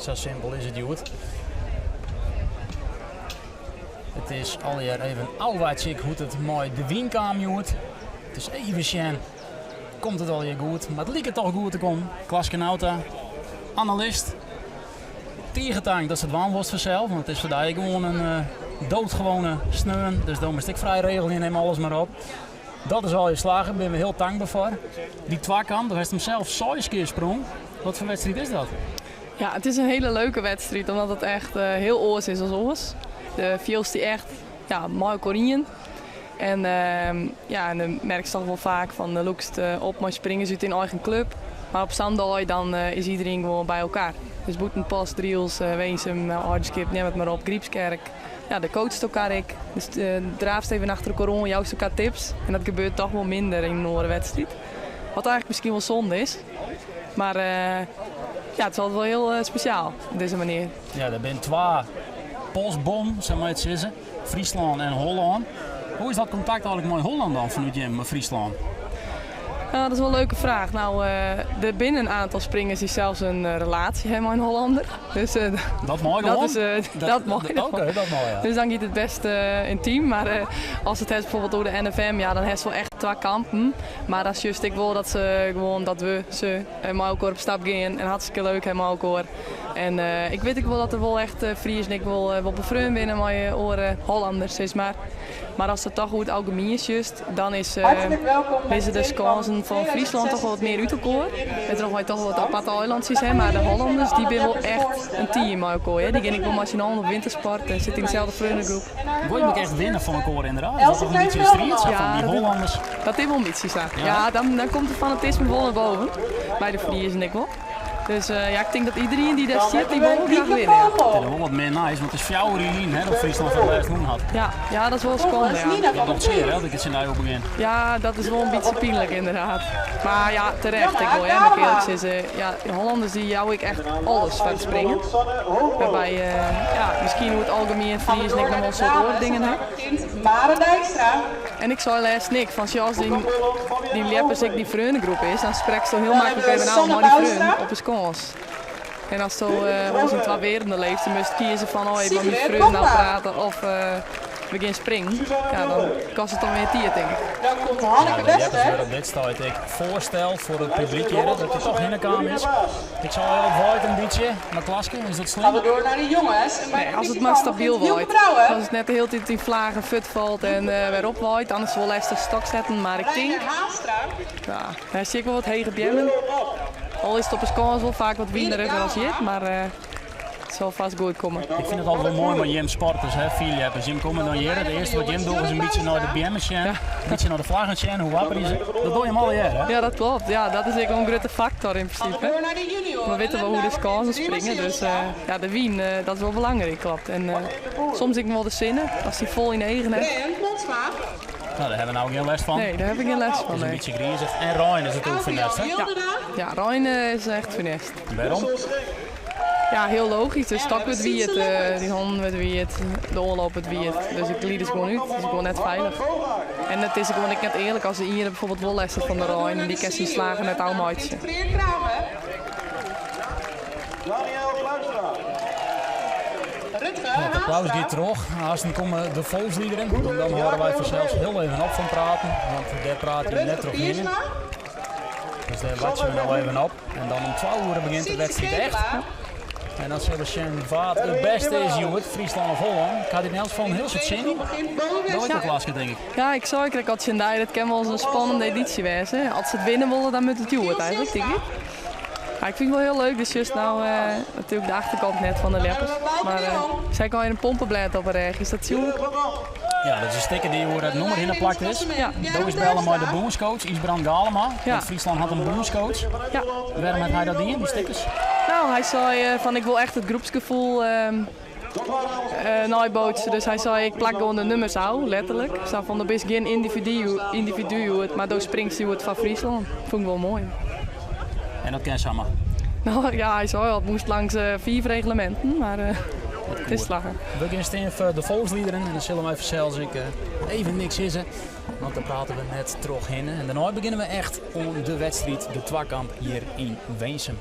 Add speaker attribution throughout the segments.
Speaker 1: Sa simpel is it hjoed. It is allegear even ôfwachtsje hoe't it mei de wyn kaam hjoed. It is even sjen, komt it allegear goed? Mar it liket toch goed te kommen. Klaske Nauta, analist. Tige tank datst it dwaan wolst fansels, want it is foar dy gewoan in doodgewone sneon. Dus do moatst ek frij regelje, nim alles mar op. Dat is allegear slagge, binne we hiel tankber foar. Dy twakamp, do hast him sels seis kear sprong. Wat foar wedstriid is dat?
Speaker 2: Ja, it is in hiele leuke wedstriid, omdat it echt hiel oars is as oars. Do fielst dy echt ja, mei elkoar ien. En ja, en dan merkst toch wol faak fan do lûkst op mei springers út dyn eigen klup. Mar op sa'n dei dan is iderien gewoan by elkoar. Dus Bûtenpost, Drylts, Winsum, Heidenskip, neam it mar op, Grypskerk. Ja, do coachst elkoar ek. Dus draafst even achter elkoar oan, joust elkoar tips. En dat gebeurt toch wol minder yn in oare wedstriid. Wat eigentlik miskien wol sonde is. Mar ja, it is altyd wol hiel spesjaal op dizze manier.
Speaker 1: Ja, der binne twa postbonnen, sa mei it sizze. Fryslân en Hollân. Hoe is dat kontakt eigentlik mei Hollân dan fanút jim Fryslân?
Speaker 2: Nou, dat is wol in leuke fraach. Nou, der binne in aantal springers dy't sels in relaasje hawwe mei in Hollander. Dus,
Speaker 1: dat mei
Speaker 2: dat is, dat mei.
Speaker 1: Oké, dat mei, ja.
Speaker 2: Dus dan giet it bêst yntym. Mar ast it hast bijvoorbeeld oer de NFM, ja, dan hast wol echt twa kampen. Mar dan sjochst ek wol dat se gewoan, dat we se mei elkoar op stap gean en hartstikke leuk ha mei elkoar. En ik wit ek wol dat der wol echt Friezen ek wol, wol befreon binne mei oare Hollanders, sis mar. Mar ast it toch oer it algemien sjochst, dan is, lizze de skânsen fan Fryslân toch wol wat mear út elkoar. Wêrtroch wy toch wol wat aparte eilantsjes ha. Mar de Hollanders dy binne wol echt in team mei elkoar. Hear. Dy gean ek wol mei syn allen op wintersport en sitte yn deselde freonegroep.
Speaker 1: Wol je ek echt winne fan elkoar inderdaad? Is dat toch in bytsje de striid sa fan dy Hollanders?
Speaker 2: Dat is wol in bytsje sa. Ja, dan, dan komt de fanatisme wol nei boven. By de Friezen ek wol. Dus ja, ik tink dat iderien dy't dêr stiet, dy wol wol graach winne. Ja.
Speaker 1: It is wol wat min nijs, want it is 4 jier lyn, hè, dat Fryslân foar it lêst wûn hat.
Speaker 2: Ja, ja, dat is wol skande, ja.
Speaker 1: Dat docht sear, hè, as ik it tsjin dy oer begjin.
Speaker 2: Ja, dat is wol in bytsje pynlik inderdaad. Mar ja, terecht, ik wol hè, moat ik earlik sizze. Ja, de Hollanders dy jouwe ek echt alles foar it springen. Wêrby, ja, miskien oer it algemien Friezen ek noch wol in soad oare dingen ha. En ik sei lêsten ek, fan sjoch, as dyn, dyn ljeppers ek dyn freonegroep is, dan spreksto hiel maklik even ôf mei dyn freon op 'e skâns. En asto oars yn twa werelden leefst, dan moatst kieze fan, oh, ik mei myn freon no prate of we gean springen. Ja, dan kostet it dan mear tiid, tink ik.
Speaker 1: Ja, de ljeppers wurde op dit stuit ek foarsteld foar it publyk hjir, dat der toch hinne kaam is. Ik sei al, it waait in bytsje, mar Klaske, is dat slim?
Speaker 2: Nee, as it mar stabyl waait. As it net de hiele tiid yn flagen fuortfalt en wer opwaait, dan is it wol lestich stoksetten. Mar ik tink, ja, dêr sjoch ik wol wat hege beammen. Al is it op 'e skâns wol faak wat wineriger as hjir, mar it sil fêst goed komme.
Speaker 1: Ik fyn it altyd wol moai mei jim sporters, hè, fierljeppers. Jim komme dan hjir, it earste wat jim dogge is in bytsje nei de beammen sjen, in bytsje nei de flaggen sjen, hoe wapperje se. Dat dogge jim allegear, hè?
Speaker 2: Ja, dat kloppet. Ja, dat is ek wol in grutte faktor yn prinsipe. We witte wol hoe't de skânsen springe, dus ja, de wyn, dat is wol belangryk, kloppet. En soms ek noch wol de sinne, ast dy fol yn de eagen hast.
Speaker 1: No, dêr ha we no gjin lêst fan.
Speaker 2: Nee, dêr ha we gjin lêst fan.
Speaker 1: It is in bytsje grizich. En rein is natuerlik funest, hè?
Speaker 2: Ja, ja, rein is echt funest.
Speaker 1: Wêrom?
Speaker 2: Ja, hiel logysk. De stok wurdt wiet, dyn hannen wurde wiet, de oanloop wurdt wiet. Dus it glidet gewoan út. It is gewoan net feilich. En it is gewoan ek net earlik as de iene bijvoorbeeld wol lêst hat fan de rein en dy kin syn slagen net ôfmeitsje.
Speaker 1: Het applaus giet troch. Aansten komme de folksliederen. En dan hâlde wy fansels hiel even op fan praten, want dêr prate je net trochhinne. Dus dêr wachtsje we no even op. En dan om 12 oere begjint de wedstriid echt. En dan sille we sjen wa't it bêste is hjoed, Fryslân of Hollân. Ik ha der yn elts gefal in hiel soad sin yn. Dat ek wol Klaske, tink ik.
Speaker 2: Ja, ik sei krekt al tsjin dy, dat kin wolris in spannende edysje wêze. As se it winne wolle, dan moat it hjoed eigentlik, tink ik. Maar ik fyn it wol hiel leuk, dus just no natuerlik de achterkant net fan de ljeppers. Mar se ha al in pompeblêd op 'e rêch, is dat tsjoek?
Speaker 1: Ja, dat is in sticker dy't oer it nûmer hinne plakt is.
Speaker 2: Ja.
Speaker 1: Do bist belle mei de bûnscoach, Ysbrand Galema.
Speaker 2: Ja.
Speaker 1: Want Fryslân hat in bûnscoach.
Speaker 2: Ja.
Speaker 1: Wêrom hat hy dat dien, dy stickers?
Speaker 2: No, hy sei fan ik wol echt it groepsgefoel neibootse. Dus hy sei ik plak gewoan de nummers ôf, letterlik. Sa fan do bist gjin yndividu, yndividu hjoed, mar do springst hjoed foar Fryslân. Fûn ik wol moai.
Speaker 1: En dat kin samar?
Speaker 2: No ja, hy sei al, it moast langs fiif regleminten, mar it is slagge.
Speaker 1: We gean stean foar de folksliederen en dan sille wy fansels ek even niks sizze, want dan prate we net trochhinne. En dêrnei begjinne we echt oan de wedstriid, de twakamp hjir yn Winsum.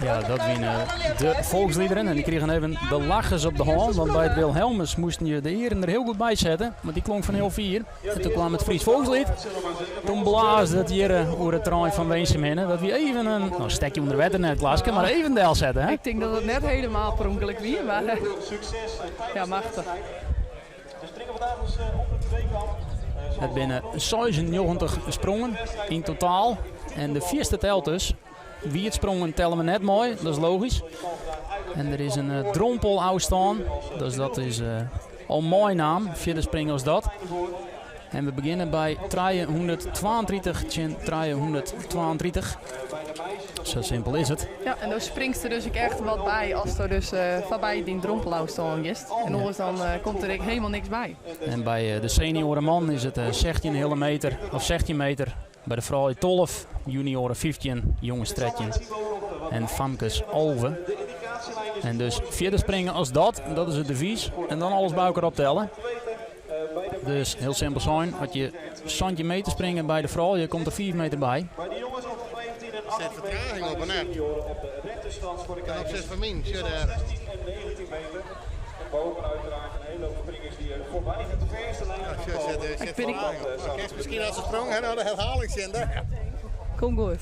Speaker 1: Ja, dat wiene de folksliederen en dy krigen even de lachers op de hân, want by it Wilhelmus moasten je de earen der hiel goed by sette, want dy klonk fan hiel fier. En toen kwam it Fries Folkslied. Toen blaasde it hjir oer it terrein fan Winsum hinne. Dat wie even in, no, stekje ûnder wetter net, Klaske, mar even delsette, hè?
Speaker 2: Ik tink dat it net helemaal per ûngelok wie, mar ja, machtich.
Speaker 1: It binne 96 sprongen yn totaal en de fierste telt dus. Wietsprongen telle we net mei, dat is logysk. En der is in eh, drompelôfstân, dus dat is eh, al meinaam. Fierder springe as dat. En we begjinne by 332 tsjin 332. Sa simpel is it.
Speaker 2: Ja, en dan springst der dus ek echt wat by as der dus uh, foarby dyn drompelôfstân giest. En oars dan uh, komt der ek helemaal niks by.
Speaker 1: En by uh, de senioren man is it 16 hele meter, of 16 meter. By de froulju 12, junioren 15, jonges 13 en famkes 11. En dus fierder springe as dat, dat is it devys. En dan alles by elkoar optelle. Dus hiel simpel sein, as je 17 meter springe by de froulju, komt der 5 meter by.
Speaker 3: Er zit vertraging op, net. Ten opzichte van myn, sjoch dêr. Ja, sjoch, zit, zit vertraging op. Kinst miskien as se sprong ha, no de herhaling sjen dêr.
Speaker 2: Komt goed.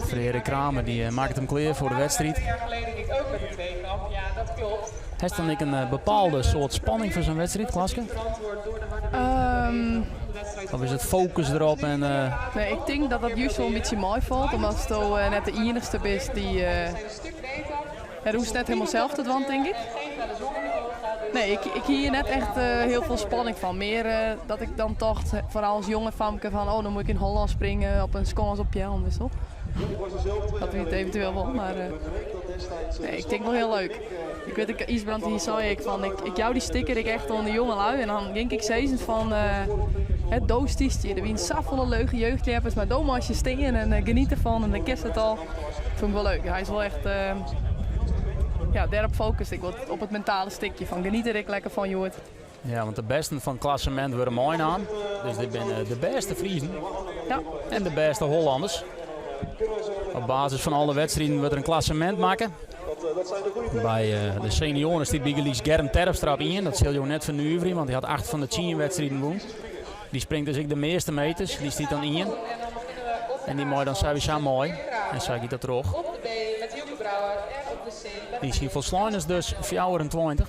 Speaker 1: Freark Kramer dy eh, makket him klear foar de wedstriid. Hast dan ek in eh, bepaalde soart spanning foar sa'n wedstriid, Klaske? Of is it focus derop en... Uh...
Speaker 2: Nee, ik tink dat dat júst wol in bytsje meifalt, omdat do net de iennichste bist dy't... Uh, hoechst net hielendal sels te dwaan, tink ik. Nee, ik, ik hie hjir net echt hiel folle spanning fan. Mear dat ik dan tocht, foaral as jonge famke, fan oh, no moat ik yn Hollân springe op in skâns op Peallen, witst wol. Dat wie it eventueel wol, mar nee, ik tink wol hiel leuk. Ik wit, ik, Ysbrand dy sei ek fan, ik, ik jou dy sticker ek echt oan de jongelui en dan gyng ik sizzen fan, uh, do stiest hjir. Der wiene safolle leuke jeugdljeppers, mar do meist hjir stean en uh, geniet derfan en dan kinst it al. Dat fûn ik wol leuk. Hy is wol echt uh, ja, dêrop focust ek wat op it mentale stikje fan geniet der ek lekker fan hjoed.
Speaker 1: Ja, want de bêsten fan it klassemint wurde meinaam. Dus dit binne de bêste Friezen
Speaker 2: ja.
Speaker 1: en de bêste Hollanners. Op basis fan alle wedstriden wurdt der in klassemint makke. By eh, de senioaren stiet bygelyks Germ Terpstra op 1. Dat sil jo net fernuverje, want dy hat 8 fan de 10 wedstriden wûn. Dy springt dus ek de measte meters. Dy stiet dan 1. En dy mei dan sawiesa mei. En sa giet dat troch. Dy syn folslein is dus 24.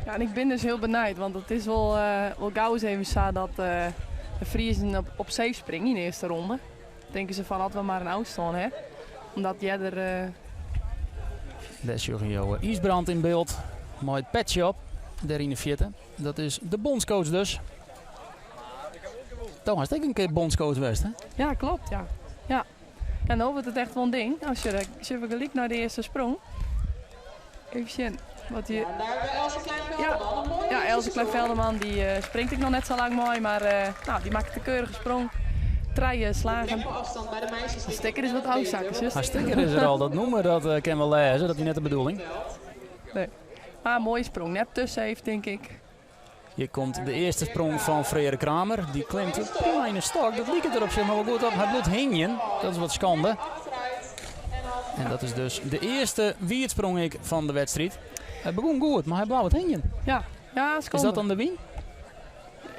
Speaker 2: Ja, en ik bin dus hiel benijd, want it is wol, uh, wol gau ris even sa dat uh, de Friezen op, op safe springe yn de earste ronde. Tinke se fan as we mar in ôfstân ha. Omdat earder. Uh...
Speaker 1: Dêr sjogge jo Ysbrand yn byld mei it petsje op, dêr yn de fierte. Dat is de bondscoach dus. Do hast ek in kear bondscoach west, hè?
Speaker 2: Ja, kloppet, ja. Ja. En no wurdt it echt wol in ding. As je, sjogge we gelyk nei de earste sprong. Even sjen. Wat die, ja, ja, Else Klein-Velderman dy uh, springt ek noch net sa lang mei, mar uh, no, dy makket in keurige sprong. Trije slagen. De stikker is wat ôfsakke, sus.
Speaker 1: Har stikker is der al, dat nûmer dat uh, kin wol lêze, dat wie net de bedoeling.
Speaker 2: Nee. Mar in moaie sprong, net te safe tink ik.
Speaker 1: Hjir komt de earste sprong fan Freark Kramer. Dy klimt prima yn 'e stok. Dat liket der op sich noch wol goed op. Hy bliuwt hingjen. Dat is wat skande. En dat is dus de earste wietsprong ek fan de wedstriid. Hy begûn goed, mar hy bleau wat hingjen.
Speaker 2: Ja, ja
Speaker 1: skande. Is dat dan de wyn?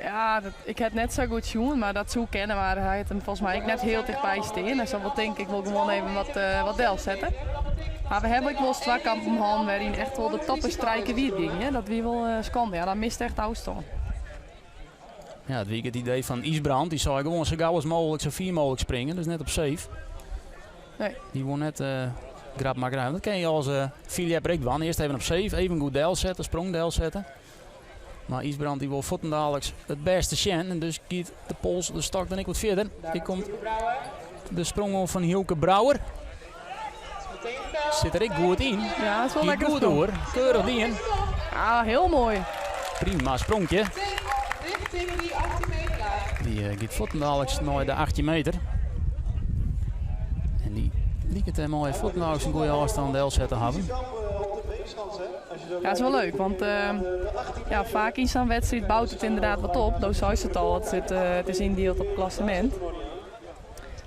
Speaker 2: Ja, dat, ik ha it net sa goed sjoen, mar dat soe kinne. Mar hy hat him folgens my ek net hiel tichtby stean. Hy sil wol tinke, ik wol gewoan even wat, uh, wat delsette. Mar we hawwe ek wol twakampen hân wêryn echt wol de toppers trije kear wiet gyngen. Dat wie wol uh, skande. Ja, dan mist echt ôfstân.
Speaker 1: Ja, it wie it idee fan Ysbrand. Dy sei gewoan sa gau as mooglik, sa fier mooglik springe. Dus net op safe.
Speaker 2: Nee.
Speaker 1: Dy wol net uh, grap makke. Dat kin je as uh, fierljepper ek dwaan. Earst even op safe, even goed delsette, sprong delsette. Mar Ysbrand dy wol fuortendaliks it bêste sjen. En dus giet de pols, de stok dan ek wat fierder. Hjir komt de sprong oan fan Hylke Brouwer. Sit der ek goed yn.
Speaker 2: Ja, dat is wol
Speaker 1: Giet
Speaker 2: lekker
Speaker 1: goed oer. Keurich dien.
Speaker 2: Ja, hiel moai.
Speaker 1: Prima spronkje. Dy uh, giet fuortendaliks nei de 18 meter. En dy liket dêr mei fuortendaliks in goede ôfstân delset te hawwen.
Speaker 2: Ja, dat is wel leuk, want ja, vaak in zo'n wedstrijd bouwt het inderdaad wat op. Do seist it al, it, sit, it is yndield op klassemint.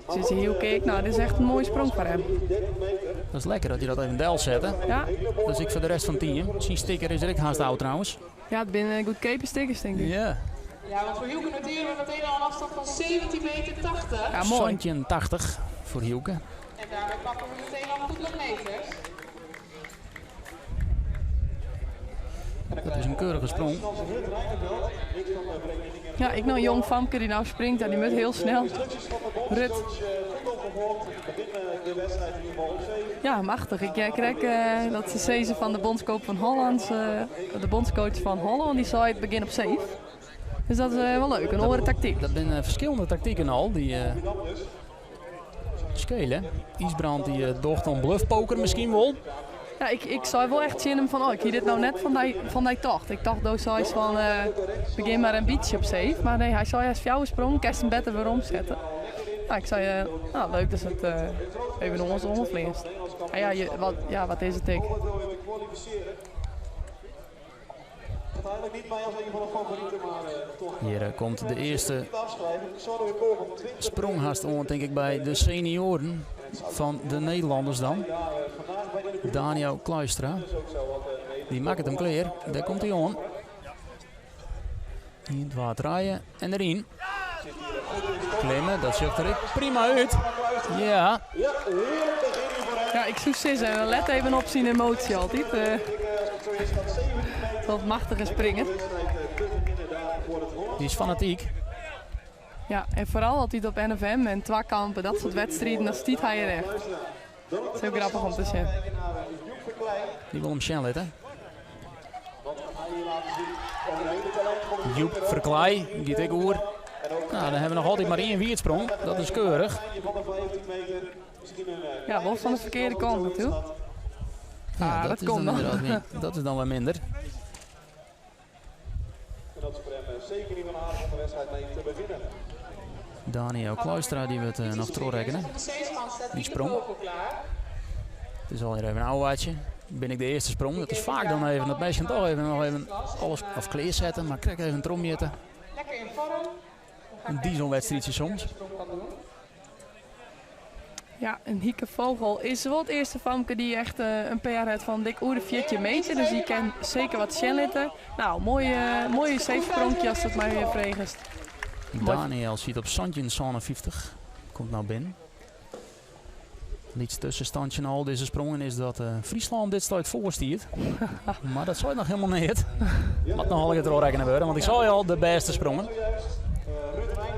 Speaker 2: Dus is heel kik, nou, dit is echt een mooie sprong voor hem.
Speaker 1: Dat is lekker dat je dat even delzet.
Speaker 2: Ja.
Speaker 1: Dat is ik voor de rest van het team. Zijn sticker is er ik haast oud trouwens.
Speaker 2: Ja, het binnen goedkope stickers, denk ik.
Speaker 1: Ja.
Speaker 4: Ja, want voor Hielke noteren we meteen al een afstand van 17,80 meter.
Speaker 2: Ja, mooi.
Speaker 1: 80 voor Hielke.
Speaker 4: En daarmee pakken we meteen al goed wat meters.
Speaker 1: Dat is een keurige sprong.
Speaker 2: Ja, ik nou een jong famke die nou springt en die moet heel snel. Rut. Ja, machtig. Ik krijg dat ze zezen van de bondscoach van Holland, de bondscoach van Holland, die zei het begin op safe. Dus dat is wel leuk, een andere tactiek.
Speaker 1: Dat zijn verschillende tactieken al die schelen. Isbrand die docht om bluffpoker misschien wel.
Speaker 2: Ja, ik zou wel echt zien hem van, oh, ik hier dit nou net van die tocht. Ik dacht dus zoiets van, begin maar een beetje op safe. Maar nee, hij zou juist jouw sprong, kerst een beter weer omzetten. Nou, ik zei, nou, leuk dat het even ons omvleest. En ja, je, wat, ja, wat is het ik?
Speaker 1: Hier komt de eerste sprong haast om, denk ik, bij de senioren van de Nederlanders dan. Daniel Kluistra. Die maakt het hem klaar. Daar komt hij aan. In het water draaien en erin. Klimmen, dat ziet er prima uit. Ja.
Speaker 2: Ja, ik zoek zin en let even op zijn emotie altijd. Wat machtige springen.
Speaker 1: Die is fanatiek.
Speaker 2: Ja, en vooral altijd op NFM en twakampen, dat soort wedstrijden, dan stiet hij er echt. Dat is heel grappig om te zien.
Speaker 1: Die wil hem snel hè? Joep Verkleij, die ik oer. Nou, dan hebben we nog altijd maar één wiertsprong. Dat is keurig.
Speaker 2: Ja, wel van de verkeerde kant natuurlijk.
Speaker 1: Ja,
Speaker 2: Ah,
Speaker 1: dat
Speaker 2: dat
Speaker 1: is
Speaker 2: komt
Speaker 1: dan
Speaker 2: nog.
Speaker 1: inderdaad niet. Dat is dan wat minder.
Speaker 3: En dat is voor hem zeker niet van aardig om de wedstrijd mee te beginnen.
Speaker 1: Daniel Kluistra die we het nog terugrekenen. Die sprong. Het is alweer even een oude Ben ik de eerste sprong. Dat is vaak dan even dat meisje toch even nog even alles of kleer zetten, maar krijg even een tromjetten.
Speaker 4: Lekker in vorm.
Speaker 1: Een dieselwedstrijdje soms.
Speaker 2: Ja, en Hieke Vogel is wel het eerste famke die echt een PR heeft van dik oer 14 meter. Dus die kan zeker wat shellitten. Nou, mooie safe sprongje als dat maar weer vregest.
Speaker 1: Daniel ziet op Santjen 50. Komt nou binnen. Niets tussenstandje al deze sprongen is dat Friesland dit sluit voorstiert. Maar dat zou nog helemaal niet. Wat nog al het rekenen worden, want ik zei al de beste sprongen.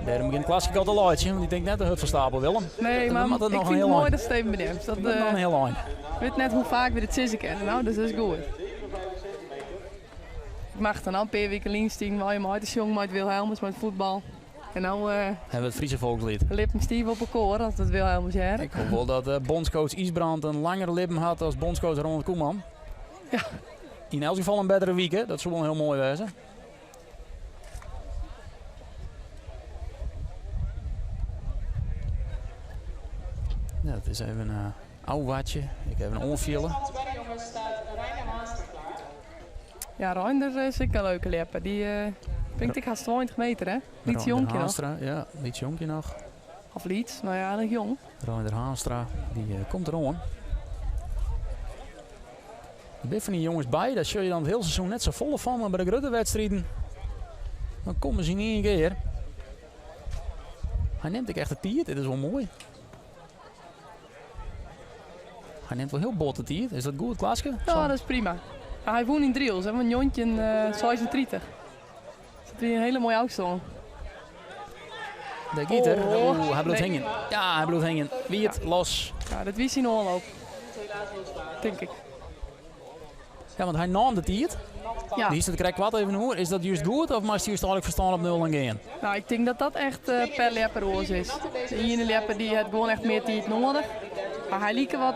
Speaker 1: Daarom begint Klaske al te luidje, want die denkt net de hut van stapel Willem.
Speaker 2: Nee,
Speaker 1: Dat
Speaker 2: maar
Speaker 1: moet het
Speaker 2: ik
Speaker 1: nog
Speaker 2: vind
Speaker 1: een
Speaker 2: het
Speaker 1: heel
Speaker 2: mooi
Speaker 1: eind.
Speaker 2: dat Steven benoemt. Dat,
Speaker 1: Dat nog een heel eind.
Speaker 2: Ik weet net hoe vaak we dit sissen kennen, nou, dus dat is goed. Ik mag dan al een paar weken links zien, waar je maar uit de jong, maar het Wilhelmus, maar het voetbal. En nou
Speaker 1: hebben we het Friese volkslied.
Speaker 2: lippen Steve op elkaar, als het Wilhelmus jaar.
Speaker 1: Ik hoop wel dat bondscoach Isbrand een langere lippen had als bondscoach Ronald Koeman.
Speaker 2: Ja.
Speaker 1: In elk geval een betere week, hè? Dat zou wel heel mooi zijn. Ja, dat is even een oud watje. Ik heb een onvielen.
Speaker 2: Ja, Reinder is ook een leuke leper. Die brengt ik haast 20 meter, hè? Liets
Speaker 1: Reinder
Speaker 2: jonkje nog.
Speaker 1: Haanstra, ja, liets jonkje nog.
Speaker 2: Of liets, nou ja, nog jong.
Speaker 1: Reinder Haanstra, die komt erom. Er zijn van die jongens bij, daar zul je dan het hele seizoen net zo volle van. Maar bij de grote wedstrijden, dan komen ze in één keer. Hij neemt ook echt het tiert, dit is wel mooi. Hij neemt wel heel bot het tiert. Is dat goed, Klaaske?
Speaker 2: Ja, dat is prima. Maar hij woont in Driels, hè, een jontje 36. Dat is een hele mooie afstand.
Speaker 1: De gieter.
Speaker 2: Oh.
Speaker 1: Oeh, hij blijft
Speaker 2: Nee.
Speaker 1: hangen. Ja, hij blijft hangen. Wiert, los.
Speaker 2: Ja, dat wist hij nog wel op. Denk ik.
Speaker 1: Ja, want hij nam de tiert.
Speaker 2: Ja.
Speaker 1: Die is het krijgt wat even hoor. Is dat juist goed of mag hij juist eigenlijk verstaan op 0 en gaan?
Speaker 2: Nou, ik denk dat dat echt per lepper oors is. De ene lepper die had gewoon echt meer tijd nodig. Maar hij liep wat,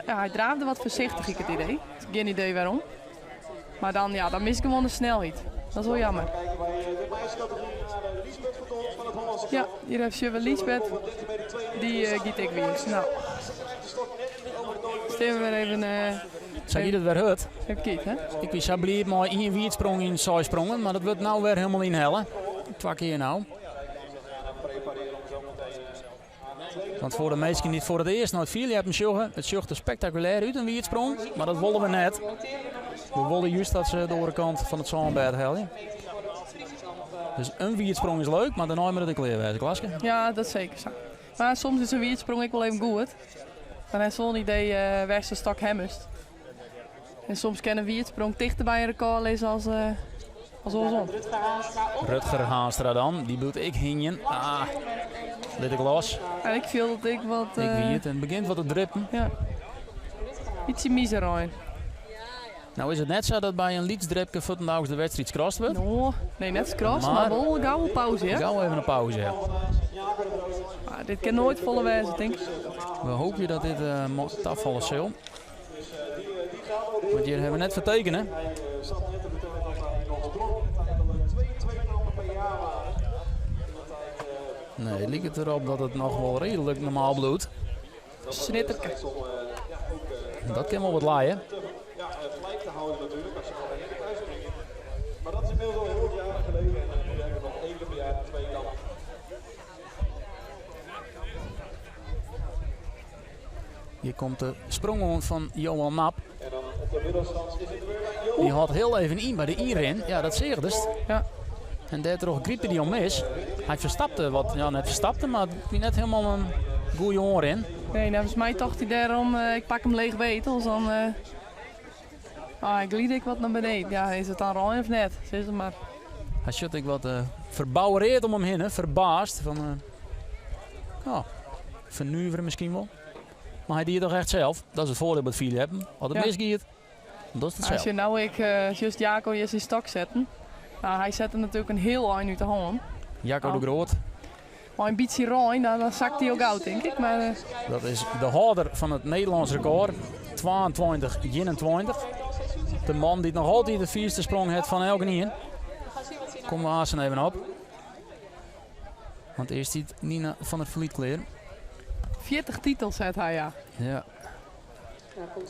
Speaker 2: ja, hij draafde wat voorzichtig, ik het idee. Geen idee waarom. Maar dan, ja, dan mis ik hem de snelheid. Dat is wel jammer. Ja, hier heeft je wel Liesbeth. Die giet ik weer. Nou, stemmen we weer even
Speaker 1: Sa giet it wer hurd.
Speaker 2: Even kijken, hè?
Speaker 1: Ik wie sa bliid mei ien wierdsprong yn seis sprongen, mar dat wurdt no wer hielendal ynhelle. Twa kear no. Want foar de minsken dy't foar it earst nei it fierljeppen sjogge, it sjocht der spektakulêr út in wierdsprong, mar dat wolle we net. We wolle just dat se de oare kant fan it sânbêd helje. Dus in wierdsprong is leuk, mar dêrnei moat it ek klear wêze, Klaske.
Speaker 2: Ja, dat is seker sa. Mar soms is in wierdsprong ek wol even goed. Dan hast wol in idee wêr'tst de stok ha moatst. En soms kin in wierdsprong tichter by in rekôr lizze as, as oarsom.
Speaker 1: Rutger Haanstra dan, dy bliuwt ek hingjen. Ah, lit ik los.
Speaker 2: En ik fiel dat ik wat...
Speaker 1: Ik wie it en it begjint wat te drippen.
Speaker 2: Ja. Ytsje miserein.
Speaker 1: Nou is it net sa dat by in lyts dripke fuortendaliks de wedstriid skrast wurdt.
Speaker 2: No, nee, net skrast, mar wol gau in pauze, ja.
Speaker 1: Gau even in pauze, ja.
Speaker 2: Mar dit kin noait folle wêze, tink ik.
Speaker 1: We hoopje dat dit tafalle sil. Want hjir hawwe we net foar tekene. Nee, it liket derop dat it noch wol reedlik normaal bliuwt.
Speaker 2: Snitterke.
Speaker 1: Dat kin wol wat lije. Hjir komt de sprong oan fan Johan Nap. Dy hâldt hiel even yn by de ynrin. Ja, dat seachst.
Speaker 2: Ja.
Speaker 1: En dêrtroch grypte dy al mis. Hy ferstapte wat, ja net ferstapte, mar it wie net hielendal in goede oanrin.
Speaker 2: Nee, neffens my tocht hy dêrom, ik pak him leech beet, oars dan ah, glyd ik wat nei beneden. Ja, is it dan rein of net? Sis it mar.
Speaker 1: Hy sjocht ek wat ferboureerd om him hinne, ferbaasd. Fan, oh, fernuvere miskien wol. Mar hy die it toch echt sels. Dat is it foardiel by it fierljeppen. As it
Speaker 2: Ja.
Speaker 1: misgiet, dan dochst it
Speaker 2: As
Speaker 1: sels.
Speaker 2: je nou ek just Jaco hjir syn stok setten. Nou, hy sette natuerlik in hiel ein út de hân.
Speaker 1: Jaco de
Speaker 2: Oh.
Speaker 1: Groot,
Speaker 2: Mei in bytsje rein, dan sakt hy al gau, tink ik. Mar
Speaker 1: dat is de hâlder fan it Nederlânsk rekôr. 22-21. De man dy't noch altyd de fierste sprong hat fan elkenien. Komme we aansten even op. Want earst stiet Nina van der Vliet klear.
Speaker 2: 40 titels hat hy, ja.
Speaker 1: Ja.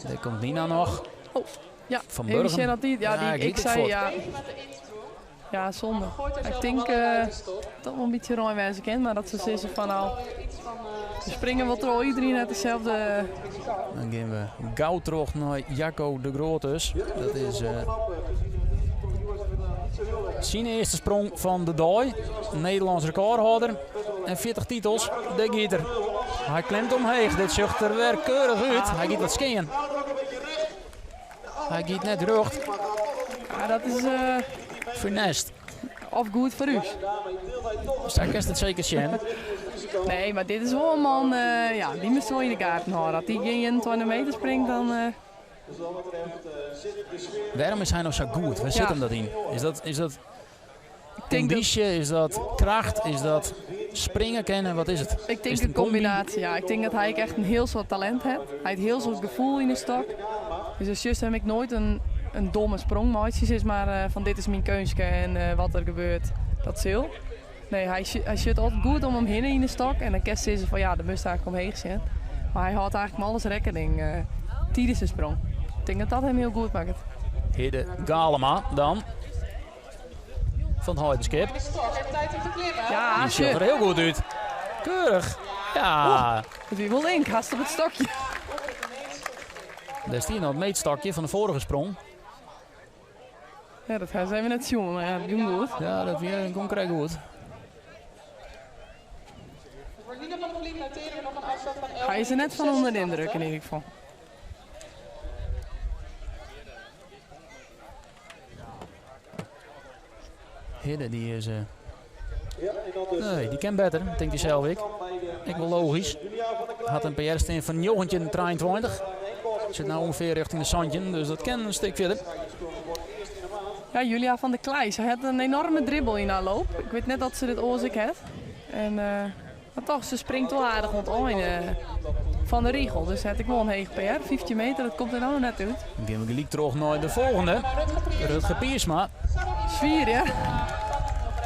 Speaker 1: Dêr komt Nina noch.
Speaker 2: Oh, ja.
Speaker 1: Van
Speaker 2: Even
Speaker 1: Burgum.
Speaker 2: sjen dat die, ja,
Speaker 1: Ja,
Speaker 2: die,
Speaker 1: ik
Speaker 2: ik
Speaker 1: liet
Speaker 2: sei,
Speaker 1: het
Speaker 2: ja. Ja, zonde. Ik tink dat wol in bytsje rein wêze kin, mar dat se sizze fan nou, we springe wol troch iderien net dezelfde.
Speaker 1: Dan gean we gau troch nei Jacco de Groot dus. Dat is syn earste sprong fan de dei. Nederlânsk rekôrhâlder. En 40 titels, dêr giet er. Hy klimt omheech, dit sjocht der wer keurich út. Hy giet wat skean. Hy giet net rjocht.
Speaker 2: Ja, dat is
Speaker 1: Funest.
Speaker 2: Of goed foar ús.
Speaker 1: Sa kinst it seker sjen.
Speaker 2: Nee, mar dit is wol in man, ja, dy moatst wol yn de gaten hâlde. As dy gjin 21 meter springt, dan.
Speaker 1: Wêrom is hy no sa goed? Wêr sit
Speaker 2: Ja.
Speaker 1: him dat yn? Is dat
Speaker 2: Ik tink dat,
Speaker 1: kondysje? Is dat kracht? Is dat springe kinne? Wat is it?
Speaker 2: ik
Speaker 1: Is
Speaker 2: tink
Speaker 1: it
Speaker 2: in
Speaker 1: in kombi?
Speaker 2: kombinaasje, ja. Ik tink dat hy ek echt in hiel soad talint hat. Hy hat hiel soad gefoel yn de stok. Dus dan sjochst him ek noait in domme sprong meitsjen, sis mar, fan dit is myn keunstke en wat der gebeurt, dat sil. Nee, hy sjocht altyd goed om him hinne yn de stok en dan kinst sizze fan ja, dêr moatst eigentlik omheech sjen. Mar hy hâldt eigentlik mei alles rekkening tidens de sprong. Ik tink dat dat him hiel goed makket.
Speaker 1: Hidde Galema dan. Fan it Heidenskip.
Speaker 4: De stok heeft tijd om te klimmen.
Speaker 2: Ja,
Speaker 1: Die sjocht der hiel goed út. Keurich. Ja.
Speaker 2: It wie wol link, hast op it stokje.
Speaker 1: Dêr stie noch it meetstokje fan de foarige sprong.
Speaker 2: Ja, dat ha se even net sjoen, mar ja, dat gie goed.
Speaker 1: Ja, dat wie gong krekt goed.
Speaker 4: Voor Nina van der Vliet noteren we nog een afstand van 11
Speaker 2: Hy is der net fan ûnder de yndruk yn ieder gefal.
Speaker 1: Hidde dy is. Nee, dy kin better, tinkt hy sels ek. Ek wol logysk. Hat in PR stean fan 1923. Sit no ûngefear rjochting de 17, dus dat kin in stik fierder.
Speaker 2: Ja, Julia van der Kleij, se hat in enoarme dribbel yn har loop. Ik wit net oft se dit oars ek hat. En, mar toch, se springt wol aardich oan it ein fan de rigel. Dus hat ek wol in heech PR. 15 meter, dat komt der no net út.
Speaker 1: Dan gean we gelyk troch nei de folgjende. Rutger Piersma.
Speaker 2: Swier, ja.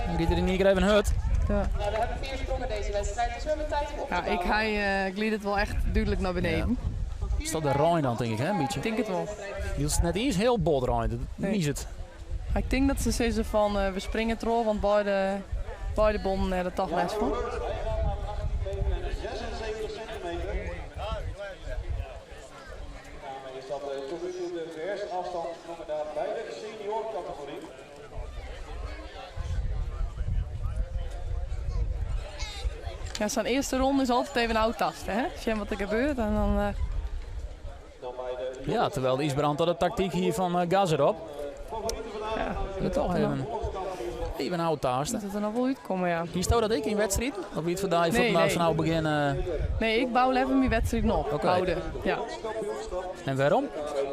Speaker 1: Dan giet er yn ien kear even hurd.
Speaker 2: Ja.
Speaker 4: We hebben 4 sprongen deze wedstrijd, dus we hebben tijd om op te
Speaker 2: Ja, ik
Speaker 4: bouwen.
Speaker 2: hy glidet wol echt dúdlik nei beneden.
Speaker 1: Ja. Is dat de rein dan, tink ik, hè, in bytsje?
Speaker 2: Ik tink it wol.
Speaker 1: Wylst it net iens hiel bot reint, it
Speaker 2: Nee.
Speaker 1: mizet.
Speaker 2: Maar ik tink dat se sizze fan we springe troch, want beide, beide bonnen ha der toch lêst fan.
Speaker 3: Daarmee is dat tot nu toe de verste afstand sprongen daar bij de senior categorie.
Speaker 2: Ja, sa'n earste ronde is altyd even ôftaste, hè? Sjen wat der gebeurt en dan...
Speaker 1: Ja, terwijl de Ysbrand dat de taktyk hier van gas erop.
Speaker 2: Ja,
Speaker 1: Dat toch even, even ôftaaste.
Speaker 2: Moat it der noch wol útkomme, ja.
Speaker 1: Hiesto dat ek yn wedstriden? Of wie it foar dy
Speaker 2: Nee,
Speaker 1: fuort
Speaker 2: nee.
Speaker 1: fan ôf begjin?
Speaker 2: Nee, ik bou leaver myn wedstriden op.
Speaker 1: Oké.
Speaker 2: Boude, ja.
Speaker 1: En wêrom?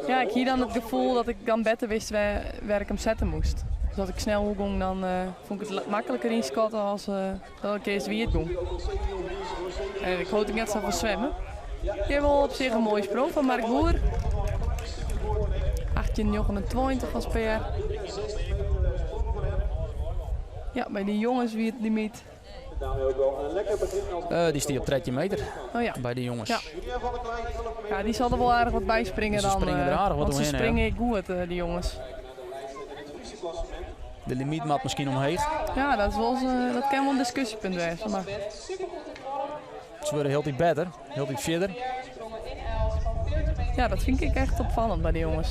Speaker 2: Ja, ik hie dan it gefoel dat ik dan better wist wêr ik him sette moast. Dus as ik snel oergong, dan fûn ik it makliker ynskatte as dat ik earst wiet gong. En ik hold ek net sa fan swimmen. Hjir wol op sich in moaie sprong fan Mark Boer. 18,29 as PR. Ja, by de jonges wie it limyt.
Speaker 1: Dy stie op 13 meter
Speaker 2: Oh ja.
Speaker 1: by de jonges.
Speaker 2: Ja. Ja, dy sil der wol aardich wat by springe
Speaker 1: Se
Speaker 2: dan,
Speaker 1: springe der aardich wat
Speaker 2: want se
Speaker 1: oerhinne, ja.
Speaker 2: springe ek goed, dy jonges.
Speaker 1: De limyt moat miskien omheech.
Speaker 2: Ja, dat is wol, dat kin wol in diskusjepunt wêze. Mar.
Speaker 1: Se wurde hieltyd better, hieltyd fierder.
Speaker 2: Ja, dat fyn ik echt opfallend by de jonges.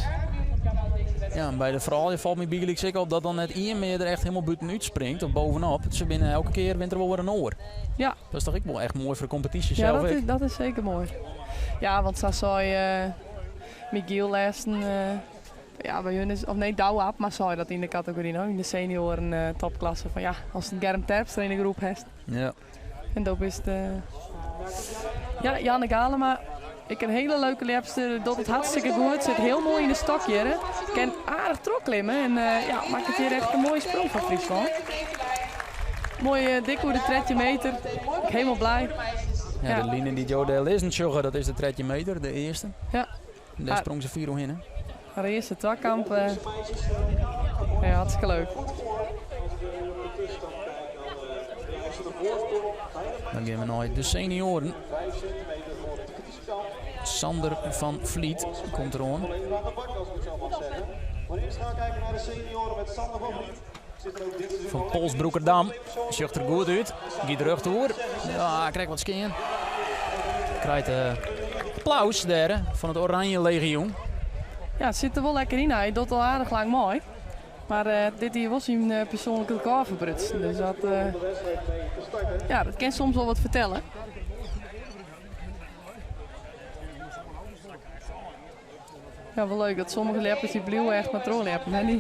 Speaker 1: Ja, en by de froulju falt my bygelyks ek op dat dan net ien mear der echt hielendal bûtenút springt of bovenop. Se binne elke kear wint der wol wer in oar.
Speaker 2: Ja.
Speaker 1: Dat is toch ek wol echt moai foar de kompetysje
Speaker 2: Ja,
Speaker 1: sels
Speaker 2: dat
Speaker 1: ek.
Speaker 2: is, dat is seker moai. Ja, want sa sei Michiel lêsten, ja, by hun is, of nee, Douwe Abma sei dat yn de kategory, no, yn de senioren topklasse, fan ja, ast in Germ Terpstra yn de groep hast.
Speaker 1: Ja.
Speaker 2: En do bist, ja, Janne Galema, ek in hiele leuke ljepster, docht it hartstikke goed, sit hiel moai yn de stok hjir, hè. Kin aardich trochklimme en ja, makket hjir echt in moaie sprong foar Fryslân. Moai dik oer de 13 meter, ik hielendal blij.
Speaker 1: Ja,
Speaker 2: Ja.
Speaker 1: de line dy't jo dêr lizzen sjogge, dat is de 13 meter, de earste.
Speaker 2: Ja.
Speaker 1: En dêr sprong se fier oerhinne.
Speaker 2: Har earste twakamp, ja, hartstikke leuk.
Speaker 1: Dan gean we nei de senioaren. Sander van Vliet komt eroan. Van Polsbroekerdam sjocht der goed út. Giet rjocht oer. Ja, krijt wat skean. Krijt applaus dêr fan it Oranje Legioen.
Speaker 2: Ja, it sit der wol lekker yn. Hy docht al aardich lang mei. Mar dit jier wol syn persoanlike rekôr ferbrutsen. Dus dat, ja, dat kin soms wol wat fertelle. Ja, wol leuk dat sommige ljeppers dy bliuwe echt mar trochljeppen. Hè? Dy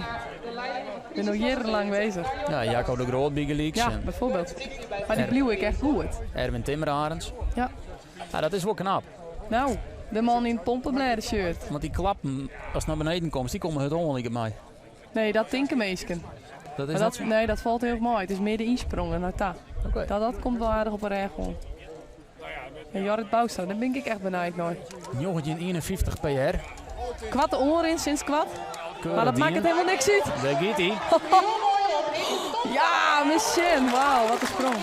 Speaker 2: binne al jierrenlang bezich.
Speaker 1: Ja, Jacco de Groot bygelyks.
Speaker 2: Ja,
Speaker 1: en
Speaker 2: bijvoorbeeld. Mar dy bliuwe ek echt goed.
Speaker 1: Erwin Timmerarends.
Speaker 2: Ja.
Speaker 1: Ja, dat is wol knap.
Speaker 2: Nou, de man yn it pompeblêde shirt.
Speaker 1: Want dy klappen, ast nei beneden komst, dy komme hurd oan, liket my.
Speaker 2: Nee, dat tinke minsken.
Speaker 1: Dat is
Speaker 2: Maar
Speaker 1: net
Speaker 2: dat,
Speaker 1: sa?
Speaker 2: nee, dat falt hiel mei. It is mear de ynsprongen nei ta.
Speaker 1: Oké.
Speaker 2: Dat komt wol aardich op 'e rêch oan. En Jorrit Bouwstra, dêr bin ik echt benijd nei.
Speaker 1: 1951 PR.
Speaker 2: Koarte oanrin sinds koart.
Speaker 1: Keurig
Speaker 2: Maar dat
Speaker 1: dien.
Speaker 2: makket hielendal niks út.
Speaker 1: Dêr giet hy.
Speaker 2: Ja, Michel, wauw, wat in sprong.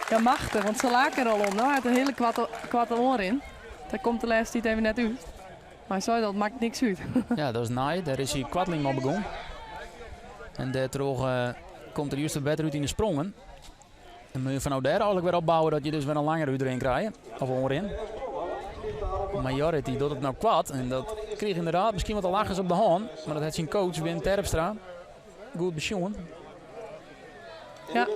Speaker 2: Ja, machtich, want se laken er al om. Nou, hy hat in hiele koarte oanrin. Dêr komt de lêste tiid even net út. Mar hy sei dat makket niks út.
Speaker 1: Ja, dat is nij. Dêr is hy koartlyn mei begûn. En dêrtroch komt er just wat better út yn de sprongen. En moet je fan no dêr eigenlik wer opbouwe dat je dus wer in langere útrin krije. Of oanrin. Mar Jorrit dy docht it no koart. En dat krige ynderdaad miskien wat de lachers op de hân. Mar dat hat syn coach Wim Terpstra goed besjoen.
Speaker 2: Ja.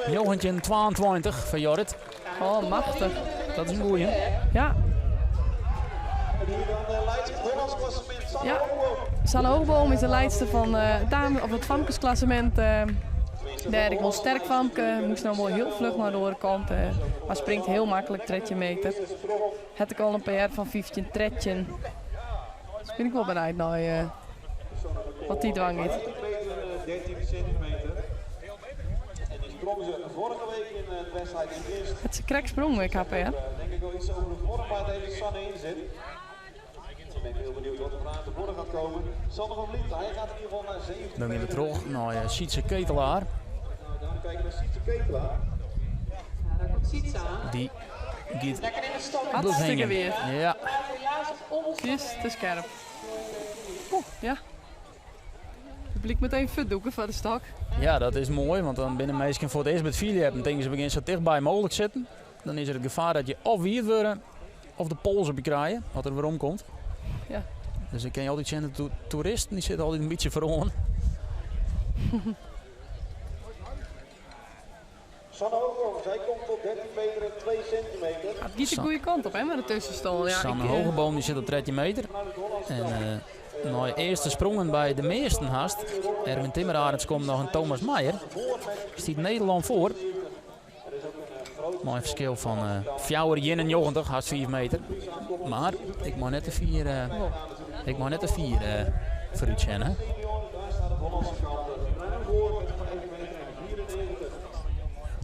Speaker 1: 1922 foar Jorrit.
Speaker 2: Oh, machtich.
Speaker 1: Dat is in goeie.
Speaker 2: Ja. Ja. Sanne Hoogboom is de leidster fan het dame, of it famkesklassement. Dêr ek wol sterk famke. Moast no wol hiel fluch nei de oare kant. Mar springt hiel maklik 13 meter. Hat ek al in PR fan 15-13. Dus bin ik wol benijd nei wat dy dwaan giet. Hat se krekt sprongen, ik ha PR.
Speaker 1: Dan gean we troch nei Sietse Ketelaar. Dy giet
Speaker 2: Hartstikke weer.
Speaker 1: Ja.
Speaker 2: Het is te skerp. Oeh, ja. Publyk moat even fuortdûke foar de stok.
Speaker 1: Ja, dat is moai, want dan binne minsken foar it earst by it fierljeppen. Tinke se begjin sa tichtby mooglik sitten. Dan is der it gefaar dat je of wiet wurde of de pols op je krije as er werom komt.
Speaker 2: Ja.
Speaker 1: Dus dan kin je altyd sjen, de toeristen dy sitte altyd in bytsje foaroan.
Speaker 3: Sanne Hoogenboom, sy komt tot 13 meter en 2 centimeter.
Speaker 2: Het giet de goede kant op, hè, met de tussenstân. Ja,
Speaker 1: Sanne
Speaker 2: ik,
Speaker 1: Hoogenboom die sit op 13 meter. En nei earste sprongen by de measten hast. Erwin Timmerarends komt noch en Thomas Meijer. Stiet Nederlân foar. Mei in ferskil fan 4,91, hast 5 meter. Mar ik mei net te fier, ik mei net te fier foarút sjen, hè.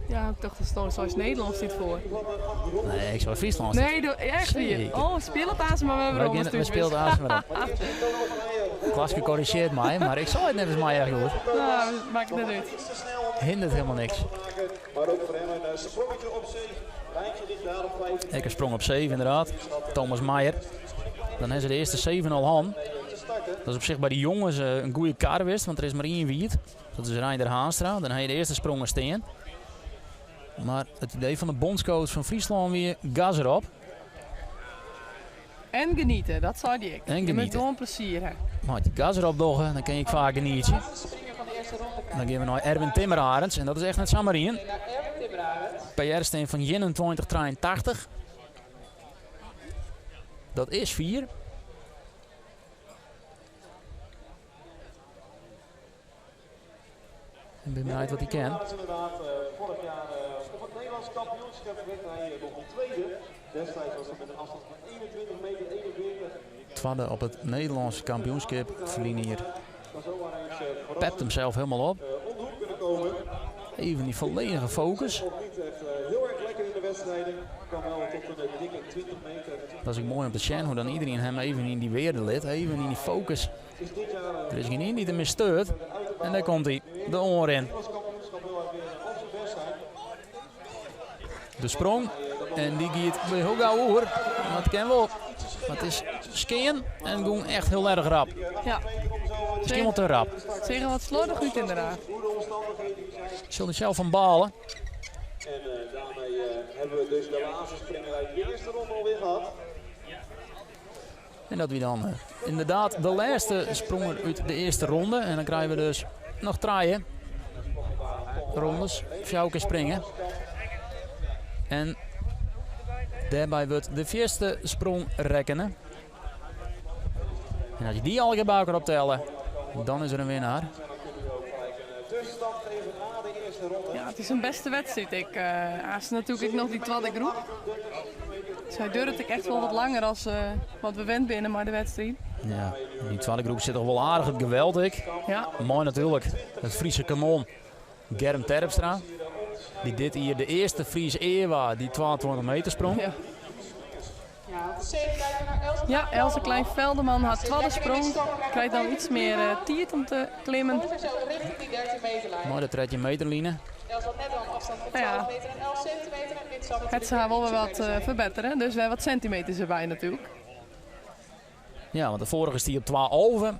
Speaker 2: Ja, ik tocht dat seist Nederlân stiet foar.
Speaker 1: Nee, ik sei Fryslân stiet
Speaker 2: Nee, do, echt wier.
Speaker 1: Zeker.
Speaker 2: Oh, spilet aanst mar wer werom.
Speaker 1: We
Speaker 2: We
Speaker 1: speelt aanst mar op. Klaske korrigearret my, mar ik sei it neffens my echt goed.
Speaker 2: Nou, makket net út.
Speaker 1: Hindert helemaal niks.
Speaker 3: Maar ook voor hem een sprongetje op 7. Lijntje ligt daar op 5.
Speaker 1: Ek in sprong op 7 inderdaad. Thomas Meijer. Dan ha se de earste 7 al hân. Dat is op sich by de jonges in goede kar west, want der is mar ien wiet. Dat is Reinder Haanstra. Dan ha je de earste sprongen stean. Mar it idee fan de bondscoach fan Fryslân wie gas erop.
Speaker 2: En geniete, dat sei dy ek.
Speaker 1: En
Speaker 2: Je moat
Speaker 1: geniete.
Speaker 2: gewoan plezier ha.
Speaker 1: Mar as je gas erop dogge, dan kin je ek faak genietsje. Dan gean we nei Erwin Timmerarends en dat is echt net samar ien. PR stean fan 21,83. Dat is fier. Ik bin benijd wat hy kin.
Speaker 3: Inderdaad, vorig jaar op het Nederlands kampioenschap werd hij nog tweede. Destijds was dat met een afstand van 21 meter 41.
Speaker 1: Twadde op it Nederlânsk kampioenskip ferline jier. Pept himsels helemaal op.
Speaker 3: Om de hoek kunnen komen.
Speaker 1: Even dy folledige focus.
Speaker 3: Ook niet echt heel erg lekker in de wedstrijden. Kwam wel tot een dikke 20 meter.
Speaker 1: Dat is ek moai om te sjen hoe dan iedereen him even yn dy wearde lit. Even yn dy focus. Der is gjin ien dy't him mear steurt. En dêr komt hy, de oanrin. De sprong. En dy giet hiel gau oer. Mar it kin wol. Mar it is skean en gong echt hiel erch rap.
Speaker 2: Ja.
Speaker 1: Miskien wol te rap.
Speaker 2: Seach der wat sloardich út inderdaad.
Speaker 1: Sil der sels fan bale.
Speaker 3: En daarmee hebben we dus de laatste springer uit de eerste ronde alweer gehad.
Speaker 1: En dat wie dan inderdaad de lêste spronger út de earste ronde. En dan krije we dus noch trije rondes. Fjouwer kear springe. En dêrby wurdt de fierste sprong rekkene. En as je dy allegear by elkoar optelle, dan is der in winnaar.
Speaker 2: Ja, it is in bêste wedstriid. Ik uh, natuerlik ek noch dy twadde groep. Sy duorret ek echt wol wat langer as wat we wend binne mei de wedstriid.
Speaker 1: Ja, yn dy twadde groep sit toch wol aardich it geweld ek.
Speaker 2: Ja.
Speaker 1: Moai natuerlik, it Fryske kanon Germ Terpstra. Dy't dit jier de earste Fries ea waard dy't 22 meter sprong.
Speaker 2: Ja. Ja, Else Klein Velderman har twadde sprong. Krijt dan iets mear tiid om te klimmen.
Speaker 1: Moai de 13 meter line.
Speaker 2: Nou ja, het se har wol wer wat ferbettere, dus wer wat sintimeters derby natuerlik.
Speaker 1: Ja, want de foarige stie op 12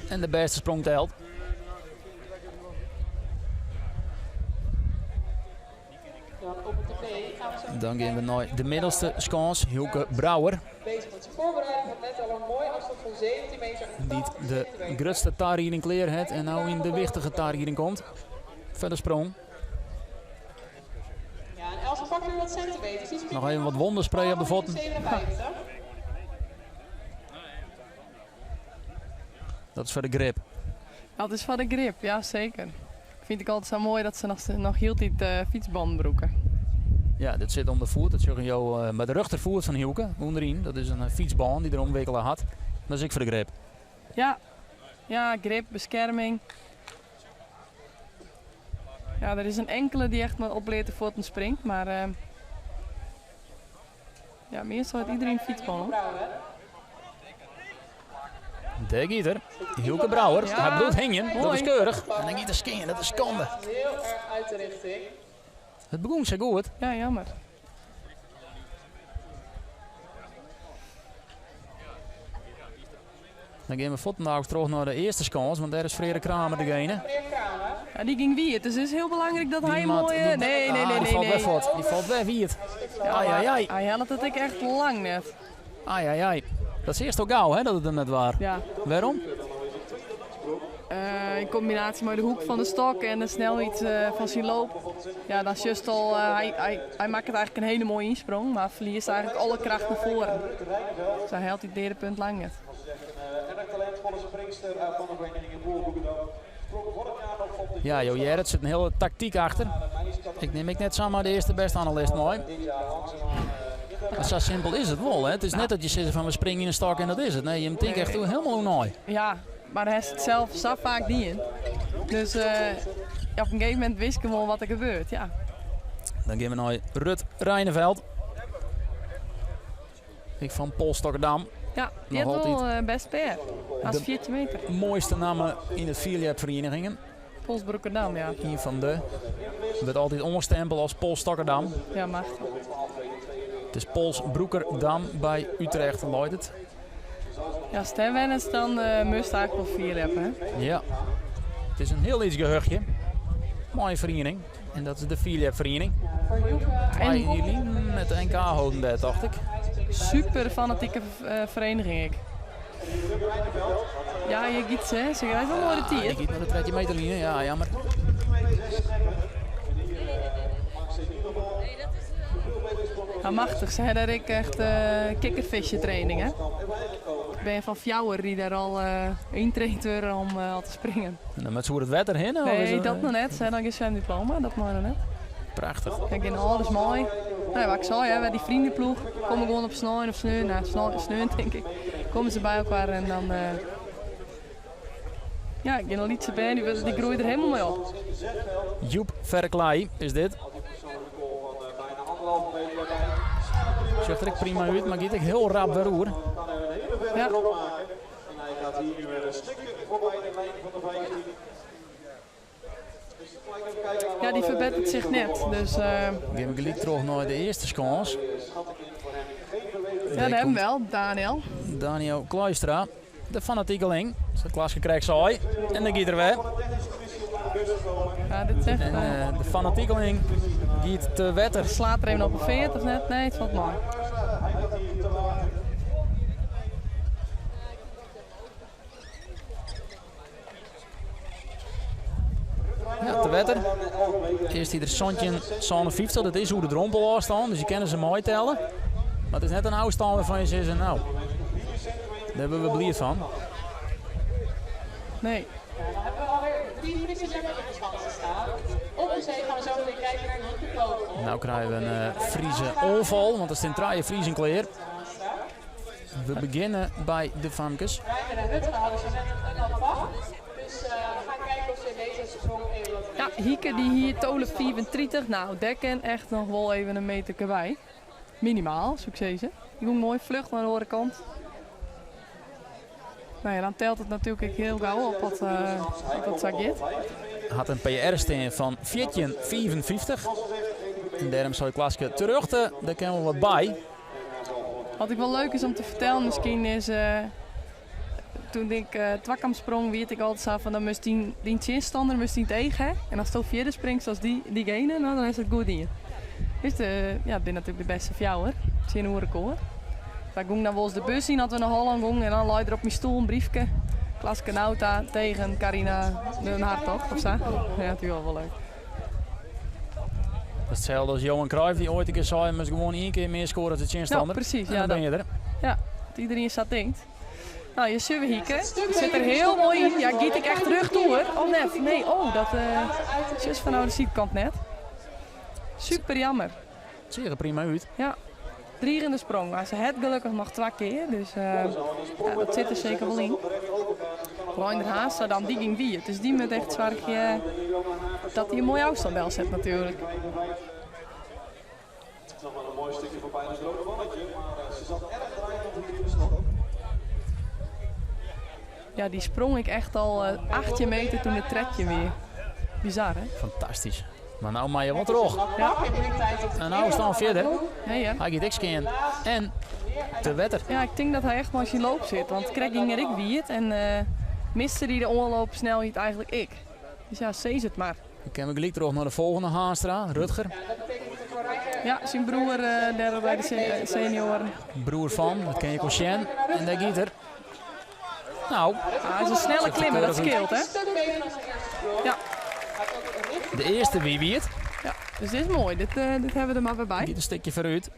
Speaker 1: en de bêste sprong telt. Dan gean we nei de middelste skâns, Hylke Brouwer. Dy't de grutste tarieding klear hat en no yn de wichtige tarieding komt. Foar de sprong. Noch even wat wonderspray op de fuotten. Dat is foar de grip.
Speaker 2: Dat is foar de grip, ja seker. Fyn ik altyd sa moai dat se noch, noch hieltyd fytsbannen brûke.
Speaker 1: Ja, dit sit om de foet. Dat sjogge jo by de rjochterfoet fan Hylke ûnderyn. Dat is in fytsbân dy't er omwikkele hat. Dat is ek foar de grip.
Speaker 2: Ja, ja grip, beskerming. Ja, der is in inkelde dy't echt mei op bleate fuotten springt, mar ja, meastal hat iderien fytsbân om.
Speaker 1: Dêr giet er. Hylke Brouwer.
Speaker 2: Ja.
Speaker 1: Hy bliuwt hingjen. Dat is
Speaker 2: Moai.
Speaker 1: keurich. En dan giet er skean. Dat is skande.
Speaker 4: Heel erg uit de richting.
Speaker 1: It begûn sa goed.
Speaker 2: Ja, jammer.
Speaker 1: Dan gean we fuortendaalks troch nei de earste skâns, want dêr is Freark Kramer degene.
Speaker 2: Ja, dy gyng wiet, dus it is hiel belangryk dat hy in moaie... Nee, nee, nee, nee.
Speaker 1: Dy falt wer fuort. Dy falt wer wiet. Ai, ai, ai.
Speaker 2: Hy hellet it ek echt lang net.
Speaker 1: Ai, ai, ai. Dat seachst al gau, hè, dat it him net waar.
Speaker 2: Ja.
Speaker 1: Wêrom?
Speaker 2: Yn kombinaasje mei de hoek fan de stok en de snelheid fan syn loop. Ja, dan sjochst al, hy, hy makket eigentlik in hiele moaie ynsprong, mar ferliest eigentlik alle kracht nei foaren. Dus hy hellet dy deade punt lang net.
Speaker 1: Ja, jo hearre, it sit in hiele taktyk achter. Ik nim ek net samar de earste bêste analist mei. Mar sa simpel is it wol. Hè? It is net dat je sizze fan we springe yn in stok en dat is it. Nee, je tinke echt hielendal oer nei.
Speaker 2: Ja, mar hast it sels sa faak dien. Dus op in gegeven momint wist ik wol wat der gebeurt, ja.
Speaker 1: Dan gean we nei Rut Rijneveld. Ek fan Polsstokerdam.
Speaker 2: Ja, dy hat wol bêst PR. Hast 14 meter.
Speaker 1: Moaiste namme yn it fierljepferienigingen.
Speaker 2: Polsbroekerdam, ja.
Speaker 1: Ien fan de. Wurdt altyd oanstempele as Polsstokkerdam.
Speaker 2: Ja, machtich.
Speaker 1: It is Polsbroekerdam by Utrecht, leit it.
Speaker 2: Ja, ast dêr wennest, dan moatst eigentlik wol fierljeppe, hè?
Speaker 1: Ja. It is in hiel lyts gehuchtje. Mei in feriening. En dat is de fierljepferiening. Twa jier lyn it NK holden dêr, tocht ik.
Speaker 2: Super fanatike vereniging ek. Ja, je giet ze, ze krijgt wel mooi de
Speaker 1: Ja,
Speaker 2: tiid.
Speaker 1: dy giet nei de 13 meter line, ja, jammer.
Speaker 2: Ja, machtich. Se ha dêr ek echt kikkerfisje training, hè? Bern fan fjouwer dy't dêr al yntraind wurde om al te springen.
Speaker 1: En dan moat se oer it wetter hinne? Of is
Speaker 2: Nee,
Speaker 1: it-
Speaker 2: dat noch net. Se ha noch gjin swimdiploma, dat mei noch net.
Speaker 1: Prachtich.
Speaker 2: Ja, gjin âlders mei. No, wat ik sei, hè, wer dy freoneploech komme gewoan op snein of sneon, no, sneon tink ik, komme se by elkoar en dan, ja, gjin lytse bern, dy groeie der hielendal mei op.
Speaker 1: Joep Verkleij is dit. Sjocht der ek prima út, mar giet ek hiel rap wer oer.
Speaker 2: Ja. Ja, dy ferbetteret sich net. Dus,
Speaker 1: Gean we gelyk troch nei de earste skâns.
Speaker 2: Ja, dêr hawwe we wel, Daniel.
Speaker 1: Daniel Kluistra, de fanatiekeling. Sa't Klaske krekt sei. En dan giet er wer.
Speaker 2: Ja, dit is echt,
Speaker 1: En de fanatiekeling giet te wetter.
Speaker 2: Slaat er even op in feart of net? Nee, it falt mei.
Speaker 1: Ja, te wetter. Earst hie er 17,57, dat is oer de drompelôfstân, dus je kinne se meitelle. Mar it is net in ôfstân wêrfan je sizze, no, dêr wurde we bliid fan.
Speaker 2: Nee.
Speaker 4: Dan hebben we alweer drie Friese zwemmers op de schansen staan. Op de zee gaan we zo meteen kijken naar Hieke Vogel.
Speaker 1: Nou krije we in Friese oanfal, want der stean trije Friezen klear. We begjinne by de famkes.
Speaker 4: Reinder en Rutger hadden zo net een al pakt. Dus we gaan kijken of ze in deze sprong even wat
Speaker 2: Ja, Hieke die hier tolen 34. Nou, dêr kin echt noch wol even in meter by. Minimaal, succes hè. Die komt mooi vlucht naar de oare kant. Nou ja, dan telt it natuerlik ek hiel gau op wat dat sa giet.
Speaker 1: Hat in PR stean fan 14,55. En dêrom sei Klaske terjochte, dêr kin wol wat by.
Speaker 2: Wat ek wol leuk is om te fertellen miskien is, toen ik twakamp sprong wie it ek altyd sa fan dan moatst dyn tsjinstanner moatst yn it each ha. En asto fierder springst as dygene, no, dan hast it goed dien. Dus de, ja, it binne natuerlik de bêste fjouwer tsjinoer elkoar. Wy gongen dan wolris de bus yn as we nei Hollân gongen en dan lei der op myn stoel in briefke. Klaske Nauta tegen Carina den Hartog of sa. Ja, dat wie wol leuk.
Speaker 1: Dat is itselde as Johan Cruijff dy't oait in kear sei, moatst gewoan ien kear mear skoare as de tsjinstanner.
Speaker 2: Ja, presys.
Speaker 1: En dan
Speaker 2: Ja,
Speaker 1: bin je der.
Speaker 2: Ja, dat iedereen sa tinkt. Nou, je sjogge Hieke. Sit der hiel moai yn. Ja, giet ek echt rjocht oer. Of net? Nee, oh, dat sjochst fanôf de sydkant net. Super jammer.
Speaker 1: Seach der prima út.
Speaker 2: Ja, drigende sprong. Mar se hat gelokkich noch twa kear, dus ja, dat sit der seker wol yn. Reinder Haanstra dan, dy gyng wiet. Dus dy moat echt soargje dat hy in moaie ôfstân delset natuerlik.
Speaker 3: Nog wel een mooi stukje voorbij het rode mannetje, maar ze zat erg dreigend hier in de stok.
Speaker 2: Ja, dy sprong ek echt al 18 meter toen it trettjin wie. Bizar, hè?
Speaker 1: Fantastysk. Mar no mei je wol troch.
Speaker 2: Ja.
Speaker 1: En no staan fierder.
Speaker 2: Ja,
Speaker 1: Hy giet ek skean. En te wetter.
Speaker 2: Ja, ik tink dat hy echt mei syn loop sit. Want krekt gyng er ek wiet en miste hy de oanloopsnelheid eigentlik ek. Dus ja, sis it mar.
Speaker 1: Dan kinne we gelyk troch nei de folgjende Haanstra, Rutger.
Speaker 2: Ja, syn broer dêr by de senioaren.
Speaker 1: Broer fan, dat kin je wol sjen. En dêr giet er. Nou,
Speaker 2: ah, hy is in snelle klimmer, dat skeelt hè. Ja.
Speaker 1: De earste wie wiet.
Speaker 2: Ja, dus dit is moai. Dit, dit hawwe we der mar wer by.
Speaker 1: Giet in stikje foarút.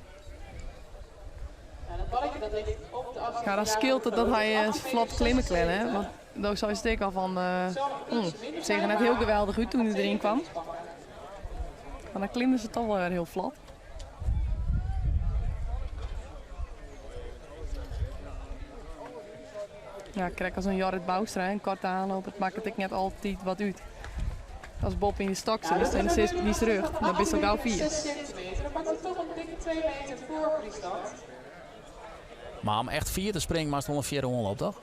Speaker 2: Ja, dan skeelt it dat hy flot klimme kin, hè. Want do seist ek al fan, uh, seach der net hiel geweldich út doe't hy deryn kaam. Mar dan klimme se toch wol wer hiel flot. Ja, krekt as in Jorrit Bouwstra, in korte aanloop, it makket ek net altyd wat út. As boppe yn de stok sitst en sitst yn dyn rjocht, dan bist al gau fier.
Speaker 4: Dan pakt hy toch in dikke 2 meter foar Friesland.
Speaker 1: Mar om echt fier te springen moatst wol in fiere oanloop, toch?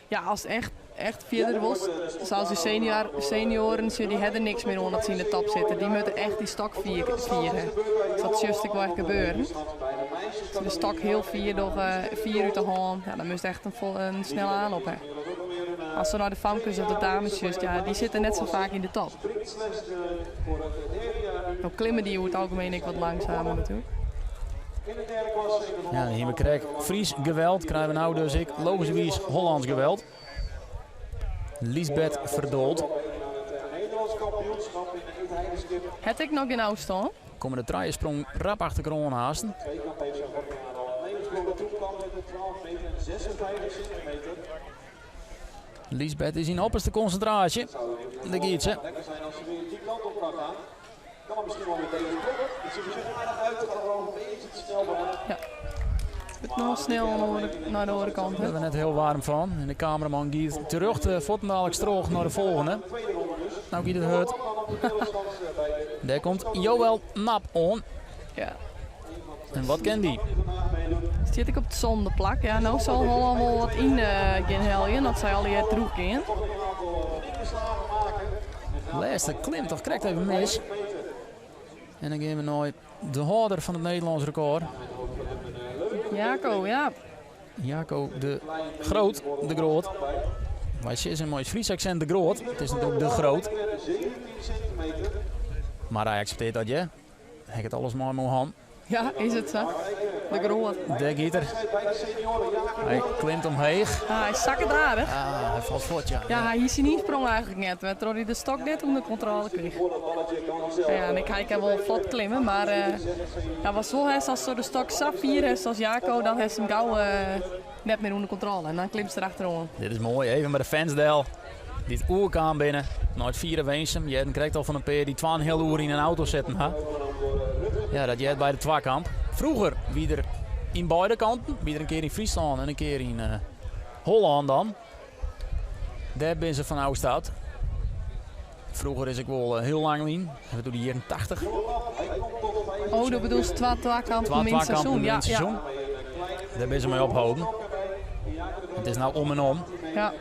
Speaker 2: Ja, ast echt, echt fierder wolst, sa as de senior, senioaren, dy hawwe der niks mear oan dat se yn de top sitte. Dy moatte echt dy stok fier, fier. Dus dat sjochst ek wol echt gebeuren. As de stok hiel fier dogge, fier út de hân, ja, dan moatst echt in, fol, in snelle aanloop ha. Ast nei de famkes of de dames sjochst, ja, dy sitte net sa faak yn de top. No klimme dy oer it algemien ek wat langsumer natuerlik.
Speaker 1: Ja, hjir we krekt Fries geweld, krije we no dus ek logyskwiis Hollâns geweld. Liesbeth Verdoold.
Speaker 2: Het ik noch gjin ôfstân?
Speaker 1: Komme de trije sprong rap achter elkoar oan haasten. Liesbeth is yn opperste konsintraasje. Dêr giet se.
Speaker 2: Ja. It noch snel nei de oare kant.
Speaker 1: Dêr net hiel waarm fan. En de kameraman giet terjochte fuortendaliks troch nei de folgjende. No giet it hurd. Dêr komt Joël Nap oan.
Speaker 2: Ja.
Speaker 1: En wat kin dy?
Speaker 2: Stiet ek op it sânde plak. Ja, no sil Hollân wol wat yn gean heljen, dat sy allegear troch gean.
Speaker 1: Lêste klim toch krekt even mis. En dan gean we nei de hâlder fan it Nederlânsk rekôr.
Speaker 2: Jaco, ja.
Speaker 1: Jaco de Groot, de Groot. Wy sizze mei it Frysk aksint de Groot. It is natuerlik de Groot. Mar hy akseptearret dat, ja. Hy hat alles mei Mohan.
Speaker 2: Ja, is it sa? De Groot.
Speaker 1: Dêr giet er. Hy klimt omheech.
Speaker 2: Ah, hy sakket aardich.
Speaker 1: Ah, hy falt fuort, ja.
Speaker 2: Ja, hy hie syn ynsprong eigentlik net, wêrtroch hy de stok net ûnder kontrôle krige. Ja, en ik, hy kin wol flot klimme, mar uh, ja, was wol hast as de stok sa fier is as Jaco, dan hast him gau uh, net mear ûnder kontrôle en dan klimst er achteroan.
Speaker 1: Dit is moai, even by de fans del. Dy't oerkaam binne nei it fiere Winsum. Je hearden krekt al fan in pear dy't twaenheal oere yn in auto sitten ha. Ja, dat heart by de twakamp. Froeger wie der yn beide kanten. Wie der in kear yn Fryslân en in kear yn uh, Hollân dan. Dêr binne se fan ôfstapt. Froeger is ek wol hiel lang lyn. Even doe de jierren 80.
Speaker 2: Oh, do bedoelst twa twakampen yn it seizoen.
Speaker 1: Ja, ja. Dêr binne se mei opholden. It is no om en om.
Speaker 2: Ja.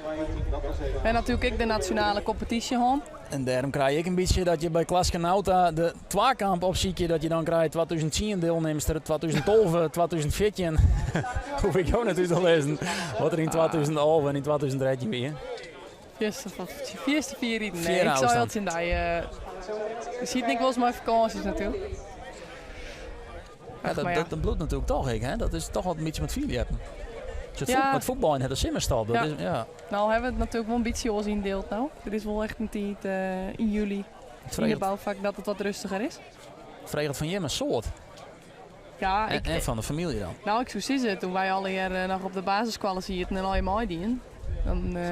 Speaker 2: En natuerlik ek de nasjonale kompetysje hân.
Speaker 1: En dêrom krij ik in bytsje dat je by Klaske Nauta de twakamp opsykje, dat je dan krije 2010 dielnimster, 2012, 2014. Hoech ik jo net út te lizzen wat der yn 2011 en yn 2013 wie.
Speaker 2: Fierste fier riden. Nee, ik sei al tsjin dy. Je siet ek wolris mei fakânsjes natuerlik.
Speaker 1: Ja, dat, dat, dat bliuwt natuerlik toch ek, hè? Dat is toch wat in bytsje mei fierljeppen. Het, ja. het fuotbal hat de simmerstop. Dat
Speaker 2: ja.
Speaker 1: is, ja.
Speaker 2: No hawwe we it natuerlik wol in bytsje oars yndield no. Der is wol echt in tiid uh, yn july yn de boufak dat it wat rêstiger is.
Speaker 1: Freget fan jimme in soad.
Speaker 2: Ja,
Speaker 1: en,
Speaker 2: ik,
Speaker 1: en fan de famylje dan?
Speaker 2: No, ik soe sizze, doe't wy allegear eh, noch op de basisskoalle sieten en allegear meidienen, dan uh,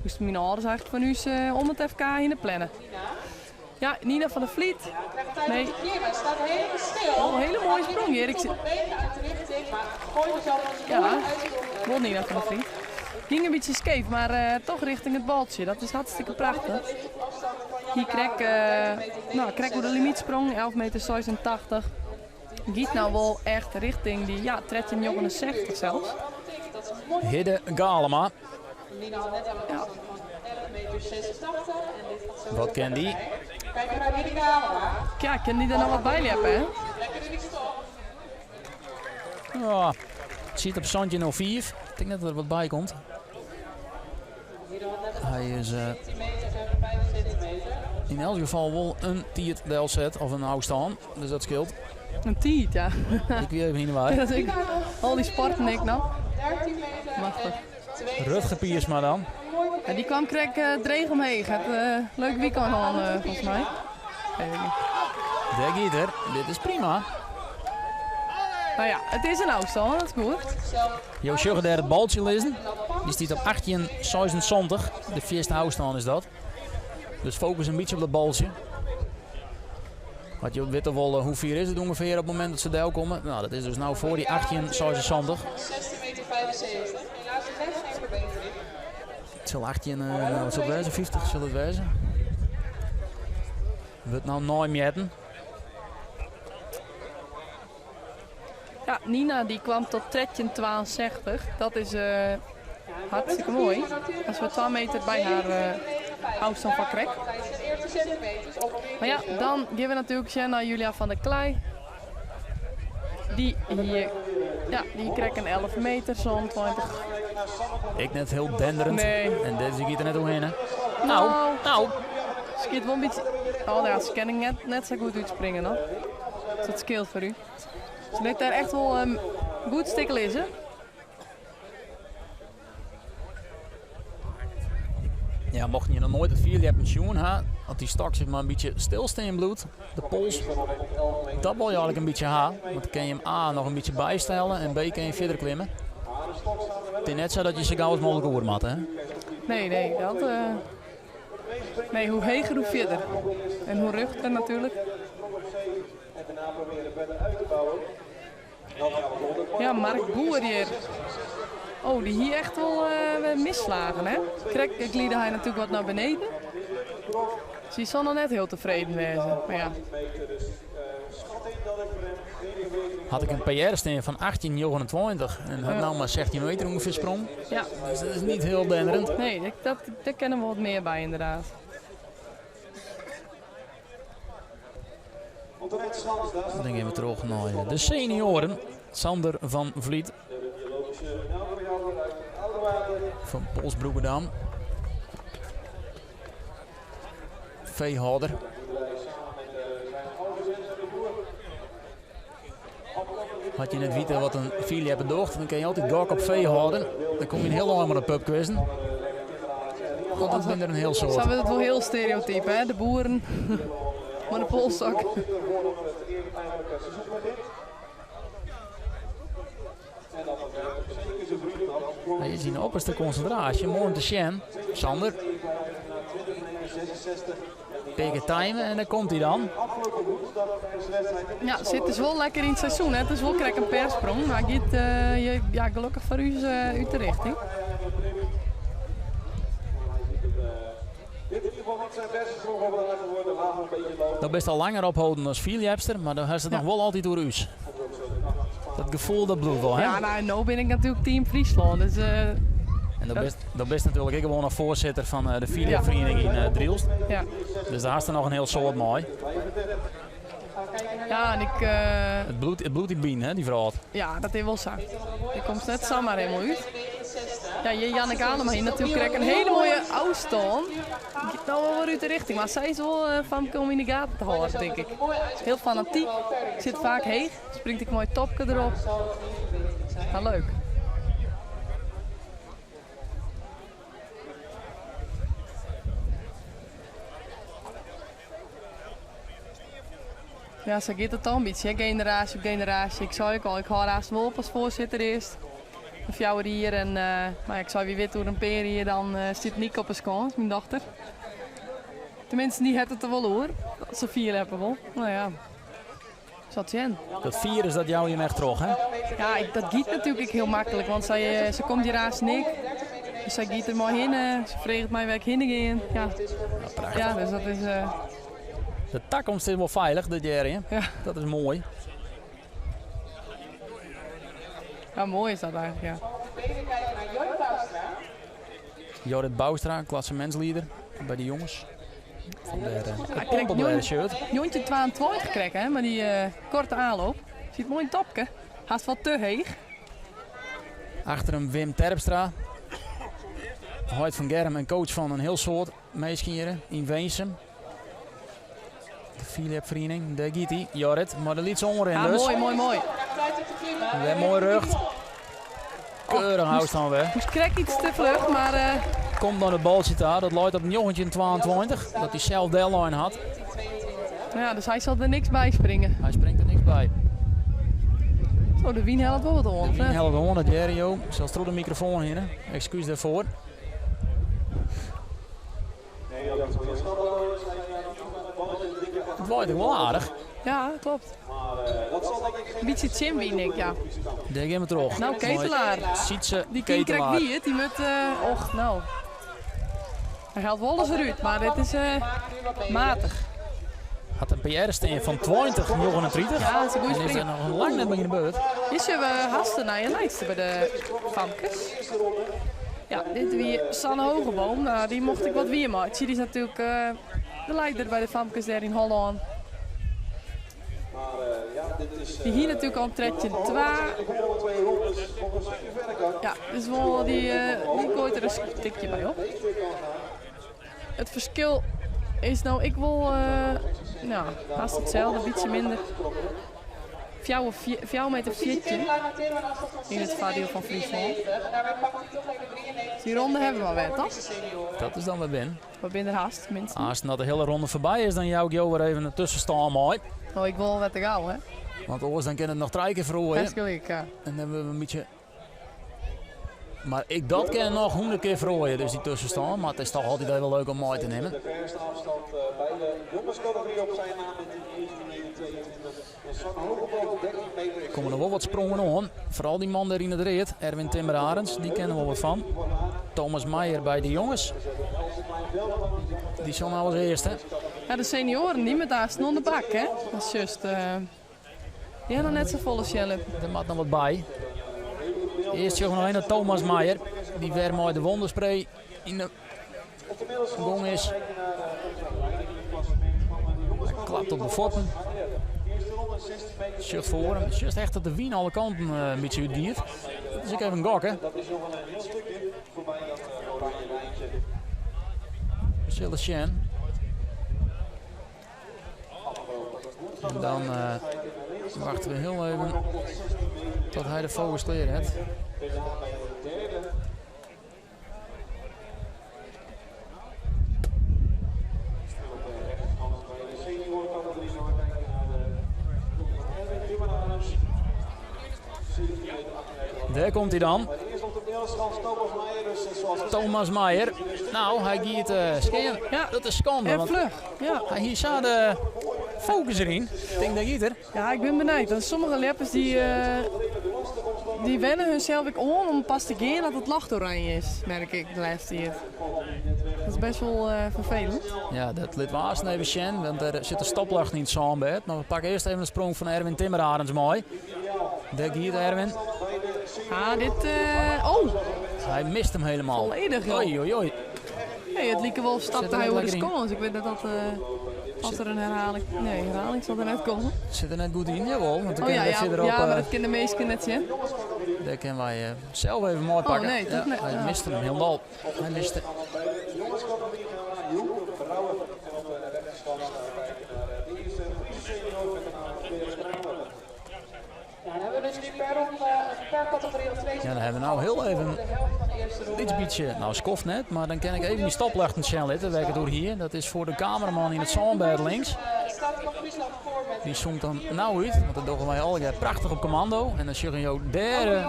Speaker 2: moasten myn âlders eigentlik fan ús uh, om it FK hinne planne. Ja, Nina van der Vliet. Nee. Oh, een hele mooie sprong hier. Ik zit... Ja, wol Nina van der Vliet. Gyng in bytsje skeef, mar uh, toch richting it baltsje. Dat is hartstikke prachtich. Hjir krekt, uh, no, krekt oer de limytsprong, 11,86 meter. Giet no wol echt richting dy ja, 13,69 sels.
Speaker 1: Hidde Galema.
Speaker 2: Ja.
Speaker 1: Wat kin dy?
Speaker 2: Ja, kin dy der noch wat by ljeppe, hè?
Speaker 1: Ja, it siet op 17.05. Ik tink net dat der wat by komt. Hy is uh, yn elk gefal wol in tiid delset of in ôfstân, dus dat skeelt.
Speaker 2: In tiid, ja.
Speaker 1: Ik wie even yn de war.
Speaker 2: Dat ik, al dy sporten ek noch. Machtich.
Speaker 1: Rutger Piersma dan.
Speaker 2: Ja, dy kwam krekt uh, dreech omheech. Hat uh, leuk weekend hân, uh, folgens my.
Speaker 1: Dêr giet er. Dit is prima.
Speaker 2: Nou ja, it is in ôfstân, dat is goed.
Speaker 1: Jo sjogge dêr it baltsje lizzen. Dy stiet op 18,76. De fierste ôfstân is dat. Dus fokus in bytsje op dat baltsje. As jo witte wolle hoe fier is it ûngefear op it momint dat se delkomme. Nou, dat is dus no foar dy 18,76.
Speaker 4: Helaas net geen verbetering.
Speaker 1: It sil 18, uh, wat sil it wêze? 50 sil it wêze. Wurdt no neimjitten.
Speaker 2: Ja, Nina die kwam tot 13,62. Dat is uh, hartstikke moai. As we 2 meter by har uh, ôfstân fan krekt. Mar ja, dan gean we natuerlik sjen nei Julia van der Klei. Dy hie, ja, dy krekt in 11 meter, sa'n 20.
Speaker 1: Ek net hiel denderend.
Speaker 2: Nee.
Speaker 1: En dizze giet der net oerhinne. Nou, nou.
Speaker 2: Skiet wol in bytsje. Oh ja, se kinne net, net sa goed útspringe noch. Dus dat skeelt foar u. Se lit dêr echt wol in goed stik lizze.
Speaker 1: Ja, mochten je noch noait it fierljeppen sjoen ha, as dy stok sis mar in bytsje stilstean bliuwt, de pols, dat wol je eigentlik in bytsje ha. Want dan kin je him A noch in bytsje bystelle en B kin je fierder klimme. It is net sa dat je sa gau as mooglik oer moatte. Hè?
Speaker 2: Nee, nee, dat, uh, nee, hoe heger hoe fierder. En hoe rjochter natuerlik. Ja, Mark Boer hjir. Oh, dy hie echt wol uh, misslagen, hè? Krekt glide hy natuerlik wat nei beneden. Dus dy sil noch net hiel tefreden wêze. Mar ja.
Speaker 1: Had ik in PR stean fan 18,29 en hat no mar 16 meter ûngefear sprong.
Speaker 2: Ja.
Speaker 1: Dus dat is net hiel denderend.
Speaker 2: Nee, dat, dêr kinne wol wat mear by ynderdaad.
Speaker 1: Dan gean we troch nei de senioaren. Sander van Vliet. Fan Polsbroekerdam. Feehâlder. As je net witte wat in fierljepper docht, dan kin je altyd gok op feehâlder. Dan kom je in hiel ein mei de pubquizzen. Want dat binne der in hiel soad.
Speaker 2: Sa wurdt it wol hiel stereotyp, hè? De boeren mei de polsstok.
Speaker 1: Hy is yn de opperste konsintraasje. Moai om te sjen. Sander. Pear kear time en dêr komt hy dan.
Speaker 2: Ja, sit dus wol lekker yn it seizoen. Hè. It is wol krekt in persprong, mar giet uh, ja, gelokkich foar ús uh, út de richting.
Speaker 1: Do bist al langer opholden as fierljepster, mar do hast it noch wol altyd oer ús. Dat gefoel dat bliuwt wol, hè?
Speaker 2: Ja, no, no bin ik natuerlik Team Fryslân, dus... Uh,
Speaker 1: en do bist, do bist natuerlik ek gewoan noch foarsitter fan de fierljepferiening yn uh, Drylst.
Speaker 2: Ja.
Speaker 1: Dus dêr hast der noch in hiel soad mei.
Speaker 2: Ja, en ik... Uh,
Speaker 1: it bliuwt dy binen, hè, dy wrâld.
Speaker 2: Ja, dat is wol sa. Dêr komst net samar hielendal út. Ja, hjir Janneke Anema hie natuerlik krekt in hiele moaie ôfstân. Giet no wol wer út de richting, mar sy is wol in famke om yn de gaten te hâlden, tink ik. Hiel fanatyk, sit faak heech, springt ek moai topke derop. Ja, leuk. Ja, sa giet it dan in bytsje, generaasje op generaasje. Ik sei ek al, ik hâld aanst wol op as foarsitter earst. In 4 jier en uh, mar ik sei, wie wit oer in pear jier dan uh, stiet Niek op 'e skâns, myn dochter. Teminsten, dy hat it der wol oer. Dat se fierljeppe wol. No ja, sal sjen.
Speaker 1: Dat firus dat jou je him echt troch, hè?
Speaker 2: Ja, ik, dat giet natuerlik ek hiel maklik, want sy, eh, se komt hjir aanst ek. Dus sy giet der mei hinne, se freget my wêr't ik hinne gean. Ja,
Speaker 1: ja,
Speaker 2: ja dus dat is... Uh...
Speaker 1: De takomst is wol feilich dit jier, hè?
Speaker 2: Ja.
Speaker 1: Dat is moai.
Speaker 2: Ja, moai is dat eigentlik, ja.
Speaker 1: Jorrit Bouwstra, klassemintslieder by de jonges. Fandêr it pompeblêdeshirt.
Speaker 2: 1922 krekt, hè, mei dy korte aanloop. Siet moai in topke. Hast wat te heech.
Speaker 1: Achter him Wim Terpstra. Heit fan Germ en coach fan in hiel soad minsken hjir yn Winsum. De fierljepferiening, dêr giet hy. Jorrit, mei de lytse oanrin
Speaker 2: Ja,
Speaker 1: dus.
Speaker 2: moai, moai, moai.
Speaker 1: Wer moai rjocht. Keurich ôfstân wer.
Speaker 2: Moast krekt iets te fluch, mar...
Speaker 1: Komt dan it baltsje ta, dat leit op 1922, dat hy sels dellein hat.
Speaker 2: Ja, dus hy sil der niks by springe.
Speaker 1: Hy springt der niks by.
Speaker 2: Zo, de wyn hellet wol wat oan.
Speaker 1: De wyn hellet oan, dat hearre jo. Sels troch de mikrofoan hinne. Ekskús dêrfoar. It waait ek wol aardich.
Speaker 2: Ja, klopt. Bytsje tsjinwyn ek, ja.
Speaker 1: Dêr gean we troch.
Speaker 2: Nou, Ketelaar.
Speaker 1: Sietse
Speaker 2: Dy kin krekt
Speaker 1: Ketelaar.
Speaker 2: wie it, dy moat... Och, no. Hy hellet wol alles derút, mar dit is matich.
Speaker 1: Hat in PR stean fan 20,39.
Speaker 2: Ja, dat is in goede
Speaker 1: En is
Speaker 2: springer.
Speaker 1: der noch lang net by yn de beurt.
Speaker 2: Hjir sjogge we hast de nije leidster by de famkes. Ja, dit wie Sanne Hogeboom. Nou, dy mocht ik wat wier meitsje. Dy is natuerlik de leider by de famkes dêr yn Hollân. Dy hie natuerlik al in 13-2. Ja, dus wol dy, dy goait der in stikje by op. It ferskil is no ek wol, no, hast itselde, bytsje minder. Fjouwer, fjouwer meter 14 yn it foardiel fan Fryslân. Dy ronde hawwe we mar wer, toch?
Speaker 1: Dat is dan wer binnen.
Speaker 2: We binne der hast, minstens.
Speaker 1: As dat de hiele ronde foarby is, dan jou ik jo wer even in tuskenstân mei.
Speaker 2: Oh, ik wol wer te gau, hè?
Speaker 1: Want oars dan kin it noch trije kear feroarje.
Speaker 2: Best gelyk, ja.
Speaker 1: En dan wurde we in bytsje. Mar ek dat kin noch 100 kear feroarje, dus dy tuskenstân. Mar it is toch altyd even leuk om mei te nimmen.
Speaker 3: De verste afstand by de jongenscategorie op zijn naam met 19 meter 22. En Sanne Hogeboom 13 meter.
Speaker 1: Er komme noch wol wat sprongen oan. Foaral dy man dêr yn it read, Erwin Timmerarends, dy kin der wol wat fan. Thomas Meijer by de jonges. Dy sil nou as earste.
Speaker 2: Ja, de senioaren dy moatte aansten oan de bak, hè? Dat is just, dy ha noch net safolle sjen litten.
Speaker 1: Der moat noch wat by. Earst sjogge we noch even nei Thomas Meijer, dy't wer mei de wonderspray yn de gong is. Hy klapt op de fuotten. Sjocht foar him. Sjochst echt dat de wyn alle kanten in bytsje útgiet. Dat is ek even gokke. We sille sjen. En dan wachte we hiel even tot hy de focus klear hat. Dêr komt hy dan. Thomas Meijer. Nou, hy giet skean.
Speaker 2: Ja.
Speaker 1: Dat is skande.
Speaker 2: En
Speaker 1: Want
Speaker 2: fluch. Ja.
Speaker 1: hy hie sa de focus deryn. Ik tink, dêr giet er.
Speaker 2: Ja, ik bin benijd. Want sommige ljeppers dy wenne hunsels ek oan om pas te gean as it ljocht oranje is, merk ik de lêste tiid. Dat is best wol ferfelend.
Speaker 1: Ja, dat litte we aansten even sjen, want der sit in stopljocht yn it sânbêd. Mar we pakke earst even de sprong fan Erwin Timmerarends mei. Dêr giet Erwin.
Speaker 2: Ah, dit, oh!
Speaker 1: Hy mist him helemaal.
Speaker 2: Volledig, joh.
Speaker 1: Oei, oei, oei.
Speaker 2: Hey, it like wol
Speaker 1: Sit
Speaker 2: stapte
Speaker 1: er
Speaker 2: hy
Speaker 1: net
Speaker 2: oer de
Speaker 1: lekker yn?
Speaker 2: skâns. Ik wit net dat, as der in herhaling. Nee, herhaling sil der net komme.
Speaker 1: Sit der net goed yn, jawol. Want dan
Speaker 2: Oh
Speaker 1: kinne
Speaker 2: ja,
Speaker 1: we
Speaker 2: ja,
Speaker 1: fierderop,
Speaker 2: ja, mar dat kinne de minsken net sjen.
Speaker 1: Dêr kinne wy sels even mei pakke.
Speaker 2: Oh nee, toch
Speaker 1: Ja,
Speaker 2: net.
Speaker 1: hy
Speaker 2: Ja.
Speaker 1: miste him hielendal. Hy miste. Ja, dan hawwe we no hiel even lyts bytsje, no skoft net, mar dan kin ik even dy stopljochten sjen litte wêr't ik it oer hie. Dat is foar de kameraman yn it sânbêd links. Dy zoomt dan no út, want dat dogge wy allegear prachtich op kommando. En dan sjogge jo dêr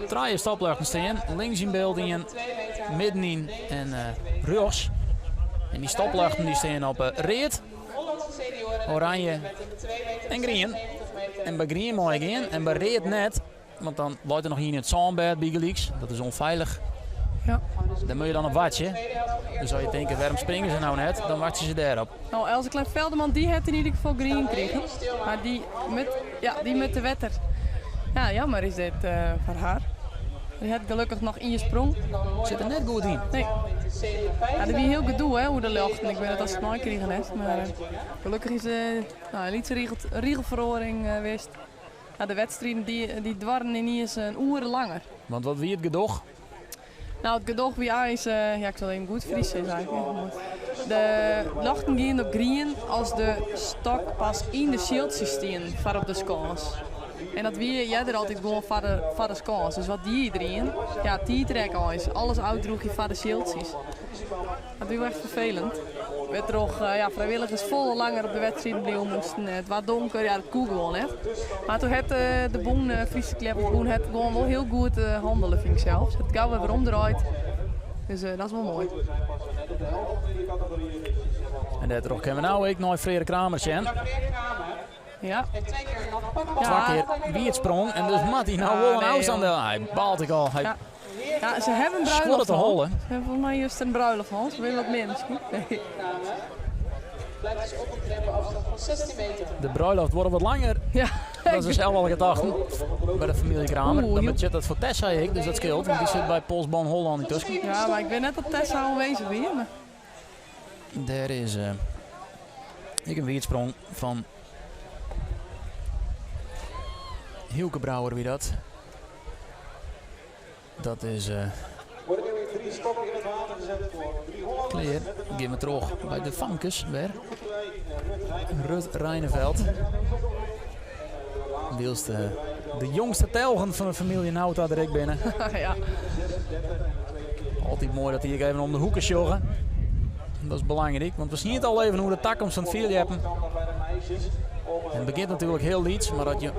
Speaker 1: trije stopljochten stean. Links yn byld ien, middenyn en rjochts. En dy stopljochten dy stean op read, oranje en grien. En by grien mei je gean en by read net. Want dan leit der noch ien yn it sânbêd bygelyks. Dat is ûnfeilich.
Speaker 2: Ja.
Speaker 1: Dêr moatte je dan op wachtsje. Dus as je tinke, wêrom springe se no net? Dan wachtsje se dêrop.
Speaker 2: No, Else Klein Velderman dy hat yn ieder gefal grien krigen. Mar dy met, ja, dy met de wetter. Ja, jammer is dit foar har. Dy hat gelokkich noch ien sprong.
Speaker 1: Sit der net goed yn.
Speaker 2: Nee. Ja, der wie hiel gedoe hè, oer de ljochten. Ik wit net oftst it meikrigen hast, mar gelokkich is der no, in lytse rigel, rigelferoaring west. Ja, de wedstriden dy, dy duorren yniens in oere langer.
Speaker 1: Want wat wie it gedoch?
Speaker 2: No, it gedoch wie eins, ja, ik sil even goed Frysk sizze eigentlik. De ljochten gienen op grien as de stok pas yn de sjildsjes stienen foar op de skâns. En dat wie earder altyd gewoan foar de, foar de skâns. Dus wat die iedereen? Ja, tiidrek eins. Alles ôfdrûgje foar de sjildsjes. Dat wie wol echt ferfelend. Wêrtroch ja, frijwilligers folle langer op de wedstriden bliuwe moasten. It waard donker, ja, dat koe gewoan net. Mar doe hat de bûn, Fryske Kljeppersbûn, hat gewoan wol hiel goed hannele, fyn ik sels. Hat gau wer weromdraaid. Dus dat is wol moai.
Speaker 1: En dêrtroch kinne we no ek nei Freark Kramer sjen.
Speaker 2: Ja.
Speaker 1: Twa kear wiet sprong en dus moat hy no wol in ôfstân del. Hy baalt ek al. Hy
Speaker 2: Ja. Ja, se hawwe in bruiloft
Speaker 1: skuorret de holle.
Speaker 2: Se hawwe folgens my juster in bruiloft hân. Se binne wat min miskien. Nee.
Speaker 4: Blijft dus op een trepafstand van 16 meter.
Speaker 1: De bruiloft wordt wat langer.
Speaker 2: Ja.
Speaker 1: Dat is zelf al gedachten. By de famylje Kramer.
Speaker 2: Oeh,
Speaker 1: Dan
Speaker 2: joh.
Speaker 1: betsjut dat foar Tessa ek, dus dat skeelt. Want dy sit by Polsbân Hollân yntusken.
Speaker 2: Ja, mar ik wit net oft Tessa oanwêzich wie. Mar...
Speaker 1: Dêr is ek in wietsprong fan Hielke Brouwer wie dat. Dat is klear. Gean we troch by de famkes wer. Rut Rijneveld. Wylst de jongste telgen fan de famylje Nauta der ek binne.
Speaker 2: Ja.
Speaker 1: Altyd moai dat dy ek even om de hoeke sjogge. Dat is belangryk, want we hiene it al even oer de takomst fan it fierljeppen. En it begjint natuerlik hiel lyts, mar dat je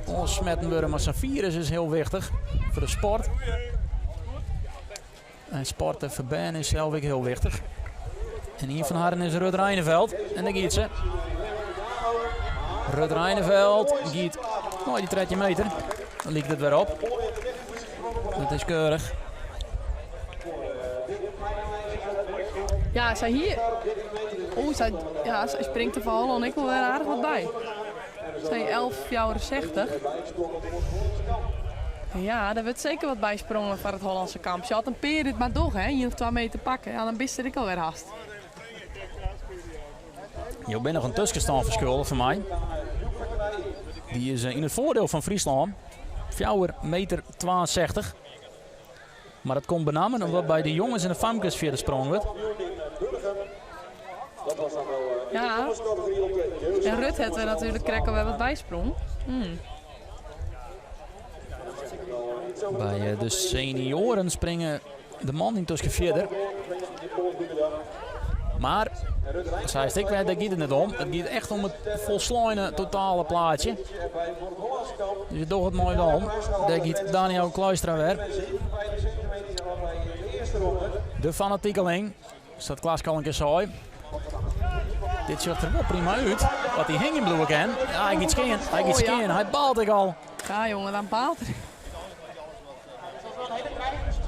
Speaker 1: oansmetten wurde mei sa'n firus is hiel wichtich foar de sport. En sporten foar bern is sels ek hiel wichtich. En ien fan harren is Rut Rijneveld. En dêr giet se. Rut Rijneveld giet nei dy 13 meter. Dan liket it wer op. Dat is keurich.
Speaker 2: Ja, sy hie. Oeh, sy, ja, sy springt der foar Hollân ek wol wer aardich wat by. Sy 11,64. Ja, der wurdt seker wat by sprongen foar it Hollânske kamp. Se hat in pear dit mar dogge, hè, ien of twa meter pakke. Ja, dan bist der ek alwer hast.
Speaker 1: Jo binne noch in tuskenstân ferskuldich foar my. Dy is yn it foardiel fan Fryslân. 4 meter 62. Mar dat komt benammen omdat by de jonges en de famkes fierder sprongen wurdt.
Speaker 2: Ja, en Rut hat der natuerlik krekt alwer wat bysprong.
Speaker 1: By de senioaren springe de mannen yntusken fierder. Mar, seist ek wer, dêr giet it net om. It giet echt om it folsleine totale plaatsje. Dus je dogge it moai dan. Dêr giet Daniel Kluistra wer. De fanatiekeling, sa't Klaske al in kear sei. Dit sjocht der wol prima út. Wat hy hingjen bliuwe kin. Ja, hy giet skean. Hy giet
Speaker 2: Oh, ja.
Speaker 1: skean. Hy baalt ek al.
Speaker 2: Ja, jonge, dan baalt er.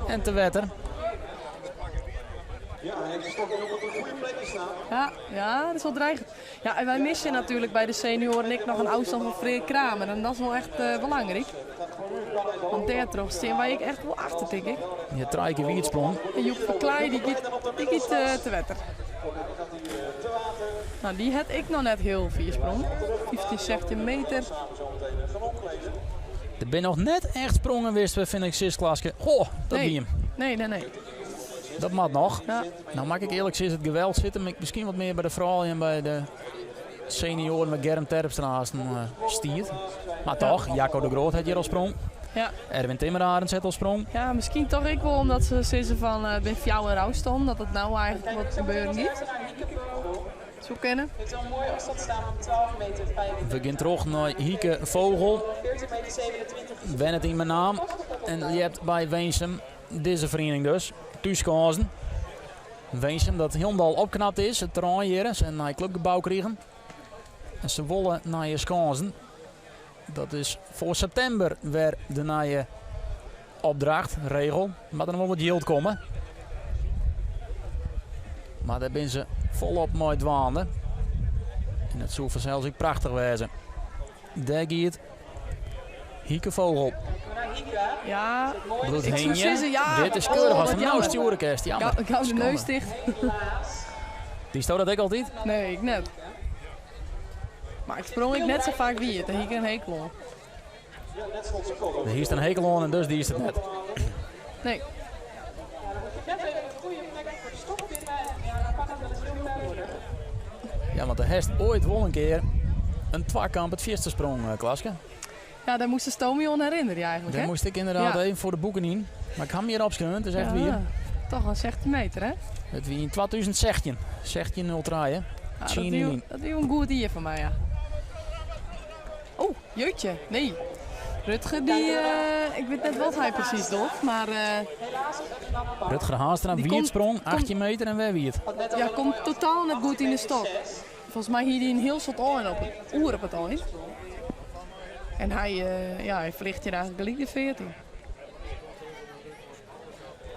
Speaker 1: En te wetter.
Speaker 2: Ja, ja, dat is wel dreigend. Ja, en wij missen natuurlijk bij de senioren ek noch in ôfstân fan Freark Kramer. En dat is wol echt belangryk. Want dêrtroch stean wy ek echt wol achter, tink ik.
Speaker 1: Ja, trije kear wiet sprong.
Speaker 2: En Joep Verkleij, dy giet, dy giet te wetter. Nou, dy hat ek noch net hiel fier sprong. 15, 16 meter.
Speaker 1: Der binne noch net echt sprongen wist, fyn ik sis Klaske. Goh, dat
Speaker 2: Nee.
Speaker 1: wie him.
Speaker 2: Nee, nee, nee.
Speaker 1: Dat moat noch.
Speaker 2: Ja.
Speaker 1: Nou mag ik earlik sizze, it geweld sit him miskien wat mear by de froulju en by de senioaren mei Germ Terpstra hast stiet. Mar toch, Jacco de Groot hat hjir al sprong.
Speaker 2: Ja.
Speaker 1: Erwin Timmerarends hat al sprong.
Speaker 2: Ja, miskien toch ek wol omdat se sizze fan it binne fjouwer ôfstannen, dat it no eigentlik wat gebeuren giet. Soe kinne.
Speaker 4: Het is wel moai as dat staan op 12 meter 25.
Speaker 1: We gean troch nei Hieke Vogel.
Speaker 4: 14 meter 27.
Speaker 1: Wennet yn Menaam en ljept by Winsum. Dizze feriening dus. Thúskânsen. Winsum dat hielendal opknapt is. It terrein hjir. Se in nij klupgebou krigen. En se wolle nije skânsen. Dat is foar septimber wer de nije opdracht, regel. Moat der noch wol wat jild komme. Mar dêr binne se folop mei dwaande. En dat soe fansels ek prachtich wêze. Dêr giet. Hieke Vogel.
Speaker 2: Ja,
Speaker 1: Bliuwt
Speaker 2: ik soe
Speaker 1: hingjen.
Speaker 2: sizze ja.
Speaker 1: Dit is keurich
Speaker 2: Oh,
Speaker 1: as
Speaker 2: wat
Speaker 1: er no
Speaker 2: jammer.
Speaker 1: stjoere kinst. Jammer.
Speaker 2: Gau, gau de
Speaker 1: Skande.
Speaker 2: neus ticht.
Speaker 1: Diesto dat ek altyd?
Speaker 2: Nee, ik net. Mar ik sprong ek net sa faak wiet. Dêr hie ik in hekel oan.
Speaker 1: Dêr hiest in hekel oan en dus diest it net.
Speaker 2: Nee.
Speaker 1: Ja, want do hast oait wol in kear in twakamp it fierste sprong, eh, Klaske.
Speaker 2: Ja, dêr moast my oan herinnerje eigentlik.
Speaker 1: Dêr
Speaker 2: hè?
Speaker 1: moast ik ynderdaad
Speaker 2: Ja.
Speaker 1: even foar de boeken yn. Mar ik ha 'm hjir opskreaun, it is echt
Speaker 2: Ja,
Speaker 1: wier.
Speaker 2: Toch in 16 meter, hè?
Speaker 1: It wie yn 2016, 16.03, hè?
Speaker 2: Ja, dat
Speaker 1: Tsien
Speaker 2: wie,
Speaker 1: jier lyn.
Speaker 2: dat wie in goed jier foar my, ja. Oh, jeutje, nee. Rutger, dy, eh, ik wit net wat hy presys docht, mar... eh,
Speaker 1: Rutger Haanstra,
Speaker 2: Die
Speaker 1: wiet
Speaker 2: komt-
Speaker 1: sprong, 18 meter en wer wiet.
Speaker 2: ja, komt totaal net goed yn de stok. Folgens my hie hy in hiel soad ein op it, oer op it ein. En hy, eh, ja, hy fljocht hjir eigentlik gelyk de feart yn.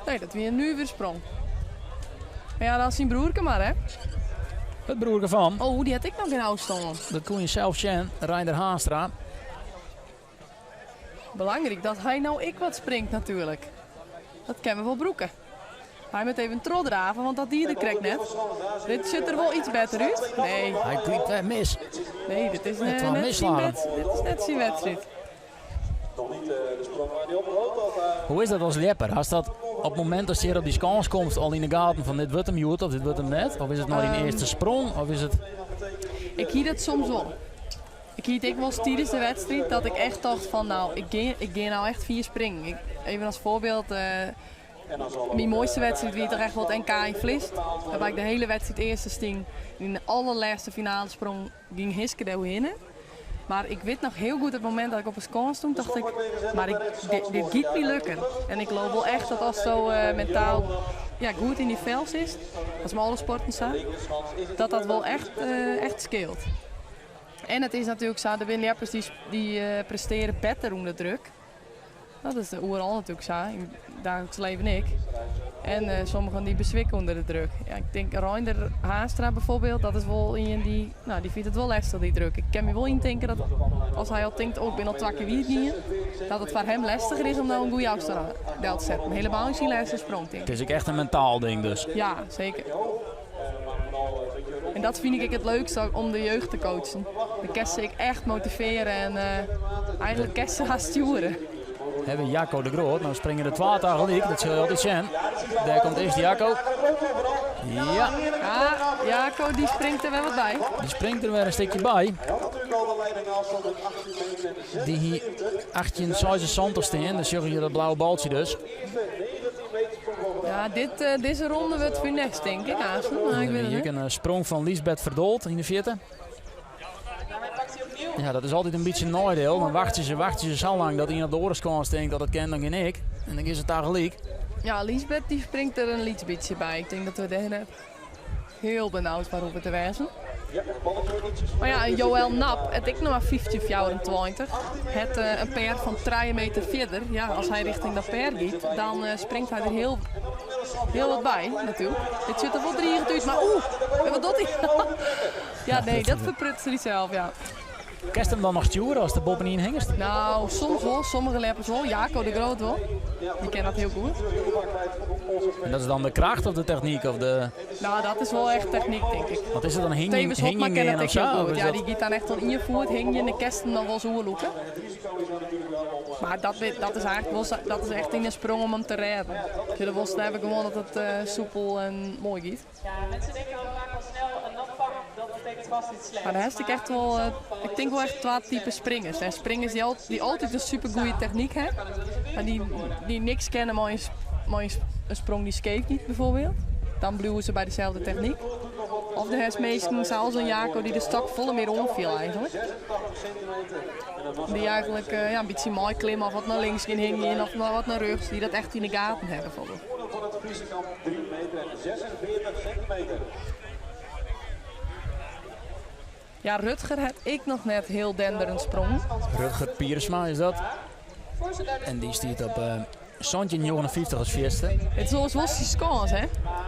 Speaker 2: Nee, dat wie in nuvere sprong. Mar ja, dan syn broerke mar, hè?
Speaker 1: It broerke fan,
Speaker 2: Oh, dy hat ek noch gjin ôfstân.
Speaker 1: dat koene je sels sjen, Reinder Haanstra.
Speaker 2: Belangryk dat hy no ek wat springt natuerlik. Dat kinne we wol brûke. Hy moat even trochdrave, want dat die er krekt net. Dit sjocht der wol iets better út. Nee,
Speaker 1: Hy grypt wer mis.
Speaker 2: nee, dit is
Speaker 1: Net
Speaker 2: net,
Speaker 1: wel
Speaker 2: net syn
Speaker 1: misslagen.
Speaker 2: wed- dit is net syn wedstriid.
Speaker 3: Nog niet eh, de sprong waar hij op hoopt had. eh,
Speaker 1: Hoe is dat as ljepper? Hast dat op it momint datst hjir op dy skâns komst al yn de gaten fan dit wurdt him hjoed of dit wurdt him net? Of is it nei dyn earste sprong? Of is it...
Speaker 2: Ik hie dat soms wol. Ik hie it ek wolris tidens de wedstriid dat ik echt tocht fan no, ik gean, ik gean no echt fier springen. Ik, even as foarbyld, eh, myn moaiste wedstriid wie toch echt wol it NK yn Vlist. Wêrby't ik de hiele wedstriid earste stie. Yn de allerlêste finale sprong gyng Hiske dêr hinne. Mar ik wit noch hiel goed it momint dat ik op de skâns stie, tocht ik, mar ik, dit, dit giet my lukken. En ik leau wol echt dat asto eh, mentaal ja, goed yn dyn fel sitst, dat is mei alle sporten sa, dat dat wol echt, eh, echt skeelt. En it is natuerlik sa, der binne ljeppers dy, dy eh, prestearje better ûnder druk. Dat is oeral natuerlik sa, yn it deistich libben ek. En eh, sommigen dy beswikke ûnder de druk. Ja, ik tink Reinder Haanstra byfoarbyld, dat is wol ien dy, no, dy fynt it wol lestich, dy druk. Ik kin my wol yntinke dat as hy al tinkt, oh, ik bin al twa kear wiet gien, dat it foar him lestiger is om no in goede ôfstân del te setten. Hielendal yn syn lêste sprong, tink
Speaker 1: It
Speaker 2: ik.
Speaker 1: is ek echt in mentaal ding dus.
Speaker 2: Ja, seker. En dat fyn ik ek it leukste om de jeugd te coachen. Dan kinst se ek echt motivearje en eh, eigentlik kinst se hast stjoere.
Speaker 1: Hawwe we Jacco de Groot. No springe de twa tagelyk, dat sille je altyd sjen. Dêr komt earst Jacco. Ja,
Speaker 2: Ja, Jacco dy springt der wer wat by.
Speaker 1: dy springt der wer in stikje by.
Speaker 3: Hy hat natuerlik al de leiding afstand met 18 meter en
Speaker 1: Dy hie 1876 stean. Dan sjogge je dat blauwe baltsje dus.
Speaker 3: 19 meter sprong van vandaag.
Speaker 2: Ja, dit, eh, dizze ronde wurdt funest, tink ik, aanst. Mar ik wit it
Speaker 1: Hjir
Speaker 2: net.
Speaker 1: in eh, sprong fan Liesbeth Verdolt yn de fierte. Ja, dat is altyd in bytsje in neidiel. Dan wachtsje se sa lang dat ien op de oare skâns tinkt dat it kin, dan gean ik. En dan is it tagelyk.
Speaker 2: Ja, Liesbeth dy springt der in lyts bytsje by. Ik tink dat we dêr net hiel benaud foar hoege te wêzen.
Speaker 3: Ja, het balletje wordt ietsjes
Speaker 2: Mar ja, en Joël Nap, hat ek noch mar 15,24. Hat eh, in PR fan 3 meter fierder. Ja, as hy rjochting dat PR giet, dan eh, springt hy der hiel, hiel wat by, natuerlik. Dit sjocht der wol driigjend út, mar oeh, en wat docht hy? ja, nee, dat ferprutst hy sels, ja.
Speaker 1: Kinst him dan noch stjoere ast der boppe-yn hingest?
Speaker 2: No, soms wol, sommige ljeppers wol. Jaco de Groot wol. Dy kin dat hiel goed.
Speaker 1: En dat is dan de kracht of de technyk? Of de,
Speaker 2: No, dat is wol echt technyk, tink ik.
Speaker 1: wat is it dan, hingjen,
Speaker 2: Tewes Hopma
Speaker 1: hingjen
Speaker 2: kin dat
Speaker 1: gean of
Speaker 2: ek hiel
Speaker 1: sa? Of
Speaker 2: goed.
Speaker 1: is
Speaker 2: Ja,
Speaker 1: dat-
Speaker 2: dy giet dan echt oan ien foet hingjen en de kinst him dan wolris oerlûke. Mar dat, dat is eigentlik wol, sa- dat is echt yn in sprong om him te rêden. Je wolst hawwe gewoan dat it eh, soepel en moai giet.
Speaker 4: Ja, mensen denken al vaak al snel een nat pak, dat betekent vast iets slechts.
Speaker 2: Mar dêr hast ik echt wol, eh, ik tink wol echt twa typen springers. En springers dy, al, dy altyd in super goede technyk hawwe, mar dy, dy niks kinne mei in, sp- mei in sp- in sprong dy't skeef giet bijvoorbeeld. Dan bliuwe se by deselde technyk. Of do hast minsken sa as in Jaco dy't de stok folle mear oanfiele eigentlik.
Speaker 3: 86 centimeter. En dat was
Speaker 2: Dy eigentlik eh, ja, in bytsje meiklimme of wat nei links gean hingjen of noch wat nei rjochts. Dy't dat echt yn de gaten hawwe bijvoorbeeld.
Speaker 3: voordeel van het Friese kamp 3 meter en 46 centimeter.
Speaker 2: Ja, Rutger hat ek noch net hiel denderend sprong.
Speaker 1: Rutger Piersma is dat. En dy stiet op uh, 1759 as fierste.
Speaker 2: It is wolris wol syn kâns, hè?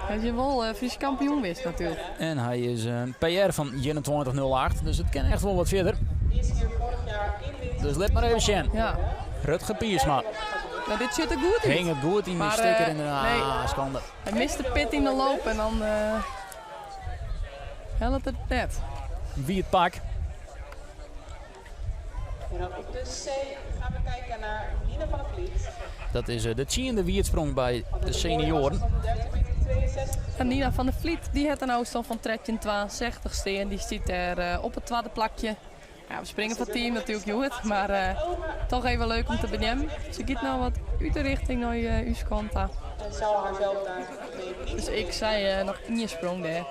Speaker 2: Hy is wol uh, Frysk kampioen west natuerlik.
Speaker 1: En hy is een PR fan 21.08, dus it kin echt wol wat fierder.
Speaker 4: Is hier vorig jaar in dit
Speaker 1: Dus lit mar even sjen.
Speaker 2: Ja.
Speaker 1: Rutger Piersma.
Speaker 2: Nou, dit sjocht der goed út.
Speaker 1: Hinget goed yn die stikker in de
Speaker 2: nee.
Speaker 1: Ah, skande.
Speaker 2: Hy mist de pit yn de loop en dan hellet it net.
Speaker 1: Wie it pak.
Speaker 4: En dan op de C gaan we kijken naar Nina van der Vliet.
Speaker 1: Dat is de tsiende wierdsprong by de senioaren.
Speaker 2: En Nina van der Vliet die hat in ôfstân fan 13,62 stean. Dy stiet dêr op it twadde plakje. Ja, we springe foar team natuerlik hjoed, mar toch even leuk om te beneamen. Se giet no wat út de richting nei ús kant ta. Dus ik sei noch ien sprong dêr.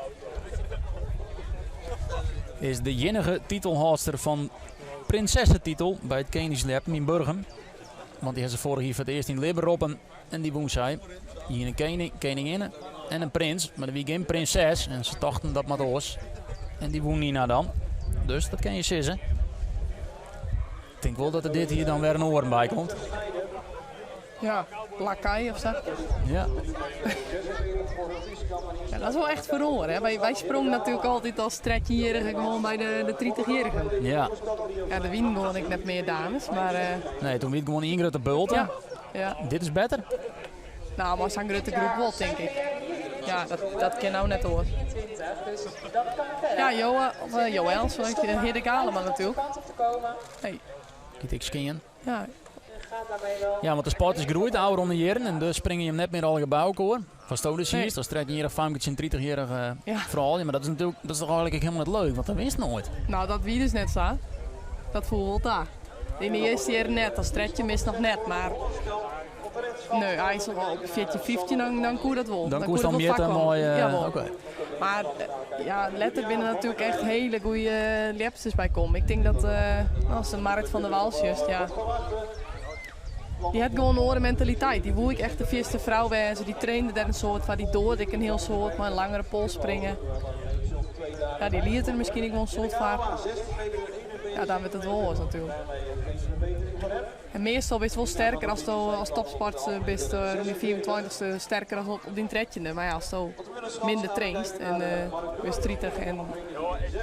Speaker 1: Is de iennige titelhâldster fan prinsessetitel by it Keningsljeppen yn Burgum. Want dy ha se foarich jier foar it earst yn libben roppen en dy wûn sy. Hiene in kening, keninginne en in prins, mar der wie gjin prinses en se tochten dat moat oars. En dy wûn Nina dan. Dus dat kin je sizze. Ik tink wol dat der dit jier dan wer in oaren by komt.
Speaker 2: Ja, lakei of sa.
Speaker 1: Ja.
Speaker 2: Ja, dat is wol echt feroare. Hè? Wy sprongen natuerlik altyd as trettjinjierrige gewoan by de tritichjierrigen.
Speaker 1: Ja.
Speaker 2: Ja, der wienen gewoan ek net mear dames, mar...
Speaker 1: Nee, toen wie it gewoan ien grutte bulte.
Speaker 2: Ja, ja.
Speaker 1: Dit is better?
Speaker 2: Nou, mei sa'n grutte groep wol, tink ik. Ja, dat kin no net oars. Ja, Joa, of Joël, sorry, Hidde Galema natuerlik. Hey.
Speaker 1: Giet ek skean.
Speaker 2: Ja.
Speaker 1: Ja, want de sport is groeid de ôfrûne jierren en dus springe jim net mear allegear by elkoar. Watsto dus
Speaker 2: Nee.
Speaker 1: siest, as trettjinjierrich famke tsjin tritichjierrige
Speaker 2: Ja.
Speaker 1: froulju. Mar dat is natuerlik, dat is toch eigenlik ek hielendal net leuk, want dan winst noait.
Speaker 2: Nou, dat wie dus net sa. Dat foel wol ta. Yn de earste jierren net, as 13 mist noch net, mar nee, eins al op 14, 15 dan koe dat wol.
Speaker 1: Dan
Speaker 2: Dan
Speaker 1: koest
Speaker 2: koe
Speaker 1: dan
Speaker 2: dat wol
Speaker 1: mjitte
Speaker 2: foarkomme.
Speaker 1: mei,
Speaker 2: Jawol.
Speaker 1: oké.
Speaker 2: Maar ja, letter binne der natuerlik echt hiele goede ljepsters by kommen. Ik tink dat as de Marrit van der Wal sjochst, ja, dy hat gewoan in oare mentaliteit. Dy woe ek echt de fierste frou wêze. Dy trainde dêr in soad foar. Dy doarde ek in hiel soad mei in langere pols springe. Ja, dy liet der miskien ek wol in soad foar. Ja, dan wurdt it wol oars natuerlik. En meastal bist wol sterker asto as topsporter bist rûn dyn fiifentweintichste sterker as op dyn trettjinde. Mar ja, asto minder trainst en bist 30 en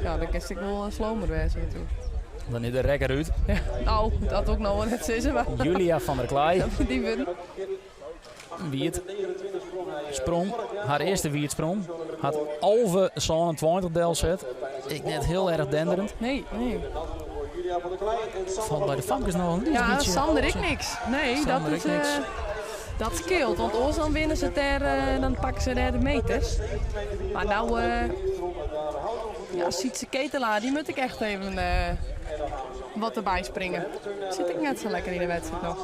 Speaker 2: ja, dan kinst ek wol slomer wêze natuerlik.
Speaker 1: Dan is de rekker út.
Speaker 2: Ja, nou, dat wol ik no wol net sizze, mar
Speaker 1: Julia van der Klei.
Speaker 2: Dy wurden.
Speaker 1: Wiet sprong, har earste wierdsprong, hat 11,27 delset. Ek net hiel erch denderend.
Speaker 2: Nee, nee.
Speaker 1: Falt by de famkes noch in lyts
Speaker 2: Ja,
Speaker 1: bytsje.
Speaker 2: Sander ek niks. Nee, dat
Speaker 1: Sander
Speaker 2: is,
Speaker 1: ek niks.
Speaker 2: dat skeelt, want oars dan winnen se dêr, dan pakke se dêr de meters. Mar no, ja, Sietse Ketelaar, dy moat ik echt even wat derby springe. Sit ik net sa lekker yn de wedstriid noch.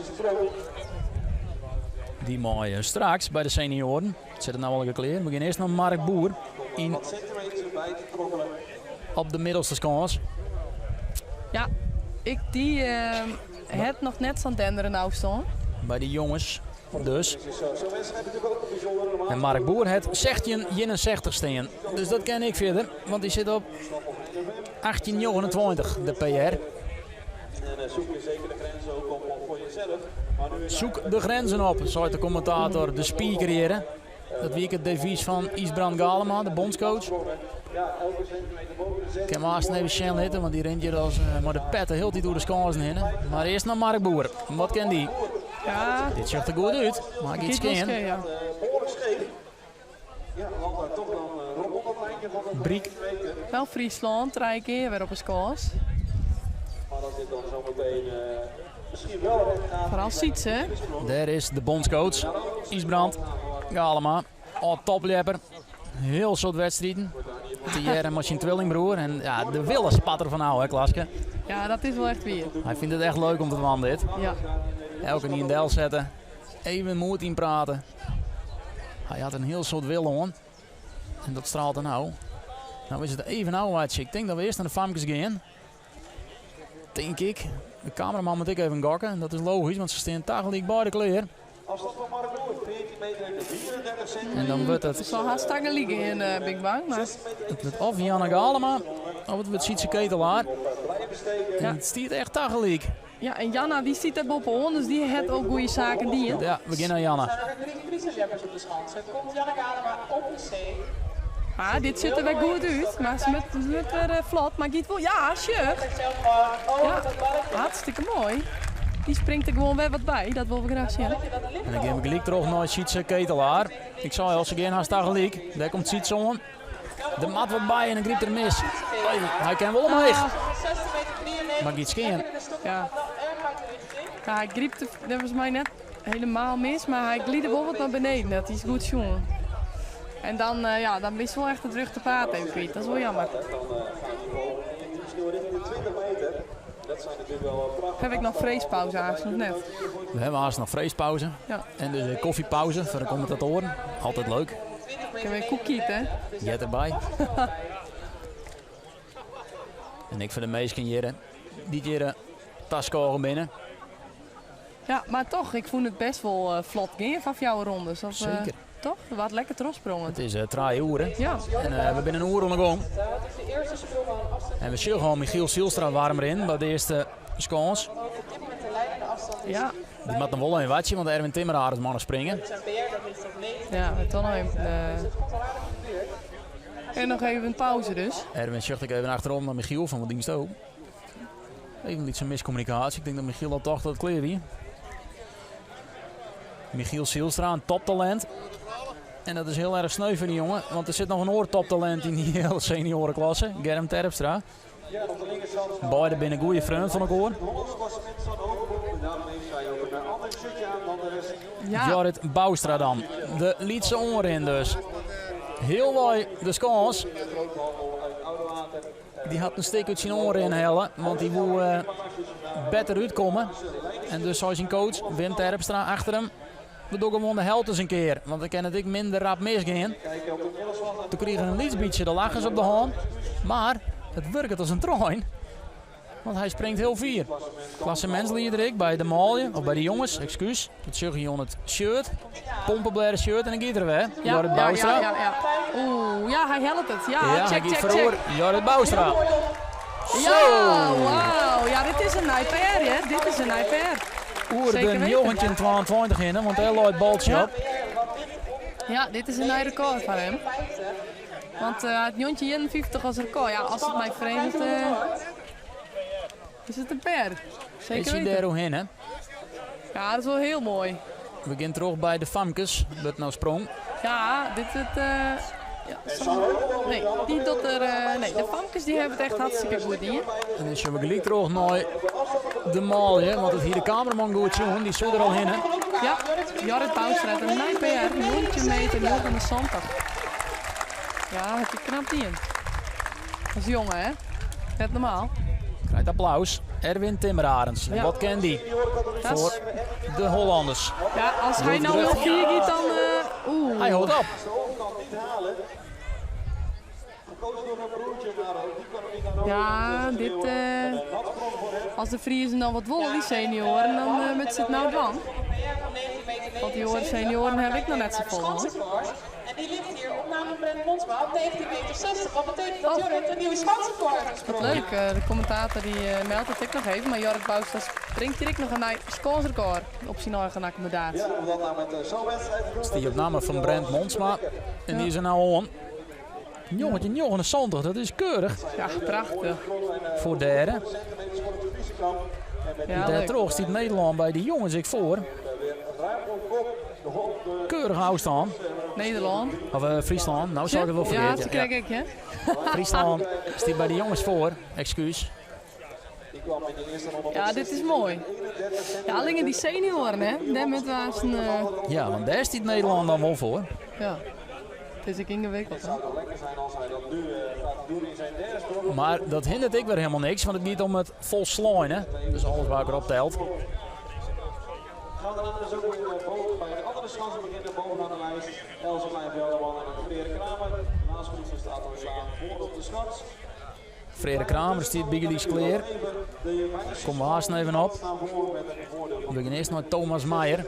Speaker 1: Dy mei straks by de senioaren. Sit it no allegear klear. We gean earst nei Mark Boer yn op de middelste skâns.
Speaker 2: Ja, ik dy het noch net sa'n denderende ôfstân.
Speaker 1: By de jonges dus. En Mark Boer hat 16,61 stean. Dus dat kin ek fierder, want dy sit op 18,29 de PR. Zoek de grenzen op, seit de kommentator, de speaker hjir. Dat wie ek it devys fan Ysbrand Galema, de bondscoach. Ik kin Maarten even sjen litte, want dy rint hjir as mei de pet de hiele tiid oer de skânsen hinne. Mar earst nei Mark Boer. Wat kin dy?
Speaker 2: Ja.
Speaker 1: Dit sjocht der goed út, mar giet
Speaker 2: Giet wol
Speaker 1: skean.
Speaker 2: skean, ja.
Speaker 1: Briek.
Speaker 2: Wel Fryslân, trije kear wer op 'e skâns. Foaral Sytse.
Speaker 1: Dêr is de bondscoach Ysbrand Galema, âld topljepper. Hiel soad wedstriden. Tegearre mei syn twillingbroer. En ja, de wille spat der fan ôf, hè Klaske?
Speaker 2: Ja, dat is wol echt wier.
Speaker 1: Hy fynt it echt leuk om te dwaan dit.
Speaker 2: Ja.
Speaker 1: Elkenien delsette. Even moed ynprate. Hy hat in hiel soad wille oan. En dat straalt er no. No is it even ôfwachtsje. Ik tink dat we earst nei de famkes gean. Tink ik. De kameraman moat ek even gokke. Dat is logysk, want se stean tagelyk beide klear. En dan wurdt it...
Speaker 2: It sil hast tagelyk gean, bin ik bang. Mar...
Speaker 1: It wurdt of Janna Galema, of it wurdt Sietse Ketelaar. En
Speaker 2: Ja.
Speaker 1: it stiet echt tagelyk.
Speaker 2: Ja, en Janna dy stiet dêr boppe-oan, dus dy hat ook goede saken dien.
Speaker 1: Ja, we gean nei Janna.
Speaker 4: Staan er drie Friese op de schans. Komt Janna Galema op de C.
Speaker 2: Ah, dit sjocht der wer goed út, mar se moat wer flot, mar giet wol. Ja, sjoch! Ja, hartstikke moai. Dy springt der gewoan wer wat by, dat wolle we graach sjen.
Speaker 1: En dan gean we gelyk troch nei Sietse Ketelaar. Ik sei al, se gean hast tagelyk. Dêr komt Sietse oan. Der moat wat by en dan grypt er mis. Hy kin wol omheech. Mar giet skean.
Speaker 2: Ja. Ja, hy grypt neffens my net helemaal mis, mar hy glide wol wat nei beneden. Dat is goed sjoen. En dan, eh, ja, dan bist wol echt it rjochte paad even kwyt. Dat is wol jammer. Haw ik noch freespauze aanst of net?
Speaker 1: We hawwe aanst noch freespauze.
Speaker 2: Ja.
Speaker 1: En dus koffiepauze foar de kommentatoaren. Altyd leuk.
Speaker 2: Kinne we in koekje ite?
Speaker 1: Heart derby. en ek foar de minsken hjir dy't hjir taskôge binne.
Speaker 2: Ja, mar toch, ik fûn it best wol eh, flot gean fan fjouwer rondes. Of, eh,
Speaker 1: Seker.
Speaker 2: toch? Der waard lekker trochsprongen.
Speaker 1: It is trije oere.
Speaker 2: Ja.
Speaker 1: En eh, we binne in oere oan de gong. En we sjogge al Michiel Zijlstra warm rinnen by de earste skâns.
Speaker 2: Ja.
Speaker 1: Die moat noch wol even wachtsje, want Erwin Timmeraar is mannen springen.
Speaker 2: Ja, we toch nog even, en noch even in pauze dus.
Speaker 1: Erwin sjocht ek even achterom nei Michiel fan wat dienst ook. Even in lytse miskommunikaasje. Ik tink dat Michiel al tocht dat it klear wie. Michiel Zijlstra, in toptalint. En dat is hiel erch sneu foar dy jonge, want der sit noch in oar toptalint yn dy hiele senioareklasse, Germ Terpstra. Beide binne goede freonen fan elkoar.
Speaker 2: Ja.
Speaker 1: Jorrit Bouwstra dan. De lytse oanrin dus. Healwei de skâns. Dy hat in stik út syn oanrin helle, want dy woe better útkomme. En dus sei syn coach Wim Terpstra achter him, we dogge gewoan de helte ris in kear, want dan kin it ek minder rap misgean. Toen krige er in lyts bytsje de lachers op de hân, mar it wurket as in trein. Want hy springt hiel fier. Klassemintslieder ek by de manlju, of by de jonges, ekskús. Dat sjogge je oan it shirt. Pompeblêde shirt en dan giet er wer.
Speaker 2: Ja,
Speaker 1: Jorrit
Speaker 2: ja,
Speaker 1: Bouwstra.
Speaker 2: ja, ja, ja. Oeh, ja, hy hellet it. Ja,
Speaker 1: Ja, hy
Speaker 2: check,
Speaker 1: giet
Speaker 2: check,
Speaker 1: foaroer.
Speaker 2: check.
Speaker 1: Jorrit Bouwstra.
Speaker 2: Ja, wauw. Ja, dit is in nij PR, hè. Dit is in nij PR.
Speaker 1: Oer de
Speaker 2: Zeker weten.
Speaker 1: 1922 hinne, want dêr leit it baltsje
Speaker 2: Ja.
Speaker 1: op.
Speaker 2: Ja, dit is in nij rekôr foar him. Want eh, hy hat 1951 as rekôr. Ja, as it my freget, eh, is it in PR. Seker
Speaker 1: Is hy
Speaker 2: weten.
Speaker 1: dêr oerhinne?
Speaker 2: Ja, dat is wol hiel moai.
Speaker 1: We gean troch by de famkes. Wurdt no sprong.
Speaker 2: Ja, dit it. eh, ja, nee, dy docht der. eh, nee, de famkes dy hawwe it echt hartstikke goed dien.
Speaker 1: En dan sjogge we gelyk troch nei de manlju, want it hie de kameraman goed sjoen, dy soe der al hinne.
Speaker 2: Ja, Jorrit Bouwstra hat in nij PR, 19 meter 79. Ja, hat hy knap dien. As jonge, hè? Net normaal.
Speaker 1: Krijt applaus. Erwin Timmerarends. En
Speaker 2: Ja.
Speaker 1: wat ken die
Speaker 2: Dat is-
Speaker 1: voor de Hollanders?
Speaker 2: Ja, as hy
Speaker 1: Goed
Speaker 2: no
Speaker 1: terug.
Speaker 2: hiel fier giet, dan... eh, oeh.
Speaker 1: Hy hâldt op.
Speaker 2: Ja, dit... eh, as de Friezen dan wat wolle, dy senioaren, dan eh moatte se it no dwaan. Want dy oare senioaren hawwe ek noch net safolle, hoor.
Speaker 4: En dy ligt hier op naam van Brent Monsma op 19 meter 60. Wat betekent dat Jorrit een nieuwe schansrecord heeft
Speaker 2: Wat
Speaker 4: gesprongen.
Speaker 2: leuk, eh, de kommentator dy eh, meldt it ek noch even, mar Jorrit Bouwstra springt hjir ek noch in nij skânsrekôr op syn eigen akkommodaasje.
Speaker 1: Dat is op namme fan Brent Monsma. En dy is der no oan. 1979, dat is keurich.
Speaker 2: Ja, prachtich.
Speaker 1: Foar dêr.
Speaker 2: Ja, leuk.
Speaker 1: Dêrtroch stiet Nederlân by de jonges ek foar. Keurich ôfstân.
Speaker 2: Nederlân.
Speaker 1: Of eh, Fryslân, no sei ik it wol
Speaker 2: Ja,
Speaker 1: ferkeard.
Speaker 2: dat krij ik, hè?
Speaker 1: Fryslân stiet by de jonges foar, ekskús.
Speaker 2: Ja, dit is moai. Ja, allinne dy senioaren, hè? Dêr moatte we aanst in, eh,
Speaker 1: Ja, want dêr stiet Nederlân dan wol foar.
Speaker 2: Ja, it is ek yngewikkeld, hè?
Speaker 1: Mar dat hinderet ek wer hielendal niks, want it giet om it folsleine. Dus alles wat derop telt.
Speaker 3: Gaan we dus ook weer boven bij de andere schansen beginnen. Bovenaan de lijst Else Klein-Velderman en Frere Kramer. Naast Friese staat er staan voor op de schans.
Speaker 1: Frere Kramer stiet bygelyks klear. Komme we haast even op. We gean earst nei Thomas Meijer.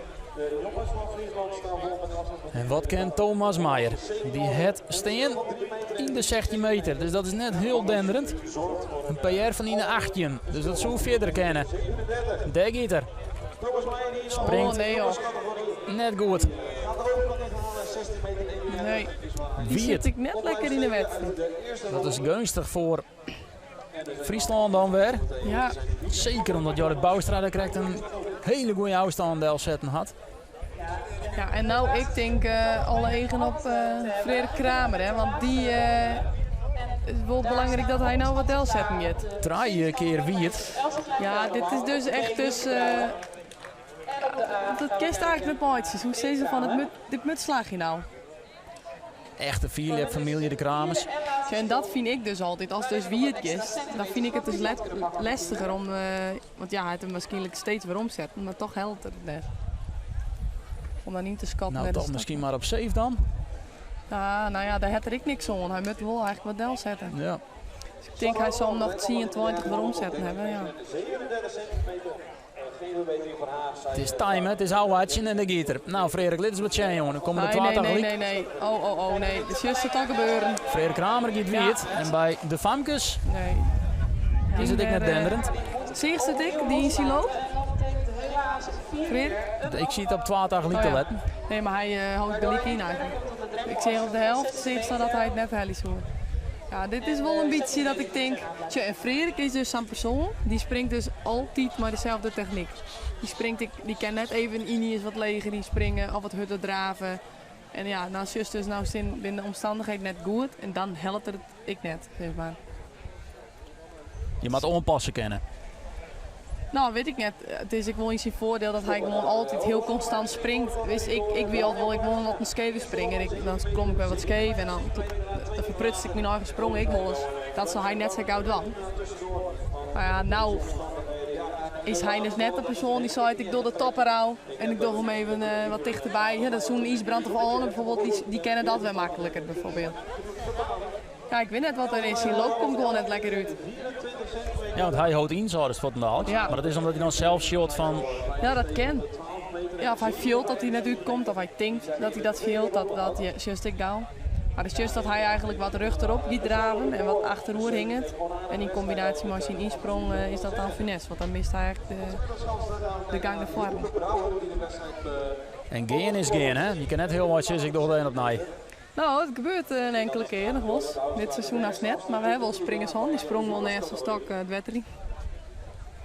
Speaker 1: En wat kin Thomas Meijer? Dy hat stean yn de 16 meter, dus dat is net hiel denderend. In PR fan yn de 18, dus dat soe fierder kinne. Dêr giet er. Springt
Speaker 2: Oh, nee, joh.
Speaker 1: net goed.
Speaker 2: Nee, dy sit ek net lekker yn de wedstriid.
Speaker 1: Dat is geunstich foar Fryslân dan wer.
Speaker 2: Ja.
Speaker 1: Seker omdat Jorrit Bouwstra der krekt in hiele goede ôfstân delsetten hat.
Speaker 2: Ja, en nou ik tink uh, alle eagen op uh, Freark Kramer, hè, want dy uh, is wol belangryk dat hy nou wat delsetten giet.
Speaker 1: Trije kear wiet.
Speaker 2: Ja, dit is dus echt dus. Dat kinst eigentlik net meitsje. Hoe sizze fan it mut, dit mut slagje nou.
Speaker 1: Echte fierljepfamylje, de Kramers.
Speaker 2: Ja, en dat fyn ik dus altyd. Ast dus wiet giest, dan fyn ik it dus lestiger om. Want ja, hy hat him waarskynlik steeds weromsetten, mar toch helpt it net. Om dan yn te skatten.
Speaker 1: Nou, toch miskien mar op safe dan?
Speaker 2: Ja, nou ja, dêr hat er ek niks oan. Hy moat wol eigentlik wat delsette.
Speaker 1: Ja.
Speaker 2: Dus ik tink hy sil him noch 10, 20 weromsetten hawwe. Ja.
Speaker 1: It is time, it is ôfwachtsjen en dêr giet er. Nou, Freark, lit ris wat sjen, jongen. Dan komme de twa
Speaker 2: Nee, nee,
Speaker 1: tagelyk.
Speaker 2: nee, nee. Oh, oh, oh, nee. Dit sjochst it al gebeuren.
Speaker 1: Freark Kramer giet wiet. En by de famkes
Speaker 2: Nee.
Speaker 1: is it ek net denderend.
Speaker 2: Seachst it ek, dy yn syn loop? Freark?
Speaker 1: Ik siet op twa tagelyk
Speaker 2: Oh
Speaker 1: te
Speaker 2: ja.
Speaker 1: letten.
Speaker 2: Nee, mar hy hâldt gelyk yn eigentlik. Ik seach op de helft, seachst al dat hy it net helje soe. Ja, dit is wol in bytsje dat ik tink, tsje, en Freark is dus sa'n persoan, dy springt dus altyd mei deselde technyk. Dy springt ek, dy kin net even yniens wat leger ynspringe of wat hurder drave. En ja, dan sjochst dus, no sin binne de omstannichheden net goed en dan helpt er it ek net, sis mar.
Speaker 1: Je moat oanpasse kinne.
Speaker 2: No, wit ik net. It is ek wol yn syn foardiel dat hy gewoan altyd hiel konstant springt. Witst, ik, ik wie altyd wol, ik wol wat in skeve springer. Ik, dan klom ik wer wat skeef en dan, dan ferprutste ik myn eigen sprong ek wolris. Dat sil hy net sa gau dwaan. Mar ja, no is hy dus net de persoan dy't seit ik doch de top derôf en ik doch him even eh, wat tichterby. Ja, dat soenen Ysbrand of Oane bijvoorbeeld, dy, dy kinne dat wer makliker bijvoorbeeld. Ja, ik wit net wat der is. Syn loop komt gewoan net lekker út.
Speaker 1: Ja, want hy hold yn, sei fuortendaliks.
Speaker 2: Ja.
Speaker 1: Mar dat is omdat hy dan sels sjocht fan...
Speaker 2: Ja, dat kin. Ja, of hy fielt dat hy net útkomt, of hy tinkt dat hy dat fielt, dat, dat sjochst ek gau. Mar it is just dat hy eigentlik wat rjochterop giet draven en wat achteroer hinget. En yn kombinaasje mei syn ynsprong eh, is dat dan funest, want dan mist hy eigentlik de, de gang nei foaren.
Speaker 1: En gean is gean, hè? Je kin net hiel wat sizze, ik doch it even opnij.
Speaker 2: No, it gebeurt in inkelde kear noch wolris. Dit seizoen hast net, mar we hawwe wol springers hân. Dy sprongen wol neist de stok it wetter yn.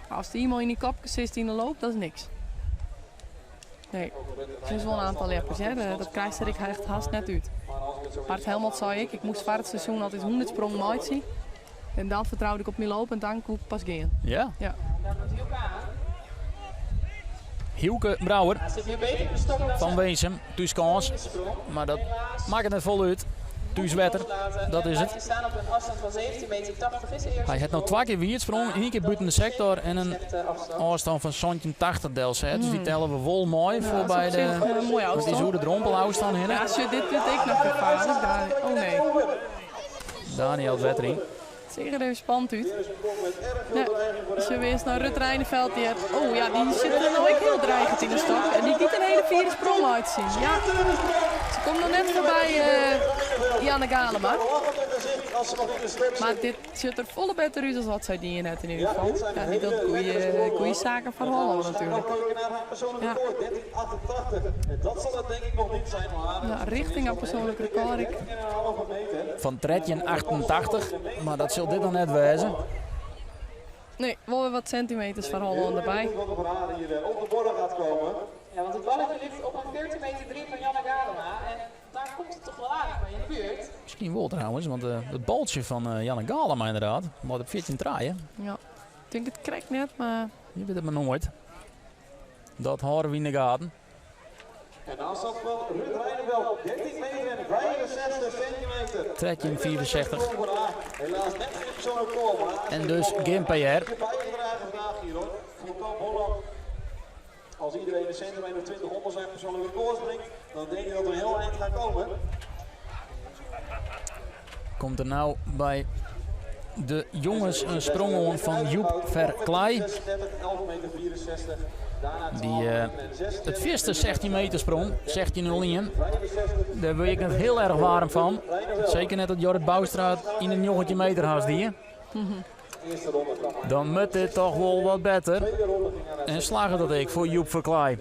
Speaker 2: Mar ast ienmaal yn dyn kopke sitst yn de loop, dat is niks. Nee, der is wol in oantal ljeppers, hear. Dat krijst der ek echt hast net út. Bart Helmholt sei ek, ik moast foar it seizoen altyd 100 sprongen meitsje. En dan fertroude ik op myn loop en dan koe ik pas gean.
Speaker 1: Ja?
Speaker 2: Ja.
Speaker 1: Hylke Brouwer fan Winsum, thúskâns. Mar dat makket net folle út. Thúswetter, dat is it. Hy hat no twa kear wiet sprongen, ien kear bûten de sektor en in ôfstân fan 1780 delset. Dus dy telle we wol mei foar by de, want dy is oer de drompelôfstân hinne.
Speaker 2: Ja, sjoch, dit wurdt ek noch gefaarlik. Oh nee.
Speaker 1: Daniël it wetter yn.
Speaker 2: It seach der even spannend út. Ja, sjoch we earst nei Rut Rijneveld. Dy hat, oh ja, dy sit der no ek hiel dreigend yn de stok. En dy giet in hiele fiere sprong meitsjen. Ja, se komt noch net foarby uh, Janne Galema. Mar dit sjocht der folle better út as wat sy dien hat yn ieder gefal. Ja, dy docht goede, goede saken foar Hollân natuerlik. Ja. Ja, richting har persoanlik rekôr ek.
Speaker 1: Fan 1388, mar dat sil dit noch net wêze.
Speaker 2: Nee, wol wer wat sintimeters foar Hollân derby.
Speaker 4: Ja, want het balletje ligt op een 14 meter 3 van Janne Galema. En daar komt het toch wel aardig bij in de buurt.
Speaker 1: Miskien wol trouwens, want uh, it baltsje fan uh, Janne Galema ynderdaad, leit op 14 trije.
Speaker 2: Ja, ik tink it krekt net, mar...
Speaker 1: Je wit it mar noait. Dat hâlde we yn de gaten.
Speaker 3: En de afstand van Ruud Rijneveld, 13 meter en 65 centimeter.
Speaker 1: 13,65.
Speaker 3: Helaas net geen persoonlijk record, maar
Speaker 1: En dus geen PR.
Speaker 3: bijgedragen vandaag hier hoor. Voor Kamp Holland. Als iedereen een centimeter 20 onder zijn persoonlijk record springt, dan denk ik dat we een heel eind gaan komen.
Speaker 1: Komt der no by de jonges in sprong oan fan Joep Verkleij. Dy uh, it fierste 16 meter sprong, 16.01. Dêr wurd ik net hiel erch waarm fan. Seker net dat Jorrit Bouwstra yn de 19 meter hast die. Dan moat dit toch wol wat better. En slagget dat ek foar Joep Verkleij.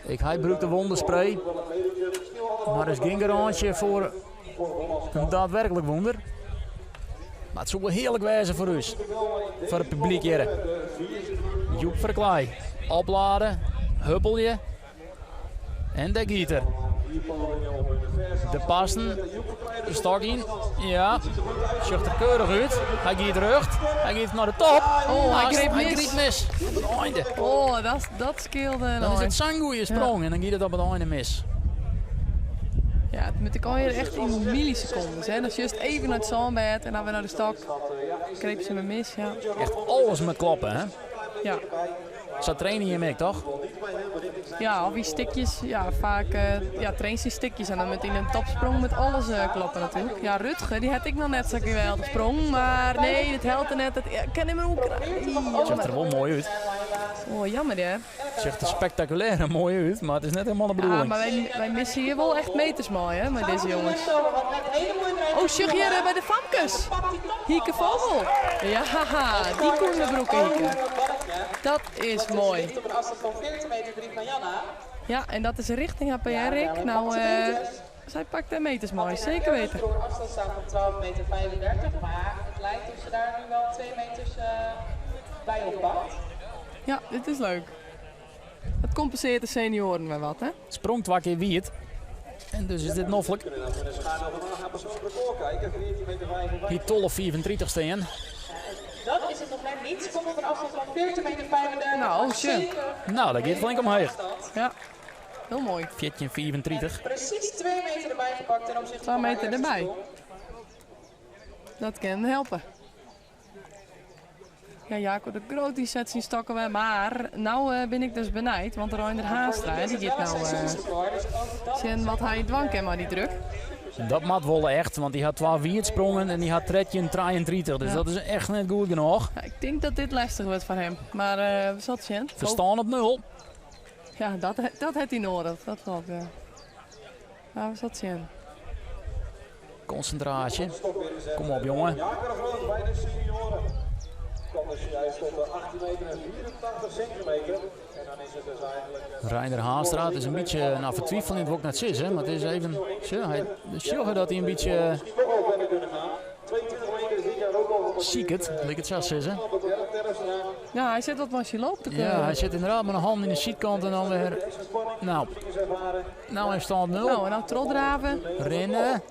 Speaker 1: Ek hy brûkt de wonderspray, mar is gjin garânsje foar in daadwerklik wûnder. Mar it soe wol hearlik wêze foar ús, foar it publyk hjir. Joep Verkleij, oplade, huppelje en dêr giet er. De passen, de stok yn. Ja, sjocht der keurich út. Hy giet rjocht, hy giet nei de top.
Speaker 2: Oh, hy greep
Speaker 1: Hy
Speaker 2: mis.
Speaker 1: grypt mis op it einde.
Speaker 2: Oh, dat, dat skeelde.
Speaker 1: Dan is it sa'n goede sprong en dan giet it op it einde mis.
Speaker 2: Ja, it moat ek allegear echt yn millisekondes. Hè. Dan sjochst even nei it sânbêd en dan wer nei de stok. Greep se wer mis, ja.
Speaker 1: Echt alles moat kloppe, hè?
Speaker 2: Ja.
Speaker 1: Sa traine jim ek, toch?
Speaker 2: Ja, of yn stikjes. Ja, faak ja, trainst yn stikjes en dan moat yn in topsprong moat alles kloppe natuerlik. Ja, Rutger, dy hat ek noch net sa'n geweldich sprong, mar nee, dit helpt er net. Dat kin him oer
Speaker 1: It sjocht der wol moai út.
Speaker 2: Oh, jammer hè.
Speaker 1: It sjocht der spektakulêr en moai út, mar it is net helemaal de
Speaker 2: Ja,
Speaker 1: bedoeling.
Speaker 2: mar wy, wy misse hjir wol echt meters mei, hè, mei dizze jonges. Oh, sjoch hjir by de famkes. Hieke Vogel. Ja, dy koene we brûke, Hieke. Dat is moai. Ja, en dat is richting har PR ek. No, sy pakt dêr meters mei, zeker weten.
Speaker 4: Afstand staan van 12 meter 35, maar het lijkt of ze daar nu wel 2 meters bij oppakt.
Speaker 2: Ja, dit is leuk. Dat compenseert de senioren weer wat, hè?
Speaker 1: Sprong twa kear wiet. En dus is dit noflik. Hie 12,35 stean.
Speaker 4: Dat is het nog net niet. Ze komt op een afstand van 14 meter 35.
Speaker 2: Nou, tje.
Speaker 1: Nou, dat giet flink omheech.
Speaker 2: Ja, heel mooi.
Speaker 1: 14,35.
Speaker 4: Precies 2 meter erbij gepakt ten opzichte
Speaker 2: 2
Speaker 4: van haar
Speaker 2: meter
Speaker 4: eerste
Speaker 2: erbij.
Speaker 4: sprong.
Speaker 2: Dat kan helpen. Ja, Jacob de Groot die zet zijn stokken weer. Maar nou ben ik dus benijd, want Reinder Haastra, hè, die gaat nou zien wat hij dwang kan, maar die druk.
Speaker 1: Dat mat wel echt, want die had 12 sprongen en die had 13,33. Dus
Speaker 2: Ja.
Speaker 1: dat is echt net goed genoeg.
Speaker 2: Ja, ik denk dat dit lastig wordt voor hem. Maar we zullen het zien.
Speaker 1: Verstaan op 0.
Speaker 2: Ja, dat heeft hij nodig. Dat klopt, ja. Maar we zullen het zien.
Speaker 1: Concentratie. Kom op, jongen.
Speaker 3: Jacob de Groot bij de senioren. Kwam dus juist tot de 18 meter en 84 centimeter. En dan is het dus eigenlijk...
Speaker 1: Reinder Haastra, het is een beetje, nou vertwijfelend wil ik net zeggen, maar het is even, zo, hij, de sjogger dat hij een beetje
Speaker 3: Misschien nog wel verder kunnen gaan. 22 meter is dit jaar ook al
Speaker 1: ziek het, laat ik het zo zeggen.
Speaker 2: Ja, hij zit wat als je loopt.
Speaker 1: Ja, hij zit inderdaad met een hand in de zijkant en dan weer, nou, nou hij staat 0.
Speaker 2: Nou, en nou trotdraven.
Speaker 1: Rennen,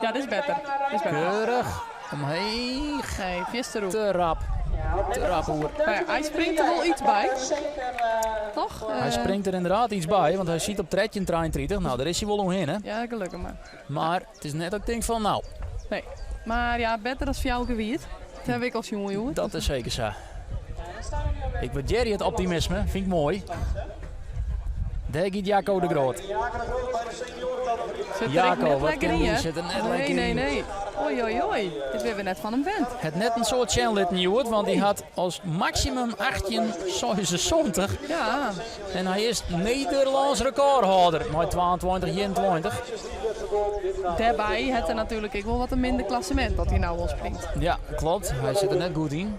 Speaker 2: Ja, dit is beter. Dit is beter.
Speaker 1: keurig, omheen,
Speaker 2: Nee, Visterhoek.
Speaker 1: te rap, te rap hoor.
Speaker 2: Maar ja, hij springt er wel iets bij, toch?
Speaker 1: Hij springt er inderdaad iets bij, want hij ziet op 13,33. Nou, daar is hij wel omheen, hè.
Speaker 2: Ja, gelukkig maar.
Speaker 1: Maar het is net ook denk van, nou,
Speaker 2: Nee. Maar ja, beter dan voor jou gewierd. Dat heb ik als jongen, jongen.
Speaker 1: dat is zeker zo. Ik waardeer het optimisme, vind ik mooi. Daar gaat Jaco de Groot.
Speaker 2: Zit er
Speaker 1: Jaco,
Speaker 2: echt net
Speaker 1: wat
Speaker 2: lekker
Speaker 1: kan
Speaker 2: in,
Speaker 1: die?
Speaker 2: hè?
Speaker 1: Zit er net
Speaker 2: nee,
Speaker 1: lekker
Speaker 2: nee,
Speaker 1: in.
Speaker 2: nee. Oei, oei, oei. Dit weer weer net van hem vent.
Speaker 1: Het net een soort channel nieuw, want die had als maximum 1876.
Speaker 2: Ja,
Speaker 1: En hij is Nederlands recordhouder met 22, 21.
Speaker 2: daarbij had hij natuurlijk ik wel wat een minder klassement dat hij nou al springt.
Speaker 1: Ja, klopt. Hij zit er net goed in.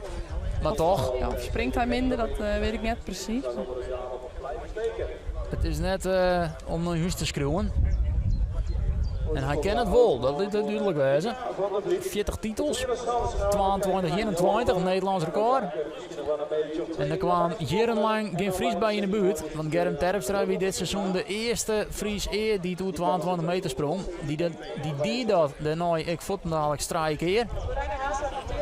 Speaker 1: Maar toch,
Speaker 2: Ja, of springt hij minder, dat weet ik net precies.
Speaker 1: het is net om naar huis te schreeuwen. En hij kent het wel, dat liet het duidelijk wezen. 40 titels, 22, 21, Nederlands record. En er kwam jarenlang geen Fries bij in de buurt. Want Germ Terpstra wie dit seizoen de eerste Fries eer die toe 22 meter sprong. Die dat, die, die dat daarna ik voet hem dadelijk strijk keer.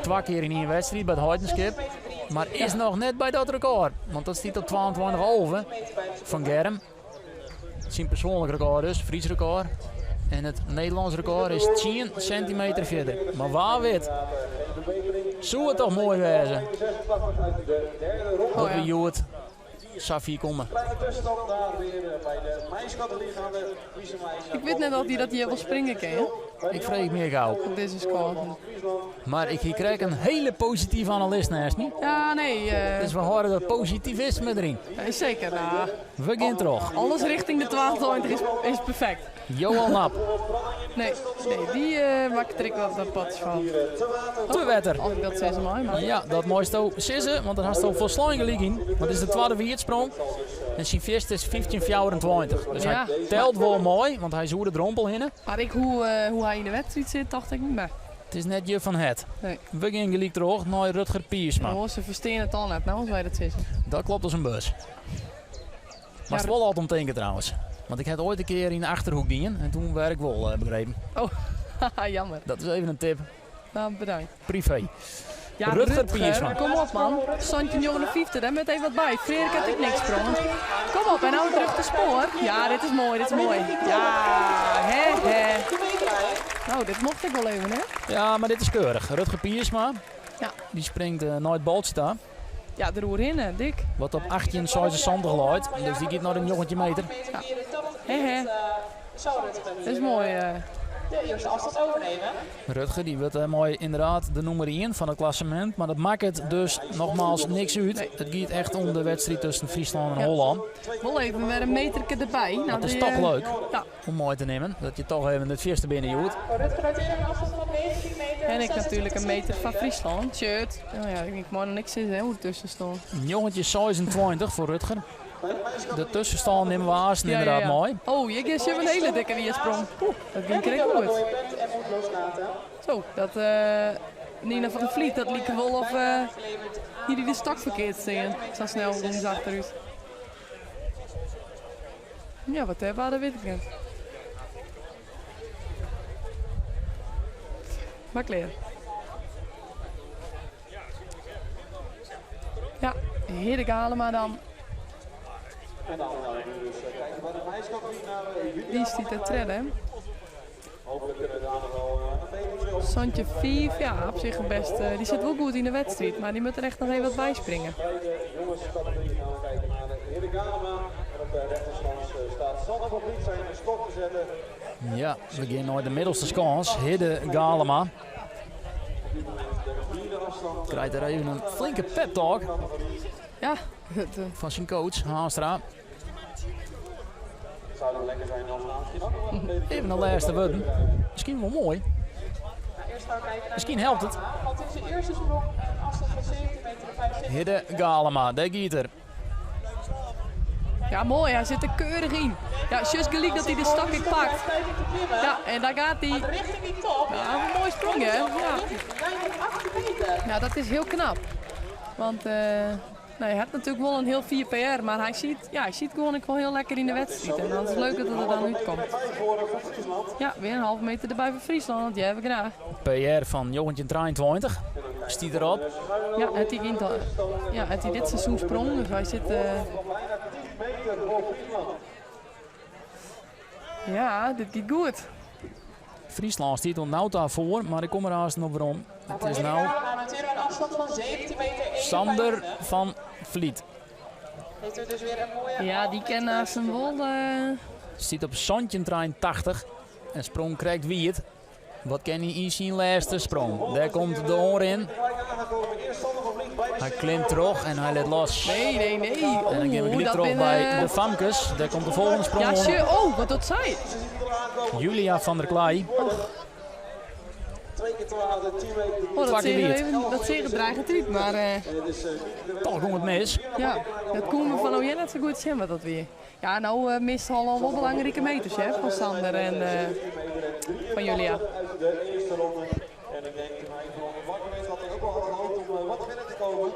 Speaker 1: Twee keer in één wedstrijd bij het Heidenskip. Maar is nog net bij dat record. Want dat staat op 22,5 van Germ. Zijn persoonlijk record dus, Fries record. En het Nederlands record is 10 centimeter verder. Maar waar weet, zou het toch mooi wezen
Speaker 3: 86 uit de derde ronde.
Speaker 1: dat
Speaker 2: Oh,
Speaker 1: we
Speaker 2: ja.
Speaker 1: Joert Safi komen.
Speaker 3: Kleine tussenstand daar weer bij de meisjescategorie gaan de Friese meisjes.
Speaker 2: Ik weet net dat hij dat hier wel springen kan, hè?
Speaker 1: Ik vrees meer gauw.
Speaker 2: Op deze score.
Speaker 1: Maar ik hier krijg een hele positieve analist naast me.
Speaker 2: Ja, nee.
Speaker 1: Dus we horen dat positivisme erin.
Speaker 2: zeker. Nou,
Speaker 1: We gaan terug.
Speaker 2: alles richting de 22 is perfect.
Speaker 1: Johan Nap.
Speaker 2: Nee, nee, dy uh, makket der ek wat in potsje fan.
Speaker 1: Te wetter.
Speaker 2: Of ik dat sizze mei, mar...
Speaker 1: Ja, dat meisto sizze, want dan hasto folslein gelyk yn. Want it is de twadde wierdsprong en syn fierste is 15,24. Dus
Speaker 2: ja.
Speaker 1: hy telt wol moai, want hy is oer de drompel hinne.
Speaker 2: Mar ik hoe, uh, hoe hy yn de wedstriid sit, tocht ik, nah.
Speaker 1: It is net je fan het.
Speaker 2: Nee.
Speaker 1: We gean gelyk troch nei Rutger Piersma.
Speaker 2: Oh, se ferstean it al net, no, as wy dat sizze.
Speaker 1: Dat klopt as in bus. Moatst wol altyd om tinke trouwens. Want ik ha it oait in kear yn de Achterhoek dien en toen werd ik wol begrepen.
Speaker 2: Oh, jammer.
Speaker 1: Dat is even in tip.
Speaker 2: Nou, bedankt.
Speaker 1: Privé.
Speaker 2: Ja,
Speaker 1: Rutger,
Speaker 2: Rutger
Speaker 1: Piersma.
Speaker 2: Kom op man. 1759, daar moet even wat bij. Freerk had ik niks sprongen. Kom op, en nou terug de spoor. Ja, dit is mooi, dit is mooi. Ja, hè, hè. Nou, dit mocht ik wel even, hè?
Speaker 1: Ja, maar dit is keurig. Rutger Piersma,
Speaker 2: ja.
Speaker 1: Die springt uh, nooit baltje daar.
Speaker 2: Ja, de roer in, dik.
Speaker 1: Wat op 1876 leit. Dus die gaat naar de 19 meter.
Speaker 2: Ja. Hè, hè. Dat is mooi.
Speaker 4: De eerste afstand overnemen.
Speaker 1: Rutger die wordt mooi inderdaad de nummer 1 van het klassement. Maar dat maakt het dus nogmaals niks uit.
Speaker 2: Nee.
Speaker 1: Het gaat echt om de wedstrijd tussen Friesland en
Speaker 2: Ja.
Speaker 1: Holland.
Speaker 2: Wel even met een meterke erbij. Nou,
Speaker 1: Dat is
Speaker 2: die,
Speaker 1: toch leuk
Speaker 2: Ja.
Speaker 1: om mooi te nemen. Dat je toch even het vierste binnen joet.
Speaker 4: Rutger noteert een afstand van 19 meter.
Speaker 2: En ik natuurlijk een meter van Friesland. Shirt. Oh ja, ik mag nog niks zeggen hè, hoe het tussen stond.
Speaker 1: Een jongetje 26 voor Rutger. De tussenstand nemen we haast inderdaad mooi.
Speaker 2: Oh, ik is een hele dikke wiersprong. Oeh, dat ging kreeg goed.
Speaker 4: En moet loslaten.
Speaker 2: Zo, dat Nina van der Vliet, dat liep wel of hier die de stok verkeerd staan. Zo snel doen ze achteruit. Ja, wat hebben we, dat weet ik niet. Maar klaar. Ja, Hidde Galema dan.
Speaker 3: En dan gaan we nu dus kijken bij de meisjescategorie naar Julia.
Speaker 2: Die is die te tredde, hè?
Speaker 3: Hopelijk kunnen we daar nog wel een metertje op.
Speaker 2: Santje 5, ja, op zich best. Die zit wel goed in de wedstrijd, maar die moet er echt nog even wat bij springen.
Speaker 3: Bij de jongenscategorie gaan we kijken naar de Hidde Galema. En op de rechterschans staat Sander van Vliet zijn stok te zetten.
Speaker 1: Ja, we gaan naar de middelste schans. Hidde Galema.
Speaker 3: Op dit moment de vierde afstand.
Speaker 1: Krijgt er even een flinke pep talk
Speaker 2: Ja, het,
Speaker 1: van zijn coach Haastra.
Speaker 3: Het zou dan lekker zijn als we misschien ook nog wel een metertje
Speaker 1: Even de laatste woorden. Misschien wel mooi.
Speaker 4: Nou, eerst gaan we kijken naar
Speaker 1: Misschien helpt het.
Speaker 4: Want in zijn eerste sprong een afstand van 17 meter 75.
Speaker 1: Hidde Galema, daar gaat er.
Speaker 2: ja, mooi, hij zit er keurig in. Ja, just gelijk dat hij de stok ik pakt.
Speaker 4: Tijd om te klimmen.
Speaker 2: Ja, en daar gaat hij.
Speaker 4: Richting die top.
Speaker 2: Ja, een mooie sprong, hè? Ja.
Speaker 4: Lijn van 18 meter.
Speaker 2: Ja, dat is heel knap. Want nou, hij had natuurlijk wel een heel 4 PR, maar hij ziet, ja, hij ziet gewoon ik wel heel lekker in de wedstrijd. En dan is het leuk dat het er dan uitkomt.
Speaker 3: Vijf voor Friesland.
Speaker 2: Ja, weer een halve meter erbij voor Friesland, want die heb ik graag.
Speaker 1: PR van Jongentje 23. Stiet erop.
Speaker 2: Ja, het hij ja, het hij dit seizoen sprong, dus hij zit...
Speaker 3: Van bijna 10 meter voor Friesland.
Speaker 2: ja, dit gaat goed.
Speaker 1: Friesland stiet ont nou voor, maar ik kom er haast nog weer om. Het is nou
Speaker 4: Galema noteert een afstand van 17 meter 51.
Speaker 1: Sander van Vliet.
Speaker 4: Heeft er dus weer een mooie
Speaker 2: Ja, die
Speaker 4: halve
Speaker 2: ken
Speaker 4: meter
Speaker 2: naast hem wel...
Speaker 1: Stiet op Santje 80 En sprong krijgt Wiert. Wat ken hij in zijn laatste sprong? Daar komt de oor in.
Speaker 3: Gelijk aangekomen. Eerst Sander van Vliet bij de
Speaker 1: Hij klimt terug en hij let los.
Speaker 2: Nee, nee, nee.
Speaker 1: En dan gaan we
Speaker 2: Oeh,
Speaker 1: gelijk
Speaker 2: dat
Speaker 1: terug
Speaker 2: ben,
Speaker 1: bij de famkes. Daar komt de volgende sprong
Speaker 2: Ja,
Speaker 1: om.
Speaker 2: oh, wat dat zei.
Speaker 1: Julia van der Klei.
Speaker 3: Twee keer te laten, 10 meter.
Speaker 2: Oh, dat
Speaker 1: Twakke
Speaker 2: zeer
Speaker 1: Wiert.
Speaker 2: even, dat zeer dreigend uit, maar
Speaker 3: En het is niet de
Speaker 1: Toch komt het mis.
Speaker 2: ja, dat komen we van oh jij net zo goed zien wat dat weer. Ja, nou mist al wel belangrijke meters hè, van Sander en van Julia.
Speaker 3: uit de eerste ronde. En ik denk toen hij van wakker werd, dat hij ook wel had gehoopt om wat verder te komen.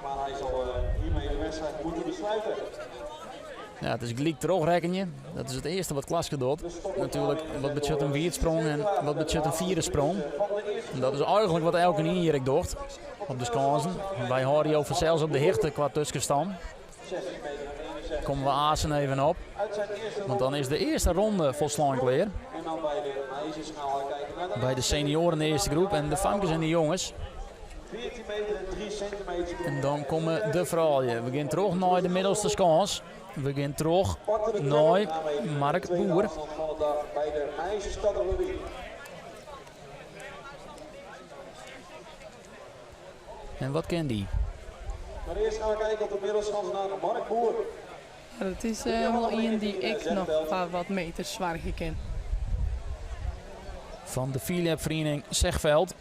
Speaker 3: Maar hij zal hiermee de wedstrijd moeten besluiten.
Speaker 1: Ja, het is gelijk terugrekkenje. Dat is het eerste wat Klaske doet. Natuurlijk, wat budget een wiertsprong en wat budget een vierde sprong. En dat is eigenlijk wat elke hier doet. Op de skansen. Wij houden jou zelfs op de hichte qua tussenstand. Komen we Azen even op. Want dan is de eerste ronde volslagen klaar.
Speaker 3: En dan bij de meisjes gaan we kijken naar de
Speaker 1: Bij de senioren de eerste groep en de famkes en de jongens.
Speaker 3: 14 meter en 3 centimeter.
Speaker 1: En dan komen de vrouwen. We gaan terug naar de middelste schans. We gaan terug naar Mark Boer.
Speaker 3: Afstand van de dag bij de meisjescategorie.
Speaker 1: En wat kent die?
Speaker 3: Maar eerst gaan we kijken op de middelschans naar Mark Boer.
Speaker 2: Dat is wol ien dy't ek noch foar wat meters soargje kin.
Speaker 1: Fan de fierljepferiening Zegveld.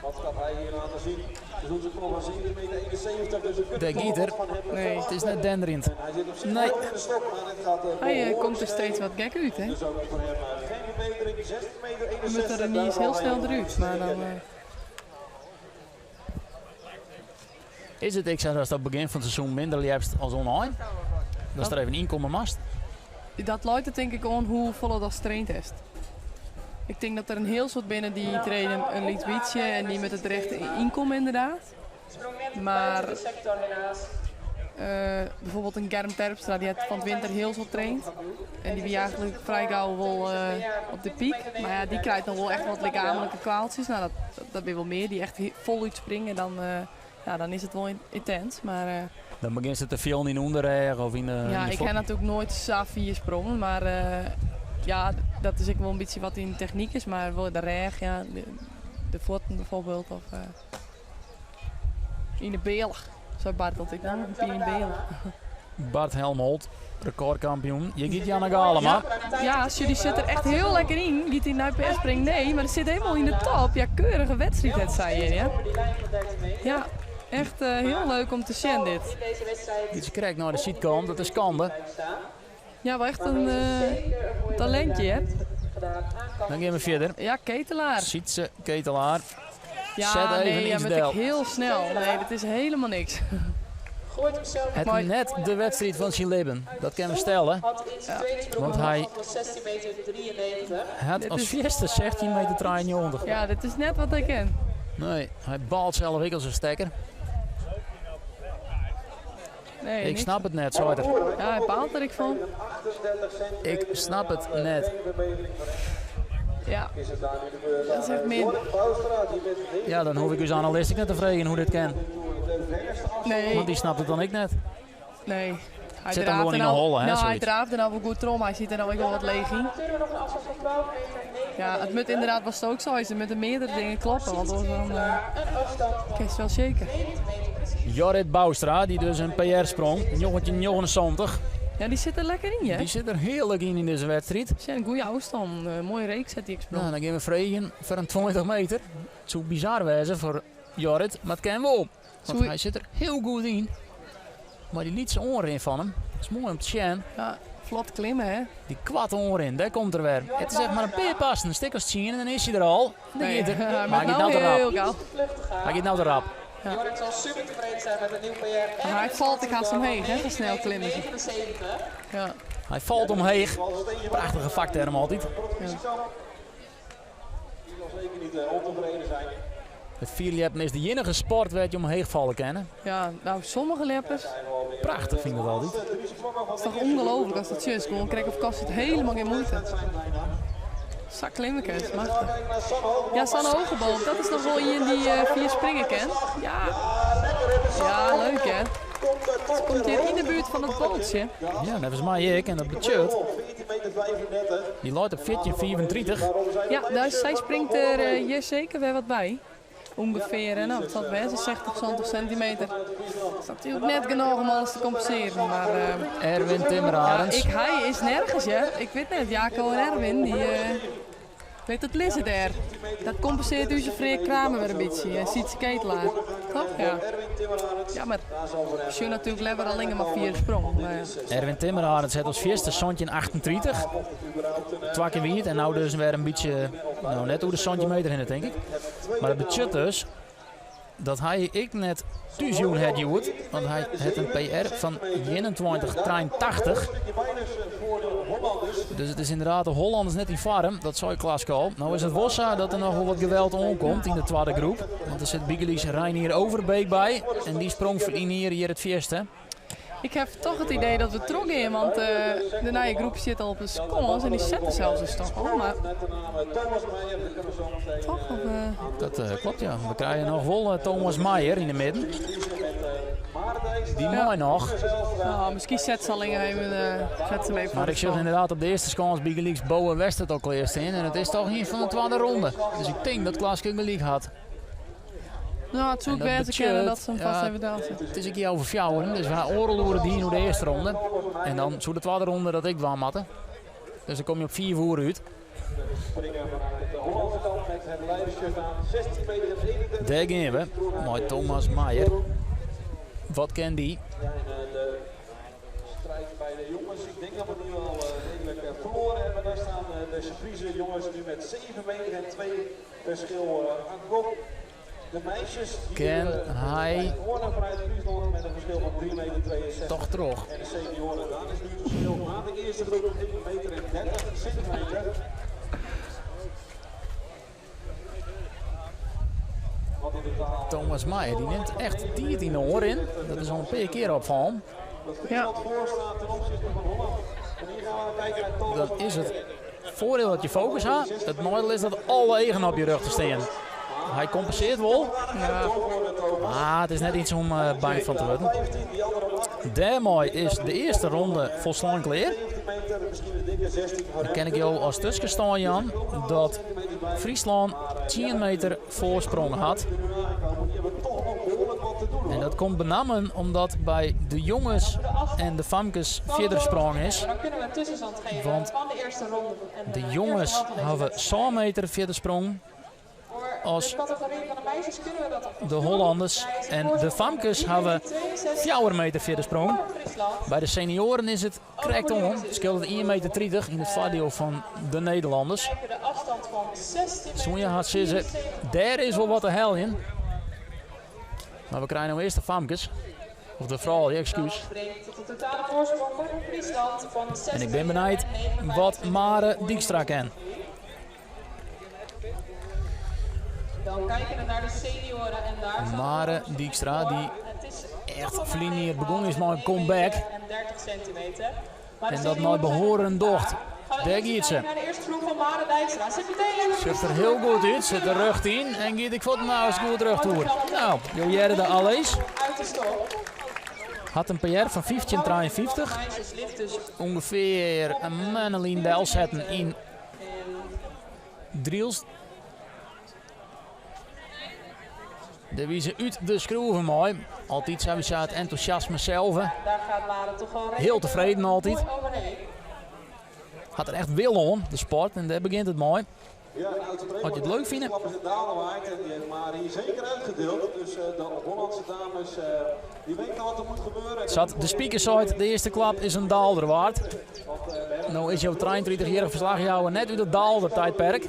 Speaker 3: Wat kan hij hier laten zien? Dus onze van 7 meter 71, dus we
Speaker 1: Daar giet er.
Speaker 2: Nee.
Speaker 1: Het is net denderend.
Speaker 3: Hij zit op zich
Speaker 1: Nee.
Speaker 3: in de stok, maar het gaat
Speaker 2: Hij
Speaker 3: behoorlijk
Speaker 2: komt er
Speaker 3: snel.
Speaker 2: steeds wat gek uit, hè?
Speaker 3: Dus ook voor hem geen verbetering, 16 meter
Speaker 2: We
Speaker 3: 61.
Speaker 2: moeten er niet eens heel snel eruit, maar dan...
Speaker 1: Is het ik zeg dat het begin van het seizoen minder liefst als online? Dat is er even inkomen mast.
Speaker 2: Dat luidt het denk ik aan hoe volle dat traint is. Ik denk dat er een heel soort binnen die trainen een liet beetje en die met het recht inkomen inderdaad.
Speaker 4: Sprong net
Speaker 2: Maar-
Speaker 4: buiten de sector helaas.
Speaker 2: Bijvoorbeeld een Germ Terpstra, die had van het winter heel veel traind. En die was eigenlijk vrij gauw wel op de piek. Maar ja, die krijgt nog wel echt wat lichamelijke kwaaltjes. Nou, dat ben wel meer. Die echt voluit springen, dan, ja, dan is het wel intens. Maar
Speaker 1: Dan begint ze te veel in onderreg of in de,
Speaker 2: ja,
Speaker 1: in de
Speaker 2: ik
Speaker 1: voet.
Speaker 2: heb natuurlijk nooit zo vier sprongen. Maar ja, dat is ook wel een beetje wat in techniek is. Maar wel de reg, ja, de voeten bijvoorbeeld. Of in de beelg. Zo Bart altijd dan, een in de beelg.
Speaker 1: Bart Helmholt, recordkampioen. Je giet Janne Galema.
Speaker 2: Ja, jullie zit er echt heel lekker in. Giet hij naar PS springt? Nee, maar het zit helemaal in de top. Ja, keurige wedstrijd, het zei je, ja.
Speaker 4: Over die lijn van 13 meter.
Speaker 2: Ja, echt heel leuk om te zien dit.
Speaker 4: In deze wedstrijd
Speaker 1: Iets krijgt naar de zijkant, dat is kande.
Speaker 4: blijven staan.
Speaker 2: Ja, wel echt een
Speaker 4: Zeker een mooie
Speaker 2: talentje, hè?
Speaker 4: gedaan. Aankant.
Speaker 1: Dan gaan we verder.
Speaker 2: Ja, Ketelaar.
Speaker 1: Sietse Ketelaar.
Speaker 2: Ja,
Speaker 1: Zet even
Speaker 2: nee, ja,
Speaker 1: iets
Speaker 2: met
Speaker 1: del.
Speaker 2: ik heel snel. Nee, dat is helemaal niks.
Speaker 4: Gooit hem zelf
Speaker 1: Het
Speaker 2: Mooi.
Speaker 1: net de wedstrijd van zijn leven. Dat kunnen we stellen.
Speaker 4: Had in zijn tweede sprong
Speaker 1: Want
Speaker 4: een
Speaker 1: hij-
Speaker 4: afstand van 16 meter 93.
Speaker 1: Het
Speaker 2: Dit
Speaker 1: als
Speaker 2: is-
Speaker 1: eerste 16 meter 93.
Speaker 2: Ja, dit is net wat ik ken.
Speaker 1: Nee, hij baalt zelf ik als een stekker.
Speaker 2: Nee,
Speaker 1: Ik
Speaker 2: niks.
Speaker 1: snap het net, zo er.
Speaker 2: Ja, hij baalt er ik van.
Speaker 3: 38 centimeter.
Speaker 1: Ik snap het net.
Speaker 3: Geen verbetering voor hem.
Speaker 2: Ja,
Speaker 3: Is het daar nu de beurt
Speaker 2: Dat is
Speaker 3: aan,
Speaker 2: echt min.
Speaker 3: Jorrit Bouwstra, die met 19
Speaker 1: Ja, dan hoef ik dus analist ik net te vragen hoe dit kan.
Speaker 3: de verste afstand
Speaker 2: nee.
Speaker 1: Want die snapt het dan ik net.
Speaker 2: Nee. Hij
Speaker 1: Zit dan
Speaker 2: draaft
Speaker 1: gewoon
Speaker 2: er
Speaker 1: in een
Speaker 2: nou-
Speaker 1: holle, hè,
Speaker 2: Nou, hij
Speaker 1: zoiets.
Speaker 2: draaft er nou wel goed om. Hij ziet er nou ook wel wat leeg in.
Speaker 4: Natuurlijk nog een afstand van 12 meter 99.
Speaker 2: Ja, het moet inderdaad wat ook zo is. Het moeten meerdere dingen kloppen, want anders dan
Speaker 4: Een afstand van
Speaker 2: is het wel zeker.
Speaker 4: 90 meter precies.
Speaker 1: Jorrit Bouwstra, die dus een PR sprong. 1979.
Speaker 2: Ja, die zit er lekker in, hè?
Speaker 1: Die zit er heerlijk in in deze wedstrijd.
Speaker 2: Dat is een goede afstand. Mooie reeks zet die ik sprong.
Speaker 1: Nou, dan gaan we vregen voor een 20 meter. Het zou bizar wezen voor Jorrit, maar het kan wel. Want
Speaker 2: Zou-
Speaker 1: hij zit er heel goed in. Maar die liet zijn oren in van hem. Dat is mooi om te zien.
Speaker 2: Ja, vlot klimmen, hè?
Speaker 1: Die kwad oren, daar komt er weer. Het is echt maar een paar passen, een stik als 10 en dan is hij er al. Dan
Speaker 2: Nee,
Speaker 1: gaat er.
Speaker 2: hij
Speaker 1: Maar hij
Speaker 2: moet
Speaker 1: gaat
Speaker 2: nou
Speaker 1: nou te rap.
Speaker 2: heel gauw.
Speaker 4: Vlucht te gaan.
Speaker 1: Hij gaat nou te rap.
Speaker 4: Jorrit zal super tevreden zijn met een nieuw PR. En
Speaker 2: Maar hij
Speaker 4: een
Speaker 2: valt ik haast
Speaker 4: van
Speaker 2: omheen, hè? Zo snel klimmen ze.
Speaker 4: 79.
Speaker 2: Ja.
Speaker 1: Hij valt omheen. Prachtige vakterm altijd.
Speaker 3: Die zal zeker niet ontevreden zijn.
Speaker 1: Het vierljeppen is de enige sport waar je omheen vallen kan.
Speaker 2: Ja, nou, sommige leppers.
Speaker 1: Prachtig vind ik dat altijd.
Speaker 2: Het is toch ongelooflijk als dat is. Gewoon krijg of kost het helemaal geen moeite. Zak klimmetjes, machtig. Ja, Sanne Hogeboom, dat is nog wel iemand die vier springen kent. Ja. Ja, leuk hè. Ze komt hier in de buurt van het bootje.
Speaker 1: Ja, dat is mij ik en dat betekent.
Speaker 3: 14 meter 35.
Speaker 1: Die loopt op 14,34.
Speaker 2: Ja, daar, zij springt er hier zeker weer wat bij. Ongeveer, nou, het zal best 60, 70 centimeter. Dat is natuurlijk net genoeg om alles te compenseren. Maar,
Speaker 1: Erwin
Speaker 2: ja,
Speaker 1: Timmerarends.
Speaker 2: hij is nergens, hè. Ik weet net, Jaco en Erwin, die weet het lissen daar. Dat compenseert u zijn Freek Kramer weer een beetje. En Sietse Ketelaar. Toch? Ja. Jammer. Als je natuurlijk lekker alleen maar 4 sprong. Maar ja.
Speaker 1: Erwin Timmerarends het als vierste zondje in 38. Twee keer wierd en nou dus weer een beetje, nou net hoe de zondje meter in het denk ik. Maar dat betekent dus dat hij ik net tuzoen had joerd, want hij had een PR van 21,83. Dus het is inderdaad de Hollanders net in farm, dat zei Klaas al. Nou is het Wossa dat er nog wel wat geweld onkomt in de tweede groep. Want er zit Bigelies Reinier Overbeek bij en die sprong voor hier, hier het vierste.
Speaker 2: Ik heb toch het idee dat we trokken in, want de nieuwe groep zit al op de scores en die zetten zelfs een stok al. Maar toch? Of?
Speaker 1: Dat klopt, ja. We krijgen nog wel Thomas Meijer in de midden. Die mooi nog.
Speaker 2: Oh, misschien zet ze alleen even, zet ze hem even voor
Speaker 1: Maar
Speaker 2: de
Speaker 1: ik zag
Speaker 2: score.
Speaker 1: inderdaad op de eerste kans bij Gelieks Bowen West het al eerst in. En het is toch een van de tweede ronde. Dus ik denk dat Klaas gelijk had.
Speaker 2: No, it soe
Speaker 1: En
Speaker 2: ek
Speaker 1: dat
Speaker 2: wêze kinne
Speaker 1: betsjut,
Speaker 2: dat se him fast
Speaker 1: ja,
Speaker 2: even delset.
Speaker 1: It is ek healwei fjouweren, dus we ha oardel oere dien oer de earste ronde. En dan soe de twadde ronde dat ek dwaan moatte. Dus dan kom je op 5 oere út. Dêr gean we mei Thomas Meijer. Wat ken dy?
Speaker 3: Strijd bij de jongens. Ik denk dat we nu al redelijk verloren hebben. Daar staan de Friese jongens nu met 7 meter en 2 verschil aan kop. De meisjes die
Speaker 1: Ken hij
Speaker 3: gewonnen vanuit Friesland met een verschil van 3 meter 62.
Speaker 1: toch terug?
Speaker 3: En de senioren, daar is nu het verschil na de eerste groep 1 meter en 30 centimeter. Wat in totaal
Speaker 1: Thomas Meijer die neemt echt tiid yn de oar in. Dat is al een paar keer opfallen.
Speaker 3: dat Friesland voor staat ten opzichte van Holland. En hier gaan we kijken naar Thomas
Speaker 1: Dan is het voordeel dat je focus had. Het nadeel is dat alle egen op je rug te staan. Hij compenseert wel. Maar het is net iets om bang van te worden.
Speaker 3: 15, die andere op 8.
Speaker 1: Daarmee is de eerste ronde volslaan klaar.
Speaker 3: 17 meter, misschien een dikke 16 voor
Speaker 1: Dan ken ik jou als tussenstand, Jan, dat Friesland 10 meter voorsprong had.
Speaker 3: Die hebben toch nog behoorlijk wat te doen.
Speaker 1: En dat komt benammen omdat bij de jongens en de famkes verder sprong is.
Speaker 4: Maar dan kunnen we een tussenstand geven
Speaker 1: Want
Speaker 4: van de eerste ronde. En
Speaker 1: De
Speaker 4: eerste
Speaker 1: jongens
Speaker 4: helft van deze
Speaker 1: hebben
Speaker 4: wedstrijd.
Speaker 1: 100 meter verder sprong
Speaker 4: Voor
Speaker 1: als
Speaker 4: de categorie van de meisjes kunnen we dat alvast
Speaker 1: de
Speaker 4: doen.
Speaker 1: Hollanders.
Speaker 4: Daar is een
Speaker 1: En de
Speaker 4: voorsprong van
Speaker 1: famkes hebben
Speaker 4: 3,62
Speaker 1: 4 meter verder sprong.
Speaker 4: voor Friesland.
Speaker 1: Bij de senioren is het correct om. Het scheelt 1,30 meter in het voordeel van de Nederlanders.
Speaker 4: Kijken de afstand van 16 meter.
Speaker 1: Sonja had zitten,
Speaker 4: 74.
Speaker 1: daar is wel wat te hel in. Maar we krijgen nou eerst de famkes. Of de vrouwen, excuus.
Speaker 4: Dat brengt tot een totale voorsprong voor Friesland van 6
Speaker 1: En ik ben benieuwd wat Mare Dijkstra kan.
Speaker 4: Dan kijken we naar de senioren en daar staat
Speaker 1: Mare
Speaker 4: de
Speaker 1: Dijkstra,
Speaker 4: voor.
Speaker 1: die
Speaker 4: Het is
Speaker 1: echt
Speaker 4: nog maar
Speaker 1: verleden
Speaker 4: een
Speaker 1: jaar begonnen is met een
Speaker 4: meter
Speaker 1: comeback.
Speaker 4: En 30 centimeter. Maar de
Speaker 1: En dat
Speaker 4: senioren
Speaker 1: nou
Speaker 4: zijn
Speaker 1: behoren
Speaker 4: er
Speaker 1: docht.
Speaker 4: klaar. Gaan we
Speaker 1: Daar
Speaker 4: eerst
Speaker 1: gaat ze.
Speaker 4: kijken naar de eerste sprong van Mare Dijkstra. Zit meteen lekker
Speaker 1: Ziet er heel goed uit, zit de rug in en giet ik voet nou eens goed terug toe. Nou, Jojere de Allees
Speaker 4: uit de stop.
Speaker 1: had een PR van 15,53.
Speaker 4: Meisjes ligt dus
Speaker 1: Ongeveer een mannelien del zetten in Driels. De wiezen uit de schroeven mooi. Altijd zijn we het enthousiasme zelf.
Speaker 4: daar gaat Mare toch wel redelijk
Speaker 1: Heel tevreden altijd.
Speaker 4: mooi overheen.
Speaker 1: Had er echt wil om, de sport. En daar begint het mooi.
Speaker 3: Ja, een oud
Speaker 1: Had je het leuk vinden?
Speaker 3: klap is het dalen waard en die heeft Mare hier zeker uitgedeeld. Dus de Hollandse dames, die weten wat er moet gebeuren.
Speaker 1: Zat de speakerside, de eerste klap is een daalder waard. Nou is jouw 33-jarige verslagjouwer net uit het daalder tijdperk.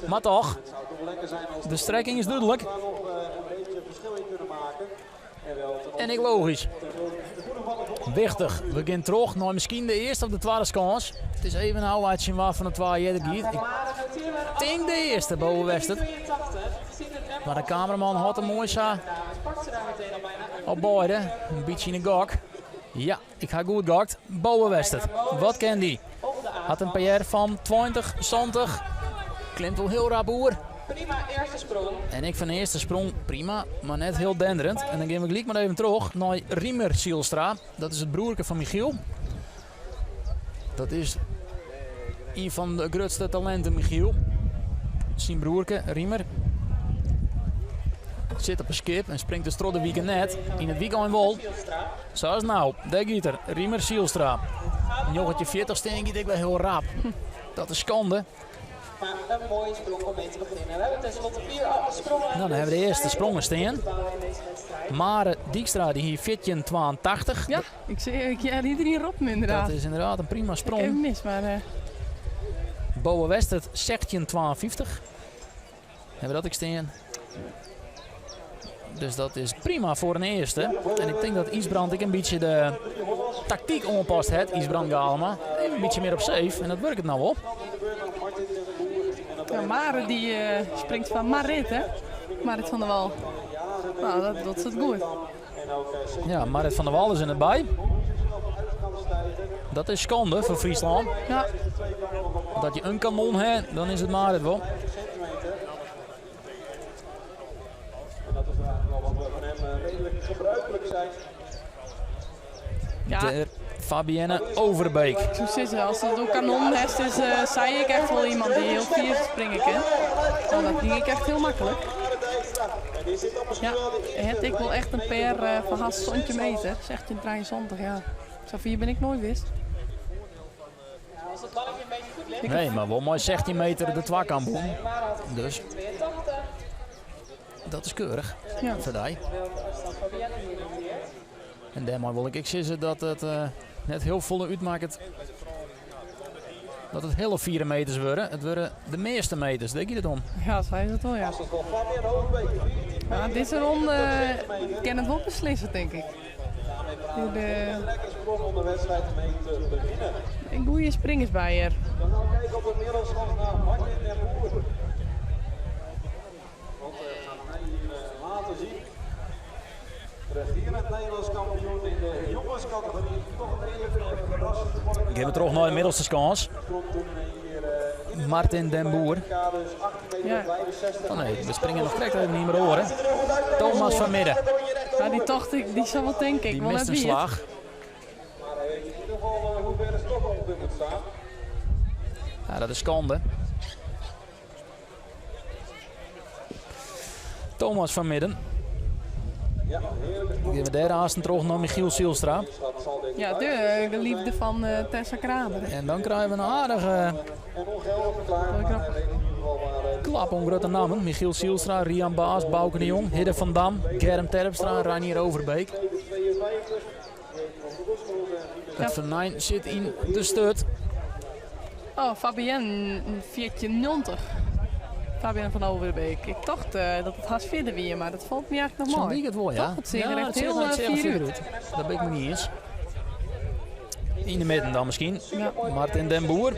Speaker 1: Maar toch,
Speaker 3: Het zou toch lekker zijn als
Speaker 1: de strekking is duidelijk
Speaker 3: we daar nog een beetje verschil in kunnen maken. En wel ten
Speaker 1: en ik logisch.
Speaker 3: de goede van de Hollandse
Speaker 1: Wichtig, we gaan terug naar misschien de eerste of de tweede kans. Het is even een oude waar van de twee eerder giet. Ik
Speaker 4: Mare noteren we een
Speaker 1: denk de eerste boven Westert.
Speaker 4: 83. Ziet het tempo
Speaker 1: Maar de cameraman had een mooi zo
Speaker 4: dames. Pakt ze daar meteen al bijna een
Speaker 1: op beide. Een beetje in de gok. Ja, ik ga goed gokt. Boven Westert. Wat ken die?
Speaker 4: op de
Speaker 1: Had een PR van 20, 20. Klimt wel heel rap oer.
Speaker 4: Prima eerste sprong.
Speaker 1: En ik van de eerste sprong prima, maar net heel denderend. En dan gaan we gelijk maar even terug naar Riemer Sielstra. Dat is het broerke van Michiel. Dat is een van de grootste talenten, Michiel. Zijn broerke, Riemer. Zit op een skip en springt de strot de weekend net. In het weekend wol.
Speaker 4: Zielstra.
Speaker 1: Zoals nou, daar gaat er. Riemer Sielstra. Een jongetje 40 steen ik wel heel rap. Dat is schande.
Speaker 4: Maar een mooie sprong om mee te beginnen. We hebben tenslotte 4 sprongen.
Speaker 1: Nou, dan hebben we de eerste sprongen staan.
Speaker 4: Bouwen in deze wedstrijd.
Speaker 1: Mare Dijkstra die hier 14,82.
Speaker 2: Ja, ik zie ik, ja, iedereen roept me inderdaad.
Speaker 1: Dat is inderdaad een prima
Speaker 2: Even
Speaker 1: sprong.
Speaker 2: mis, maar
Speaker 1: Boa Westert 16,52. Hebben we dat ik staan. Dus dat is prima voor een eerste. En ik denk dat Isbrand ik een beetje de tactiek aanpast heeft. Isbrand Galema. Even een beetje meer op safe. En dat werkt het nou op.
Speaker 2: ja, Mare die springt van Marit, hè? Marit van der Wal. Nou, dat doet ze het goed.
Speaker 1: Ja, Marit van der Wal is er net bij. Dat is schande voor Friesland.
Speaker 2: Ja,
Speaker 1: Dat je een kanon hebt, dan is het Marit wel.
Speaker 3: En dat is eigenlijk wel wat we van hem redelijk gebruikelijk zijn.
Speaker 2: ja
Speaker 1: De Fabienne Overbeek.
Speaker 2: zo zit ze. Als het ook kanon is, is zei ik echt wel iemand die heel vier springen kan. Nou, dat ging ik echt heel makkelijk.
Speaker 3: Mare Dijkstra. Is dit dan misschien
Speaker 2: Ja,
Speaker 3: wel de eerste
Speaker 2: het ik wel echt een
Speaker 3: 15
Speaker 2: per
Speaker 3: meter
Speaker 2: van haast
Speaker 3: de
Speaker 2: zontje
Speaker 3: zesde
Speaker 2: meter. 16,73, ja. Zover ben ik nooit wist.
Speaker 4: Ja, als het balletje een beetje goed ligt.
Speaker 1: Nee, maar wel mooi 16 meter de twakamp om. Dus
Speaker 4: 82.
Speaker 1: dat is keurig.
Speaker 2: Ja.
Speaker 1: Verdij.
Speaker 4: Welke afstand Fabienne hier noteert.
Speaker 1: En daarmee wil ik zeggen dat het net heel volle uitmaakt. Dat het hele 4 meters worden. Het worden de meeste meters, denk je dat om?
Speaker 2: Ja, zo is het wel, ja.
Speaker 3: Als het van Fabienne Overbeek, 14
Speaker 2: Ja, deze ronde kan het wel beslissen, denk ik. Hier,
Speaker 3: Een lekker sprong om de wedstrijd mee te beginnen.
Speaker 2: een goede springers bij er.
Speaker 3: Dan gaan we kijken op de middelschans naar Martin den Boer. Wat gaat hij hier laten zien? Regerend Nederlands kampioen in de jongenscategorie. Toch een redelijk verrassend voor
Speaker 1: Ik heb het terug naar de middelste kans.
Speaker 3: Sprong toen in één keer in het
Speaker 1: Martin den Boer.
Speaker 3: NK, dus 18 meter
Speaker 2: Ja.
Speaker 3: 65.
Speaker 1: Oh nee, we springen nog correct even niet meer horen.
Speaker 3: Ziet er heel goed uit.
Speaker 1: Thomas van Midden.
Speaker 2: Ja, die tocht, ik, die zal wel denken. Ik
Speaker 1: Die
Speaker 2: wil
Speaker 1: mist
Speaker 2: net
Speaker 1: een
Speaker 2: wie het.
Speaker 1: slag.
Speaker 3: Maar hij weet in ieder geval hoe ver de stok ongeveer moet staan.
Speaker 1: Ja, dat is schande. Thomas van Midden.
Speaker 3: Ja, heerlijke sprong.
Speaker 1: Die hebben we daar haast terug naar Michiel Zielstra.
Speaker 3: Dat zal denk ik
Speaker 2: Ja, de liefde van Tessa Kramer.
Speaker 1: En dan krijgen we een aardige
Speaker 3: En ongeldig verklaard, maar hij weet in ieder geval waar
Speaker 1: klap om grote namen. Michiel Zielstra, Rian Baas, Bouke de Jong, Hidde van Dam, Germ Terpstra, Reinier Overbeek.
Speaker 3: 52.
Speaker 1: Het venijn zit in de stut.
Speaker 2: Oh, Fabienne, 1490. Fabienne van Overbeek. Ik dacht dat het haast verder weer, maar dat valt me eigenlijk nog
Speaker 1: Zo'n
Speaker 2: mooi.
Speaker 1: liek het wel, ja.
Speaker 2: Toch? Het ziet er
Speaker 1: ja,
Speaker 2: echt
Speaker 1: het ziet
Speaker 2: heel
Speaker 1: er echt
Speaker 2: fier
Speaker 1: fier
Speaker 2: uit.
Speaker 1: uit. Dat ben ik me niet eens. In de midden dan misschien.
Speaker 2: Ja.
Speaker 1: Martin den Boer.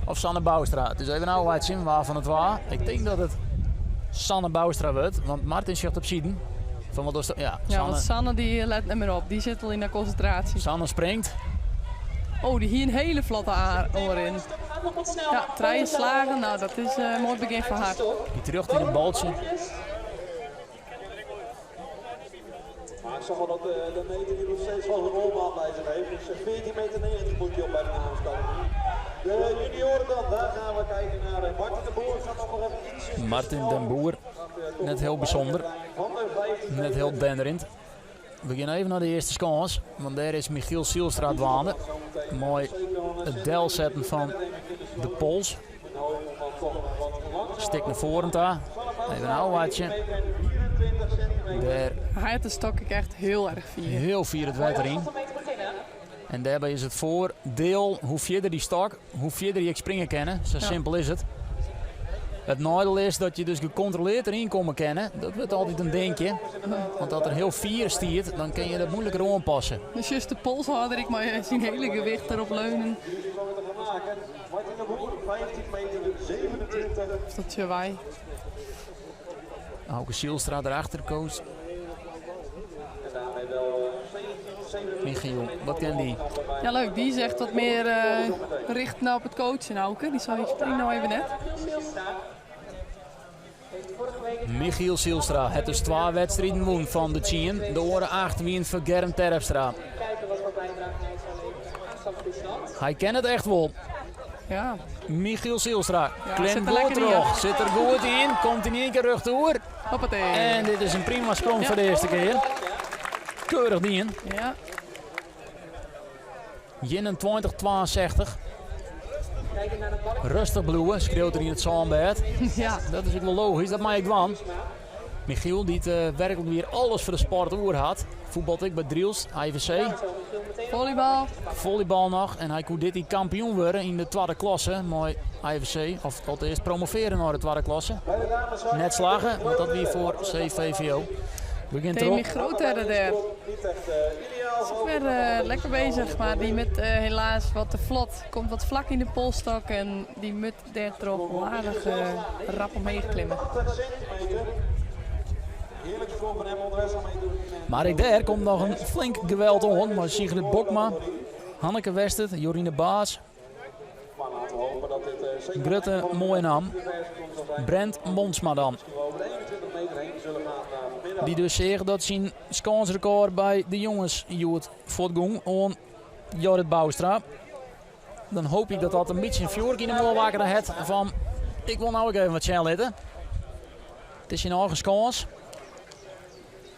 Speaker 1: Of Sanne Bouwstra. Het is even een oude zien waarvan het waar. Ik denk dat het Sanne Bouwstra wordt, want Martin zegt op ziden. Van wat was dat? Ja,
Speaker 2: Ja,
Speaker 1: Sanne,
Speaker 2: want Sanne die let niet meer op. Die zit al in de concentratie.
Speaker 1: Sanne springt.
Speaker 2: Oh, die hier een hele vlotte oor in.
Speaker 4: Gaat nog wat snel.
Speaker 2: Ja, treien slagen. Nou, dat is een mooi begin van haar.
Speaker 1: Die terug in een baltje.
Speaker 3: Maar ik zag al dat de meter die nog steeds wel een rolbaan bij zich heeft. Dus 14,90 meter moet hij op bij de damescategorie. De junioren dan, daar gaan we kijken naar Martin den Boer. Gaat nog even ietsjes te
Speaker 1: Martin
Speaker 3: snel.
Speaker 1: den Boer,
Speaker 3: Gaat, toch
Speaker 1: net heel
Speaker 3: nog
Speaker 1: bijzonder.
Speaker 3: Van de 15
Speaker 1: Net heel denderend. We gaan even naar de eerste kans, want daar is Michiel Zielstra dwaande. Mooi het del zetten van de pols. Stik naar voren daar. Even een ouwaatje. Daar
Speaker 2: Hij had de stok ik echt heel erg fier.
Speaker 1: heel fier het water in.
Speaker 4: Om mee te beginnen.
Speaker 1: En daarbij is het voordeel, hoe verder die stok, hoe verder je springen kennen. Zo
Speaker 2: Ja.
Speaker 1: simpel is het. Het nadeel is dat je dus gecontroleerd erin komen kennen. Dat wordt altijd een dingetje. Want als er heel fier stiert, dan kun je dat moeilijker aanpassen.
Speaker 2: Dus juist de polshouder, ik maar zijn hele gewicht erop leunen.
Speaker 3: Martin de Boer, 15 meter 27.
Speaker 2: Of dat je wij.
Speaker 1: Auke Zielstra erachter, coach.
Speaker 3: En daarmee wel 17,
Speaker 1: Michiel, wat ken die?
Speaker 2: Ja, leuk. Die is echt wat meer richt nou op het coachen, Auke. Die zal ik springen nou even net.
Speaker 1: Michiel Zielstra, het is 2 wedstrijden won van de Tien. De oren 8 wint voor Germ Terpstra.
Speaker 4: Kijken wat voor bijdrage hij zal leveren aan Stad Friesland.
Speaker 1: Hij kent het echt wel.
Speaker 2: Ja.
Speaker 1: Michiel Zielstra,
Speaker 2: Ja,
Speaker 1: klemt
Speaker 2: zit er lekker in,
Speaker 1: goed terug.
Speaker 2: ja.
Speaker 1: Zit er goed in, komt in één keer rug te oer.
Speaker 2: Hoppatee.
Speaker 1: En dit is een prima sprong voor de eerste keer. Keurig dien.
Speaker 2: Ja.
Speaker 1: 21, 62.
Speaker 4: Kijken naar het balletje.
Speaker 1: Rustig bloeien, schreeuwt er in het zandbed.
Speaker 2: Ja.
Speaker 1: Dat is ook wel logisch, dat maak ik van. Michiel, die het werkelijk weer alles voor de sport oer had. Voetbalt ik bij Driels, IVC.
Speaker 2: Volleybal.
Speaker 1: Volleybal nog. En hij kon dit die kampioen worden in de tweede klasse. Mooi IVC. Of tot eerst promoveren naar de tweede klasse. Net slagen, want dat weer voor CVVO. Begint
Speaker 2: Demi
Speaker 1: erop.
Speaker 2: Grootherder daar.
Speaker 3: Niet echt ideaal.
Speaker 2: Is weer lekker bezig, maar die met helaas wat te vlot. Komt wat vlak in de polstok en die mut daar toch aardig rap omheen klimmen.
Speaker 3: 80 centimeter. Heerlijk sprong van hem onderweg om mee te doen.
Speaker 1: Maar ik daar komt nog een flink geweld om. Maar Sigrid Bokma, Hanneke Westert, Jorine Baas.
Speaker 3: Maar laten we hopen dat dit zeker
Speaker 1: Grutte, mooie naam.
Speaker 3: de verse komt zal zijn.
Speaker 1: Brent Monsma dan.
Speaker 3: We over de 21 meter heen zullen gaan vanmiddag.
Speaker 1: Die dus zegt dat zijn kansrecord bij de jongens Joet voortgong on Jorrit Bouwstra. Dan hoop ik dat dat een beetje een vuur in de molen wakker het van ik wil nou ook even wat shell zitten. It is syn eigen skâns.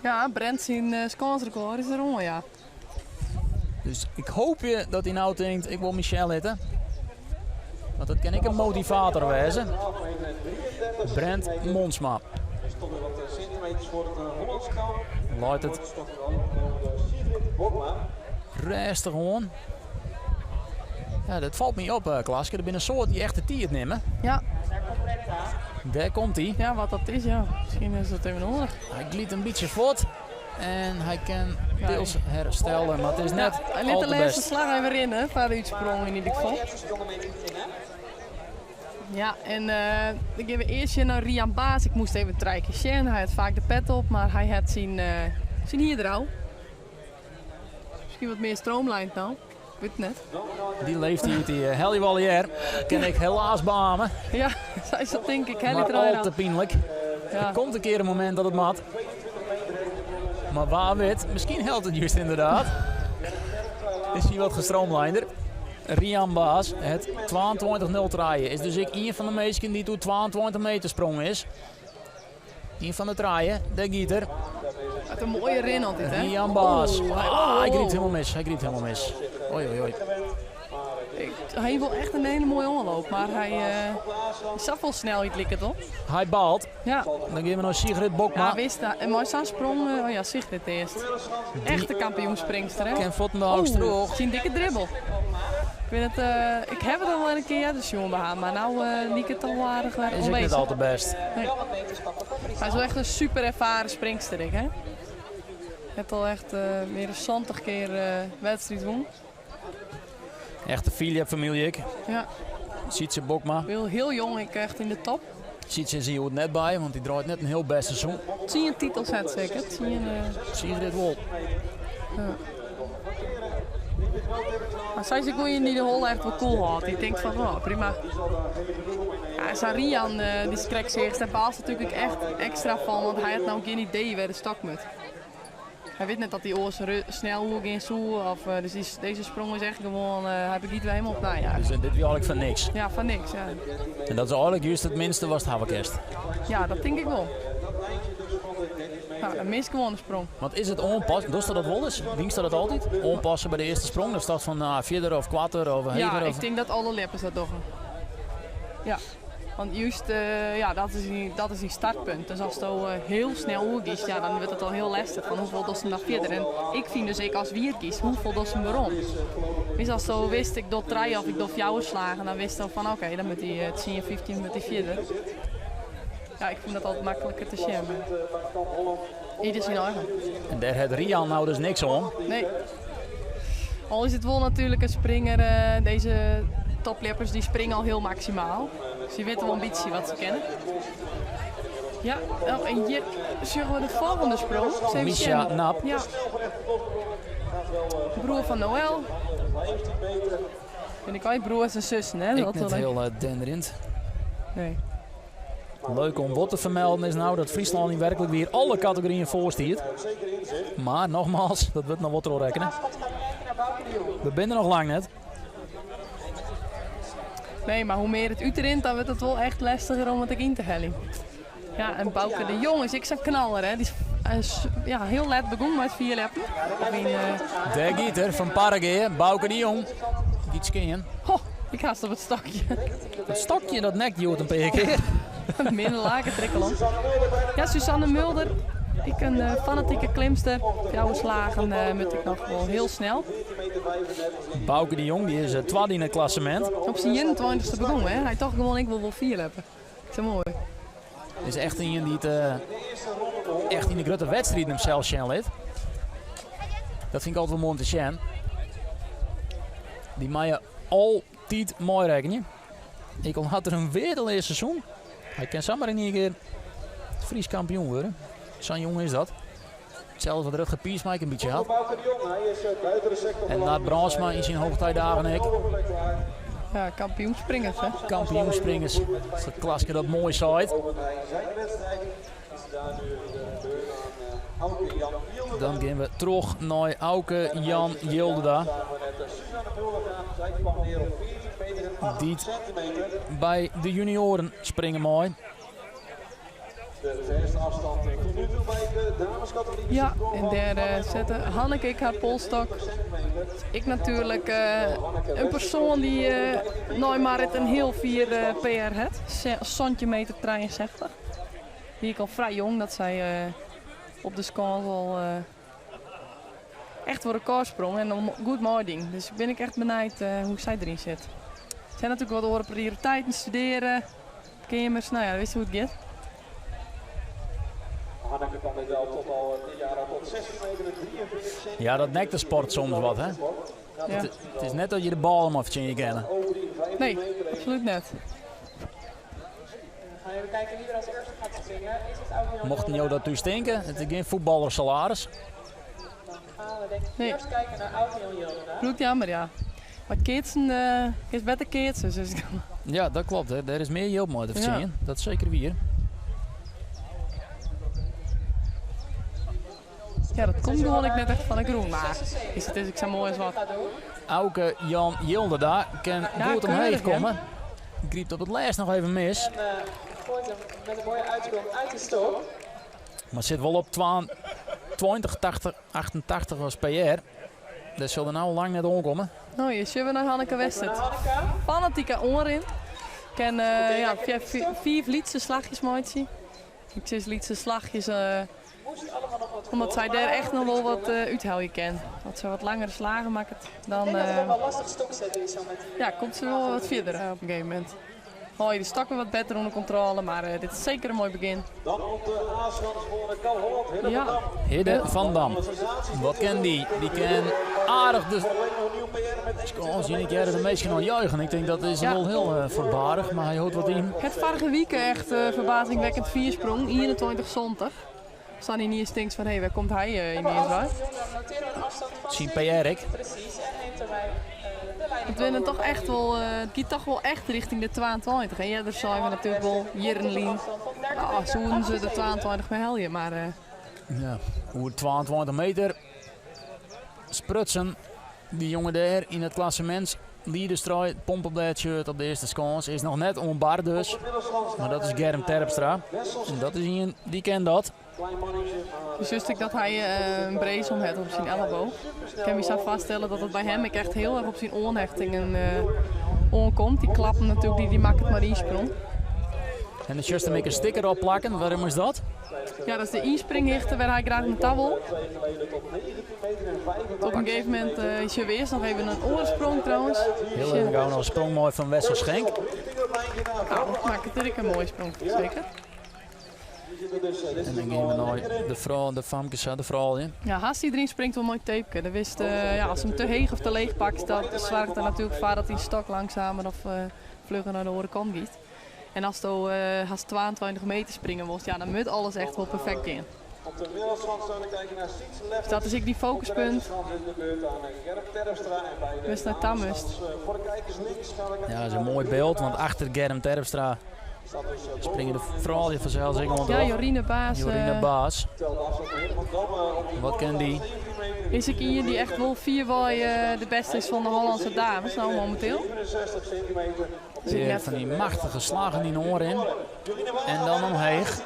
Speaker 2: Ja, Brent syn skânsrekôr is der oan, ja.
Speaker 1: Dus ik hoopje dat hy no tinkt, ik wol my sjen litte. Want dat kin ek in motivator wêze. Brent Monsma. Leit it rêstich oan. Ja, dat falt my op, Klaske. Der binne in soad dy't echt de tiid nimme.
Speaker 2: Ja.
Speaker 1: Dêr komt hy.
Speaker 2: Ja, wat dat is, ja. Miskien is dat even noadich.
Speaker 1: Hy glydt in bytsje fuort. En hy kin deels herstelle, mar it is net
Speaker 2: ja, hy lit de lêste slach even rinne foar de útsprong yn ieder gefal. Ja, en uh, dan gean we earst sjen nei Rian Baas. Ik moast even trije kear sjen. Hy hat faak de pet op, mar hy hat syn, uh, syn hier der al. Miskien wat mear stroomlijnd no. Ik wit it net.
Speaker 1: Dy leeftiid dy eh, helje we allegear. Kin ik helaas beamen.
Speaker 2: Ja, sa is dat tink ik.
Speaker 1: Helje maar al te pynlik. Ja. Der komt in kear in momint dat it moat. Mar wa wit, miskien helpt it just ynderdaad. Is hy wat gestroomlijnder. Rian Baas, it 22.03 is dus ek ien fan de minsken dy't oer 22 meter sprong is. Ien fan de trije, dêr giet er.
Speaker 2: Wat in moaie rin altyd, hè?
Speaker 1: Rian Baas. Oh, ah, hy grypt hielendal mis. Hy grypt hielendal mis. Oei, oei, oei.
Speaker 2: Hy wol echt in hiele moaie oanloop, mar hy uh, safolle snelheid liket op.
Speaker 1: Hy baalt.
Speaker 2: Ja.
Speaker 1: Dan gean we nei Sigrid Bokma.
Speaker 2: Ja, wist dat. En mei sa'n sprong, uh, oh ja, Sigrid earst. Echte kampioenspringster, hè?
Speaker 1: Ken fuortendaliks troch.
Speaker 2: Syn dikke dribbel. Ik wit it, uh, ik ha it al in kear earder sjoen by har, mar no uh, liket it al aardich wer
Speaker 1: Is ek net al te bêst.
Speaker 2: Nee. Hy is wel echt in super ervaren springster, ek, hè? Hat al echt uh, mear dan 70 kear uh, wedstriid wûn.
Speaker 1: Echte fierljepfamylje ek.
Speaker 2: Ja.
Speaker 1: Sietse Bokma.
Speaker 2: Heel, heel jong, ek echt yn de top.
Speaker 1: Sietse is hjir net by, want dy draait net in hiel bêst seizoen.
Speaker 2: 10 titels hat seker. 10, uh...
Speaker 1: Sigrid wol.
Speaker 2: Ja. Mar sy is ek wol ien dy't de holle echt wol koel hâldt. Dy tinkt fan, oh, prima. Ja, sa'n Rian, uh, dy krekt seachst, dêr baalst natuerlik echt ekstra fan, want hy hat no gjin idee wêr de stok moat. Hy wit net dat hy oars snel oergean soe. Of, uh, dus dy, dizze sprong is echt gewoan, uh, hy begjint wer hielendal opnij.
Speaker 1: Ja. Dus dit wie eigentlik foar niks?
Speaker 2: Ja, foar niks, ja.
Speaker 1: En dat is eigentlik just it minste watst hawwe kinst?
Speaker 2: Ja, dat tink ik wol. Nou, dan mist gewoan de sprong.
Speaker 1: Want is it oanpassen, dochst dat wolris? Diest dat altyd? Oanpasse by de earste sprong? Dan staat fan uh, fierder of koarter of heger?
Speaker 2: Ja, ik tink dat alle ljeppers dat dogge. Ja. Want just, uh, ja, dat is dyn startpunt. Dus asto uh, hiel snel oergiest, ja, dan wurdt it al hiel lestich fan hoefolle dochst noch fierder. En ik fyn dus ek as wier giest, hoefolle dochst him werom. Dus asto witst, ik doch trije of ik doch fjouwer slagen, dan witsto fan oké, okay, dan moat hy 10, 15 moat hy fierder. Ja, ik fyn dat altyd makliker te sjen. Ieder syn eigen.
Speaker 1: En dêr hat Rian no dus niks oan.
Speaker 2: Nee. Al is it wol natuerlik in springer, uh, dizze topljeppers dy springe al hiel maksimaal. Dus dy witte wol in bytsje wat se kinne. Ja, oh, en hjir sjogge we de folgjende sprong.
Speaker 1: Misha Nap.
Speaker 2: Ja. Broer fan Noël. Bin ik al broers en zussen, hè?
Speaker 1: Ik net hiel uh, denderend.
Speaker 2: Nee.
Speaker 1: Leuk om wat te fermelden is no dat Fryslân yn werklik wier alle kategoryen foar stiet. Mar nogmaals, dat wurdt noch wol trochrekkene. We binne der noch lang net.
Speaker 2: Nee, mar hoe mear it útrint, dan wurdt it wol echt lestiger om it ek yn te heljen. Ja, en Bauke de Jong is ek sa'n knaller, hè. Dy is ja, hiel let begûn mei it fierljeppen. Of yn, uh...
Speaker 1: Dêr giet er, fan Parregea, Bauke de Jong. Giet skean.
Speaker 2: Ho, ik hast op it stokje.
Speaker 1: Dat stokje dat nekt hjoed in pear kear.
Speaker 2: Minne lakentrikkel om. Ja, Suzanne Mulder. Ek in uh, fanatike klimster. Fjouwer slagen uh, moat ek noch wol hiel snel.
Speaker 1: Bauke de Jong dy is uh, twadde yn it klassemint.
Speaker 2: Op syn 21ste begûn, hè? Hy tocht gewoan ik wol wol fierljeppe. Sa moai.
Speaker 1: Is echt ien dy't uh, echt yn de grutte wedstriden himsels sjen lit. Dat fyn ik altyd wol moai om te sjen. Dy meie altyd meirekkenje. Ek al hat er in weardeleas seizoen. Hy kin samar yn ien kear Frysk kampioen wurde. Sa'n jonge is dat. Itselde wat Rutger Piersma ek in bytsje hat. En Nard Brandsma yn syn hoogtijdagen ek.
Speaker 2: Ja, kampioenspringers, hè?
Speaker 1: Kampioenspringers. As dat Klaske dat moai seit. Dan gean we troch nei Auke Jan Jildeda. Dy't by de junioaren springe mei.
Speaker 3: De verste afstand tot nu toe bij de damescategorie.
Speaker 2: Ja, en dêr sette Hanneke ek har polsstok. Ek natuerlik in persoan dy't nei Marit in hiel fier PR hat, 17 meter 63. Wie ik al frij jong dat sy op de skâns al echt wol rekôr sprong en dan goed meidien. Dus bin ik echt benijd hoe't sy deryn sit. Der zijn natuerlik wat oare prioriteiten, studearje, keamers, no ja, witst hoe't it giet.
Speaker 3: Hanneke kan dit wel tot al dit jaar al tot 16 meter en 43 centimeter.
Speaker 1: Ja, dat nekt de sport soms wat, hè?
Speaker 2: Ja.
Speaker 1: It is net dat je de bal om fertsjinje kinne.
Speaker 2: Nee, absolút net.
Speaker 4: Gaan we even kijken wie er als eerste gaat springen. Is het Auke-Jan
Speaker 1: Mochten jo dat thús tinke, it is gjin fuotballersalaris.
Speaker 4: Dan gaan we denk ik
Speaker 2: Nee.
Speaker 4: eerst kijken naar Auke-Jan Jilderda.
Speaker 2: Bliuwt jammer, ja. Mar keatsen is better keatsen, dus ik dan.
Speaker 1: Ja, dat klopt. Hè. Dêr is mear jild mei te fertsjinjen. Dat is seker wier.
Speaker 2: Ja, dat komt gewoan ek net echt fan de grûn, mar is it is ek sa moai as wat.
Speaker 1: Auke Jan Jilderda kin
Speaker 2: Ja,
Speaker 1: goed omheech
Speaker 2: keurig, hè?
Speaker 1: komme. Grypt op it lêst noch even mis.
Speaker 4: En gooit hem met een mooie uitsprong uit de stok.
Speaker 1: Mar sit wol op 22, 80, 88 as PR. Dêr sil er no lang net oankomme.
Speaker 2: No, hjir sjogge we nei Hanneke Westert.
Speaker 4: Hanneke.
Speaker 2: Fanatike oanrin. Kin ja, fiif lytse slachjes meitsje. Ik sis lytse slachjes
Speaker 4: Moest allemaal nog wat
Speaker 2: omdat sy
Speaker 4: volgen,
Speaker 2: dêr
Speaker 4: maar
Speaker 2: echt noch wol wat
Speaker 4: sprongen.
Speaker 2: úthelje kin. As se wat langere slagen makket, dan,
Speaker 4: Ik denk dat het ook wel lastig stok zetten is zo met die,
Speaker 2: ja, komt se wol wat fierder op in gegeven momint. Hâld je de stok wer wat better ûnder kontrôle, mar dit is seker in moai begjin.
Speaker 3: Dan op de A-schans voor Kal Holland, Hidde
Speaker 2: Ja.
Speaker 3: van Dam.
Speaker 1: Hidde van Dam. Wat kin dy? Dy kin aardich de skâns yn. Ik hearde de minsken al juichen. Ik tink dat is
Speaker 2: Ja.
Speaker 1: wol hiel foarbarich, mar hy hold wat yn.
Speaker 2: Hat foarige wike echt ferbazingwekkend fier sprong, 21 santich. Stan yniens tinkst fan hé, wêr komt hy yniens wei?
Speaker 1: Syn PR ek.
Speaker 4: Precies, en neemt daarbij de leiding
Speaker 2: Het winnen
Speaker 4: over.
Speaker 2: toch echt wol, it giet toch wol echt richting de 22. En earder seinen we natuerlik wol jierren lyn, oh, soenen se de 22 mei helje, mar
Speaker 1: Ja, oer 22 meter sprutsen. Dy jonge dêr yn it klassemint. Liederstrui, pompeblêdshirt op de earste skâns is noch net oan bar dus. Mar dat is Germ Terpstra. En dat is ien dy ken dat.
Speaker 2: Dus wist ik dat hy in brace om hat op syn elleboog. Ik kin my sa foarstelle dat it by him ek echt hiel erch op syn oanhechtingen oankomt. Dy klappen natuerlik dy't hy makket mei de ynsprong.
Speaker 1: En dan sjochst him ek in sticker op plakken. Wêrom is dat?
Speaker 2: Ja, dat is de ynspringhichte wêr hy graach nei ta wol. Op in gegeven momint sjogge we earst noch even in oare sprong trouwens.
Speaker 1: Hiel even gau noch in sprong moai fan Wessel Schenk.
Speaker 2: Nou, makket der ek in moaie sprong, seker.
Speaker 1: En dan gean we nei de frou, de famkes, de froulju.
Speaker 2: Ja, hast iedereen springt wol moai tapeke. Dan wist, ja, as him te heech of te leech pakt, dat soarget der natuerlik foar dat dyn stok langsumer of flugger nei de oare kant giet. En asto hast 22 meter springe wolst, ja, dan moat alles echt wol perfekt gean.
Speaker 3: Op de middenschans staan we kijken naar Siets
Speaker 2: Dus
Speaker 3: Lefferts.
Speaker 2: dat is ek dyn focuspunt.
Speaker 3: Op de rechterschans is de beurt aan Germ Terpstra en bij de
Speaker 2: Wist nei ta moatst.
Speaker 3: damesschans, voor de kijkers links gaan we kijken
Speaker 1: Ja, dat is
Speaker 3: naar
Speaker 1: in moai byld, want achter Germ Terpstra
Speaker 3: Staat dus,
Speaker 1: springe de froulju fansels ek oan
Speaker 2: Ja,
Speaker 1: troch.
Speaker 2: Jorine Baas,
Speaker 1: Jorine Baas.
Speaker 3: Terwijl de afstand van Hidde van Dam, op die
Speaker 1: Wat ken die?
Speaker 3: 17 meter.
Speaker 2: Is ek ien dy't echt wol fierwei de bêste is fan de Hollânske dames, no mominteel.
Speaker 3: 67 centimeter.
Speaker 1: Weer fan dy machtige slaggen yn de oanrin. En dan omheech.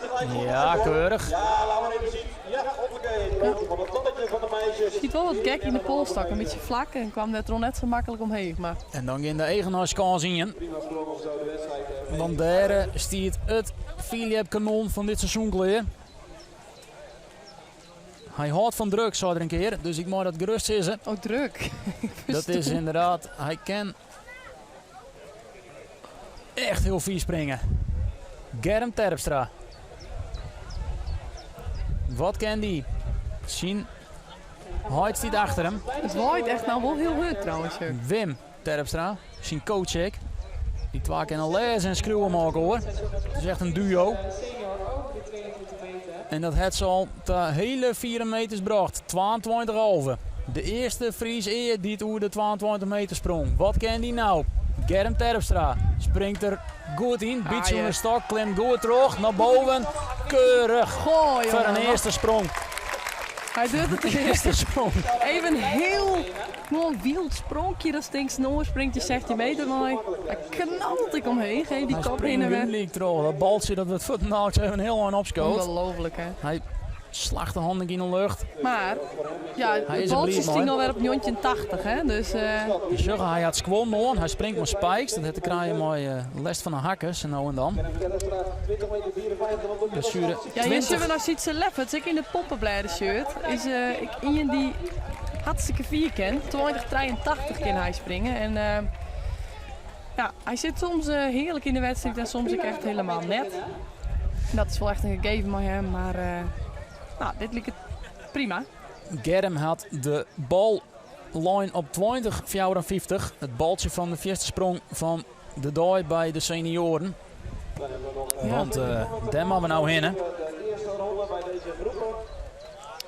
Speaker 1: Ja, keurich.
Speaker 3: Ja, laat maar even zien. Ja, hoppakee. Het lopen van het tonnetje van de meisjes.
Speaker 2: Stiet wol wat gek yn de polsstok, in bytsje flak en kwam dêrtroch net sa maklik omheech. Mar
Speaker 1: En dan gean de eigenaarskâns yn.
Speaker 3: Prima sprong om zo de wedstrijd,
Speaker 1: Want dêr stiet it fierljepkanon fan dit seizoen klear. Hy hâldt fan druk, sei er in kear, dus ik mei dat gerust sizze.
Speaker 2: Oh, druk.
Speaker 1: Dat is ynderdaad, hy kin echt hiel fier springe. Germ Terpstra. Wat kin dy? Syn heit stiet achter him.
Speaker 2: It waait echt no wol hiel hurd trouwens. Jurk.
Speaker 1: Wim Terpstra, syn coach ek. Dy twa kinne lêze en skriuwe mei elkoar. It is echt in duo. En dat hat se al ta hiele fiere meters brocht. 22 alve. De earste Fries ea dy't oer de 22 meter sprong. Wat kin dy no? Germ Terpstra springt der goed yn.
Speaker 2: Ah,
Speaker 1: Bytsje
Speaker 2: ja.
Speaker 1: ûnder stok, klimt goed troch. Nei boven. Keurich.
Speaker 2: Goh,
Speaker 1: Foar in
Speaker 2: jonge.
Speaker 1: earste sprong.
Speaker 2: Hy docht it
Speaker 1: Earste sprong.
Speaker 2: Even hiel Gewoan wyld spronkje, dat stinkt snoar springt je 16 meter mei. Hy knalt ik omheech, hè, die
Speaker 1: Hy
Speaker 2: kop
Speaker 1: springt
Speaker 2: hinne wer.
Speaker 1: gelyk troch. Dat baltsje dat wurdt fuortendaliks even heel ein opskood.
Speaker 2: Ongelooflijk, hè.
Speaker 1: Hy slacht de handen yn de lucht.
Speaker 2: Maar, ja,
Speaker 1: Hy
Speaker 2: het
Speaker 1: is er
Speaker 2: baltje
Speaker 1: bliid mei.
Speaker 2: sting alweer op 1980, hè. Dus,
Speaker 1: Je zag, hy hat skuon oan, hy springt mei spikes. Dat hat te krijen mei lêst fan de hakken, sa no en dan. Blessure
Speaker 2: Ja, hier
Speaker 1: 20.
Speaker 2: zullen we nou Sietse Lefferts, ik in het pompenbladen shirt. Is ik iemand die hartstikke vier kent. 2083 kan hij springen. En ja, hij zit soms heerlijk in de wedstrijd en soms ook echt helemaal net. En dat is wel echt een gegeven met hem, maar dit liep het prima.
Speaker 1: Germ had de bal line op 20,54. Het baltje van de eerste sprong van de dooi bij de senioren. Want daar moeten we nou heen, hè?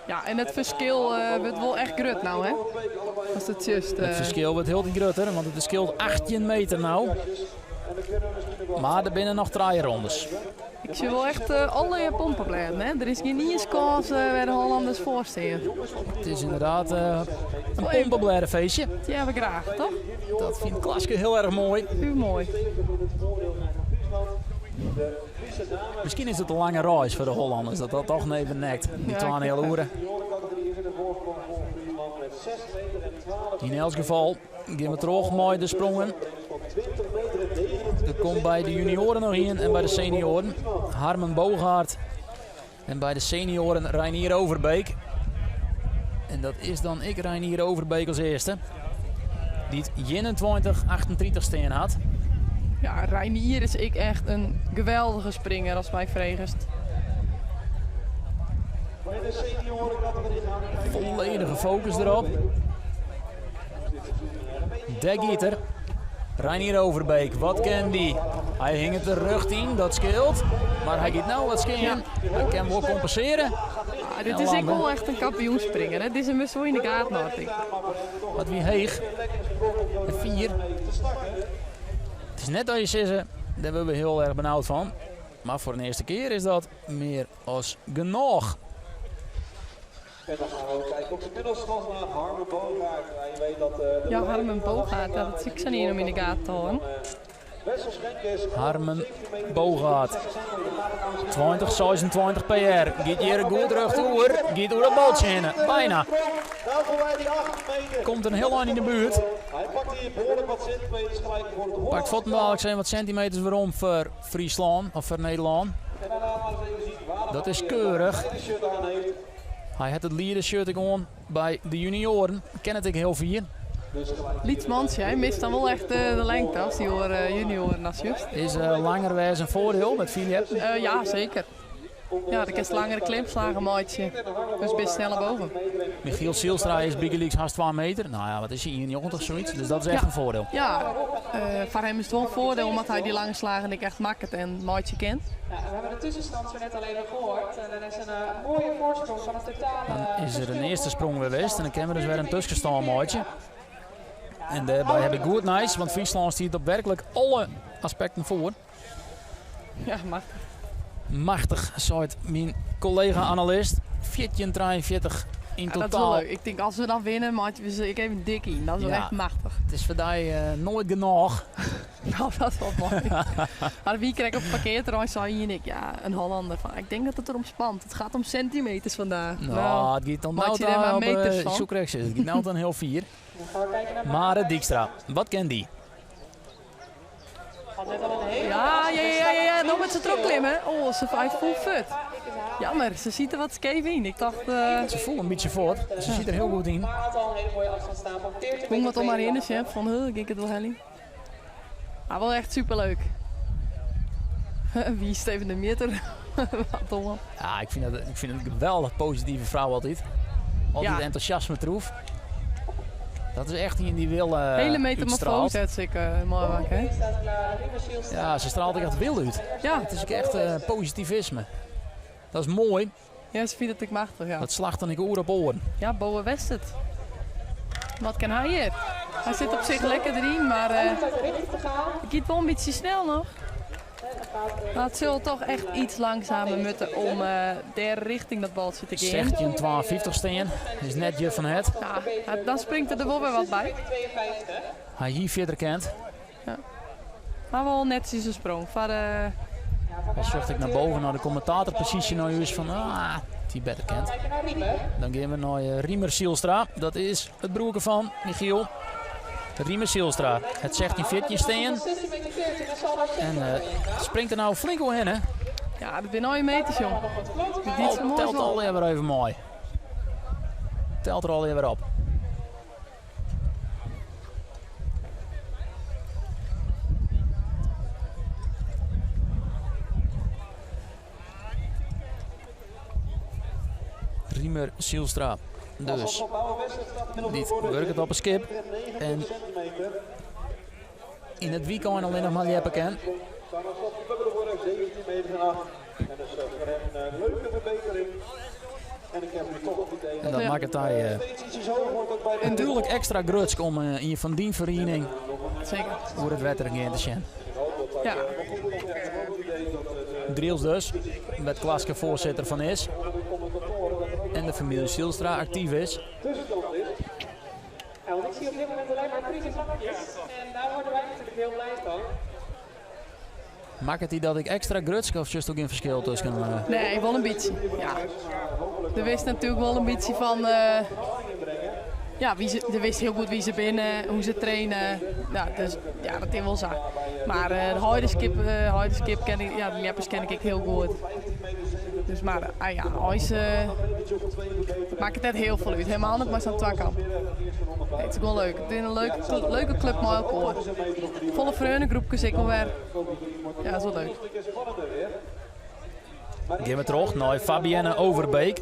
Speaker 2: Ja, en het verschil wordt wel echt groot nou, hè? Als het juist,
Speaker 1: Het verschil wordt heel groter, want het scheelt 18 meter nou. Maar er binnen nog 3 rondes.
Speaker 2: Ik zie wel echt alle pompenbladen, hè? Er is geen eens kans waar de Hollanders voor staan.
Speaker 1: Het is inderdaad een pompenbladenfeestje.
Speaker 2: Die hebben we graag, toch?
Speaker 1: Dat vindt Klaske heel erg mooi.
Speaker 2: U mooi.
Speaker 1: Misschien is het een lange reis voor de Hollanders, dat dat toch even nekt. Die
Speaker 2: Ja,
Speaker 1: twaalf
Speaker 2: ik
Speaker 1: hele uren. In elk geval gaan we terug mooi de sprongen. Er komt bij de junioren nog in en bij de senioren Harmen Bogaert. En bij de senioren Reinier Overbeek. En dat is dan ik, Reinier Overbeek, als eerste. Die het 21, 38 steen had.
Speaker 2: Ja, Reinier is ik echt een geweldige springer als mij vregest.
Speaker 1: Volledige focus erop. De Gieter. Reinier Overbeek, wat kan die? Hij hing het de rug in, dat scheelt. Maar hij gaat nou wat scheen. Hij kan wel compenseren.
Speaker 2: Ah, dit is ik wel echt een kampioenspringer. Hè? Dit is een zo in de gaten, had ik.
Speaker 1: Wat wie heeg. 4. Het is net dat je zegt, daar hebben we heel erg benauwd van. Maar voor de eerste keer is dat meer als genoeg.
Speaker 3: En dan gaan we kijken op de middelstand naar Harmen Bogaert. Ja, je weet dat de
Speaker 2: Ja, Harmen Bogaert, ja, dat zie ik zo niet om in de gaten te houden.
Speaker 3: Wessel Schenkers,
Speaker 1: Harmen Bogaert. 20, 26 PR. Gaat hier goed terug de oer. Gaat door het baltje heen. Bijna.
Speaker 3: Nou voorbij die 18 meter.
Speaker 1: Komt een heel eind in de buurt.
Speaker 3: Hij pakt hier behoorlijk wat centimeters gelijk voor het Holland.
Speaker 1: Pakt Vottendalik zijn wat centimeters weer om voor Friesland of voor Nederland.
Speaker 3: En daarna laten we even zien waar
Speaker 1: Dat
Speaker 3: hij
Speaker 1: is
Speaker 3: het
Speaker 1: keurig.
Speaker 3: shirt aan heeft.
Speaker 1: Hij had het leren shirt aan bij de junioren. Ken het ik heel vier.
Speaker 2: Lietsmans, hij mist dan wel echt de lengte als die hoor, junioren als juist.
Speaker 1: Is langer wijs een voordeel met Philip?
Speaker 2: Ja, zeker. Ja, dan kan langere klimslagen, maatje. Dus best sneller boven.
Speaker 1: Michiel Zielstra is Big Leagues haast 2 meter. Nou ja, wat is hij, 91 of zoiets? Dus dat is echt
Speaker 2: Ja.
Speaker 1: een voordeel.
Speaker 2: Ja, voor hem is het wel een voordeel omdat hij die lange slagen niet echt maakt en maatje kent.
Speaker 4: Nou, we hebben de tussenstand zo net al even gehoord. En dan is een mooie voorsprong van het totale
Speaker 1: Dan is er een eerste sprong weer geweest en dan kennen we dus weer een tussenstand, maatje. En daarbij heb ik goed nice, want Friesland stiet op werkelijk alle aspecten voor.
Speaker 2: Ja, machtig.
Speaker 1: Machtig, zei mijn collega-analist. 14,43 in
Speaker 2: Ja, dat is wel
Speaker 1: totaal.
Speaker 2: leuk. Ik denk als we dan winnen, maatje, we ik even dik in. Dat is wel
Speaker 1: Ja.
Speaker 2: echt machtig.
Speaker 1: Het is voor die nooit genoeg.
Speaker 2: Nou, dat is wel mooi. Maar wie kreeg op het parkeerterrein, zei je en ik, ja, een Hollander. Van, ik denk dat het erom spant. Het gaat om centimeters vandaag.
Speaker 1: Nou, het gaat dan
Speaker 2: maak
Speaker 1: nou
Speaker 2: je er maar
Speaker 1: op,
Speaker 2: meters van.
Speaker 1: zoek rechts is. Het gaat nou dan heel vier.
Speaker 4: Dan gaan we kijken naar
Speaker 1: Mare Dijkstra, wat kent die?
Speaker 4: Had net al een hele
Speaker 2: Ja, ja, ja, ja, ja. Nou met z'n trok klimmen. Oh, ze hij voelt fut. Jammer, ze ziet er wat scheef in. Ik dacht,
Speaker 1: Ze voelt een beetje voort. Ze ziet er heel goed in.
Speaker 4: Maar had al een hele mooie afstand staan van 14
Speaker 2: Kom wat om maar in,
Speaker 4: meter.
Speaker 2: chef. Van, huh, ik het wel helling. Maar wel echt superleuk. Wie is Steven de Meter? Wat dom.
Speaker 1: Ja, ik vind het een geweldig positieve vrouw altijd. Altijd
Speaker 2: Ja.
Speaker 1: enthousiasme troef. Dat is echt iemand die wil
Speaker 2: Hele metamorfose
Speaker 1: uitstraalt.
Speaker 2: zet ik mooi maken, hè?
Speaker 4: Staat klaar, Ruben Zielstra.
Speaker 1: Ja, ze straalt echt wil uit.
Speaker 2: Ja.
Speaker 1: Het is ook echt positivisme. Dat is mooi.
Speaker 2: Ja, ze vindt het ik machtig, ja.
Speaker 1: Dat slacht dan ik oor op oor.
Speaker 2: Ja, Bowe Westert. Wat kan hij hier? Hij zit op zich lekker erin, maar
Speaker 4: Om uit de richting te gaan.
Speaker 2: het gaat wel een beetje snel nog. Maar it sil toch echt iets langzamer moatte om dêr richting dat baltsje te gean.
Speaker 1: 16,52 stean, is net juf fan het.
Speaker 2: Ja, dan springt er wol wer wat by.
Speaker 1: Hy hie fierder kend.
Speaker 2: Ja. Maar wol netsjes in sprong foar de.
Speaker 1: Dan sjocht ik nei boven nei de kommentatorposysje nei ús fan ah, die better kent. Dan gean we nei Riemer Zielstra. Dat is it broerke fan Michiel. Riemer Zielstra. It 16-14 stean. En springt der nou flink oerhinne.
Speaker 2: Ja, dat binne al je meters, jong.
Speaker 1: Oh, telt allegear wer even mei. Telt der allegear wer op. Riemer Zielstra. Dus dy't wurket op in skip en yn it wykein allinnich mar ljeppe kin. En dat makket dy natuerlik ekstra grutsk om ien fan dyn feriening oer it wetter gean te sjen.
Speaker 2: Ja.
Speaker 1: Drylts dus, wêr't Klaske foarsitter fan is en de famylje Zylstra aktyf is.
Speaker 4: Ja, want ik zie op dit moment alleen maar kritische En daar worden wij natuurlijk heel blij van.
Speaker 1: Makket dy dat ek ekstra grutsk of sjochst gjin ferskil tusken?
Speaker 2: Nee, wol in bytsje. Ja. Der wist natuerlik wol in bytsje fan. Ja, wie se, der wist hiel goed wie se binne, hoe se traine. Ja, dus ja, dat is wol sa. Mar de heidenskip, heidenskip ken ik, ja, de ljeppers ken ik ek hiel goed. Dus mar, ah ja, eins makket net hiel folle út. Helemaal net mei sa'n twakamp. Nee, it is gewoan leuk. It is in leuke, leuke klup mei elkoar. Folle freonegroepkes ek alwer. Ja, dat is wol leuk.
Speaker 1: Gean we troch nei Fabienne Overbeek.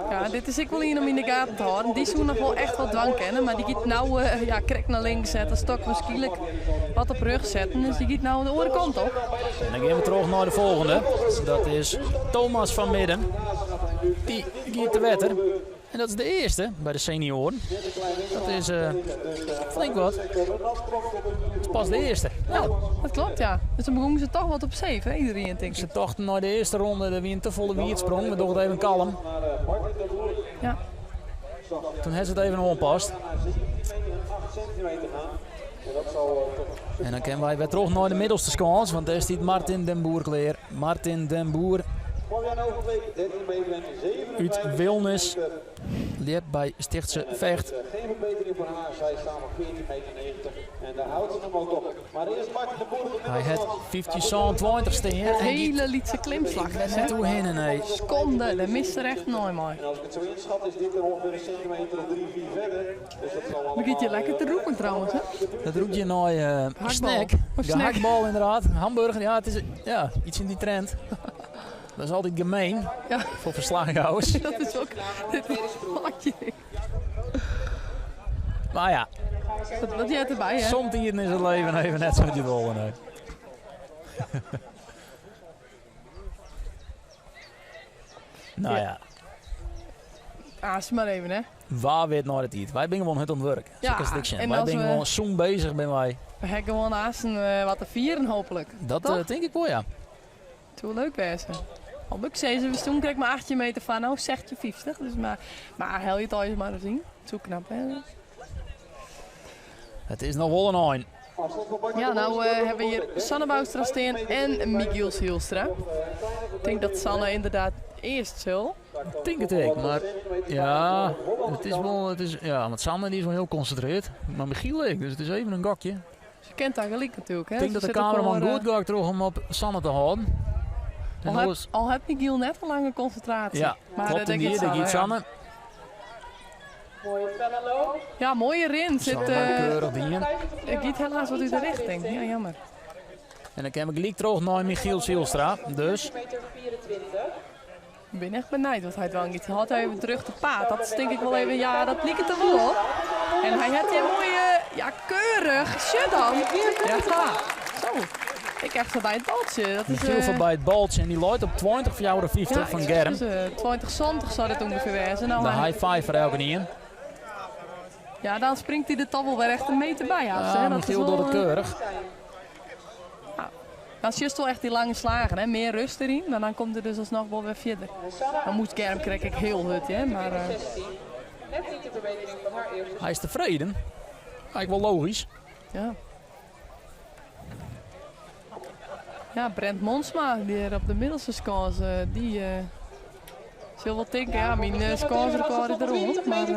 Speaker 2: Ja, dit is ek wol ien om yn de gaten te hâlden. Dy soe noch wol echt wat dwaan kinne, mar dy giet no ja, krekt nei links setten, stok wierskynlik wat op rjochts setten. Dus dy giet no de oare kant op.
Speaker 1: En dan gean we troch nei de folgjende. Dat is Thomas van Midden. Dy giet te wetter. En dat is de earste by de senioaren. Dat is flink wat. Dat is pas de earste.
Speaker 2: Ja, dat klopt ja. Dus dan begûnen se toch wat op safe, hè, iedereen tink ik.
Speaker 1: Se tochten nei de earste ronde, der wie in te folle wietsprong. We dogge it even kalm.
Speaker 2: Ja.
Speaker 1: Toen ha se it even oanpast. En dan kinne wy wer troch nei de middelste skâns, want dêr stiet Martin den Boer klear. Martin den Boer út Wilnis ljept by Stichtse Vecht. Hy hat 1527 stean.
Speaker 2: In hiele lytse klimslach.
Speaker 1: Net oerhinne, nee.
Speaker 2: Sekonde, dêr mist er echt nei mei. Begjint hjir lekker te rûken trouwens, hè?
Speaker 1: Dat rûkt hjir nei snack. Gehaktbal inderdaad. Hamburger, ja, it is ja, iets yn dy trend. Dat is altyd gemeen
Speaker 2: ja.
Speaker 1: foar ferslachjouwers.
Speaker 2: Dat is ook dit
Speaker 1: Maar ja.
Speaker 2: Dat heart derby, hè?
Speaker 1: Somtiden is it leven even net sa't je wolle. Nee. Nou ja.
Speaker 2: Ah, mar even, hè?
Speaker 1: Wa wit nei de tiid. Wy binne gewoan hurd oan it wurk.
Speaker 2: Ja,
Speaker 1: en wy binne gewoan sûn beuzich binne wy.
Speaker 2: We ha gewoan aansten wat te fieren hooplik.
Speaker 1: Dat tink ik wol, ja.
Speaker 2: It soe leuk wêze. Al moat ik sizze, we stoenen krekt mar 18 meter foar, no 16,50. Dus mar, mar helje it allegear mar ris yn. It soe knap wêze.
Speaker 1: It is noch wol in ein.
Speaker 2: Ja, no hawwe we hjir Sanne Woudstra stean en Michiel Zijlstra. Ik tink dat Sanne ynderdaad earst sil.
Speaker 1: Ik tink it ek, mar ja, it is wol, it is, ja, want Sanne dy is wol hiel konsintrearre, mar Michiel ek, dus it is even in gokje.
Speaker 2: Se kent har gelyk natuerlik.
Speaker 1: Ik tink dat de kameraman goed gokt troch om op Sanne te hâlden.
Speaker 2: Al hat Michiel net in lange konsintraasje.
Speaker 1: Ja,
Speaker 2: mar
Speaker 1: klopt, en dêr giet Sanne.
Speaker 2: Ja, moaie rin. Sit,
Speaker 1: keurich dien.
Speaker 2: It giet helaas wat út de richting. Ja, jammer.
Speaker 1: En dan kinne we gelyk troch nei Michiel Zijlstra. Dus.
Speaker 2: Ik bin echt benijd wat hy dwaan giet. Hâldt hy even terug te paad? Dat is tink ik wol even, ja, dat liket der wol op. En hy hat hjir moaie, ja, keurich. Sjoch dan. Ja, zo. Ik echt foarby it baltsje. Dat is,
Speaker 1: Michiel foarby it baltsje en dy leit op 20,54 fan Germ.
Speaker 2: Dus 20,70 soe dat ûngefear wêze. No,
Speaker 1: De high five foar elkenien.
Speaker 2: Ja, dan springt hy der toch wol wer echt in meter by.
Speaker 1: Ja, Michiel docht it keurich.
Speaker 2: Dan sjochst wol echt dy lange slagen, hè? Mear rust deryn, mar dan komt er dus alsnoch wol wer fierder. Dan moast Germ krekt ek hiel hurd, hè, mar.
Speaker 1: Hy is tefreden. Eigenlijk wol logysk.
Speaker 2: Ja. Ja, Brent Monsma, dy op de middelste skâns, dy sil wol tinke, ja, myn skânsrekôr is der oan. Mar,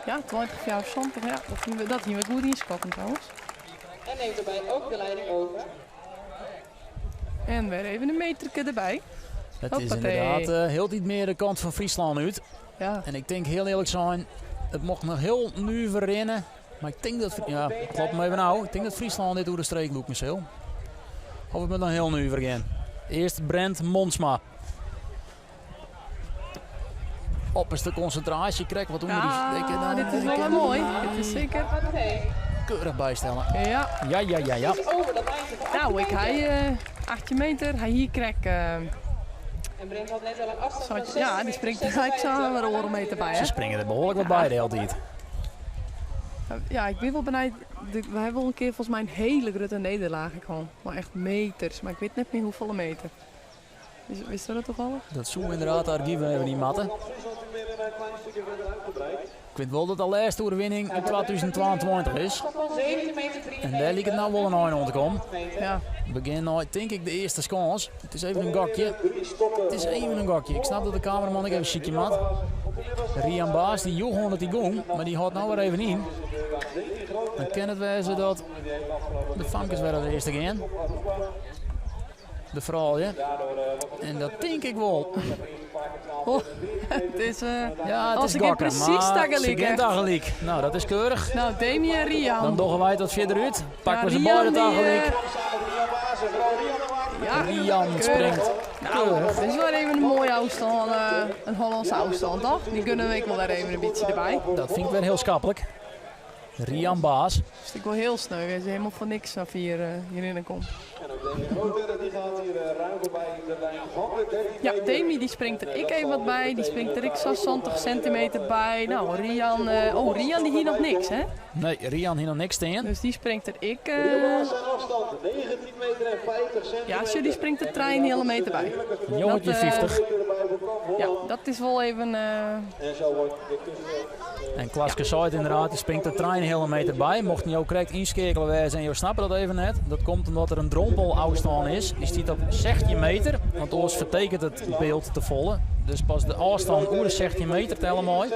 Speaker 2: ja, 20,74, ja, dat hiene we, dat hiene we goed ynskatten trouwens.
Speaker 4: En neemt daarbij ook de leiding over.
Speaker 2: En wer even in meterke derby.
Speaker 1: Het is inderdaad hieltyd mear de kant fan Fryslân út.
Speaker 2: Ja.
Speaker 1: En ik tink hiel earlik sein, it mocht noch hiel nuver rinne. Mar ik tink dat, ja, klop my even ôf, ik tink dat Fryslân dit oer de streek lûken sil. Of it moat noch hiel nuver gean. Earst Brent Monsma. Op is de konsintraasje krekt wat ûnder
Speaker 2: die. Ja, dit is wel moai. Dit is seker.
Speaker 1: Keurich bystelle.
Speaker 2: Ja.
Speaker 1: Ja, ja, ja, ja.
Speaker 2: Nou, ik ha 18 meter. Hy hie krekt.
Speaker 4: En Brent had net al een afstand van
Speaker 2: Ja, dy springt der gelijk sa wer oardel meter by.
Speaker 1: Se springe der behoarlik wat by de hiele tiid.
Speaker 2: Ja, ik bin wol benijd. Wy hawwe wol in kear folgens my in hiele grutte nederlaach ek hân. Mar echt meters. Mar ik wit net mear hoefolle meter. Witsto dat tafallich?
Speaker 1: Dat soe ynderdaad de argiven even yn moatte. Ik wit wol dat de lêste oerwinning yn 2022 is. En dêr liket no wol in ein oan te kommen.
Speaker 2: Ja.
Speaker 1: Begjin nei, tink ik, de earste skâns. It is even in gokje. It is even in gokje. Ik snap dat de kameraman ek even sykje moat. Rian Baas dy joech oan dat hy gong, mar dy hâldt no wer even yn. Dan kin it wêze dat de famkes wer as earste gean. De froulju. En dat tink ik wol.
Speaker 2: Oh, it is,
Speaker 1: ja, it
Speaker 2: is
Speaker 1: is gokken,
Speaker 2: presys tagelyk.
Speaker 1: Se gean tagelyk. Nou, dat is keurich.
Speaker 2: Nou, Demi en Rian.
Speaker 1: Dan dogge wy it wat fierder út. Pakke we se beide tagelyk.
Speaker 2: Ja,
Speaker 1: Rian springt.
Speaker 2: Nou, dat is wel even in moaie ôfstân, in Hollânske ôfstân, toch? Dy gunne we ek wol wer even in bytsje derby.
Speaker 1: Dat fyn ik wer hiel skaplik. Rian Baas.
Speaker 2: Is ek wol hiel sneu, is hielendal foar niks sa fier hjirhinne komd. Ja, Demi dy springt der ek even wat by. Dy springt der ek sa'n 70 sintimeter by. Nou, Rian, oh, Rian dy hie noch niks, hè?
Speaker 1: Nee, Rian hie noch niks stean.
Speaker 2: Dus dy springt der ek. Ja, sjoch, dy springt der trijenheale meter by.
Speaker 1: 1950.
Speaker 2: Ja, dat is wol even.
Speaker 1: En Klaske seit ynderdaad, der springt der trijenheale meter by. Mochten jo krekt ynskeakele wêze en jo snappe dat even net, dat komt omdat der in drompelôfstân is. Dy stiet op 16 meter, want oars fertekent it byld te folle. Dus pas de ôfstân oer de 16 meter telle mei.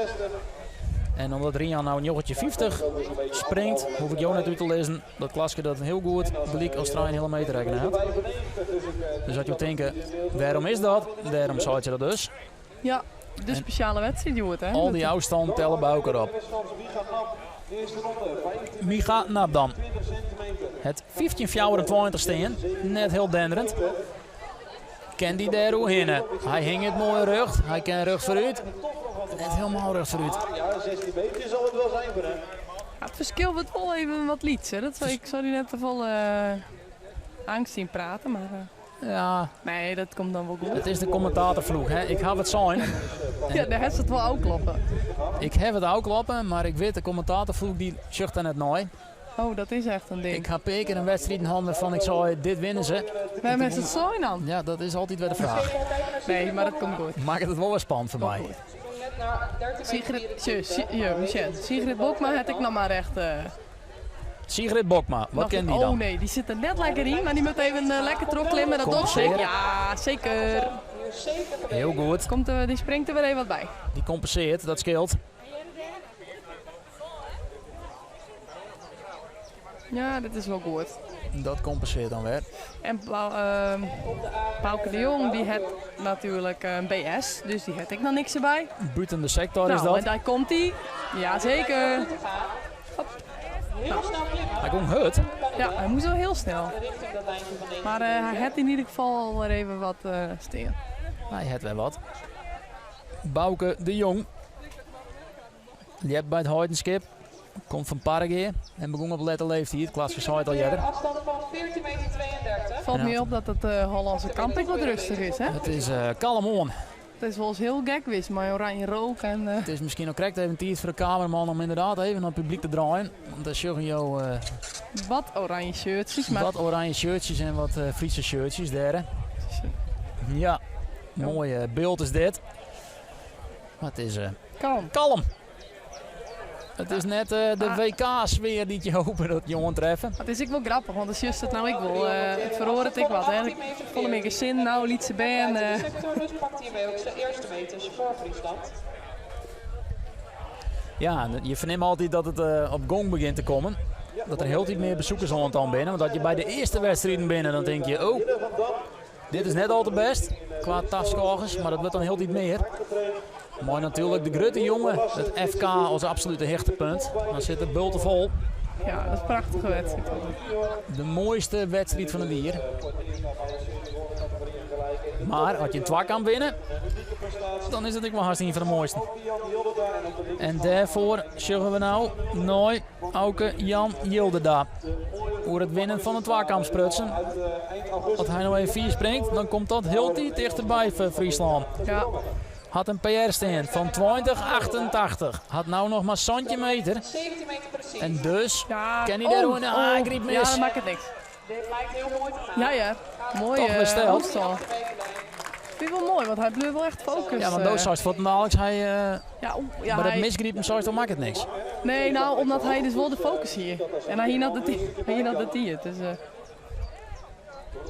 Speaker 1: En omdat Rian no 1950 springt, hoech ik jo net út te lizzen dat Klaske dat hiel goed gelyk as trijenheale meter rekkene hat. Dus as jo tinke, wêrom is dat? Dêrom seit se dat dus.
Speaker 2: Ja, de spesjale wedstriid hjoed, hè?
Speaker 1: Al dy ôfstannen telle by elkoar op. Micha Nap dan. Hat 15,24 stean, net hiel denderend. Kin dy dêr oerhinne? Hy hinget moai rjocht, hy kin rjocht foarút. Net hielendal rjocht foarút.
Speaker 2: Ja, it ferskil wurdt wol even wat lytser. Dat ik sil dy net te folle eangst ynprate, mar.
Speaker 1: Ja.
Speaker 2: Nee, dat komt dan wol goed.
Speaker 1: It is de kommentatorfloek, hè. Ik haw it sein.
Speaker 2: Ja, dêr hast it wol ôfkloppe.
Speaker 1: Ik haw it ôfkloppe, mar ik wit, de kommentatorfloek dy sjocht dêr net nei.
Speaker 2: Oh, dat is echt in ding.
Speaker 1: Ik ha pear kear in wedstriden hân wêrfan ik sei, dit winne se.
Speaker 2: Wêrom hast it sein dan?
Speaker 1: Ja, dat is altyd wer de fraach.
Speaker 2: Nee, mar dat komt goed.
Speaker 1: Makket it wol wer spannend foar my.
Speaker 2: Sigrid, sjoch, Sigrid Bokma hat ek noch mar echt...
Speaker 1: Sigrid Bokma, wat kin dy dan?
Speaker 2: Oh nee, dy sit der net lekker yn, mar dy moat even lekker trochklimme. Dat docht se. Ja, seker.
Speaker 1: Hiel goed.
Speaker 2: Komt der, dy springt der wer even wat by.
Speaker 1: Dy kompensearret, dat skeelt.
Speaker 2: Ja, dit is wol goed.
Speaker 1: Dat kompensearret dan wer.
Speaker 2: En Bauke de Jong, dy hat natuerlik in BS, dus dy hat ek noch niks derby.
Speaker 1: Bûten de sektor is
Speaker 2: Nou,
Speaker 1: dat.
Speaker 2: en dêr komt hy. Jazeker. Hop.
Speaker 1: Hy gong hurd.
Speaker 2: Ja, hy moast wol hiel snel. Mar hy hat yn ieder gefal al wer even wat stean.
Speaker 1: Hy hat wer wat. Bauke de Jong. Ljept by It Heidenskip. Komt fan Parregea en begûn op lette leeftiid. Klaske sei it al earder.
Speaker 4: Afstand fan 14 meter 32.
Speaker 2: Falt my op dat it Hollânske kamp ek wat rêstich is, hè?
Speaker 1: It is kalm oan.
Speaker 2: Het is wolris hiel gek west mei oranje rook en.
Speaker 1: It is miskien no krekt even tiid foar de kameraman om ynderdaad even nei it publyk te draaien. Want dêr sjogge jo.
Speaker 2: Wat oranje shirtsjes. Mar...
Speaker 1: Wat oranje shirtsjes en wat Fryske shirtsjes dêr. Ja, moai byld is dit. Mar it is
Speaker 2: kalm.
Speaker 1: Kalm. It is net de WK-sfear dy't je hope dat je oantreffe.
Speaker 2: It is ek wol grappich, want dan sjochst it no ek wol. It feroaret ek wat. Hè. Folle mear gesinnen no, lytse bern.
Speaker 4: De pakt hiermee ook zijn eerste meters voor Friesland.
Speaker 1: Ja, je fernimme altyd dat it op gong begjint te kommen. Dat der hieltyd mear besikers oantal binne. Want as je by de earste wedstriden binne, dan tinke je, oh, dit is net al te bêst kwa taskôgers, mar dat wurdt dan hieltyd mear. Mei natuerlik de grutte jonge, it FK as absolute hichtepunt. Dan sit de bulte fol.
Speaker 2: Ja, dat is in prachtige wedstriid.
Speaker 1: De moaiste wedstriid fan it jier. Mar as je in twakamp winne, dan is it ek wol hast ien fan de moaisten. En dêrfoar sjogge we no nei Auke Jan Jilderda. Oer it winnen fan in twakamp sprutsen. As hy no even fier springt, dan komt dat hieltyd tichterby foar Fryslân.
Speaker 2: Ja.
Speaker 1: Hat in PR stean fan 20,88. Hat no noch mar 17 meter.
Speaker 4: 17 meter precies.
Speaker 1: En dus
Speaker 2: Ja,
Speaker 1: kin hy dêr
Speaker 2: oh,
Speaker 1: oer in ah,
Speaker 2: oh.
Speaker 1: gryp
Speaker 2: Ja,
Speaker 1: mis.
Speaker 2: dan makket niks.
Speaker 4: Dit lijkt heel mooi te gaan.
Speaker 2: Ja, ja. Mooi
Speaker 1: Toch hersteld.
Speaker 2: afstand. Vind ik wel mooi, want hy bleau wol echt focus.
Speaker 1: Ja, want do seist fuortendaliks, hy,
Speaker 2: Ja, oh, ja,
Speaker 1: mar dat
Speaker 2: hy-
Speaker 1: misgripen seist, dan makket niks.
Speaker 2: Nee, nou, omdat hy dus wol de focus hie. En hy hie net de hy hie net de tiid. Dus,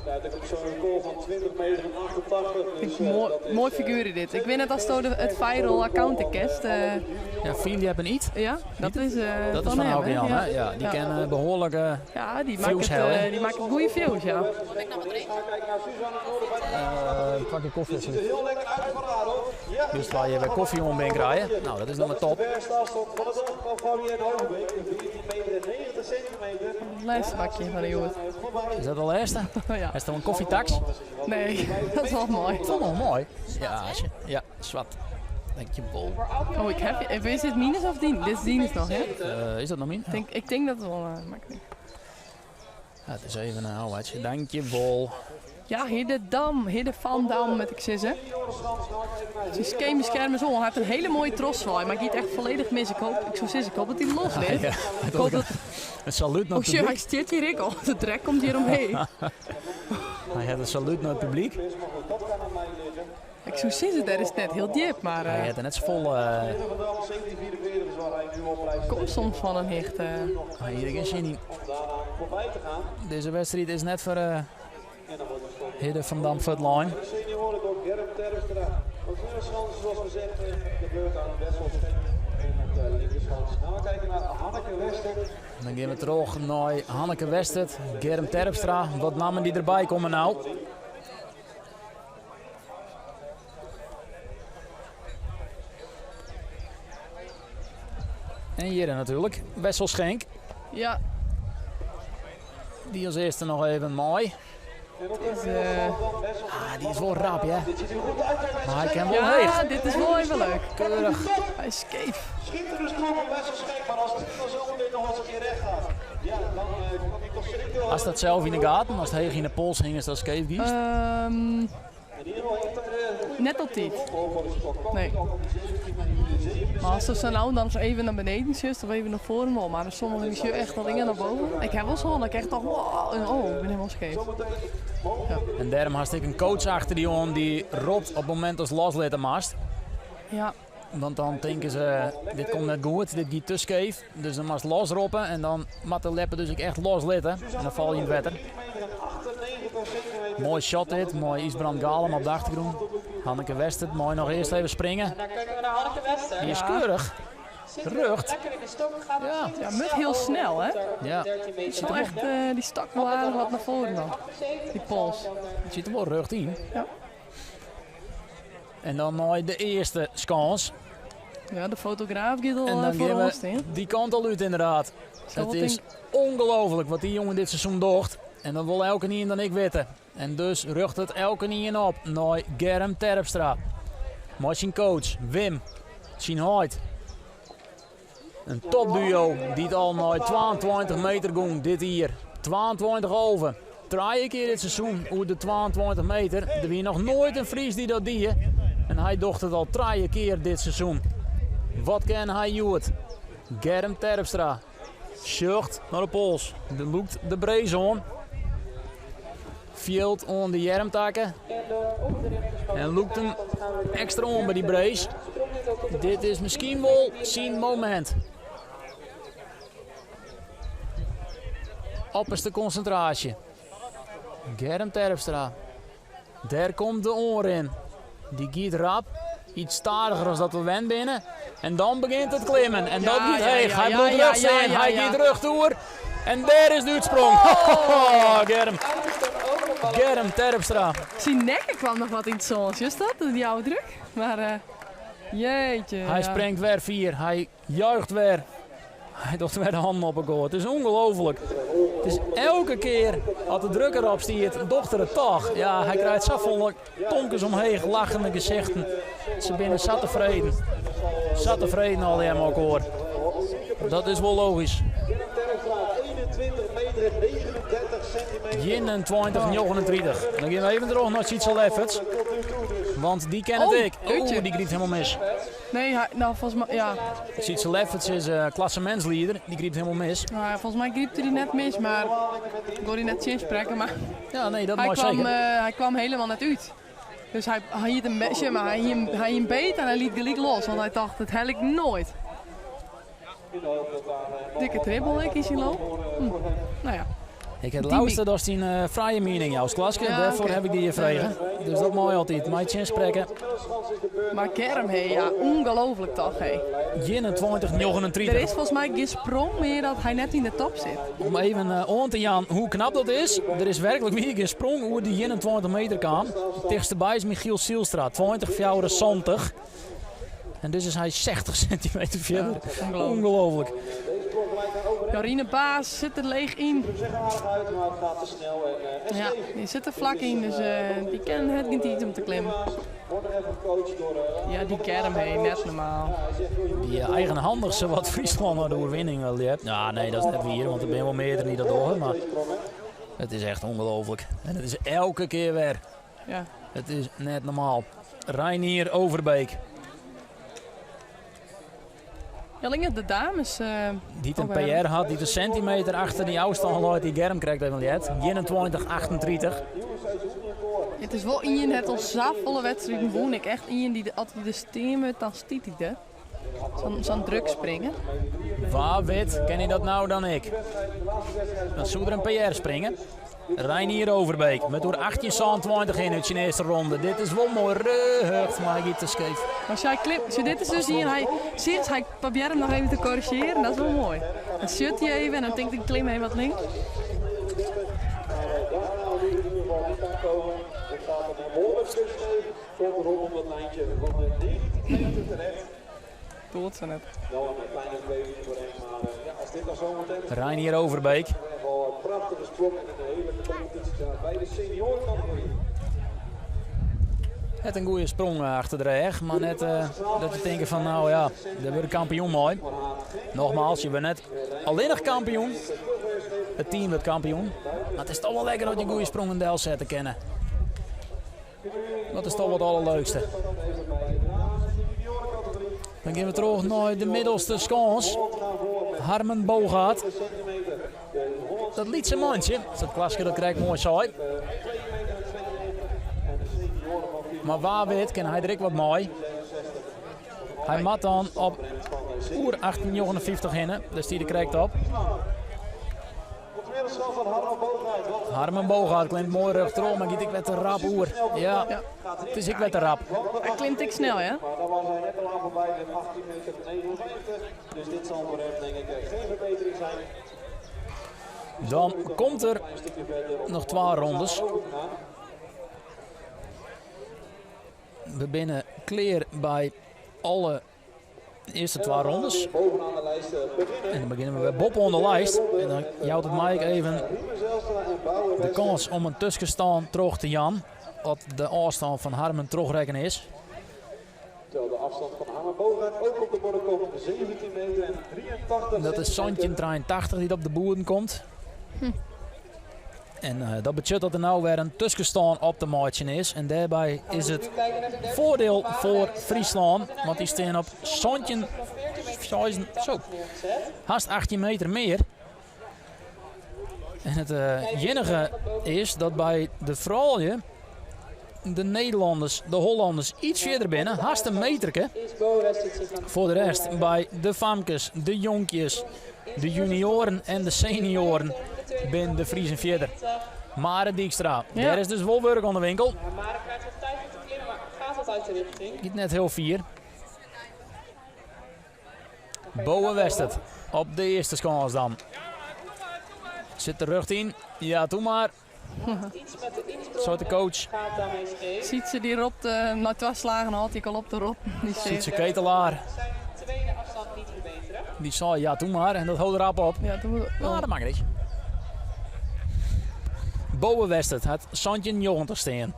Speaker 3: Ja, dat komt zo'n record van 20 meter en 88.
Speaker 2: vind
Speaker 3: Dus,
Speaker 2: ik mooi,
Speaker 3: dat is,
Speaker 2: mooi figuur dit. Ik weet net als je het viral account kent.
Speaker 1: Ja, Fili hebben niet.
Speaker 2: Ja, dat is,
Speaker 1: Dat is
Speaker 2: van
Speaker 1: van
Speaker 2: hem,
Speaker 1: Auke
Speaker 2: hè?
Speaker 1: Jan, hè? Ja, die
Speaker 2: Ja.
Speaker 1: ken behoorlijk
Speaker 2: Ja, die
Speaker 1: views
Speaker 2: maakt, het,
Speaker 1: hellen.
Speaker 2: die maakt goede views, ja.
Speaker 1: Pak je koffie.
Speaker 3: Ziet er heel lekker uit van Rado. Ja.
Speaker 1: Dus waar je weer koffie om bent krijgen. Nou, dat is nog maar top.
Speaker 3: De beste afstand van de dag van Fabienne Hogenbeek. 14 meter en 90 centimeter.
Speaker 2: Het laatste bakje van de jongen.
Speaker 1: Is dat de laatste?
Speaker 2: Ja.
Speaker 1: Is dat een koffietax?
Speaker 2: Nee, dat is wel mooi.
Speaker 1: Toch nog mooi. Ja, als je, ja, zwart. Dankjewel.
Speaker 2: Oh, ik heb, is dit minus of dien? Dit is minus nog, hè?
Speaker 1: Is dat nog min?
Speaker 2: Ik denk, ik denk dat het wel, maakt niet.
Speaker 1: Ja, het is even een ouwtje. Dankjewel.
Speaker 2: Ja, Hidde Dam, Hidde van Dam met ik zeggen. Systeembeschermers om. Hij heeft een hele mooie troszwaai, maar ik giet echt volledig mis. Ik hoop, ik zou zeggen, ik hoop dat hij los ligt.
Speaker 1: Ja,
Speaker 2: Ik hoop dat...
Speaker 1: Een saluut naar
Speaker 2: Oh
Speaker 1: het
Speaker 2: shit, hij
Speaker 1: publiek.
Speaker 2: stiert hier ik al. De drek komt hier omheen.
Speaker 1: Hij heeft een saluut naar het publiek.
Speaker 2: Ik zou zeggen, daar is het net heel diep, maar
Speaker 1: Hij heeft er net zo vol.
Speaker 2: komt soms van een hecht.
Speaker 1: Hij hier geen zin in. Deze wedstrijd is net voor Hidde van Dam Footline.
Speaker 3: Senioren door Germ Terpstra. Op de schans, zoals gezegd, de beurt aan Wessel Schenk. En op de linkerschans gaan we kijken naar Hanneke Wester.
Speaker 1: Dan gaan we terug naar Hanneke Westert, Germ Terpstra. Wat namen die erbij komen nou? En hier natuurlijk, Wessel Schenk.
Speaker 2: Ja.
Speaker 1: Die als eerste nog even mooi.
Speaker 2: Is,
Speaker 1: Ah, die is wel rap, hè? Maar hij kan wel
Speaker 2: ja,
Speaker 1: heeg.
Speaker 2: dit is wel even leuk.
Speaker 1: Keurig.
Speaker 2: Hij is skeef.
Speaker 3: Schitterende sprong van Wessel Schenk, maar als het dan zo meteen nog eens een keer recht gaat. Ja, dan kan hij toch zeker
Speaker 1: Als dat zelf in de gaten, als het heeg in de pols hing, is dat skeef geweest.
Speaker 2: Net op tijd. Nee. Maar als ze zo nou dan eens even naar beneden zit of even naar voren wel. Maar sommige die zitten echt al dingen naar boven. Ik heb wel zo'n, dat ik echt dacht, wow, en oh, ik ben helemaal scheef. Ja.
Speaker 1: En daarom had ik een coach achter die jongen die ropt op het moment als loslitten mast.
Speaker 2: Ja.
Speaker 1: Want dan denken ze, dit komt net goed, dit gaat te scheef. Dus dan mast losroppen en dan moet de leppen dus ook echt loslitten. En dan val je in het water. Mooi shot dit, mooi Isbrand Galem op de achtergrond. Hanneke Westert, mooi nog eerst even springen.
Speaker 4: En dan kijken we naar Hanneke Wester.
Speaker 1: Die is keurig.
Speaker 4: Zit
Speaker 1: Rucht.
Speaker 4: Lekker in de stok, gaat
Speaker 1: Ja.
Speaker 4: nog
Speaker 2: Ja, moet heel snel, hè?
Speaker 1: Ja.
Speaker 2: Het is wel echt, die stak wel aardig wat naar voren dan. Die pols.
Speaker 1: Het zit er wel rucht in.
Speaker 2: Ja.
Speaker 1: En dan mooi de eerste schans.
Speaker 2: Ja, de fotograaf gaat al
Speaker 1: En dan
Speaker 2: voor
Speaker 1: gaan
Speaker 2: ons
Speaker 1: we
Speaker 2: in.
Speaker 1: die kant al uit inderdaad.
Speaker 2: Zo
Speaker 1: Het
Speaker 2: wat
Speaker 1: is
Speaker 2: denk-
Speaker 1: ongelooflijk wat die jongen dit seizoen docht. En dat wil elke niet dan ik weten. En dus rucht het elke niet op naar Germ Terpstra. Maar zijn coach Wim, zijn huid. Een topduo die het al naar 22 meter ging dit hier. 22 over. Drie keer dit seizoen over de 22 meter. Er was nog nooit een Fries die dat deed. En hy docht it al trije kear dit seizoen. Wat kin hy hjoed? Germ Terpstra sjocht nei de pols. Lûkt de brace oan. Fielt oan de earmtakke. En lûkt him ekstra oan by dy brace. Dit is miskien wol syn momint. Opperste konsintraasje. Germ Terpstra. Dêr komt de oanrin. Dy giet rap, iets stadiger as dat we wend binne. En dan begjint it klimmen. En dat giet heech. Hy bliuwt rjocht stean. Hy giet rjocht oer. En dêr is de útsprong. Oh, Germ. Germ Terpstra.
Speaker 2: Syn nekke kwam noch wat yn it sân, sjochst dat? Dy ôfdruk. Mar uh, jeetje.
Speaker 1: Hy springt wer fier. Hy Juicht wer. Hy docht wer de hannen op elkoar. It is ûngelooflik. It is elke kear as de druk derop stiet, docht er it toch. Ja, hy krijt safolle tomkes omheech, lachende gesichten. Se binne sa tefreden. Sa tefreden allegear mei elkoar. Dat is wol logysk. 21, 39. Dan gean we even troch nei Sietse Lefferts. Want dy ken it ek. Oeh, dy grypt helemaal mis.
Speaker 2: Nee, hy, nou volgens mij, ja.
Speaker 1: Sietse Lefferts is klassementslieder, dy grypt helemaal mis.
Speaker 2: Nou ja, volgens mij grypte hy net mis, mar ik wol dy net tsjinsprekke, mar
Speaker 1: Ja, nee, dat
Speaker 2: hy
Speaker 1: mei
Speaker 2: kwam,
Speaker 1: seker.
Speaker 2: hy kwam helemaal net út. Dus hy, hy hie in beetje, mar hy hie, hy hie him beet en hy liet gelyk los, want hy tocht, dit hel ik noait. Dikke tribbel ek yn syn loop. Nou ja.
Speaker 1: Ik ha it leafste datst dyn frije miening joust, Klaske.
Speaker 2: Ja,
Speaker 1: Dêrfoar
Speaker 2: oké.
Speaker 1: ha ik dy hjir frege. Dus dat mei altyd. Mei tsjinsprekke.
Speaker 2: Mar Germ, hé, ja, ûngelooflik toch, hé.
Speaker 1: 21,
Speaker 2: Der
Speaker 1: 39.
Speaker 2: is folgens my gjin sprong mear dat hy net yn de top sit.
Speaker 1: Om even oan te jaan hoe knap dat is. Der is werklik wier gjin sprong oer de 21 meter kaam. Tichtsteby is Michiel Zijlstra, 20, 74. En dus is hy 60 sintimeter fierder. Ûngelooflik.
Speaker 2: Jorine Baas sit der leech yn. Ja, dy sit der flak yn, dus dy ken hat gjin tiid om te klimmen. Ja, dy Germ, hé, net normaal.
Speaker 1: Dy eigenhandichste wat Fryslân nei de oerwinning liept. Ja, nee, dat is net wier, want der binne wol meardere dy't dat dogge. Mar it is echt ûngelooflik. En it is elke kear wer.
Speaker 2: Ja.
Speaker 1: It is net normaal. Reinier Overbeek.
Speaker 2: Ja, allinnich de dames.
Speaker 1: Dy't in PR hat, dy't in sintimeter achter dy ôfstân leit, dy't Germ krekt even liet. 21, 38.
Speaker 2: It is wol ien, hat al safolle wedstriden wûn. Ik echt ien dy't as hy der stean wurdt, dan stiet hy der. Sa'n druk springen.
Speaker 1: Wa wit, kin hy dat no dan ek? Dan soe der in PR springe. Reinier Overbeek met oer 18,27 yn út syn earste ronde. Dit is wol moai rjocht, mar hy giet te skeef.
Speaker 2: Mar sy klim, sjoch, dit is dus ien, hy sjocht, hy probearret him noch even te korrizjearjen, dat is wol moai. Dan sjocht hy even en dan tinkt ik klim even wat links. Docht se net.
Speaker 1: Reinier Overbeek. Hat in goede sprong achter de rêch, mar net dat je tinke fan nou ja, dêr wurdt kampioen mei. Nogmaals, je binne net allinnich kampioen, it team wurdt kampioen. Mar it is toch wol lekker as je goede sprongen delsette kinne. Dat is toch wat allerleukste. Dan gean we troch nei de middelste skâns. Harmen Bogaert. Dat lytse mantsje, sa't Klaske dat krekt moai sei. Mar wa wit kin hy der ek wat mei. Hy moat dan op oer 18,59 hinne. Dêr stiet er krekt op. Harmen Bogaert klimt moai rjochttroch, mar giet ek wer te rap oer. Ja, it is ek wer te rap.
Speaker 2: Hy klimt ek snel, ja.
Speaker 1: Dan komt der noch twa rondes. We binne klear by alle earste twa rondes. En dan begjinne we wer boppe-oan de lijst. En dan jout it my ek even de kâns om in tuskenstân troch te jaan. As de ôfstân fan Harmen trochrekkene is.
Speaker 3: Terwijl de afstand van Harmen Bogaert ook op de borden komt, 17 meter en 83
Speaker 1: Dat is 1783 dy't op de buorden komt. En dat betsjut dat der no wer in tuskenstân op te meitsjen is. En dêrby is it foardiel foar Fryslân, want dy stean op 17, zo, hast 18 meter mear. En it iennige is dat by de froulju de Nederlanners, de Hollanners iets fierder binne, hast in meterke. Foar de rest by de famkes, de jonkjes, de junioaren en de senioaren binne de Friezen fierder. Mare Dijkstra, ja. Dêr is dus wol wurk oan de winkel.
Speaker 4: Mare krijgt wat tijd om te klimmen, maar gaat wat uit de richting.
Speaker 1: Giet net hiel fier. Bowe Westert op de earste skâns dan. Sit der rjocht yn. Ja, doe mar. Seit de coach.
Speaker 2: Sietse dy ropt uh, nei twa slagen hâldt ik al op te roppen.
Speaker 1: Sietse Ketelaar. Dy sei ja, doe mar. En dat hold rap op.
Speaker 2: Ja, doe,
Speaker 1: oh. dat makket net. Bowe Westert hat 1790 stean.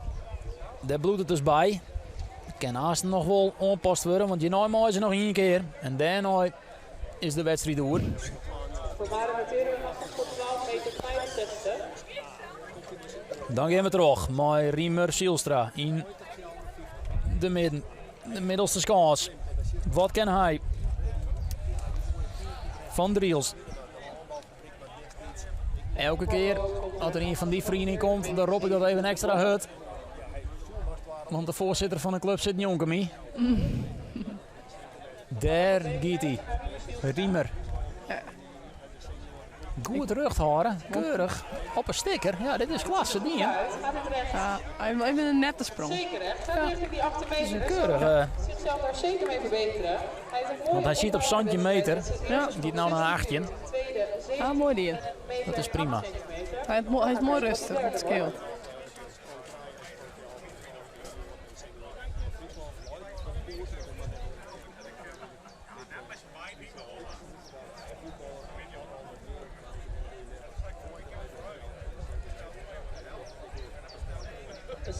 Speaker 1: Dêr bliuwt it dus by. Kin aanst noch wol oanpast wurde, want hjirnei meie se noch ien kear. En dêrnei is de wedstriid oer.
Speaker 4: Voor Mare noteren we nog voor 12 meter 65.
Speaker 1: Dan gean we troch mei Riemer Zylstra yn de midden, de middelste skâns. Wat kin hy? Fan Drylts. Elke kear as der ien fan dy feriening komt, dan rop ik dat even ekstra hurd. Want de foarsitter fan de klup sit njonken my. Dêr giet hy. Riemer. Goed rjocht hâlde, keurich. Op 'e stikker. Ja, dit is klasse dien.
Speaker 2: Ja, even in nette sprong.
Speaker 4: Zeker echt. Gaat richting die 8
Speaker 1: Het is een
Speaker 4: meter.
Speaker 1: keurige.
Speaker 4: Zichzelf daar zeker mee verbeteren. Hij heeft een mooie
Speaker 1: Want hij zit op
Speaker 4: opbouw
Speaker 1: 17 meter.
Speaker 2: Ja.
Speaker 1: Giet nou naar 18.
Speaker 4: Tweede,
Speaker 2: Ah, mooi die.
Speaker 1: Dat is prima.
Speaker 2: Hij, hij is mooi rustig, dat scheelt.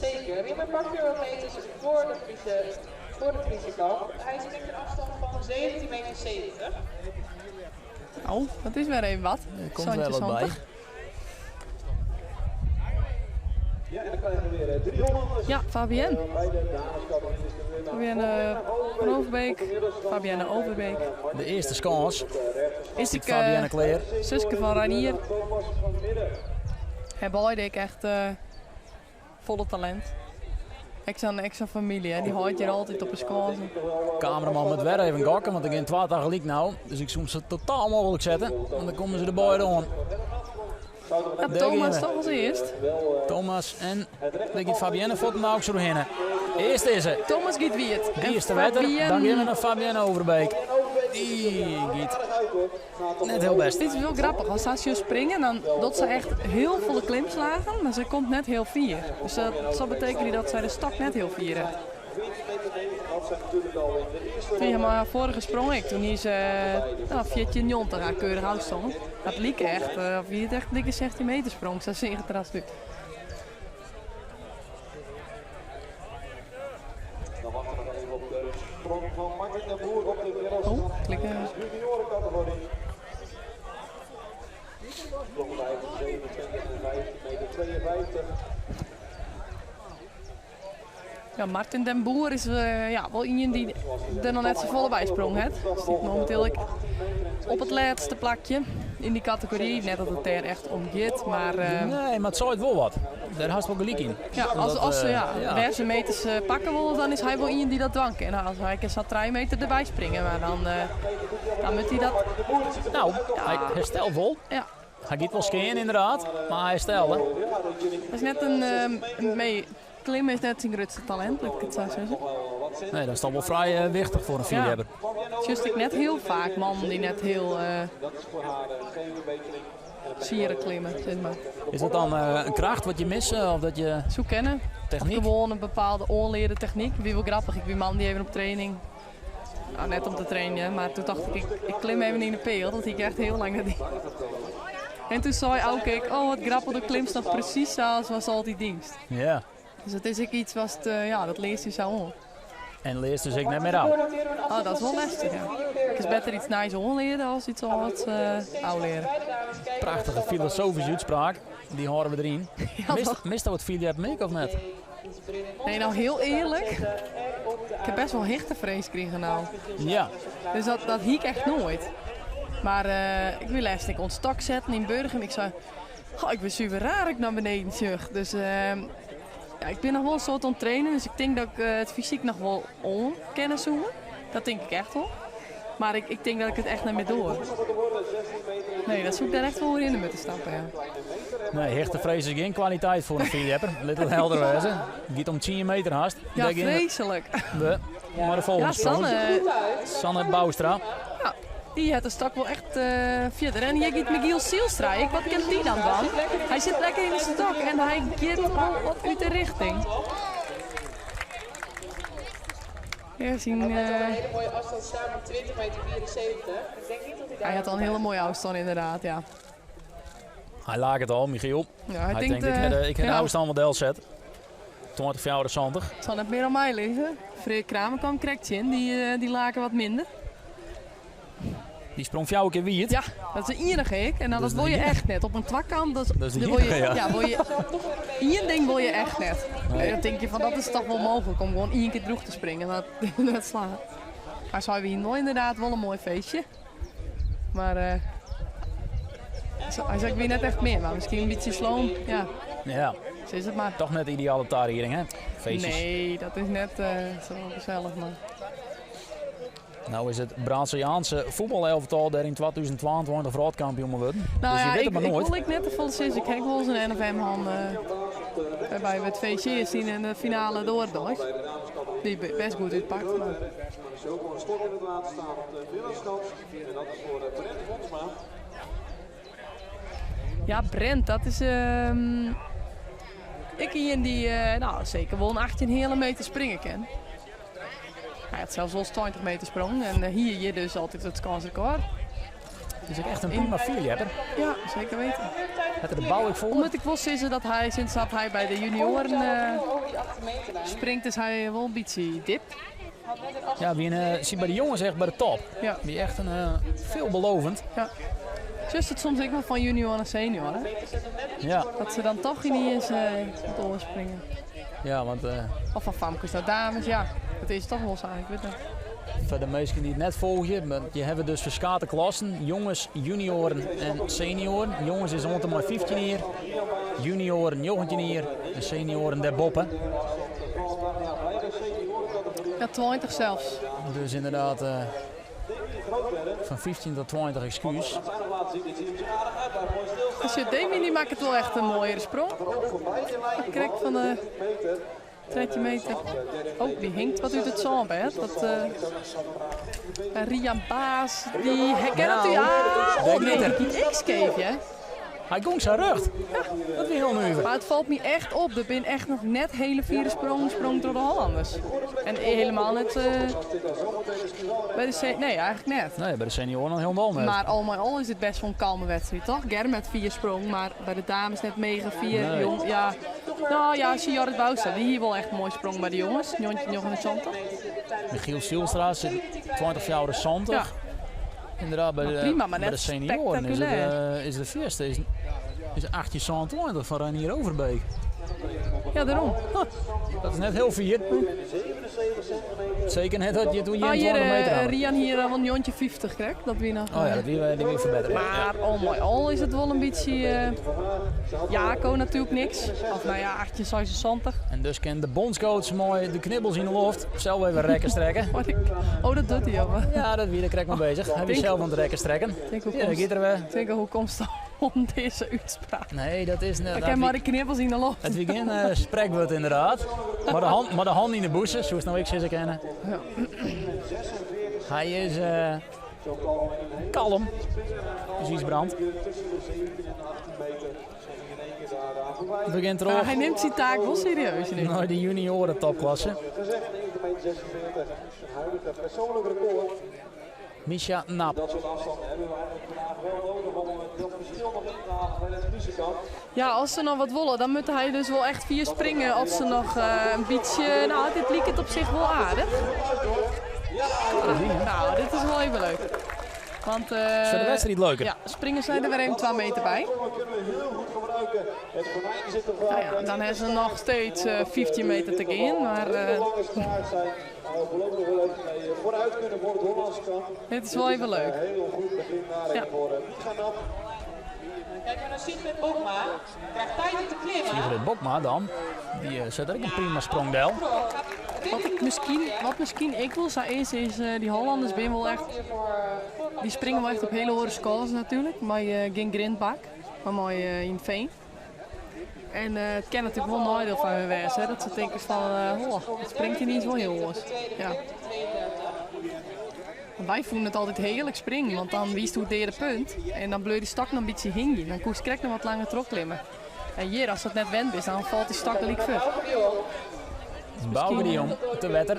Speaker 4: Zeker. Riemer pakt weer wat meters voor de Friese, voor de Friese kant. Hij springt een afstand van 17,70 meter.
Speaker 2: Oh, dat is weer even wat.
Speaker 1: Er komt wel wat bij.
Speaker 3: Ja, en dan krijgen we weer drie Hollanders.
Speaker 2: Ja, Fabienne.
Speaker 3: Bij de dameskategorie is de winnaar.
Speaker 2: Fabienne van Overbeek. Fabienne Overbeek.
Speaker 1: De eerste skâns.
Speaker 2: Is ik
Speaker 1: Fabienne klear.
Speaker 2: Suske van Ranier.
Speaker 3: Thomas van Midden.
Speaker 2: Hebben beide ik echt volle talent. Ik zo'n ik zo'n familie, hè. Die houdt hier altijd op een skâns.
Speaker 1: Cameraman moet weer even gokken, want ik in twee dagen gelijk nou. Dus ik soms ze totaal mogelijk zetten. Want dan komen ze de beide aan.
Speaker 2: Ja, Thomas toch als eerst.
Speaker 1: Thomas en dan gaat Fabienne voor de ook zo doorheen. Eerst is ze.
Speaker 2: Thomas giet wie
Speaker 1: Die is de wetter. Dan gaan we naar Fabienne Overbeek. Die giet net heel best.
Speaker 2: Dit is wel grappig. Als ze springen, dan doet ze echt heel volle klimslagen, maar ze komt net heel fier. Dus dat zal betekenen dat zij de stok net heel fier heeft.
Speaker 3: 14 meter 9, dat zijn natuurlijk al in de eerste
Speaker 2: Tegen mijn vorige sprong ik, toen is nou, 14 haar keurig afstand. Dat liep echt, of wie het echt dikke 16 meter sprong, zo zie je het er als nu.
Speaker 3: Dan wachten we nog even op de sprong van Martin de Boer op de middelste
Speaker 2: Oh, klikken.
Speaker 3: juniorencategorie. Sprong 27 en 15 meter 52.
Speaker 2: Ja, Martin den Boer is ja, wel iemand die er nog net zo volle bij sprong heeft. Zit momenteel ik op het laatste plakje in die categorie. Net dat het er echt om gaat, maar
Speaker 1: Nee, maar het zou het wel wat. Daar haast wel gelijk in.
Speaker 2: ja, als,
Speaker 1: Omdat,
Speaker 2: als ze ja,
Speaker 1: ja.
Speaker 2: waar ze meters pakken wil, dan is hij wel iemand die dat dwangt. En als hij kan 3 meter erbij springen, maar dan moet hij dat.
Speaker 1: Nou, hij herstelt wel.
Speaker 2: Ja,
Speaker 1: Hij gaat wel skiën inderdaad, maar hij herstelde.
Speaker 2: dat is net een, een mee. Klimmen is net zijn grootste talent, laat ik het zo zeggen.
Speaker 1: Nee, dat is dan wel vrij wichtig voor een vierhebber.
Speaker 2: Just ik net heel vaak man die net heel
Speaker 3: Dat is voor haar geen verbetering.
Speaker 2: sieren klimmen, zeg maar.
Speaker 1: Is dat dan een kracht wat je mist of dat je
Speaker 2: Zo kennen.
Speaker 1: techniek?
Speaker 2: Of gewoon een bepaalde onleerde techniek. Wie wel grappig, ik wie man die even op training. Nou, net om te trainen, maar toen dacht ik, ik klim even in de peel, dat ik echt heel lang dat die. En toen zei ook ik, oh wat grappig, de klimst nog precies zoals was altijd dienst.
Speaker 1: Ja.
Speaker 2: Dus dat is ook iets wat, ja, dat leest je zo om.
Speaker 1: En leest dus ik net meer af.
Speaker 2: Oh, dat is wel lastig, ja. Het is beter iets nice onleren als iets wat oud leren.
Speaker 4: Beide dames kijken
Speaker 1: Prachtige filosofyske útspraak, dy hâlde we deryn.
Speaker 2: Ja,
Speaker 1: Mist it fierljeppen ek of net?
Speaker 2: Nee, nou hiel earlik. Ik ha best wol hichtefrees krigen no.
Speaker 1: Ja.
Speaker 2: Dus dat hie ik echt noait. Mar uh, ik wie lêst ek oan it stoksetten yn Burgum. Ik sei, oh, ik wurd suver raar as ik nei beneden sjoch. Dus uh, ja, ik bin noch wol in soad oan it trainen, dus ik tink dat ik uh, it fysyk noch wol oan kinne soe. Dat tink ik echt wol. Mar ik, ik tink dat ik it echt net mear doar. Nee, dat soe ik dêr echt wol oer hinne moatte stappen, ja.
Speaker 1: Nee, hichtefrees is gjin kwaliteit foar in fierljepper. Lit it helder wêze. It giet om 10 meter hast.
Speaker 2: Ja, freeslik.
Speaker 1: We, mar de folgjende
Speaker 2: ja, Sanne.
Speaker 1: Sanne Bouwstra.
Speaker 2: Ja, dy hat de stok wol echt uh, fierder. En hjir giet Michiel Zielstra. Ik, wat kin dy dan dwaan? Hy sit lekker yn de stok en hy giet wol wat út de richting. Ja, syn,
Speaker 4: Hij had al een hele mooie afstand staan van 20 meter 74. Ik denk niet dat hij daar
Speaker 2: hy hat al in hiele moaie ôfstân inderdaad, ja.
Speaker 1: Hy laket al, Michiel.
Speaker 2: Ja, hy
Speaker 1: Hy
Speaker 2: tinkt,
Speaker 1: tinkt, ik ha de, ik ha de
Speaker 2: ja.
Speaker 1: ôfstân wol delset. 2074.
Speaker 2: It sil net mear oan my lizze. Freark Kramer kwam krekt tsjin, dy, dy lake wat minder.
Speaker 1: Dy sprong fjouwer kear wiet.
Speaker 2: Ja, dat is de iennige ek. En dan, dat wol je echt net. Op in twakant, dat,
Speaker 1: Dat is de
Speaker 2: wol je,
Speaker 1: iennige, ja.
Speaker 2: ja, wol je, ien ding wol je echt net.
Speaker 1: Nee.
Speaker 2: En dan tink je fan dat is toch wol mooglik om gewoan ien kear droech te springen. Dat, dat slaget. Mar sy wienen wol ynderdaad wol in moai feestje. Mar uh, hy sei ik wie net echt mear, mar miskien in bytsje sloom. Ja.
Speaker 1: Ja.
Speaker 2: Sis it mar.
Speaker 1: Toch net de ideale tarieding, hè? Feestjes.
Speaker 2: Nee, dat is net uh, sa gesellich. Mar.
Speaker 1: Nou is it Braziliaanse fuotbalelftal dêr yn 2022 wrâldkampioen wurden.
Speaker 2: Nou
Speaker 1: dus je
Speaker 2: ja,
Speaker 1: wit
Speaker 2: ik,
Speaker 1: it mar
Speaker 2: ik
Speaker 1: noait.
Speaker 2: wol ek net te folle sizze. Ik ha wol ris in NFM hân wêrby't we it feestje earst hiene en de finale de oare deis. Dy best goed útpakt. Mar. Ja, Brent, dat is ehm, ek ien dy't nou, seker wol in 18 heale meter springe kin. Hy hat sels wolris 20 meter sprongen en hie hjir dus altyd it skânsrekôr.
Speaker 1: It is ek echt in prima fierljepper.
Speaker 2: Ja, seker weten.
Speaker 1: Hat er de bou ek foar?
Speaker 2: Moat ik wol sizze dat hy sinds dat hy by de junioaren springt, is hy wol in bytsje dipt.
Speaker 1: Ja, wie sit by de jonges echt by de top.
Speaker 2: Ja.
Speaker 1: Wie echt in, veelbelovend.
Speaker 2: Ja. Sjochst it soms ek wol fan junior nei senior, hè?
Speaker 1: Ja.
Speaker 2: Dat se dan toch yniens wat oars springe.
Speaker 1: Ja, want...
Speaker 2: Of fan famkes nei dames, ja. It is toch wol sa, ik wit net.
Speaker 1: Foar de minsken dy't it net folgje, mar je hawwe dus ferskate klassen. Jonges, junioaren en senioaren. Jonges is oant en mei 15 jier, junioaren 19 jier en senioaren dêrboppe.
Speaker 2: Ja, 20 sels.
Speaker 1: Dus ynderdaad fan 15 tot 20 ekskuus.
Speaker 2: Dus Demi dy makket wol echt in moaiere sprong. Krekt fan de 13 meter. Oh, dy hinget wat út it sânbêd. Dat, uh, Rian Baas, dy herkent
Speaker 1: Nou,
Speaker 2: u. Ah, oh, nee,
Speaker 1: dy
Speaker 2: dy giet ek skeef, hè?
Speaker 1: Hy gong sa rjocht.
Speaker 2: Ja.
Speaker 1: Dat wie hiel nuver.
Speaker 2: Mar it falt my echt op, der binne echt noch net hiele fiere sprongen sprongen troch de Hollanders. En hielendal net uh, by de nee, eigentlik net.
Speaker 1: Nee, by de senioaren al hielendal net.
Speaker 2: Mar al mei al is dit best wol in kalme wedstriid, toch? Germ hat fier sprong, mar by de dames net mega fier.
Speaker 1: Nee.
Speaker 2: Jong, ja. Nou ja, zie Jorrit Bouwstra, dy hie wol echt in moai sprong by de jonges, 1979.
Speaker 1: Michiel Zielstra sit 2074.
Speaker 2: Ja.
Speaker 1: Ynderdaad, by
Speaker 2: Mar
Speaker 1: de,
Speaker 2: prima, mar
Speaker 1: by de
Speaker 2: net
Speaker 1: senioaren is, it,
Speaker 2: spektakulêr.
Speaker 1: is de fierste is, is 1827 fan Reinier Overbeek.
Speaker 2: Ja, dêrom.
Speaker 1: Dat is net hiel fier. Seker net dat je it oer
Speaker 2: Ah, hjir,
Speaker 1: 21 meter
Speaker 2: eh,
Speaker 1: hawwe.
Speaker 2: Rian hie wol 1950 krekt, dat wie noch.
Speaker 1: Oh ja, dat wie, dy wie ferbettere. Ja.
Speaker 2: Mar al mei al is it wol in bytsje. eh, Jaco natuerlik niks. Of nou ja, 1876.
Speaker 1: En dus kin de bondscoach mei de knibbels yn de loft sels even rekken strekke.
Speaker 2: Oh, ik- oh, dat docht hy al.
Speaker 1: Ja, dat wie der krekt mei beuzich. Hy wie
Speaker 2: Tink-
Speaker 1: sels oan it rekken strekken.
Speaker 2: Tink, hoe
Speaker 1: Ja,
Speaker 2: komst,
Speaker 1: giet er wer.
Speaker 2: tink, hoe komst om dizze útspraak?
Speaker 1: Nee, dat is net.
Speaker 2: Ik ha mar de knibbels yn de loft.
Speaker 1: It wie gjin sprekwurd ynderdaad. Mar de hand, mar de hân yn de bûse, soest no ek sizze kinne. Hy is kalm, is Ysbrand. We gean
Speaker 2: Maar
Speaker 1: troch
Speaker 2: hy nimt syn taak wol serieus. In
Speaker 1: nei de junioaren topklasse. Misha Nap.
Speaker 2: Ja, as se noch wat wolle, dan moat hy dus wol echt fier springe. As se noch in bytsje... Nou, dit liket op sich wol aardich. Nou, dit is wol even leuk. Want,
Speaker 1: Is foar de wedstriid leuker.
Speaker 2: Ja, springe sy der wer even 2 meter by. Nou ja, dan ha se noch steeds 15 meter te gean, mar dit is wol even leuk. Ja.
Speaker 1: Sigrid Bokma dan, dy set der ek in prima sprong del.
Speaker 2: Wat ik miskien, wat miskien ek wol sa is, is dy Hollanners binne wol echt, dy springe wol echt op hiele oare skâns natuerlik, mei gjin grintbak, mar mei yn it fean. En it kin natuerlik wol in neidiel foar hun wêze, hè, dat se tinke fan, oh, it springt yniens wol hiel oars. Ja. Want wy fûnen it altyd hearlik springen, want dan wiest oer it deade punt en dan bleau dy stok noch in bytsje hingjen. Dan koest krekt noch wat langer trochklimme. En hjir, ast dat net wend bist, dan falt dy stok gelyk fuort.
Speaker 1: Bauke de Jong te wetter.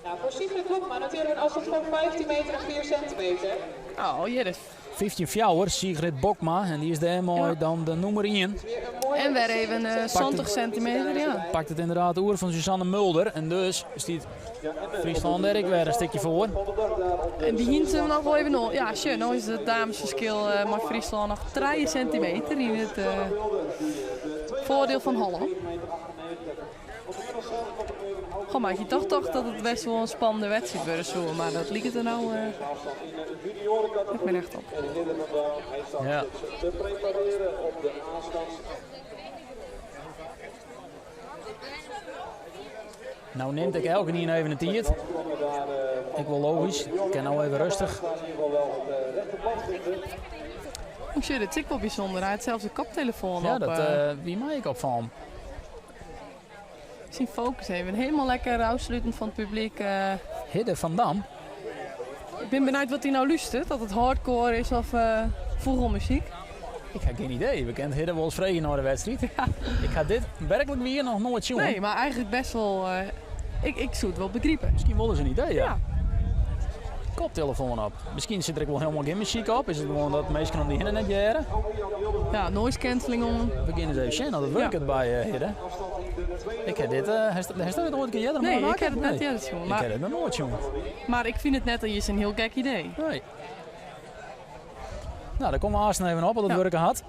Speaker 4: Nou, voor Sigrid Bokma natuurlijk een afstand van 15 meter en 4 centimeter.
Speaker 2: Oh, hjir is
Speaker 1: 15 fjouwer, Sigrid Bokma. En dy is dêrmei dan de nûmer ien.
Speaker 2: En wer even 70 centimeter, ja.
Speaker 1: Pakt it ynderdaad oer fan Suzanne Mulder. En dus stiet Fryslân dêr ek wer in stikje foar.
Speaker 2: En dy hienen se noch wol even oan. Ja, sjoch, no is it damesferskil mei Fryslân noch 3 centimeter yn it foardiel fan Hollân. Goh, mar ik hie toch tocht dat it best wol in spannende wedstriid wurde soe, mar dat liket der no net mear echt op.
Speaker 1: Ja. No nimt ek elkenien even de tiid. Ek wol logysk, kin no even rêstich.
Speaker 2: Oh shit, it is ek wol bysûnder. Hy hat sels de koptelefoan
Speaker 1: Ja,
Speaker 2: op.
Speaker 1: dat wie my ek opfallen.
Speaker 2: Syn fokus even helemaal lekker ôfsluten fan it publyk.
Speaker 1: Hidde van Dam.
Speaker 2: Ik bin benijd wat hy no lústeret, oft it hardcore is of fûgelmuzyk.
Speaker 1: Ik ha gjin idee. We kinne Hidde wolris freegje nei de wedstriid. Ik ha dit werklik wier noch noait sjoen.
Speaker 2: Nee, mar eigentlik best wol. Ik soe it wol begripe.
Speaker 1: Miskien wol ris in idee, ja.
Speaker 2: Ja.
Speaker 1: Koptelefoan op. Miskien sit der ek wol hielendal gjin muzyk op. Is it gewoan dat minsken om dy hinne net hearre?
Speaker 2: Ja, noise cancelling oan.
Speaker 1: We gean ris even sjen oft it wurket by Hidde. Ik ha dit, hast dit oait earder
Speaker 2: Nee,
Speaker 1: meimakke?
Speaker 2: ik ha it net earder sjoen.
Speaker 1: Ik ha dit noch noait sjoen.
Speaker 2: Mar ik fyn it net iens in hiel gek idee.
Speaker 1: Nee. No, dêr komme we aansten even op, oft it wurke hat.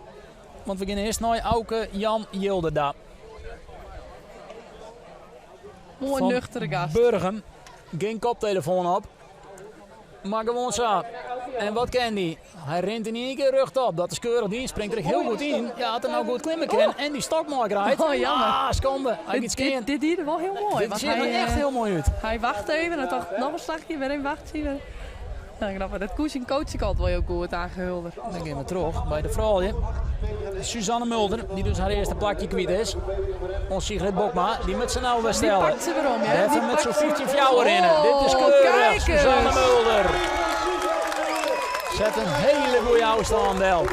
Speaker 1: Want we gean earst nei Auke Jan Jilderda.
Speaker 2: Moai
Speaker 1: Fan
Speaker 2: nuchtere gast.
Speaker 1: Burgum. Gjin koptelefoan op. Mar gewoan sa. En wat kin dy? Hy rint yn ien kear rjochtop. Dat is keurich dien. Springt der ek hiel goed yn. Ja, as er no goed klimme kin en dy stok mei krijt.
Speaker 2: Oh, jammer.
Speaker 1: Ah, skande. Hy giet skean.
Speaker 2: Dit die der wol hiel moai.
Speaker 1: Dit
Speaker 2: want
Speaker 1: seach der
Speaker 2: hy,
Speaker 1: echt hiel moai út.
Speaker 2: Hy wacht even en tocht noch in slachje, wer even wachtsje. Ja, knap. Dat koe syn coach ek altyd wol hiel goed, Age Hulder.
Speaker 1: Dan gean we troch by de froulju. Suzanne Mulder, dy't dus har earste plakje kwyt is. Oan Sigrid Bokma, dy moat se no wer
Speaker 2: Dy
Speaker 1: stelle.
Speaker 2: pakt se werom, ja.
Speaker 1: Dêrfoar
Speaker 2: Dy
Speaker 1: moat se
Speaker 2: pakt se.
Speaker 1: 15 fjouwer rinne. Dit is
Speaker 2: Oh,
Speaker 1: keurich.
Speaker 2: kijk eens.
Speaker 1: Suzanne Mulder. Set in hiele goede ôfstân del.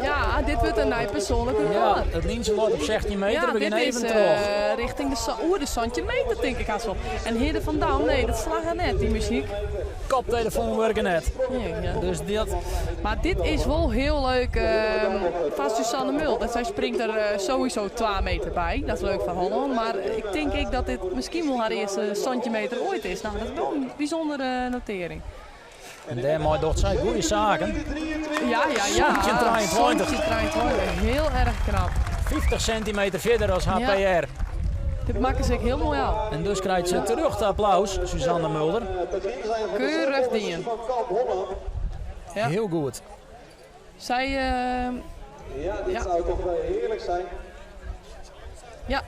Speaker 2: Ja, dit wurdt in nij persoanlik
Speaker 1: Ja,
Speaker 2: rekôr.
Speaker 1: it lyntsje leit op 16 meter.
Speaker 2: Ja,
Speaker 1: We
Speaker 2: dit
Speaker 1: gean
Speaker 2: is
Speaker 1: even troch.
Speaker 2: richting de oer de 17 meter, tink ik hast wol. En Hidde van Dam, nee, dat slagge net, dy muzyk.
Speaker 1: Koptelefoan wurke net.
Speaker 2: Nee, ja.
Speaker 1: Dus dat...
Speaker 2: Mar dit is wol hiel leuk foar Suzanne Mulder. Sy springt der sowieso 2 meter by. Dat is leuk foar Hollân. Mar ik tink ek dat dit miskien wol har earste 17 meter oait is. No, dat is wol in bysûndere notering.
Speaker 1: En dêrmei docht sy goede saken.
Speaker 2: Ja, ja, ja.
Speaker 1: 17,23.
Speaker 2: 17,23. Hiel erch knap.
Speaker 1: 50 sintimeter fierder as har
Speaker 2: Ja.
Speaker 1: PR.
Speaker 2: Dit makke se ek hiel moai ôf.
Speaker 1: En dus krijt se terjochte applaus, Suzanne Mulder.
Speaker 2: Keurich dien. Ja.
Speaker 1: Hiel goed.
Speaker 2: Sy,
Speaker 3: Ja, dit
Speaker 2: ja.
Speaker 3: zou toch wel heerlijk zijn.
Speaker 2: Ja.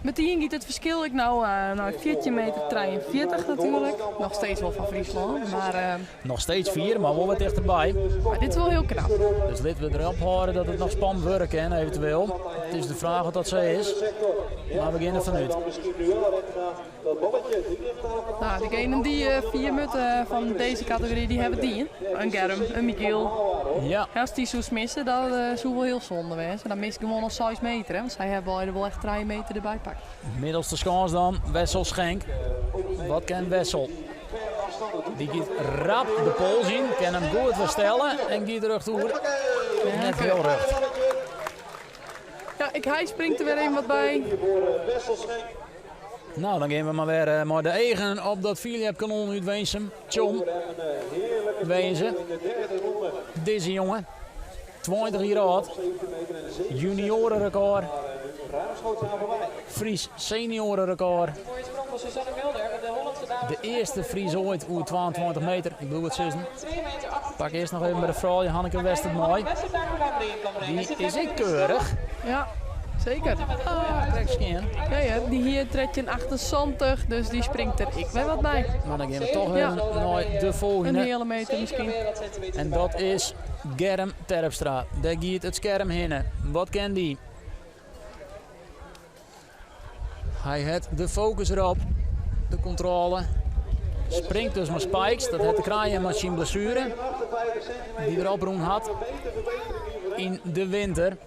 Speaker 2: Metien giet it ferskil ek no nei fjirtjin meter 43 natuerlik. Noch steeds wol fan Fryslân, mar
Speaker 1: Noch steeds fier, mar wol wat tichterby.
Speaker 2: Mar dit is wol hiel knap.
Speaker 1: Dus litte we derop hâlde dat it noch spannend wurde kin, eventueel. It is de fraach oft dat sa is, mar we gean der fanút.
Speaker 2: No, degenen dy't fier moatte fan dizze kategory, dy hawwe it dien. In Germ, in Michiel.
Speaker 1: Ja.
Speaker 2: Ast dy soest misse, dat soe wol hiel sonde wêze. Dan mist gewoan al 6 meter, hè, want sy hawwe beide wol echt 3 meter derby pakt.
Speaker 1: Middelste skâns dan, Wessel Schenk. Wat kin Wessel? Dy giet rap de pols yn, kin him goed werstelle en giet rjocht oer. Net hiel rjocht.
Speaker 2: Ja, ek hy springt der wer even wat by.
Speaker 1: Nou, dan gean we mar wer mei de eagen op dat fierljepkanon út Winsum. Tsjom, wêze. Dizze jonge, 20 jier âld, junioarerekôr, Fries senioarerekôr. De earste Fries oait oer 22 meter, ik bliuw it sizzen. Pak earst noch even by de froulju Hanneke Westert mei. Dy is ek keurich.
Speaker 2: Ja, zeker.
Speaker 1: Ah, krekt skjin.
Speaker 2: Ja, ja, dy hie 1378, dus dy springt der ek wer wat by.
Speaker 1: Mar dan gean we toch even nei de folgjende.
Speaker 2: In heale meter miskien.
Speaker 1: En dat is Germ Terpstra. Dêr giet it skerm hinne. Wat kin dy? Hy hat de fokus erop, de kontrôle. Springt dus mei spikes, dat hat te krijen mei syn blessuere dy't er oprûn hat yn de winter.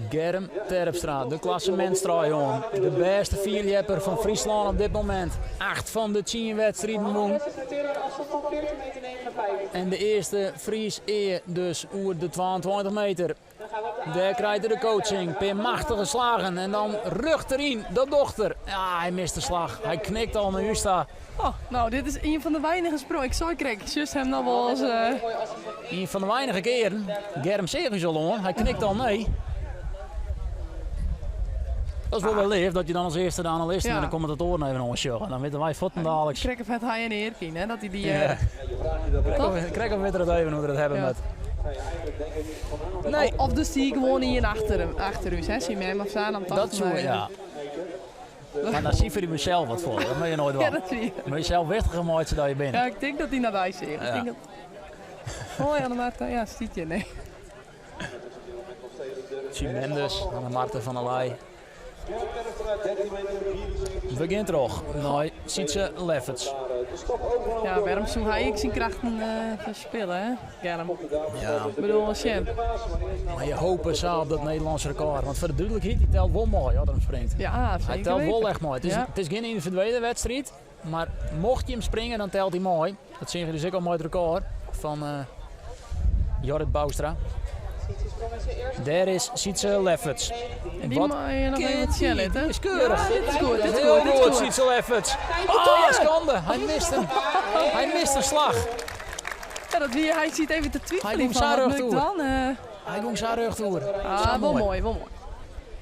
Speaker 1: Germ Terpstra, de klassemintsstruihoorn, de bêste fierljepper fan Fryslân op dit momint. 8 fan de 10 wedstriden wûn. En de earste Fries ea dus oer de 22 meter. Dêr krijt er de coaching, pear machtige slagen en dan rjocht deryn, dat docht er. Ja, hy mist de slach, hy knikt al nei ús ta.
Speaker 2: Oh, nou, dit is ien fan de weinige sprongen. Ik sei krekt, sjochst him noch wol as.
Speaker 1: Ien fan de weinige kearen. Germ seach ús al oan, hy knikt al nee. Dat is wol wer leaf, dat je dan as earste de analisten en de kommentatoaren even oansjogge. Dan witte wy fuortendaliks.
Speaker 2: Krekt of hat hy in earkyn, hè, dat hy dy.
Speaker 1: Ja. Krekt of wit er it even hoe't er it hawwe moat. Nee.
Speaker 2: Of der stie gewoan ien achter him, achter ús, hè, syn mem of sa, dan tocht
Speaker 1: Dat soe, ja. Mar dan sifer ik mysels wat foar, dat moat je noait dwaan.
Speaker 2: Ja, dat wie.
Speaker 1: Moat je sels wichtiger meitsje dan je binne.
Speaker 2: Ja, ik tink dat dy nei wy seach. Ik tink dat... Hoi Anne-Martha, ja, stiet hjir, nee.
Speaker 1: Syn mem dus, Anne-Martha van der Leij. We gean troch nei Sietse Lefferts.
Speaker 2: Ja, wêrom soe hy ek syn krachten ferspille, hè, Germ?
Speaker 1: Ja.
Speaker 2: Ik bedoel, sjen.
Speaker 1: Mar je hope sa op dat Nederlânsk rekôr. Want foar de dúdlikheid, hy telt wol mei as er him springt.
Speaker 2: Ja,
Speaker 1: Hy
Speaker 2: zeker
Speaker 1: telt wol
Speaker 2: weten.
Speaker 1: echt mei. It is,
Speaker 2: Ja.
Speaker 1: it is gjin yndividuele wedstriid, mar mocht hy him springe, dan telt hy mei. Dat seagen je dus ek al mei it rekôr fan Jorrit Bouwstra. Dêr is Sietse Lefferts.
Speaker 2: En die mag je nog even wat sjen litte.
Speaker 1: Die is keurig.
Speaker 2: Ja, dit is goed, dit is
Speaker 1: Heel
Speaker 2: goed, dit is
Speaker 1: goed,
Speaker 2: goed.
Speaker 1: Sietse Lefferts. Oh, schande. Hij mist hem. Hij mist een slag.
Speaker 2: Ja, dat wie, hy siet even te
Speaker 1: Hy
Speaker 2: twiveljen
Speaker 1: gong
Speaker 2: fan,
Speaker 1: sa
Speaker 2: wat
Speaker 1: rjocht
Speaker 2: moet ik
Speaker 1: oer.
Speaker 2: dan?
Speaker 1: Hy gong sa rjocht oer.
Speaker 2: Ah,
Speaker 1: Sa
Speaker 2: wel
Speaker 1: moai.
Speaker 2: moai, wel moai.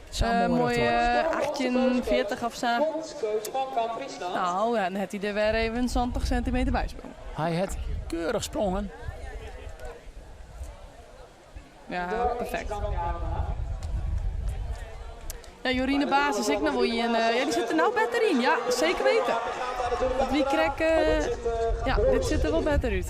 Speaker 1: Sa moai
Speaker 2: Moai
Speaker 1: rjocht oer.
Speaker 2: 1840 of sa.
Speaker 4: Bondscoach van Kamp Friesland.
Speaker 2: Nou, dan hat hy der wer even 70 centimeter by sprongen.
Speaker 1: Hy hat keurich sprongen.
Speaker 2: Ja, perfekt. Ja, Jorine Baas is ek noch wol ien. Ja, dy sit der no better yn. Ja, seker weten. Want wy krekt, ja, dit sit der wol better út.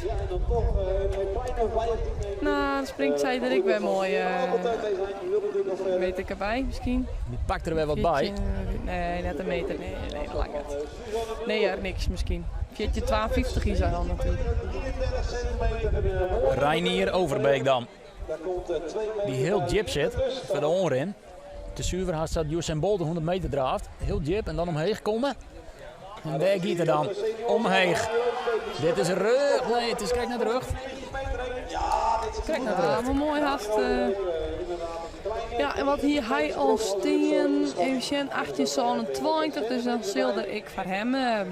Speaker 2: Nou, dan springt sy der ek wer moai in meterke by, miskien.
Speaker 1: Dy pakt der wer wat by.
Speaker 2: Fjirtjin, nee, net in meter. Nee, nee, lang net. Nee, ja, niks miskien. 1452 is hy al natuerlik.
Speaker 1: Reinier Overbeek dan. Dy hiel djip sit foar de oanrin. Te suver hast dat Usain Bolt de 100 meter draaft. Hiel djip en dan omheech komme. En dêr giet er dan. Omheech. Dit is rjocht. Nee, it is krekt net rjocht. Krekt net
Speaker 2: Ja,
Speaker 1: rjocht.
Speaker 2: wol moai hast. Ja, en wat hie hy al stean? Even sjen, 1827, dus dan sil der ek foar him ja,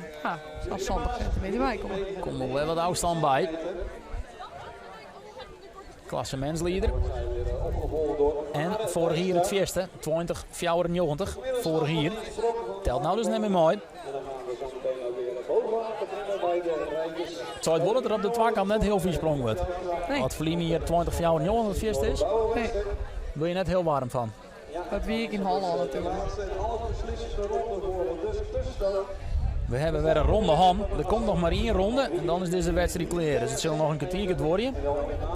Speaker 2: sa'n 70 centimeter by komme.
Speaker 1: Komt wol wer wat ôfstân by. Klassemintslieder. En foarich jier it fierste, 2094, foarich jier. Telt no dus net mear mei. It seit wol dat der op de twakant net hiel fier sprongen wurdt.
Speaker 2: Nee.
Speaker 1: As ferline jier 2094 it fierste is,
Speaker 2: Nee.
Speaker 1: wurde je net hiel waarm fan.
Speaker 2: Dat wie ek yn Hollân natuerlik.
Speaker 1: We hawwe wer in ronde hân. Der komt noch mar ien ronde en dan is dizze wedstriid klear. Dus it sil noch in kertierke duorje.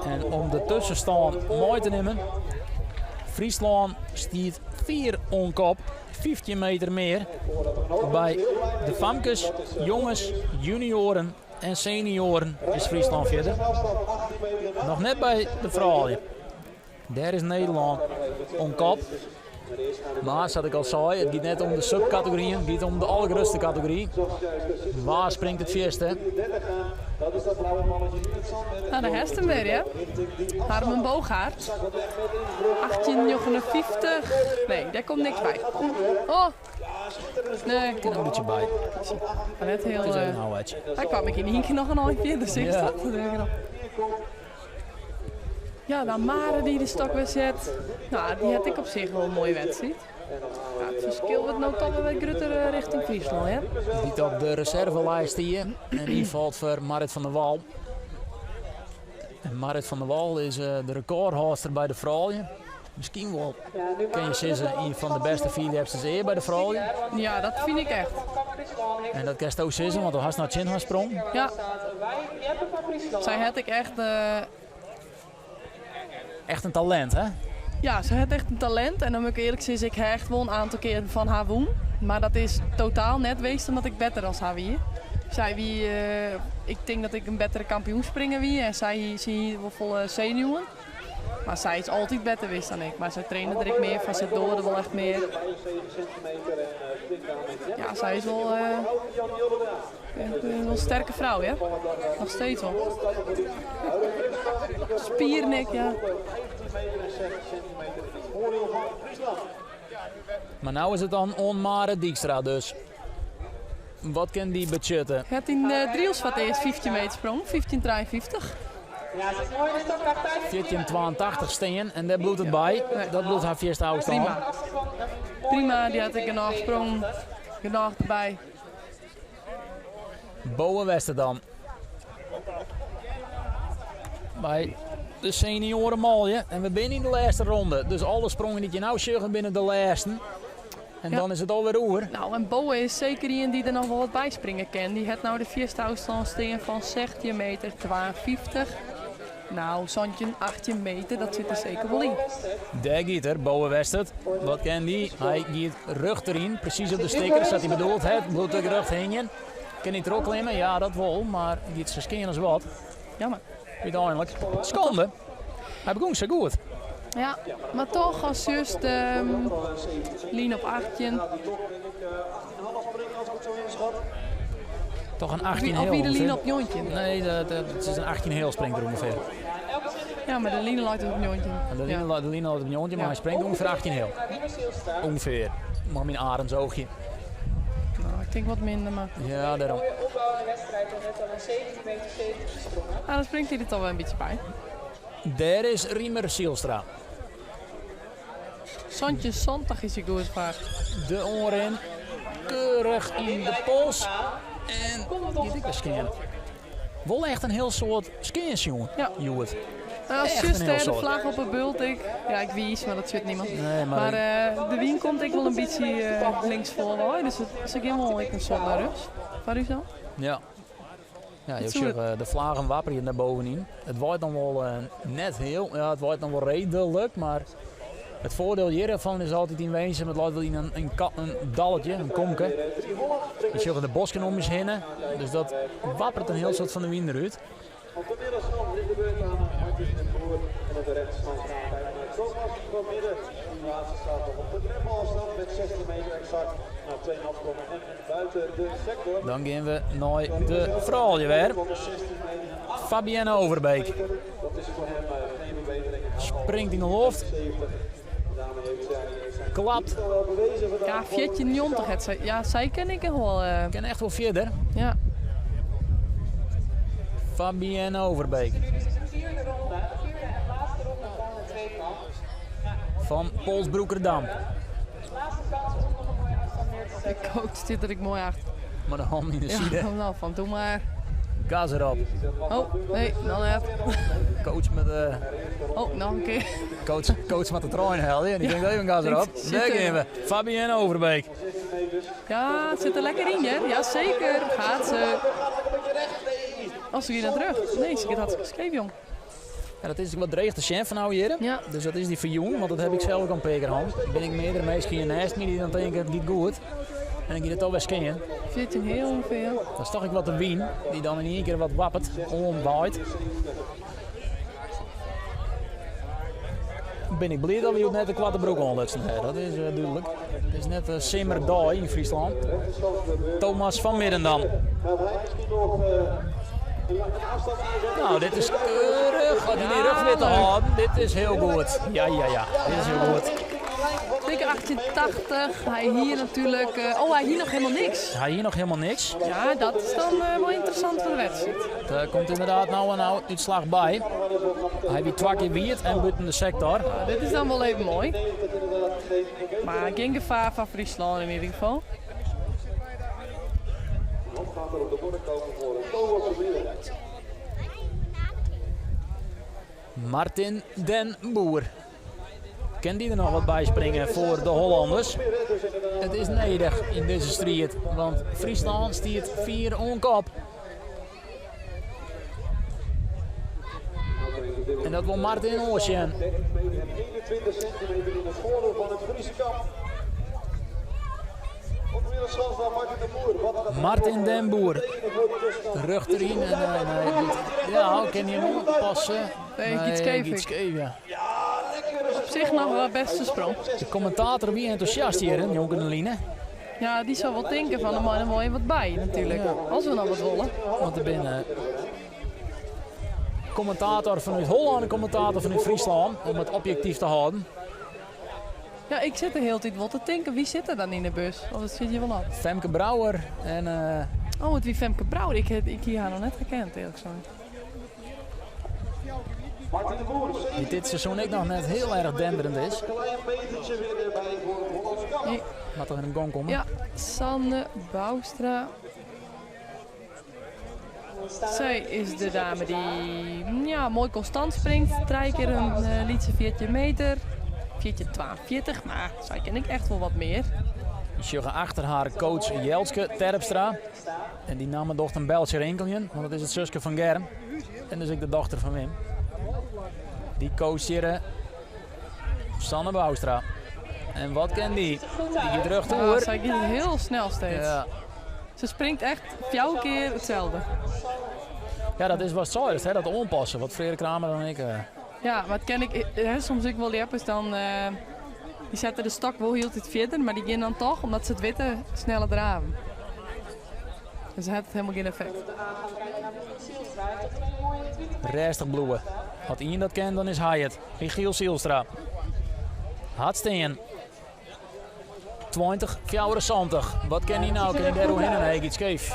Speaker 1: En om de tuskenstân mei te nimmen, Fryslân stiet fier oan kop, 15 meter mear by de famkes, jonges, junioaren en senioaren is Fryslân fierder. Noch net by de froulju. Dêr is Nederlân oan kop. Mar sa't ik al sei, it giet net om de subkategoryen, it giet om de allergrutste kategory. Wa springt it fierste?
Speaker 2: Nou, dêr hast him wer, hear. Harmen Boogaard. 1859. Nee, dêr komt niks by. Oh. Nee.
Speaker 1: Kin in bytsje by.
Speaker 2: Maar net heel...
Speaker 1: Het is even een ouwetje.
Speaker 2: Hy kwam ik yn ien kear noch in ein fierder, sis
Speaker 1: Ja.
Speaker 2: dat? Ja, dan Mare die de stok weer zet. Nou, die had ik op zich wel een mooie wedstrijd. Ja, het verschil wordt nou toch wel wat groter richting Friesland, hè?
Speaker 1: Die op de reservelijst hier. En die valt voor Marit van der Wal. En Marit van der Wal is de recordhoudster bij de vrouwen. Misschien wel, kun je zeggen, een van de beste vierjepsters eer bij de vrouwen.
Speaker 2: Ja, dat vind ik echt.
Speaker 1: En dat kan je ook zeggen, want hij had naar Chin sprong.
Speaker 2: Ja. Zij had ik echt...
Speaker 1: Echt een talent, hè?
Speaker 2: Ja, ze had echt een talent. En dan moet ik eerlijk zeggen, ik heb echt wel een aantal keer van haar woon. Maar dat is totaal net geweest omdat ik beter als haar wie. Zij wie, ik denk dat ik een betere kampioen springer wie. En zij zie wel volle zenuwen. Maar zij is altijd beter geweest dan ik. Maar zij trainde er ik meer van, ze doorde wel echt meer. Ja, zij is wel, echt wel een sterke vrouw, hè? Nog steeds wel. Spiernek, ja.
Speaker 1: Maar nou is het dan on Mare Dijkstra dus. Wat kan die budgetten?
Speaker 2: Het in de Driels wat eerst 15 meter sprong, 15,53.
Speaker 4: Ja, ze is mooi in de stokkracht.
Speaker 1: 14,82 steen en daar bloedt het bij. Dat bloedt haar eerste afstand.
Speaker 2: Prima. Prima, die had ik een sprong. Genoeg erbij.
Speaker 1: Bowen Wester dan. Bij de senioren malje. En we zijn in de laatste ronde. Dus alle sprongen die je nou zegt binnen de laatste. En
Speaker 2: Ja.
Speaker 1: dan is het alweer oer.
Speaker 2: Nou, en Bowen is zeker iemand die er nog wel wat bij springen kan. Die heeft nou de vierste afstand steen van 16 meter 52. Nou, zandje 18 meter, dat zit er zeker wel in.
Speaker 1: Daar gaat er, Bowen Westert. Wat kan die? Hij gaat rug erin, precies op de sticker, dat hij bedoeld heeft. Bloed de rug hingen. Kan hij erop klimmen? Ja, dat wel, maar gaat zijn skin als wat.
Speaker 2: Jammer.
Speaker 1: Uiteindelijk. Schande. Hij begon zo goed.
Speaker 2: Ja, maar toch als juist Lien op 18.
Speaker 1: Toch een 18
Speaker 2: Of
Speaker 1: heel
Speaker 2: wie de Lien
Speaker 1: ongeveer.
Speaker 2: op jontje.
Speaker 1: Nee, dat is een 18 heel springt er ongeveer.
Speaker 2: Ja, maar de Lien lijkt op jontje.
Speaker 1: En de Lien, de Lien loopt op jontje, maar
Speaker 2: Ja.
Speaker 1: hij springt ongeveer 18 heel. Ongeveer. Maar mijn arendsoogje.
Speaker 2: Nou, ik denk wat minder, maar...
Speaker 1: Ja, daarom.
Speaker 4: Mooie opbouwende wedstrijd en net al een 17 meter 70 gesprongen.
Speaker 2: Ah, dan springt hij er toch wel een beetje bij.
Speaker 1: Daar is Riemer Sielstra.
Speaker 2: Santje Sonntag is hij goed vaak.
Speaker 1: De oren keurig in de pols. En die dikke scan. Wel echt een heel soort skins, jongen.
Speaker 2: Ja.
Speaker 1: Joet.
Speaker 2: Nou, als
Speaker 1: Echt
Speaker 2: juist
Speaker 1: een heel
Speaker 2: de
Speaker 1: soort.
Speaker 2: vlag op een bult, ik... Ja, ik wies, maar dat zit niemand.
Speaker 1: Nee, maar,
Speaker 2: Maar de wien komt ik wel een beetje links voor, hoor. Dus het is ook helemaal ik een soort naar rust. Waar u zo?
Speaker 1: ja. Ja, je
Speaker 2: Het
Speaker 1: ziet,
Speaker 2: soort-
Speaker 1: de vlaggen wapperen hier naar bovenin. Het waait dan wel net heel, ja, het waait dan wel redelijk, maar het voordeel hiervan is altijd in wezen, het loopt wel in een dalletje, een komke. Je ziet de bosken om je heen, dus dat wappert een heel soort van de wind eruit.
Speaker 3: Op de middenstand is de beurt aan Martin de Boer. En op de rechterstand gaan we kijken naar Thomas van Midden. Die laatste staat nog op de drempelafstand met 16 meter exact. Na 2,5 sprongen en buiten de sector.
Speaker 1: Dan gaan we naar de vrouwen weer. Fabienne Overbeek.
Speaker 3: Dat is voor hem geen verbetering.
Speaker 1: Springt in de loft.
Speaker 3: Daarmee heeft zij zijn
Speaker 1: Klapt.
Speaker 3: wel bewezen vandaag.
Speaker 2: Ja, Fietje Njontig. Het zij, ja, zij ken ik wel.
Speaker 1: Ken echt wel verder.
Speaker 2: Ja.
Speaker 1: Fabienne Overbeek.
Speaker 4: Nu is het de vierde ronde, de vierde en laatste ronde van de tweekamp.
Speaker 1: Van Polsbroekerdam.
Speaker 4: Laatste kans om nog een mooie afstand neer te
Speaker 2: De
Speaker 4: zetten.
Speaker 2: coach zit er ik mooi achter.
Speaker 1: Maar de hand in de
Speaker 2: Ja,
Speaker 1: zijde.
Speaker 2: nou, van doe maar.
Speaker 1: Gas erop.
Speaker 2: Oh, nee, dan heb.
Speaker 1: Coach met de,
Speaker 2: Oh, nog een keer.
Speaker 1: coach met de trein hel. En die denkt even gas erop.
Speaker 2: Zit
Speaker 1: Daar
Speaker 2: er.
Speaker 1: gaan we. Fabienne Overbeek.
Speaker 2: Ja, het zit er lekker in, hè? Ja, zeker. Gaat ze. Oh, ze gaat naar terug. Nee, ze gaat hartstikke scheef, jong.
Speaker 1: Ja, dat is wat dreig de chef van nou hier.
Speaker 2: Ja.
Speaker 1: Dus dat is die verjong, want dat heb ik zelf ook al een gehad. Ben ik meerdere mensen naast me die dan denken, het gaat goed. En dan gaat het alweer scannen.
Speaker 2: 14 heel ongeveer.
Speaker 1: Dat is toch ik wat de wien, die dan in één keer wat wappert, omwaait. Ben ik blij dat we net de kwarte broek onderlutsen hebben. Dat is duidelijk. Het is net een simmerdag in Friesland. Thomas van Midden dan.
Speaker 3: Gaat hij misschien nog een afstand aanzetten?
Speaker 1: Nou, dit is keurig. Wat hij die rug weer te houden. Dit is heel goed. Ja, ja, ja. Dit is heel goed.
Speaker 2: Dikke 1880. Hy hie natuerlik. Oh, hy hie noch helemaal niks.
Speaker 1: Hy hie noch helemaal niks.
Speaker 2: Ja, dat is dan wol ynteressant foar de wedstriid.
Speaker 1: Der komt ynderdaad no in útslach by. Hy wie twa kear wiet en bûten de sektor.
Speaker 2: Ja, dit is dan wol even moai. Mar gjin gefaar foar Fryslân yn ieder gefal.
Speaker 3: Wat gaat er op de borden komen voor Thomas Vermeer?
Speaker 1: Martin den Boer. Kin dy der noch wat by springe foar de Hollanders? It is nedich yn dizze striid, want Fryslân stiet fier oan kop. En dat wol Martin oars sjen.
Speaker 3: 13 meter en 21 centimeter in het voordeel van het Friese kamp. Op weer een schans naar Martin de Boer. Wat gaat
Speaker 1: Martin den Boer.
Speaker 3: betekenen voor de tussenstand?
Speaker 1: Rug deryn en nee, nee, dit- ja, kin hy him oanpasse?
Speaker 2: Nee, giet skeef
Speaker 1: giet skeef, ja.
Speaker 2: Op sich noch wol bêste sprong.
Speaker 1: De kommentator wie entûsjast hjir, njonken de line.
Speaker 2: Ja, dy sil wol tinke fan der mei noch wol even wat by natuerlik. As we noch wat wolle.
Speaker 1: Want der binne kommentator fanút Hollân en kommentator fanút Fryslân om it objektyf te hâlden.
Speaker 2: Ja, ik sit de hiele tiid wol te tinken, wie sit der dan yn de bus? Of dat sit je wol op.
Speaker 1: Femke Brouwer en
Speaker 2: Oh, it wie Femke Brouwer. Ik, ik hie har noch net herkend, earlik sein.
Speaker 3: Martin de Boer,
Speaker 1: Dy't dit seizoen ek noch net hiel erch denderend is.
Speaker 3: Klein metertje weer erbij voor het Hollands kamp.
Speaker 2: Nee.
Speaker 1: Moat der in gong komme.
Speaker 2: Ja, Sanne Bouwstra. Sy is de dame dy't ja, moai konstant springt. Trije kear in lytse 14 meter. 14,42, mar sy kin ek echt wol wat mear.
Speaker 1: We sjogge achter har coach Jelske Terpstra. En dy namme docht in beltsje rinkeljen, want dat is it suske fan Germ. En dus ek de dochter fan Wim. Dy coacht hjir Sanne Bouwstra. En wat kin dy? Dy giet rjochtoer.
Speaker 2: Ja, sy giet hiel snel steeds.
Speaker 1: Ja.
Speaker 2: Se springt echt fjouwer kear itselde.
Speaker 1: Ja, dat is wat seist, hè, dat oanpassen. Wat Freark Kramer dan ek.
Speaker 2: Ja, mar it kin ek, hè, soms ek wol ljeppers dan, dy sette de stok wol hieltyd fierder, mar dy gean dan toch, omdat se it witte, sneller draven. Dus it hat helemaal gjin effekt.
Speaker 1: Rêstich bliuwe. As ien dat kin, dan is hy it. Michiel Zijlstra. Hat stean. 20, 74. Wat kin hy no? Kin hy dêr oerhinne? Nee, giet skeef.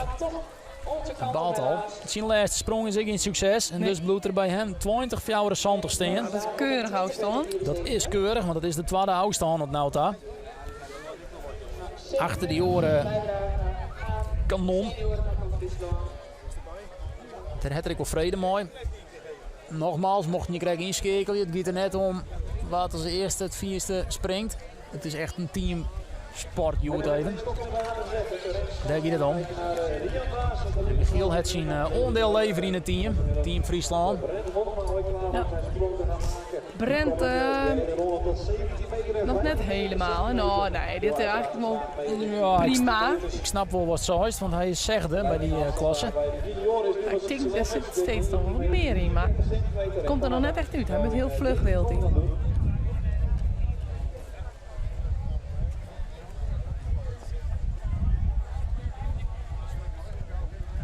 Speaker 1: Hy baalt al. Syn lêste sprong is ek gjin sukses. En dus bliuwt der by him 20, 74 stean.
Speaker 2: Dat is keurich ôfstân.
Speaker 1: Dat is keurich, want dat is de twadde ôfstân oant no ta. Achter dy oare kanon. Dêr hat er ek wol frede mei. Nogmaals, mochten je krekt ynskeakelje, it giet der net om wa't as earste it fierste springt. It is echt in teamsport hjoed even. Dêr giet it om. En Michiel hat syn oandiel levere yn it team, Team Fryslân.
Speaker 2: Ja. Brent noch net helemaal. No, nee, dit is eigentlik wol
Speaker 1: Ja,
Speaker 2: prima.
Speaker 1: ik snap wol wat seist, want hy is sechde by dy klasse.
Speaker 2: Ik tink, der sit steeds noch wol wat mear yn, mar it komt der noch net echt út. Hy moat hiel fluch de hiele tiid.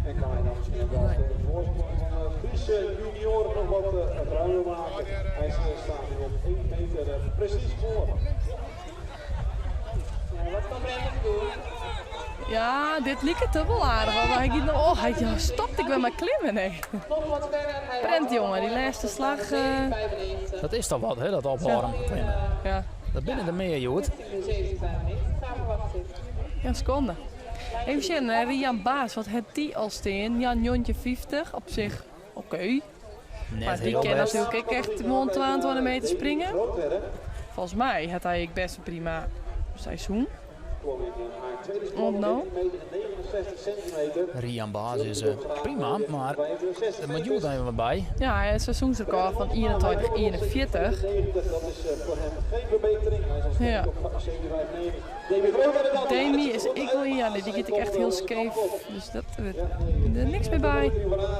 Speaker 3: En kan hij dan misschien ook wel de voorsprong van de Friese junioren nog wat ruimer maken. Hij staat nu op 1 meter precies voor.
Speaker 4: Ja, wat kan Brent nog doen?
Speaker 2: Ja, dit liket er wol aardich op. Hy giet noch, oh, hy ja, stopt ek wer mei klimmen. Nee.
Speaker 4: Nog wat verder. Hij
Speaker 2: Brent, jonge, dy lêste slach.
Speaker 1: Dat is toch wat, hè, dat ophâlden fan klimmen.
Speaker 2: Ja.
Speaker 1: Dat binne der mear hjoed.
Speaker 4: 17,95 naar verwachting.
Speaker 2: Ja, sekonde. Even sjen, hè, Rian Baas, wat hat dy al stean? Ja, 1950, op sich oké.
Speaker 1: Net
Speaker 2: Mar dy
Speaker 1: hiel
Speaker 2: kin
Speaker 1: bêst.
Speaker 2: natuerlik ek echt gewoan 22 meter springe. Folgens my hat hy ek bêst in prima seizoen. Oant no.
Speaker 1: Rian Baas is prima, mar der moat hjoed even wat by.
Speaker 2: Ja, hy hat in seizoensrekôr fan 21,41. Ja. Demi is ek wol, ja, nee, dy giet ek echt hiel skeef, dus dat wurdt der niks mear by.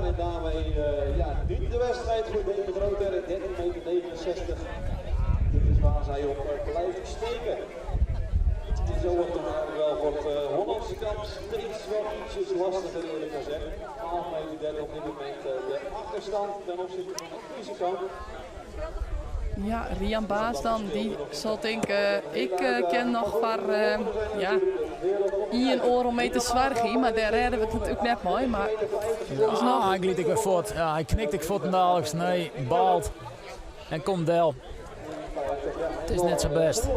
Speaker 3: En daarmee ja, niet de wedstrijd voor Demi Grootherk, 13,69 meter. Dit is waar zij op blijft steken. En zo wordt het eigenlijk wel voor het Hollandse kamp steeds wel ietsjes lastiger eerlijk gezegd. 12,30 meter op dit moment de achterstand ten opzichte van het Friese kamp.
Speaker 2: Ja, Rian Baas dan, dy sil tinke, ik kin noch foar ja, ien oardel meter soargje, mar dêr rêde we it natuerlik net mei. Mar
Speaker 1: ah, hy glydt ek wer fuort. Ja, hy knikt ek fuortendaliks. Nee, baalt. En komt del. It is net sa bêst.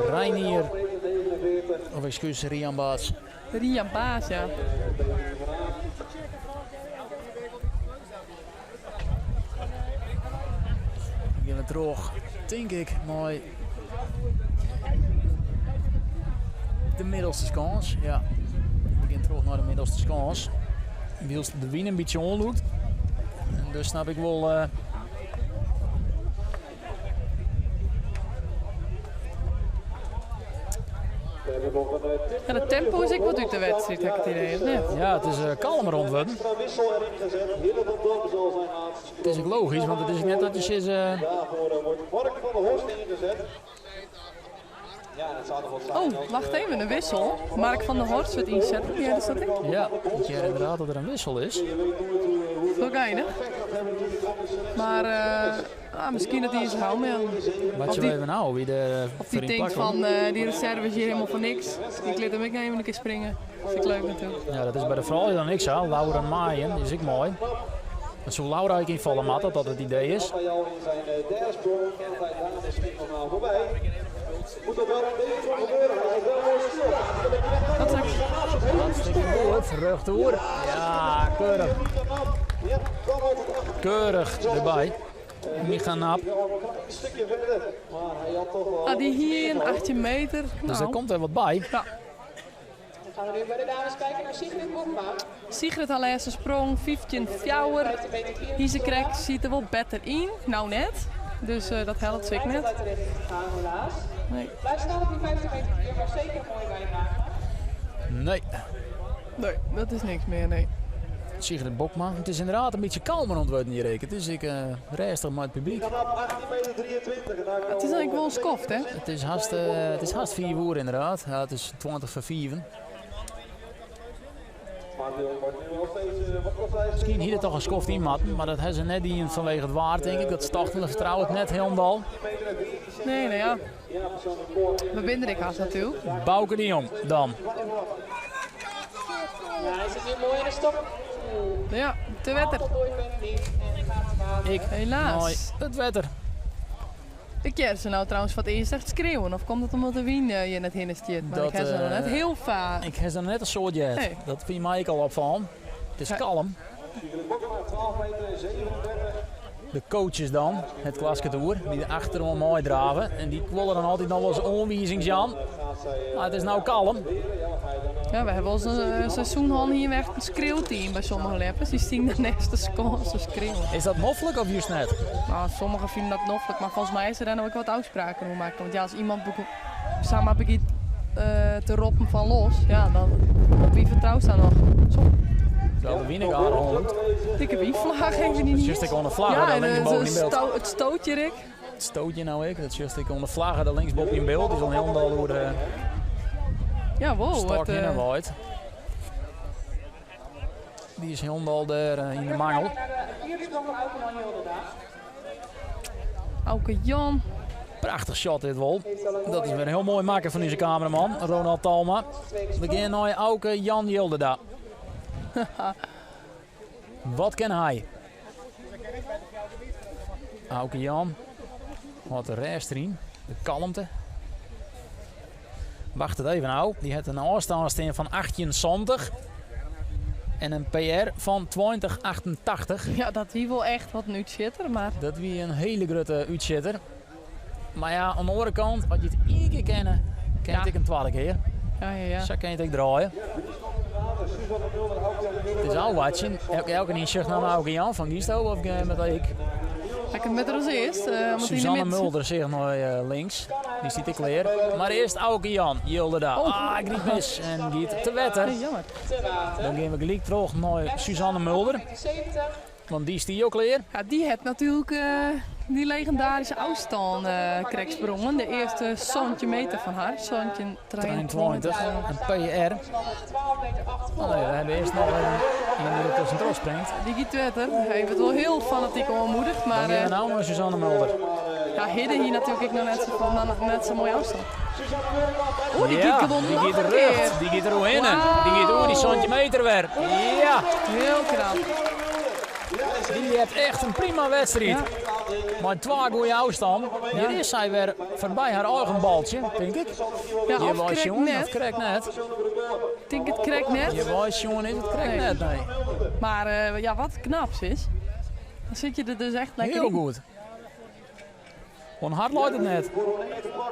Speaker 1: Reinier, of ekskús, Rian Baas.
Speaker 2: Rian Baas, ja.
Speaker 1: Dan gean we troch, tink ik, mei de middelste skâns. Ja, we gean troch nei de middelste skâns. Wylst de wyn in bytsje oanlûkt. En dus snap ik wol.
Speaker 2: Ja, de tempo is ek wat út de wedstriid, ha ik it idee, of net?
Speaker 1: Ja, it is kalmer oan it wurden. It is ek logysk, want it is net dat je sizze.
Speaker 2: Oh, wacht even, in wissel. Mark van der Horst wurdt ynsetten, hearde dat ek?
Speaker 1: Ja, ik hear ynderdaad dat der in wissel is.
Speaker 2: Wol geinich. Mar ah, miskien dat hy is hou
Speaker 1: Wat je even nou, wie de
Speaker 2: Of dy tinkt fan dy reserve is hjir helemaal foar niks. Ik lit him ek even in kear springe. Vind ik leuk natuerlik.
Speaker 1: Ja, dat is by de froulju dan ek sa. Laura Maaien is ek moai. Dat soe Laura ek ynfalle moatte, dat it idee is. Hartstikke goed, rjochtoer. Ja, keurich. Keurich derby. Micha Nap.
Speaker 2: Ah, dy hie in 18 meter.
Speaker 1: Dus der komt wer wat by.
Speaker 2: Ja.
Speaker 4: Dan gaan we nu bij de dames kijken naar Sigrid Bokma.
Speaker 2: Sigrid har lêste sprong, 15 fjouwer. Hie se krekt, siet der wol better yn. No net. Dus eh, dat helpt seker net.
Speaker 4: Uit de richting gegaan helaas.
Speaker 2: Nee.
Speaker 4: Blijft staan op die 15 meter 4, maar zeker een mooie bijdrage.
Speaker 1: Nee.
Speaker 2: Nee, dat is niks mear, nee.
Speaker 1: Sigrid Bokma. It is ynderdaad in bytsje kalmer oan it wurden hjir ek. It is ek eh, rêstich mei it publyk.
Speaker 2: It is ek wol in skoft, hè?
Speaker 1: It is hast, eh, it is hast fiif oere ynderdaad. Ja, it is 20 foar fiven. Miskien hie der toch in skoft yn moatten, mar dat ha se net dien fanwege it waar, tink ik. Dat se tochten, we fertrouwe it net hielendal.
Speaker 2: Nee, no ja. We binne der ek hast natuerlik.
Speaker 1: Bauke de Jong dan.
Speaker 4: Ja, hij zit hier mooi in de stok.
Speaker 2: Ja, te wetter.
Speaker 1: Ik
Speaker 2: Helaas.
Speaker 1: Nei it wetter.
Speaker 2: Ik hear se no trouwens foar it earst echt skreauwen. Of komt dat omdat de wyn eh, hjir net hinne stiet? Mar
Speaker 1: Dat,
Speaker 2: ik ha se noch net
Speaker 1: eh,
Speaker 2: hiel faak.
Speaker 1: Ik ha se noch net in soad heard.
Speaker 2: Nee.
Speaker 1: Dat wie my ek al opfallen. It is kalm. De coaches dan, it klaske toer, dy't der achteroan meidrave. En dy wolle dan altyd noch wolris oanwizings jaan. Mar it is no kalm.
Speaker 2: Ja, we hawwe wolris in seizoen hân hiene we echt in skreeuwteam by sommige ljeppers. Dy stienen der neist de skâns te skreeuwen.
Speaker 1: Is dat noflik of just net?
Speaker 2: No, sommigen fine dat noflik, mar folgens my is der dêr no ek wat ôfspraken oer makke. Want ja, as iemand samar begjint te roppen fan los, ja, dan op wie fertroust dan noch? Zo.
Speaker 1: Terwijl de wyn ek aardich oanlûkt.
Speaker 2: Dikke wynflaach even yn
Speaker 1: Dat sjochst ek oan de flagge
Speaker 2: Ja,
Speaker 1: daar
Speaker 2: en
Speaker 1: links boven yn byld.
Speaker 2: it stoot hjir ek.
Speaker 1: It stoot hjir no ek, dat sjochst ek oan de flagge daar links boppe yn byld. Dy is al hielendal oer de
Speaker 2: Ja, wow.
Speaker 1: stôk
Speaker 2: Wat,
Speaker 1: hinne waaid. Dy is hielendal dêr yn de mangel.
Speaker 4: Naar de vierde sprong van Auke Jan Jilderda.
Speaker 2: Auke Jan.
Speaker 1: Prachtich shot dit wol. Dat is wer hiel moai makke fan ús kameraman Ronald Talma. We gean nei Auke Jan Jilderda. Wat kin hy? Auke Jan hâldt de rêst deryn, de kalmte. Wachtet even ôf. Dy hat in ôfstân stean fan 1870 en in PR fan 2088.
Speaker 2: Ja, dat wie wol echt wat in útsjitter, mar...
Speaker 1: Dat wie in hiele grutte útsjitter. Mar ja, oan de oare kant, as je it ien kear kinne, kin it ek in twadde kear.
Speaker 2: Ja, ja, ja.
Speaker 1: Sa kin je it ek draaie. It is ôfwachtsjen. Elkenien sjocht no nei Auke Jan fan Gisto of met ik.
Speaker 2: Ik met er as earst. Uh,
Speaker 1: Suzanne Mulder seach nei eh, links. Dy stiet ek klear. Mar earst Auke Jan Jilderda.
Speaker 2: Oh.
Speaker 1: Ah, gryt mis en giet te wetter.
Speaker 2: Nee, jammer.
Speaker 1: Dan gean we gelyk troch nei Suzanne Mulder.
Speaker 4: 70.
Speaker 1: Want dy stie al klear.
Speaker 2: Ja, dy hat natuerlik dy legendaryske ôfstân krekt sprongen. De earste 17 meter fan har, 17,23.
Speaker 1: Een PR. Oh nee, we hebben eerst nog even iemand die er tussendoor springt.
Speaker 2: Dy giet wetter. Hy wurdt wol hiel fanatyk oanmoedige. Mar,
Speaker 1: Dan gean we no nei Suzanne Mulder.
Speaker 2: Ja, Hidde hie natuerlik ek noch net sa, fan, net sa moai ôfstân. Oeh, dy
Speaker 1: ja,
Speaker 2: giet gewoan
Speaker 1: die
Speaker 2: noch
Speaker 1: giet
Speaker 2: in kear.
Speaker 1: rjocht. Dy giet der oerhinne. Dy giet oer dy 17 meter wer. Ja,
Speaker 2: Hiel knap.
Speaker 1: dy hat echt in prima wedstriid. Mei twa goede ôfstân. Hjir is sy wer foarby har eigen baltsje, tink ik.
Speaker 2: Ja,
Speaker 1: Hjir
Speaker 2: of
Speaker 1: wei
Speaker 2: krekt
Speaker 1: sjoen,
Speaker 2: net.
Speaker 1: of krekt net.
Speaker 2: Ik tink it krekt net.
Speaker 1: Hjir wei sjoen is it krekt
Speaker 2: Nee.
Speaker 1: net, nee.
Speaker 2: Maar ja, wat knap is. Dan sit je der dus echt lekker
Speaker 1: Hiel
Speaker 2: yn.
Speaker 1: goed. Oan har leit it net.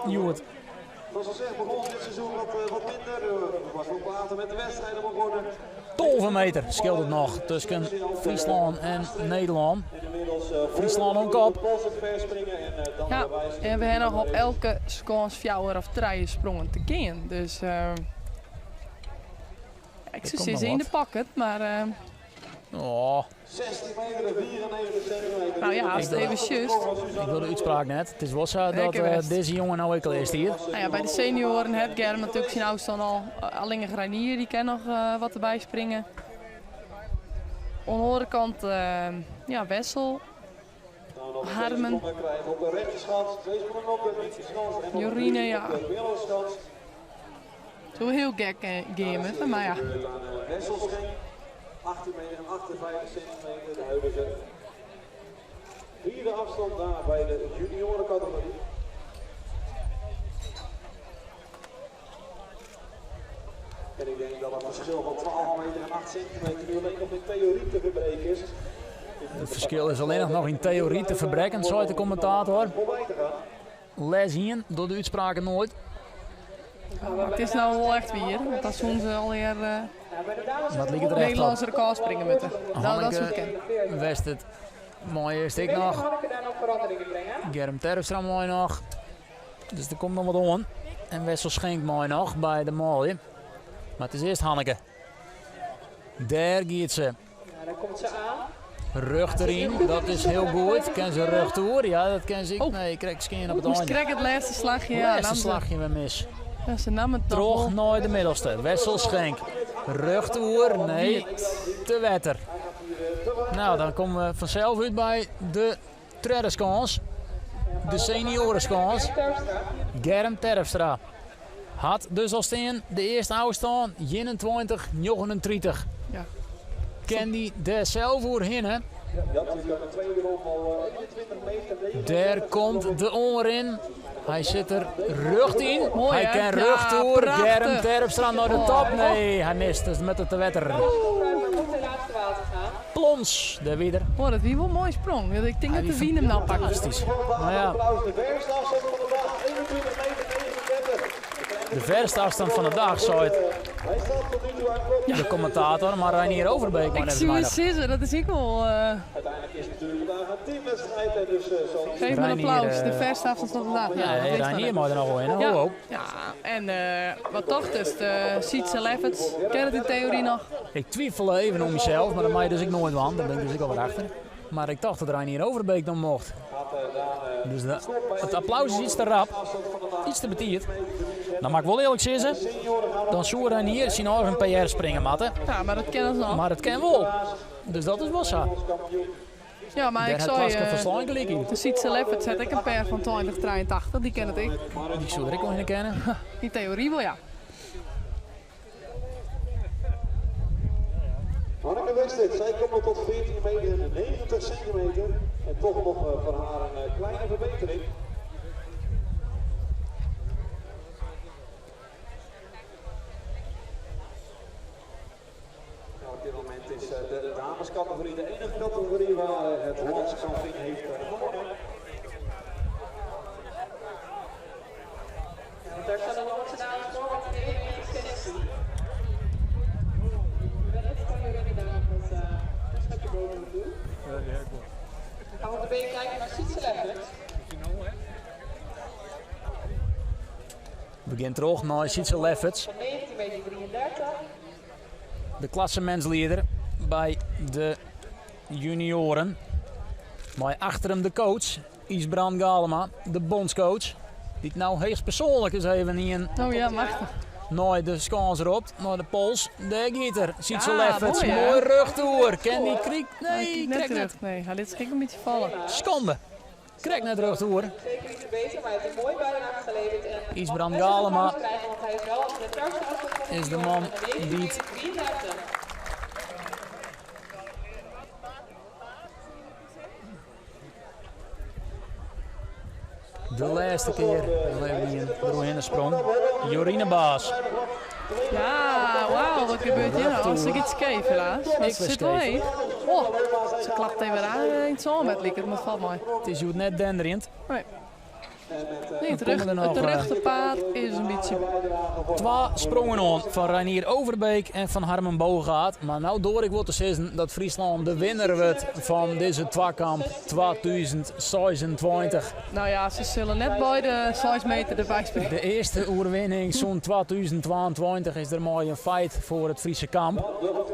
Speaker 1: Hjoed.
Speaker 3: Zoals al gezegd, begon dit seizoen wat minder. Was wat later met de wedstrijden begonnen.
Speaker 1: 12 meter skeelt it noch tusken Fryslân en Nederlân.
Speaker 3: En inmiddels
Speaker 1: Fryslân oan kop.
Speaker 3: verspringen en dan
Speaker 2: Ja,
Speaker 3: bewijs.
Speaker 2: en we hawwe noch op elke skâns fjouwer of trije sprongen te gean. Dus ik
Speaker 1: Er
Speaker 2: soe
Speaker 1: komt
Speaker 2: sizze
Speaker 1: noch
Speaker 2: yn de
Speaker 1: wat.
Speaker 2: pocket, mar
Speaker 1: Oh,
Speaker 3: 16 meter en 94 centimeter.
Speaker 2: nou ja, as it even sjochst.
Speaker 1: ik wil de útspraak net. It is wol sa dat
Speaker 2: Lekker best.
Speaker 1: dizze jonge no ek klear stiet.
Speaker 2: Nou ja, by de senioaren hat Germ natuerlik syn ôfstân al. Allinnich Reinier dy kin noch wat derby springe. Oan de oare kant ja, Wessel,
Speaker 3: Nou, nog twee
Speaker 2: Harmen.
Speaker 3: sprongen krijgen op de rechterschans, twee sprongen op de linkerschans en nog
Speaker 2: Jorine,
Speaker 3: drie
Speaker 2: ja.
Speaker 3: op de middelschans.
Speaker 2: Zo hiel gek gean, mar ja.
Speaker 3: Gebeurt aan Wessel Schenk. 18 meter en 58 centimeter, de huidige vierde afstand daar bij de juniorencategorie. En ik denk dat het verschil van 12 meter en 8 centimeter nu alleen nog in theorie te verbreken is.
Speaker 1: Het ferskil is allinnich noch yn teory te ferbrekken, sei de kommentator.
Speaker 3: Voorbij te gaan.
Speaker 1: Les ien docht de útspraken noait.
Speaker 2: Maar it is no wol echt wier, want dan soene se alweer
Speaker 1: Wat liket der echt op?
Speaker 2: Nederlânsk rekôr springe moatte. Nou, dat soe kinne.
Speaker 1: West it mei earst ek noch.
Speaker 4: Hanneke daar nog veranderingen brengen.
Speaker 1: Germ Terpstra mei noch. Dus der komt noch wat oan. En Wessel Schenk mei noch by de manlju. Mar it is earst Hanneke. Dêr giet se.
Speaker 4: Nou, daar komt ze aan.
Speaker 1: Rjocht deryn, dat is hiel goed. Kin se rjocht oer? Ja, dat kin se.
Speaker 2: Oh.
Speaker 1: Nee, ik krij skjin op it
Speaker 2: Moast
Speaker 1: ein.
Speaker 2: krekt it lêste slachje. Ja,
Speaker 1: Lêste
Speaker 2: nam se-
Speaker 1: slachje wer mis.
Speaker 2: Ja, se nam it noch
Speaker 1: Troch
Speaker 2: wol.
Speaker 1: nei de middelste. Wessel Schenk. Rjocht oer, nee, te wetter. No, dan komme we fansels út by de tredde skâns. De senioreskâns. Germ Terpstra. Hat dus al stean de earste ôfstân 21, 39.
Speaker 2: Ja.
Speaker 1: Kin dy dêr sels oerhinne?
Speaker 3: Ja, natuurlijk aan de tweede rond al 21 meter.
Speaker 1: Dêr komt de oanrin. Hy sit der rjocht yn.
Speaker 2: Moai,
Speaker 1: Hy
Speaker 2: hè?
Speaker 1: kin
Speaker 2: Ja,
Speaker 1: rjocht oer.
Speaker 2: prachtich.
Speaker 1: Germ Terpstra nei de top. Nee, hy mist. Dus mei it te wetter.
Speaker 4: Kruiper moet helaas te water gaan.
Speaker 1: Plons, dêr wie er.
Speaker 2: Oh, dat wie wol in moaie sprong. Ik tink
Speaker 1: Hy
Speaker 2: dat de
Speaker 1: wie
Speaker 2: wyn him no pakt.
Speaker 1: Fantastysk. No ja,
Speaker 3: Applaus, de verste afstand van de dag, 21 meter 39.
Speaker 1: de verste afstand fan de dei, sei it
Speaker 3: Hij staat tot nu toe aan kop.
Speaker 1: de kommentator, mar Reinier Overbeek.
Speaker 2: Ik soe sizze, dat is ek wol.
Speaker 3: Uiteindelijk is het natuurlijk vandaag een teamwedstrijd en dus zal
Speaker 2: Geef me een
Speaker 1: Reinier,
Speaker 2: applaus. De verste afstand van de dag. Ja,
Speaker 1: Ja,
Speaker 2: dat is
Speaker 1: Reinier
Speaker 2: dan
Speaker 1: mei der noch wol yn.
Speaker 2: Ja,
Speaker 1: Oh, oh.
Speaker 2: ja. En wat tocht is, de Sietse Lefferts, kin it yn teory noch?
Speaker 1: Ik twifel even om mysels, mar dat mei dus ek noait dwaan. Dêr bin ik dus ek al wat achter. Mar ik tocht dat Reinier Overbeek dan mocht. Dus it applaus is iets te rap, iets te betiid. Dan moat ik wol earlik sizze, dan soe Reinier syn eigen PR springe moatte.
Speaker 2: Ja, mar dat kin noch.
Speaker 1: Mar it kin wol. Dus dat is wol sa.
Speaker 2: Ja, mar
Speaker 1: Dêr
Speaker 2: ik
Speaker 1: hat
Speaker 2: sei,
Speaker 1: Klaske folslein gelyk yn.
Speaker 2: de Sietse Lefferts hat ek in PR fan 2083, dy kin it ek.
Speaker 1: Dy soe der ek wol hinne kinne.
Speaker 2: Yn teory wol, ja.
Speaker 3: Hanneke Westert, zij komt tot 14 meter en 90 centimeter. En toch nog voor haar een kleine verbetering. Nou, op dit moment is de damescategorie de enige categorie waar het Hollandse kampioen heeft gewonnen.
Speaker 4: Ja, want daar staan de Hollandse dames voor met 91 centimeter. Wellicht kan Jorine daar nog wat een schepje bovenop doen. Dan gaan we op de been kijken naar Sietse Lefferts.
Speaker 1: Begjint troch nei Sietse Lefferts.
Speaker 4: Van 19 meter 33.
Speaker 1: De klassemintslieder by de junioaren. Mei achter him de coach, Ysbrand Galema, de bondscoach. Dy't no heechstpersoanlik ris even ien
Speaker 2: Oh ja, machtich.
Speaker 1: nei de skâns ropt, nei de pols. Dêr giet er. Sietse
Speaker 2: Ja,
Speaker 1: Lefferts,
Speaker 2: moai, hè?
Speaker 1: moai rjochtoer. Kin dy kryk?
Speaker 2: Hij
Speaker 1: Nee,
Speaker 2: kijkt net
Speaker 1: krekt net.
Speaker 2: terug. Nee, hij liet zich een beetje vallen.
Speaker 1: Skande. Krekt net rjochtoer.
Speaker 4: Zeker niet de beter, maar hij heeft een mooi bijdrage geleverd. En
Speaker 1: Ysbrand
Speaker 4: mag best een
Speaker 1: Galema
Speaker 4: applaus krijgen, want hij is wel de verste afstand van de
Speaker 1: is de
Speaker 4: junioren
Speaker 1: man
Speaker 4: met een
Speaker 1: die het
Speaker 4: 9,53.
Speaker 1: De lêste kear even ien deroerhinne sprong. Jorine Baas.
Speaker 2: Ja, wauw, wat gebeurt hier nou? Ze gaat skeef helaas. Maar
Speaker 1: Ik
Speaker 2: ze
Speaker 1: ben
Speaker 2: zit wel
Speaker 1: skeef.
Speaker 2: heeg. Oh, ze klapt even aan in het zon met liek, het maar valt mooi.
Speaker 1: It is hjoed net denderjend.
Speaker 2: Nee. Nee, het,
Speaker 1: Dan
Speaker 2: rug,
Speaker 1: komen er nog,
Speaker 2: het rechterpaad is een beetje...
Speaker 1: Twa sprongen oan fan Reinier Overbeek en fan Harmen Bogaert. Mar no doar ik wol te sizzen dat Fryslân de winner wurdt fan dizze twakamp 2026.
Speaker 2: Nou ja, se sille net beide 6 meter derby springe.
Speaker 1: De earste oerwinning sûnt 2022 is dermei in feit foar it Fryske kamp.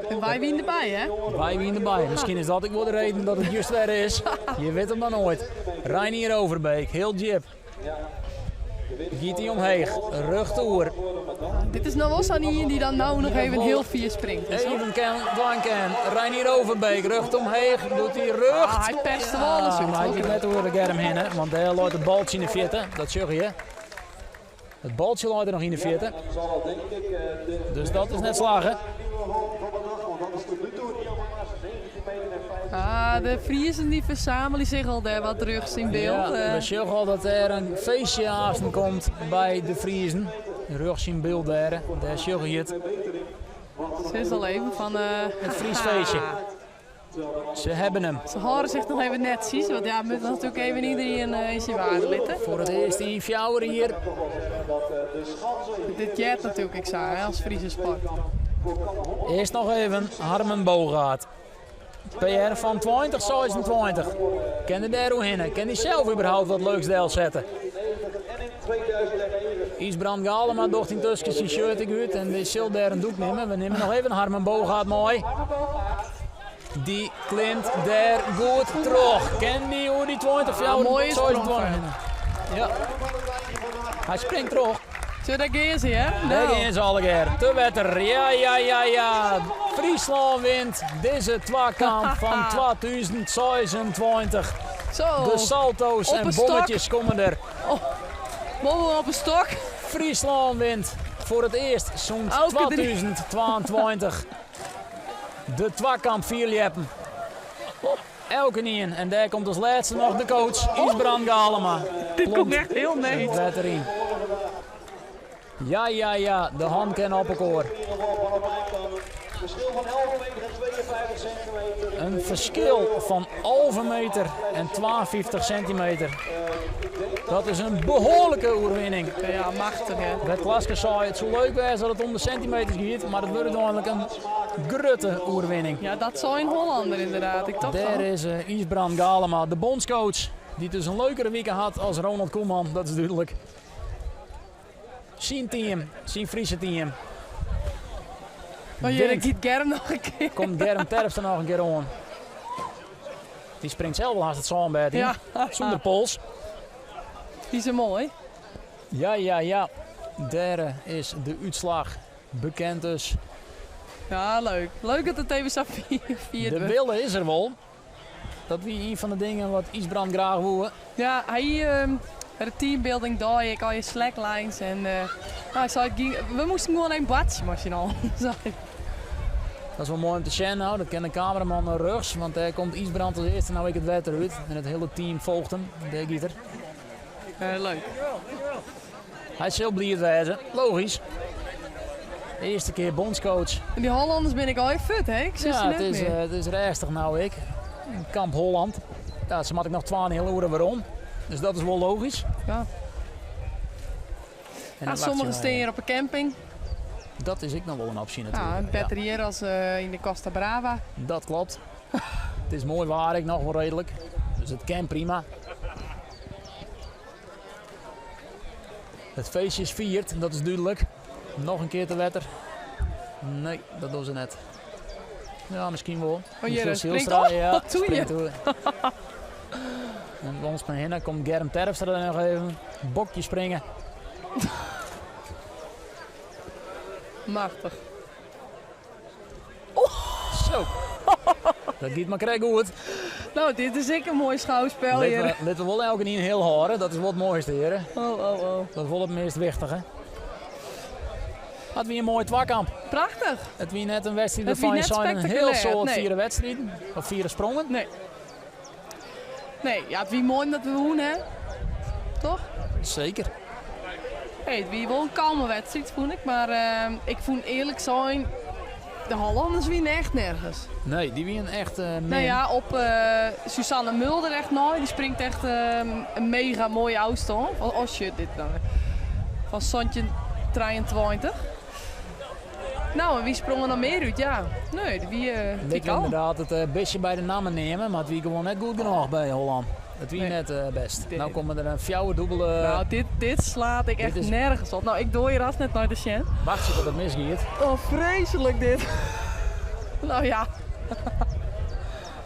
Speaker 2: En wy wiene derby, hè?
Speaker 1: Wy wiene derby. Miskien is dat ek wol de reden dat it just wer is. Je wit it mar noait. Reinier Overbeek, hiel djip. Giet hy omheech, rjochtoer.
Speaker 2: Dit is no wol sa'n ien dy't dan no noch even hiel fier springt. Is
Speaker 1: Even ken, dwaan ken. Reinier Overbeek, rjocht omheech, docht hy rjocht.
Speaker 2: Ah, hy perst der wol alles út.
Speaker 1: Ja, mar hy giet net oer de germ hinne, want dêr leit it baltsje yn de fierte. Dat sjogge je. It baltsje leit der noch yn de fierte. Dus dat is net slagge.
Speaker 2: Ah, de Friezen dy fersamele sich al dêr wat rjochts yn byld.
Speaker 1: Ja, we sjogge al dat der in feestje aansten komt by de Friezen. Rjochts yn byld dêr, dêr sjogge je it.
Speaker 2: Se is al even fan...
Speaker 1: It Fries feestje. Se hawwe him.
Speaker 2: Se hâlde sich noch even netsjes, want ja, moat natuerlik even iderien yn syn waarde litte.
Speaker 1: Foar it earst yn 4 jier.
Speaker 2: Dit heart natuerlik ek sa, hè, as Friese sport.
Speaker 1: Earst noch even Harmen Bogaert. PR fan 2026. Kin er dêr oerhinne? Kin hy sels überhaupt wat leuks delsette? Ysbrand Galema docht yntusken syn shirt ek út en dy sil dêr in dûk nimme. We nimme noch even Harmen Bogaert mei. Dy klimt dêr goed troch. Kin dy oer dy 20,
Speaker 2: Ah, moaie sprong
Speaker 1: 26 hinne? Ja. Hy springt troch.
Speaker 2: Sjoch, dêr gean se, hè?
Speaker 1: Dêr
Speaker 2: Nou.
Speaker 1: gean se allegear. Te wetter. Ja, ja, ja, ja. Fryslân wint dizze twakamp fan 2026.
Speaker 2: Zo.
Speaker 1: De salto's
Speaker 2: Op
Speaker 1: en
Speaker 2: een stok.
Speaker 1: bommetjes komme der.
Speaker 2: Oh, bommen op een stok.
Speaker 1: Fryslân wint foar it earst sûnt
Speaker 2: Elke drie.
Speaker 1: 2022 de twakamp fierljeppen. Elkenien. En dêr komt as lêste noch de coach Ysbrand Galema.
Speaker 2: Dit komt echt hiel
Speaker 1: Het
Speaker 2: neat.
Speaker 1: wetter yn. Ja, ja, ja, de han kin op elkoar.
Speaker 3: Verschil van 11 meter en 52 centimeter.
Speaker 1: In ferskil fan 11 meter en 52 sintimeter. Dat is in behoarlike oerwinning.
Speaker 2: Ja, machtich hè.
Speaker 1: Wêr't Klaske sei, it soe leuk wêze as it om de sintimeters giet, mar it wurdt úteinlik in grutte oerwinning.
Speaker 2: Ja, dat sei in Hollander ynderdaad. Ik tocht
Speaker 1: Dêr
Speaker 2: al.
Speaker 1: is Ysbrand Galema, de bondscoach, dy't dus in leukere wike hat as Ronald Koeman, dat is dúdlik. Syn team, syn Friese team.
Speaker 2: Oh jee, dan
Speaker 1: Wint.
Speaker 2: giet Germ noch in kear.
Speaker 1: Komt Germ Terpstra noch in kear oan. Dy springt sels wol hast it sânbêd yn.
Speaker 2: Ja.
Speaker 1: Sûnder pols.
Speaker 2: Dy is moai.
Speaker 1: Ja, ja, ja. Dêr is de útslach bekend dus.
Speaker 2: Ja, leuk. Leuk dat it even sa fierd
Speaker 1: De
Speaker 2: wurdt.
Speaker 1: wille is der wol. Dat wie ien fan de dingen wat Ysbrand graach woe.
Speaker 2: Ja, hy by de teambuilding dei ek al je slacklines en nou, hy sei, it gie, we moasten gewoan even boartsje mei syn allen, sei hy.
Speaker 1: Dat is wol moai om te sjen no. Dat kin de kameraman rjochts, want dêr komt Ysbrand as earste no ek it wetter út. En it hiele team folget him. Dêr giet er.
Speaker 2: Leuk.
Speaker 1: Hy sil bliid wêze. Logysk. De earste kear bondscoach.
Speaker 2: En dy Hollanders binne ek al even fuort, hè? Ik sis
Speaker 1: Ja,
Speaker 2: se net mear.
Speaker 1: it is rêstich no ek. Kamp Holland. Ja, se moatte ek noch twaenheal oere werom. Dus dat is wol logysk.
Speaker 2: Ja.
Speaker 1: En
Speaker 2: Ja,
Speaker 1: dan
Speaker 2: sommigen
Speaker 1: wachtsje
Speaker 2: stean
Speaker 1: wij.
Speaker 2: hjir op 'e camping.
Speaker 1: Dat is ek noch wol in opsje
Speaker 2: Ja,
Speaker 1: natuerlik.
Speaker 2: better hjir as yn de Costa Brava.
Speaker 1: Dat kloppet. It is moai waar ek noch wol reedlik. Dus it kin prima. It feestje is fierd, dat is dúdlik. Noch in kear te wetter. Nee, dat dogge se net. Ja, miskien wol.
Speaker 2: Oh, hjir,
Speaker 1: Michiel
Speaker 2: springt
Speaker 1: Zijlstra,
Speaker 2: op,
Speaker 1: ja,
Speaker 2: wat doe je?
Speaker 1: springt oer. En langs me hinne komt Germ Terpstra er nog even. Bokje springen.
Speaker 2: Machtich.
Speaker 1: Zo. Dat giet mar krekt goed.
Speaker 2: Nou, dit is ek in moai schouwspel
Speaker 1: Litte
Speaker 2: hjir.
Speaker 1: we, litte we wol elkenien hiel hâlde, dat is wol it moaiste hjir.
Speaker 2: Oh, oh, oh.
Speaker 1: Dat is wol it meast wichtige. Het wie in moai twakamp.
Speaker 2: Prachtich.
Speaker 1: It wie net in wedstriid
Speaker 2: Het wie
Speaker 1: wêrfan't je
Speaker 2: net
Speaker 1: seinen een heel
Speaker 2: spectaculair,
Speaker 1: soad
Speaker 2: nee.
Speaker 1: fiere wedstriden of fiere sprongen.
Speaker 2: Nee. Nee, ja, it wie moai dat we wûn, hè? Toch?
Speaker 1: Seker.
Speaker 2: Hey, it wie wol in kalme wedstriid, fûn ik. Mar ik fûn earlik sein, de Hollanners wienen echt nergens.
Speaker 1: Nee, dy wienen echt min.
Speaker 2: Nou ja, op Suzanne Mulder echt nei. Dy springt echt in mega moaie ôfstân. Oh, oh shit, dit nou. Fan 1723. Nou, en wie sprong der noch mear út? Ja, nee, dy wie
Speaker 1: Lit
Speaker 2: wie
Speaker 1: we
Speaker 2: kalm.
Speaker 1: ynderdaad it bistje by de namme neame, mar it wie gewoan net goed genôch by Hollân. It wie
Speaker 2: Nee.
Speaker 1: net bêst.
Speaker 2: Dit-
Speaker 1: No komme der in fjouwerdûbele.
Speaker 2: Nou, dit slaat ik
Speaker 1: Dit
Speaker 2: echt
Speaker 1: is-
Speaker 2: nergens op. Nou, ik doar hjir hast net nei te sjen.
Speaker 1: Wachtsje tot it misgiet.
Speaker 2: Oh, freeslik dit. Nou ja.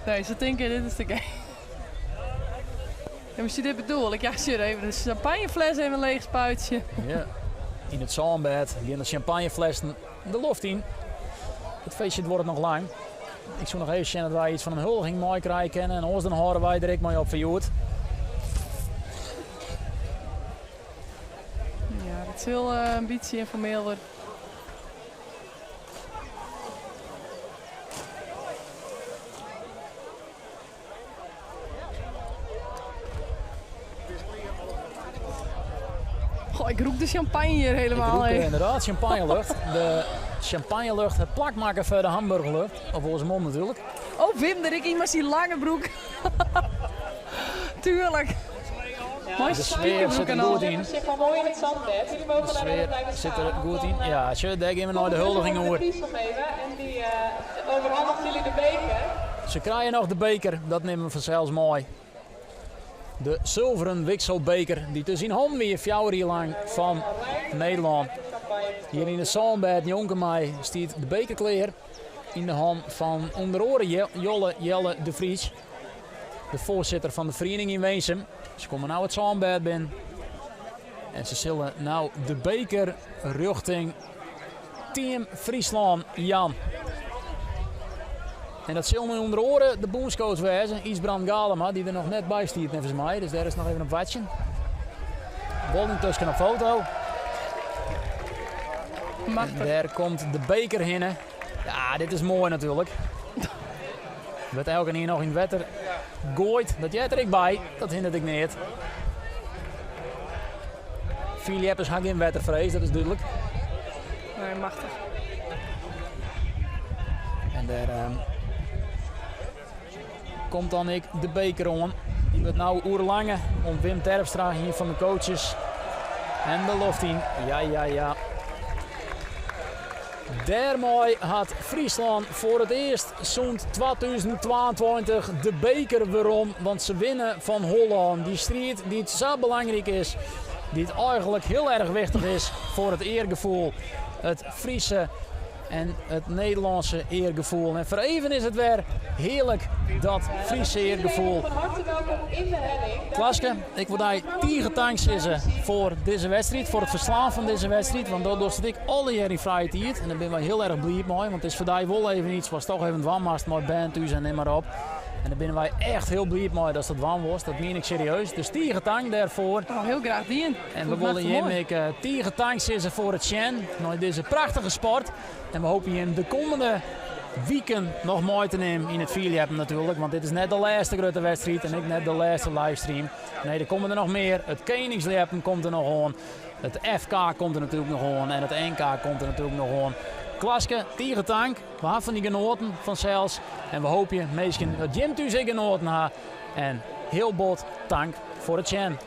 Speaker 2: Nee, se tinke dit is te gek. Ja, maar zie dit bedoel ik. Ja, zie even de champagnefles even leeg spuitsje.
Speaker 1: Ja. Yn it sânbêd gean de champagneflessen de loft yn. It feestje duorret noch lang. Ik soe noch even sjen dat wy iets fan in huldiging meikrije kinne en oars dan hâlde wy der ek mei op foar hjoed.
Speaker 2: Ja, dat sil in bytsje ynformeel wurde. Goh, ik rûk de champagne hjir helemaal.
Speaker 1: Ik rûk ynderdaad champagnelucht. De champagnelucht, it plak makke foar de hamburgerlucht. Of oarsom natuerlik.
Speaker 2: Oh, Wim, dêr ek yn mei syn lange broek. Tuurlijk. Moai
Speaker 1: De sfear sit der goed yn.
Speaker 4: Zit al moai yn it sânbêd. Jullie mogen
Speaker 1: De
Speaker 4: daar even
Speaker 1: sfear
Speaker 4: blijven
Speaker 1: sit
Speaker 4: staan.
Speaker 1: der
Speaker 4: want
Speaker 1: goed
Speaker 4: dan,
Speaker 1: yn. Ja, sjoch, dêr gean we nei de
Speaker 4: komt
Speaker 1: huldiging
Speaker 4: de
Speaker 1: oer.
Speaker 4: Vries nog even en die overhandigt jullie de beker.
Speaker 1: Se krije noch de beker, dat nimme we fansels mei. De sulveren wikselbeker, dy't dus yn hannen wie 4 jier lang fan Nederlân. Hjir yn it sânbêd njonken my stiet de beker klear. Yn de han fan ûnder oare Jolle Jelle de Vries, de foarsitter fan de feriening yn Winsum. Se komme no it sânbêd binnen en se sille no de beker rjochting Team Fryslân jaan. En dat sil nu ûnder oare de bûnscoach wêze, Ysbrand Galema, dy't der noch net by stiet neffens my. Dus dêr is noch even op wachtsjen. Wol yntusken op foto.
Speaker 2: Machtich.
Speaker 1: En dêr komt de beker hinne. Ja, dit is moai natuerlik. Wurdt elkenien noch yn it wetter goaid. Dat heart der ek by. Dat hinderet ek neat. Fierljeppers ha gjin wetterfrees, dat is dúdlik.
Speaker 2: Nee, machtich.
Speaker 1: En dêr komt dan ek de beker oan. Dy wurdt no oerlange oan Wim Terpstra, ien fan de coaches. En de loft yn. Ja, ja, ja. Dêrmei hat Fryslân foar it earst sûnt 2022 de beker werom, want se winne fan Hollân. Dy striid dy't sa belangryk is, dy't eigenlik hiel erch wichtich is foar it eargefoel, it Fryske en it Nederlânske eargefoel. En foar even is it wer hearlik, dat Fryske eargefoel.
Speaker 4: Van harte welkom in de helling.
Speaker 1: Klaske, ik wol dy tige tank sizze foar dizze wedstriid, foar it ferslaan fan dizze wedstriid, want dat dochst ek allegear yn frije tiid. En dêr binne wy hiel erch bliid mei, want it is foar dy wol even iets watst toch even dwaan moatst mei bern thús en nim mar op. En dêr binne wy echt hiel bliid mei datst dat dwaan wolst. Dat mien ik serieus. Dus tige tank dêrfoar.
Speaker 2: Oh, hiel graach dien.
Speaker 1: En we wolle jim ek tige tank sizze foar it sjen nei dizze prachtige sport. En we hoopje jim de kommende wiken noch mei te nimmen yn it fierljeppen natuerlik. Want dit is net de lêste grutte wedstriid en ek net de lêste livestream. Nee, der komme der noch mear. It Keningsljeppen komt der noch oan. It FK komt der natuerlik noch oan. En it NK komt der natuerlik noch oan. Klaske, tige tank. We ha fan dy genoaten fansels. En we hoopje minsken dat jim thús ek genoaten ha. En hiel bot tank foar it sjen.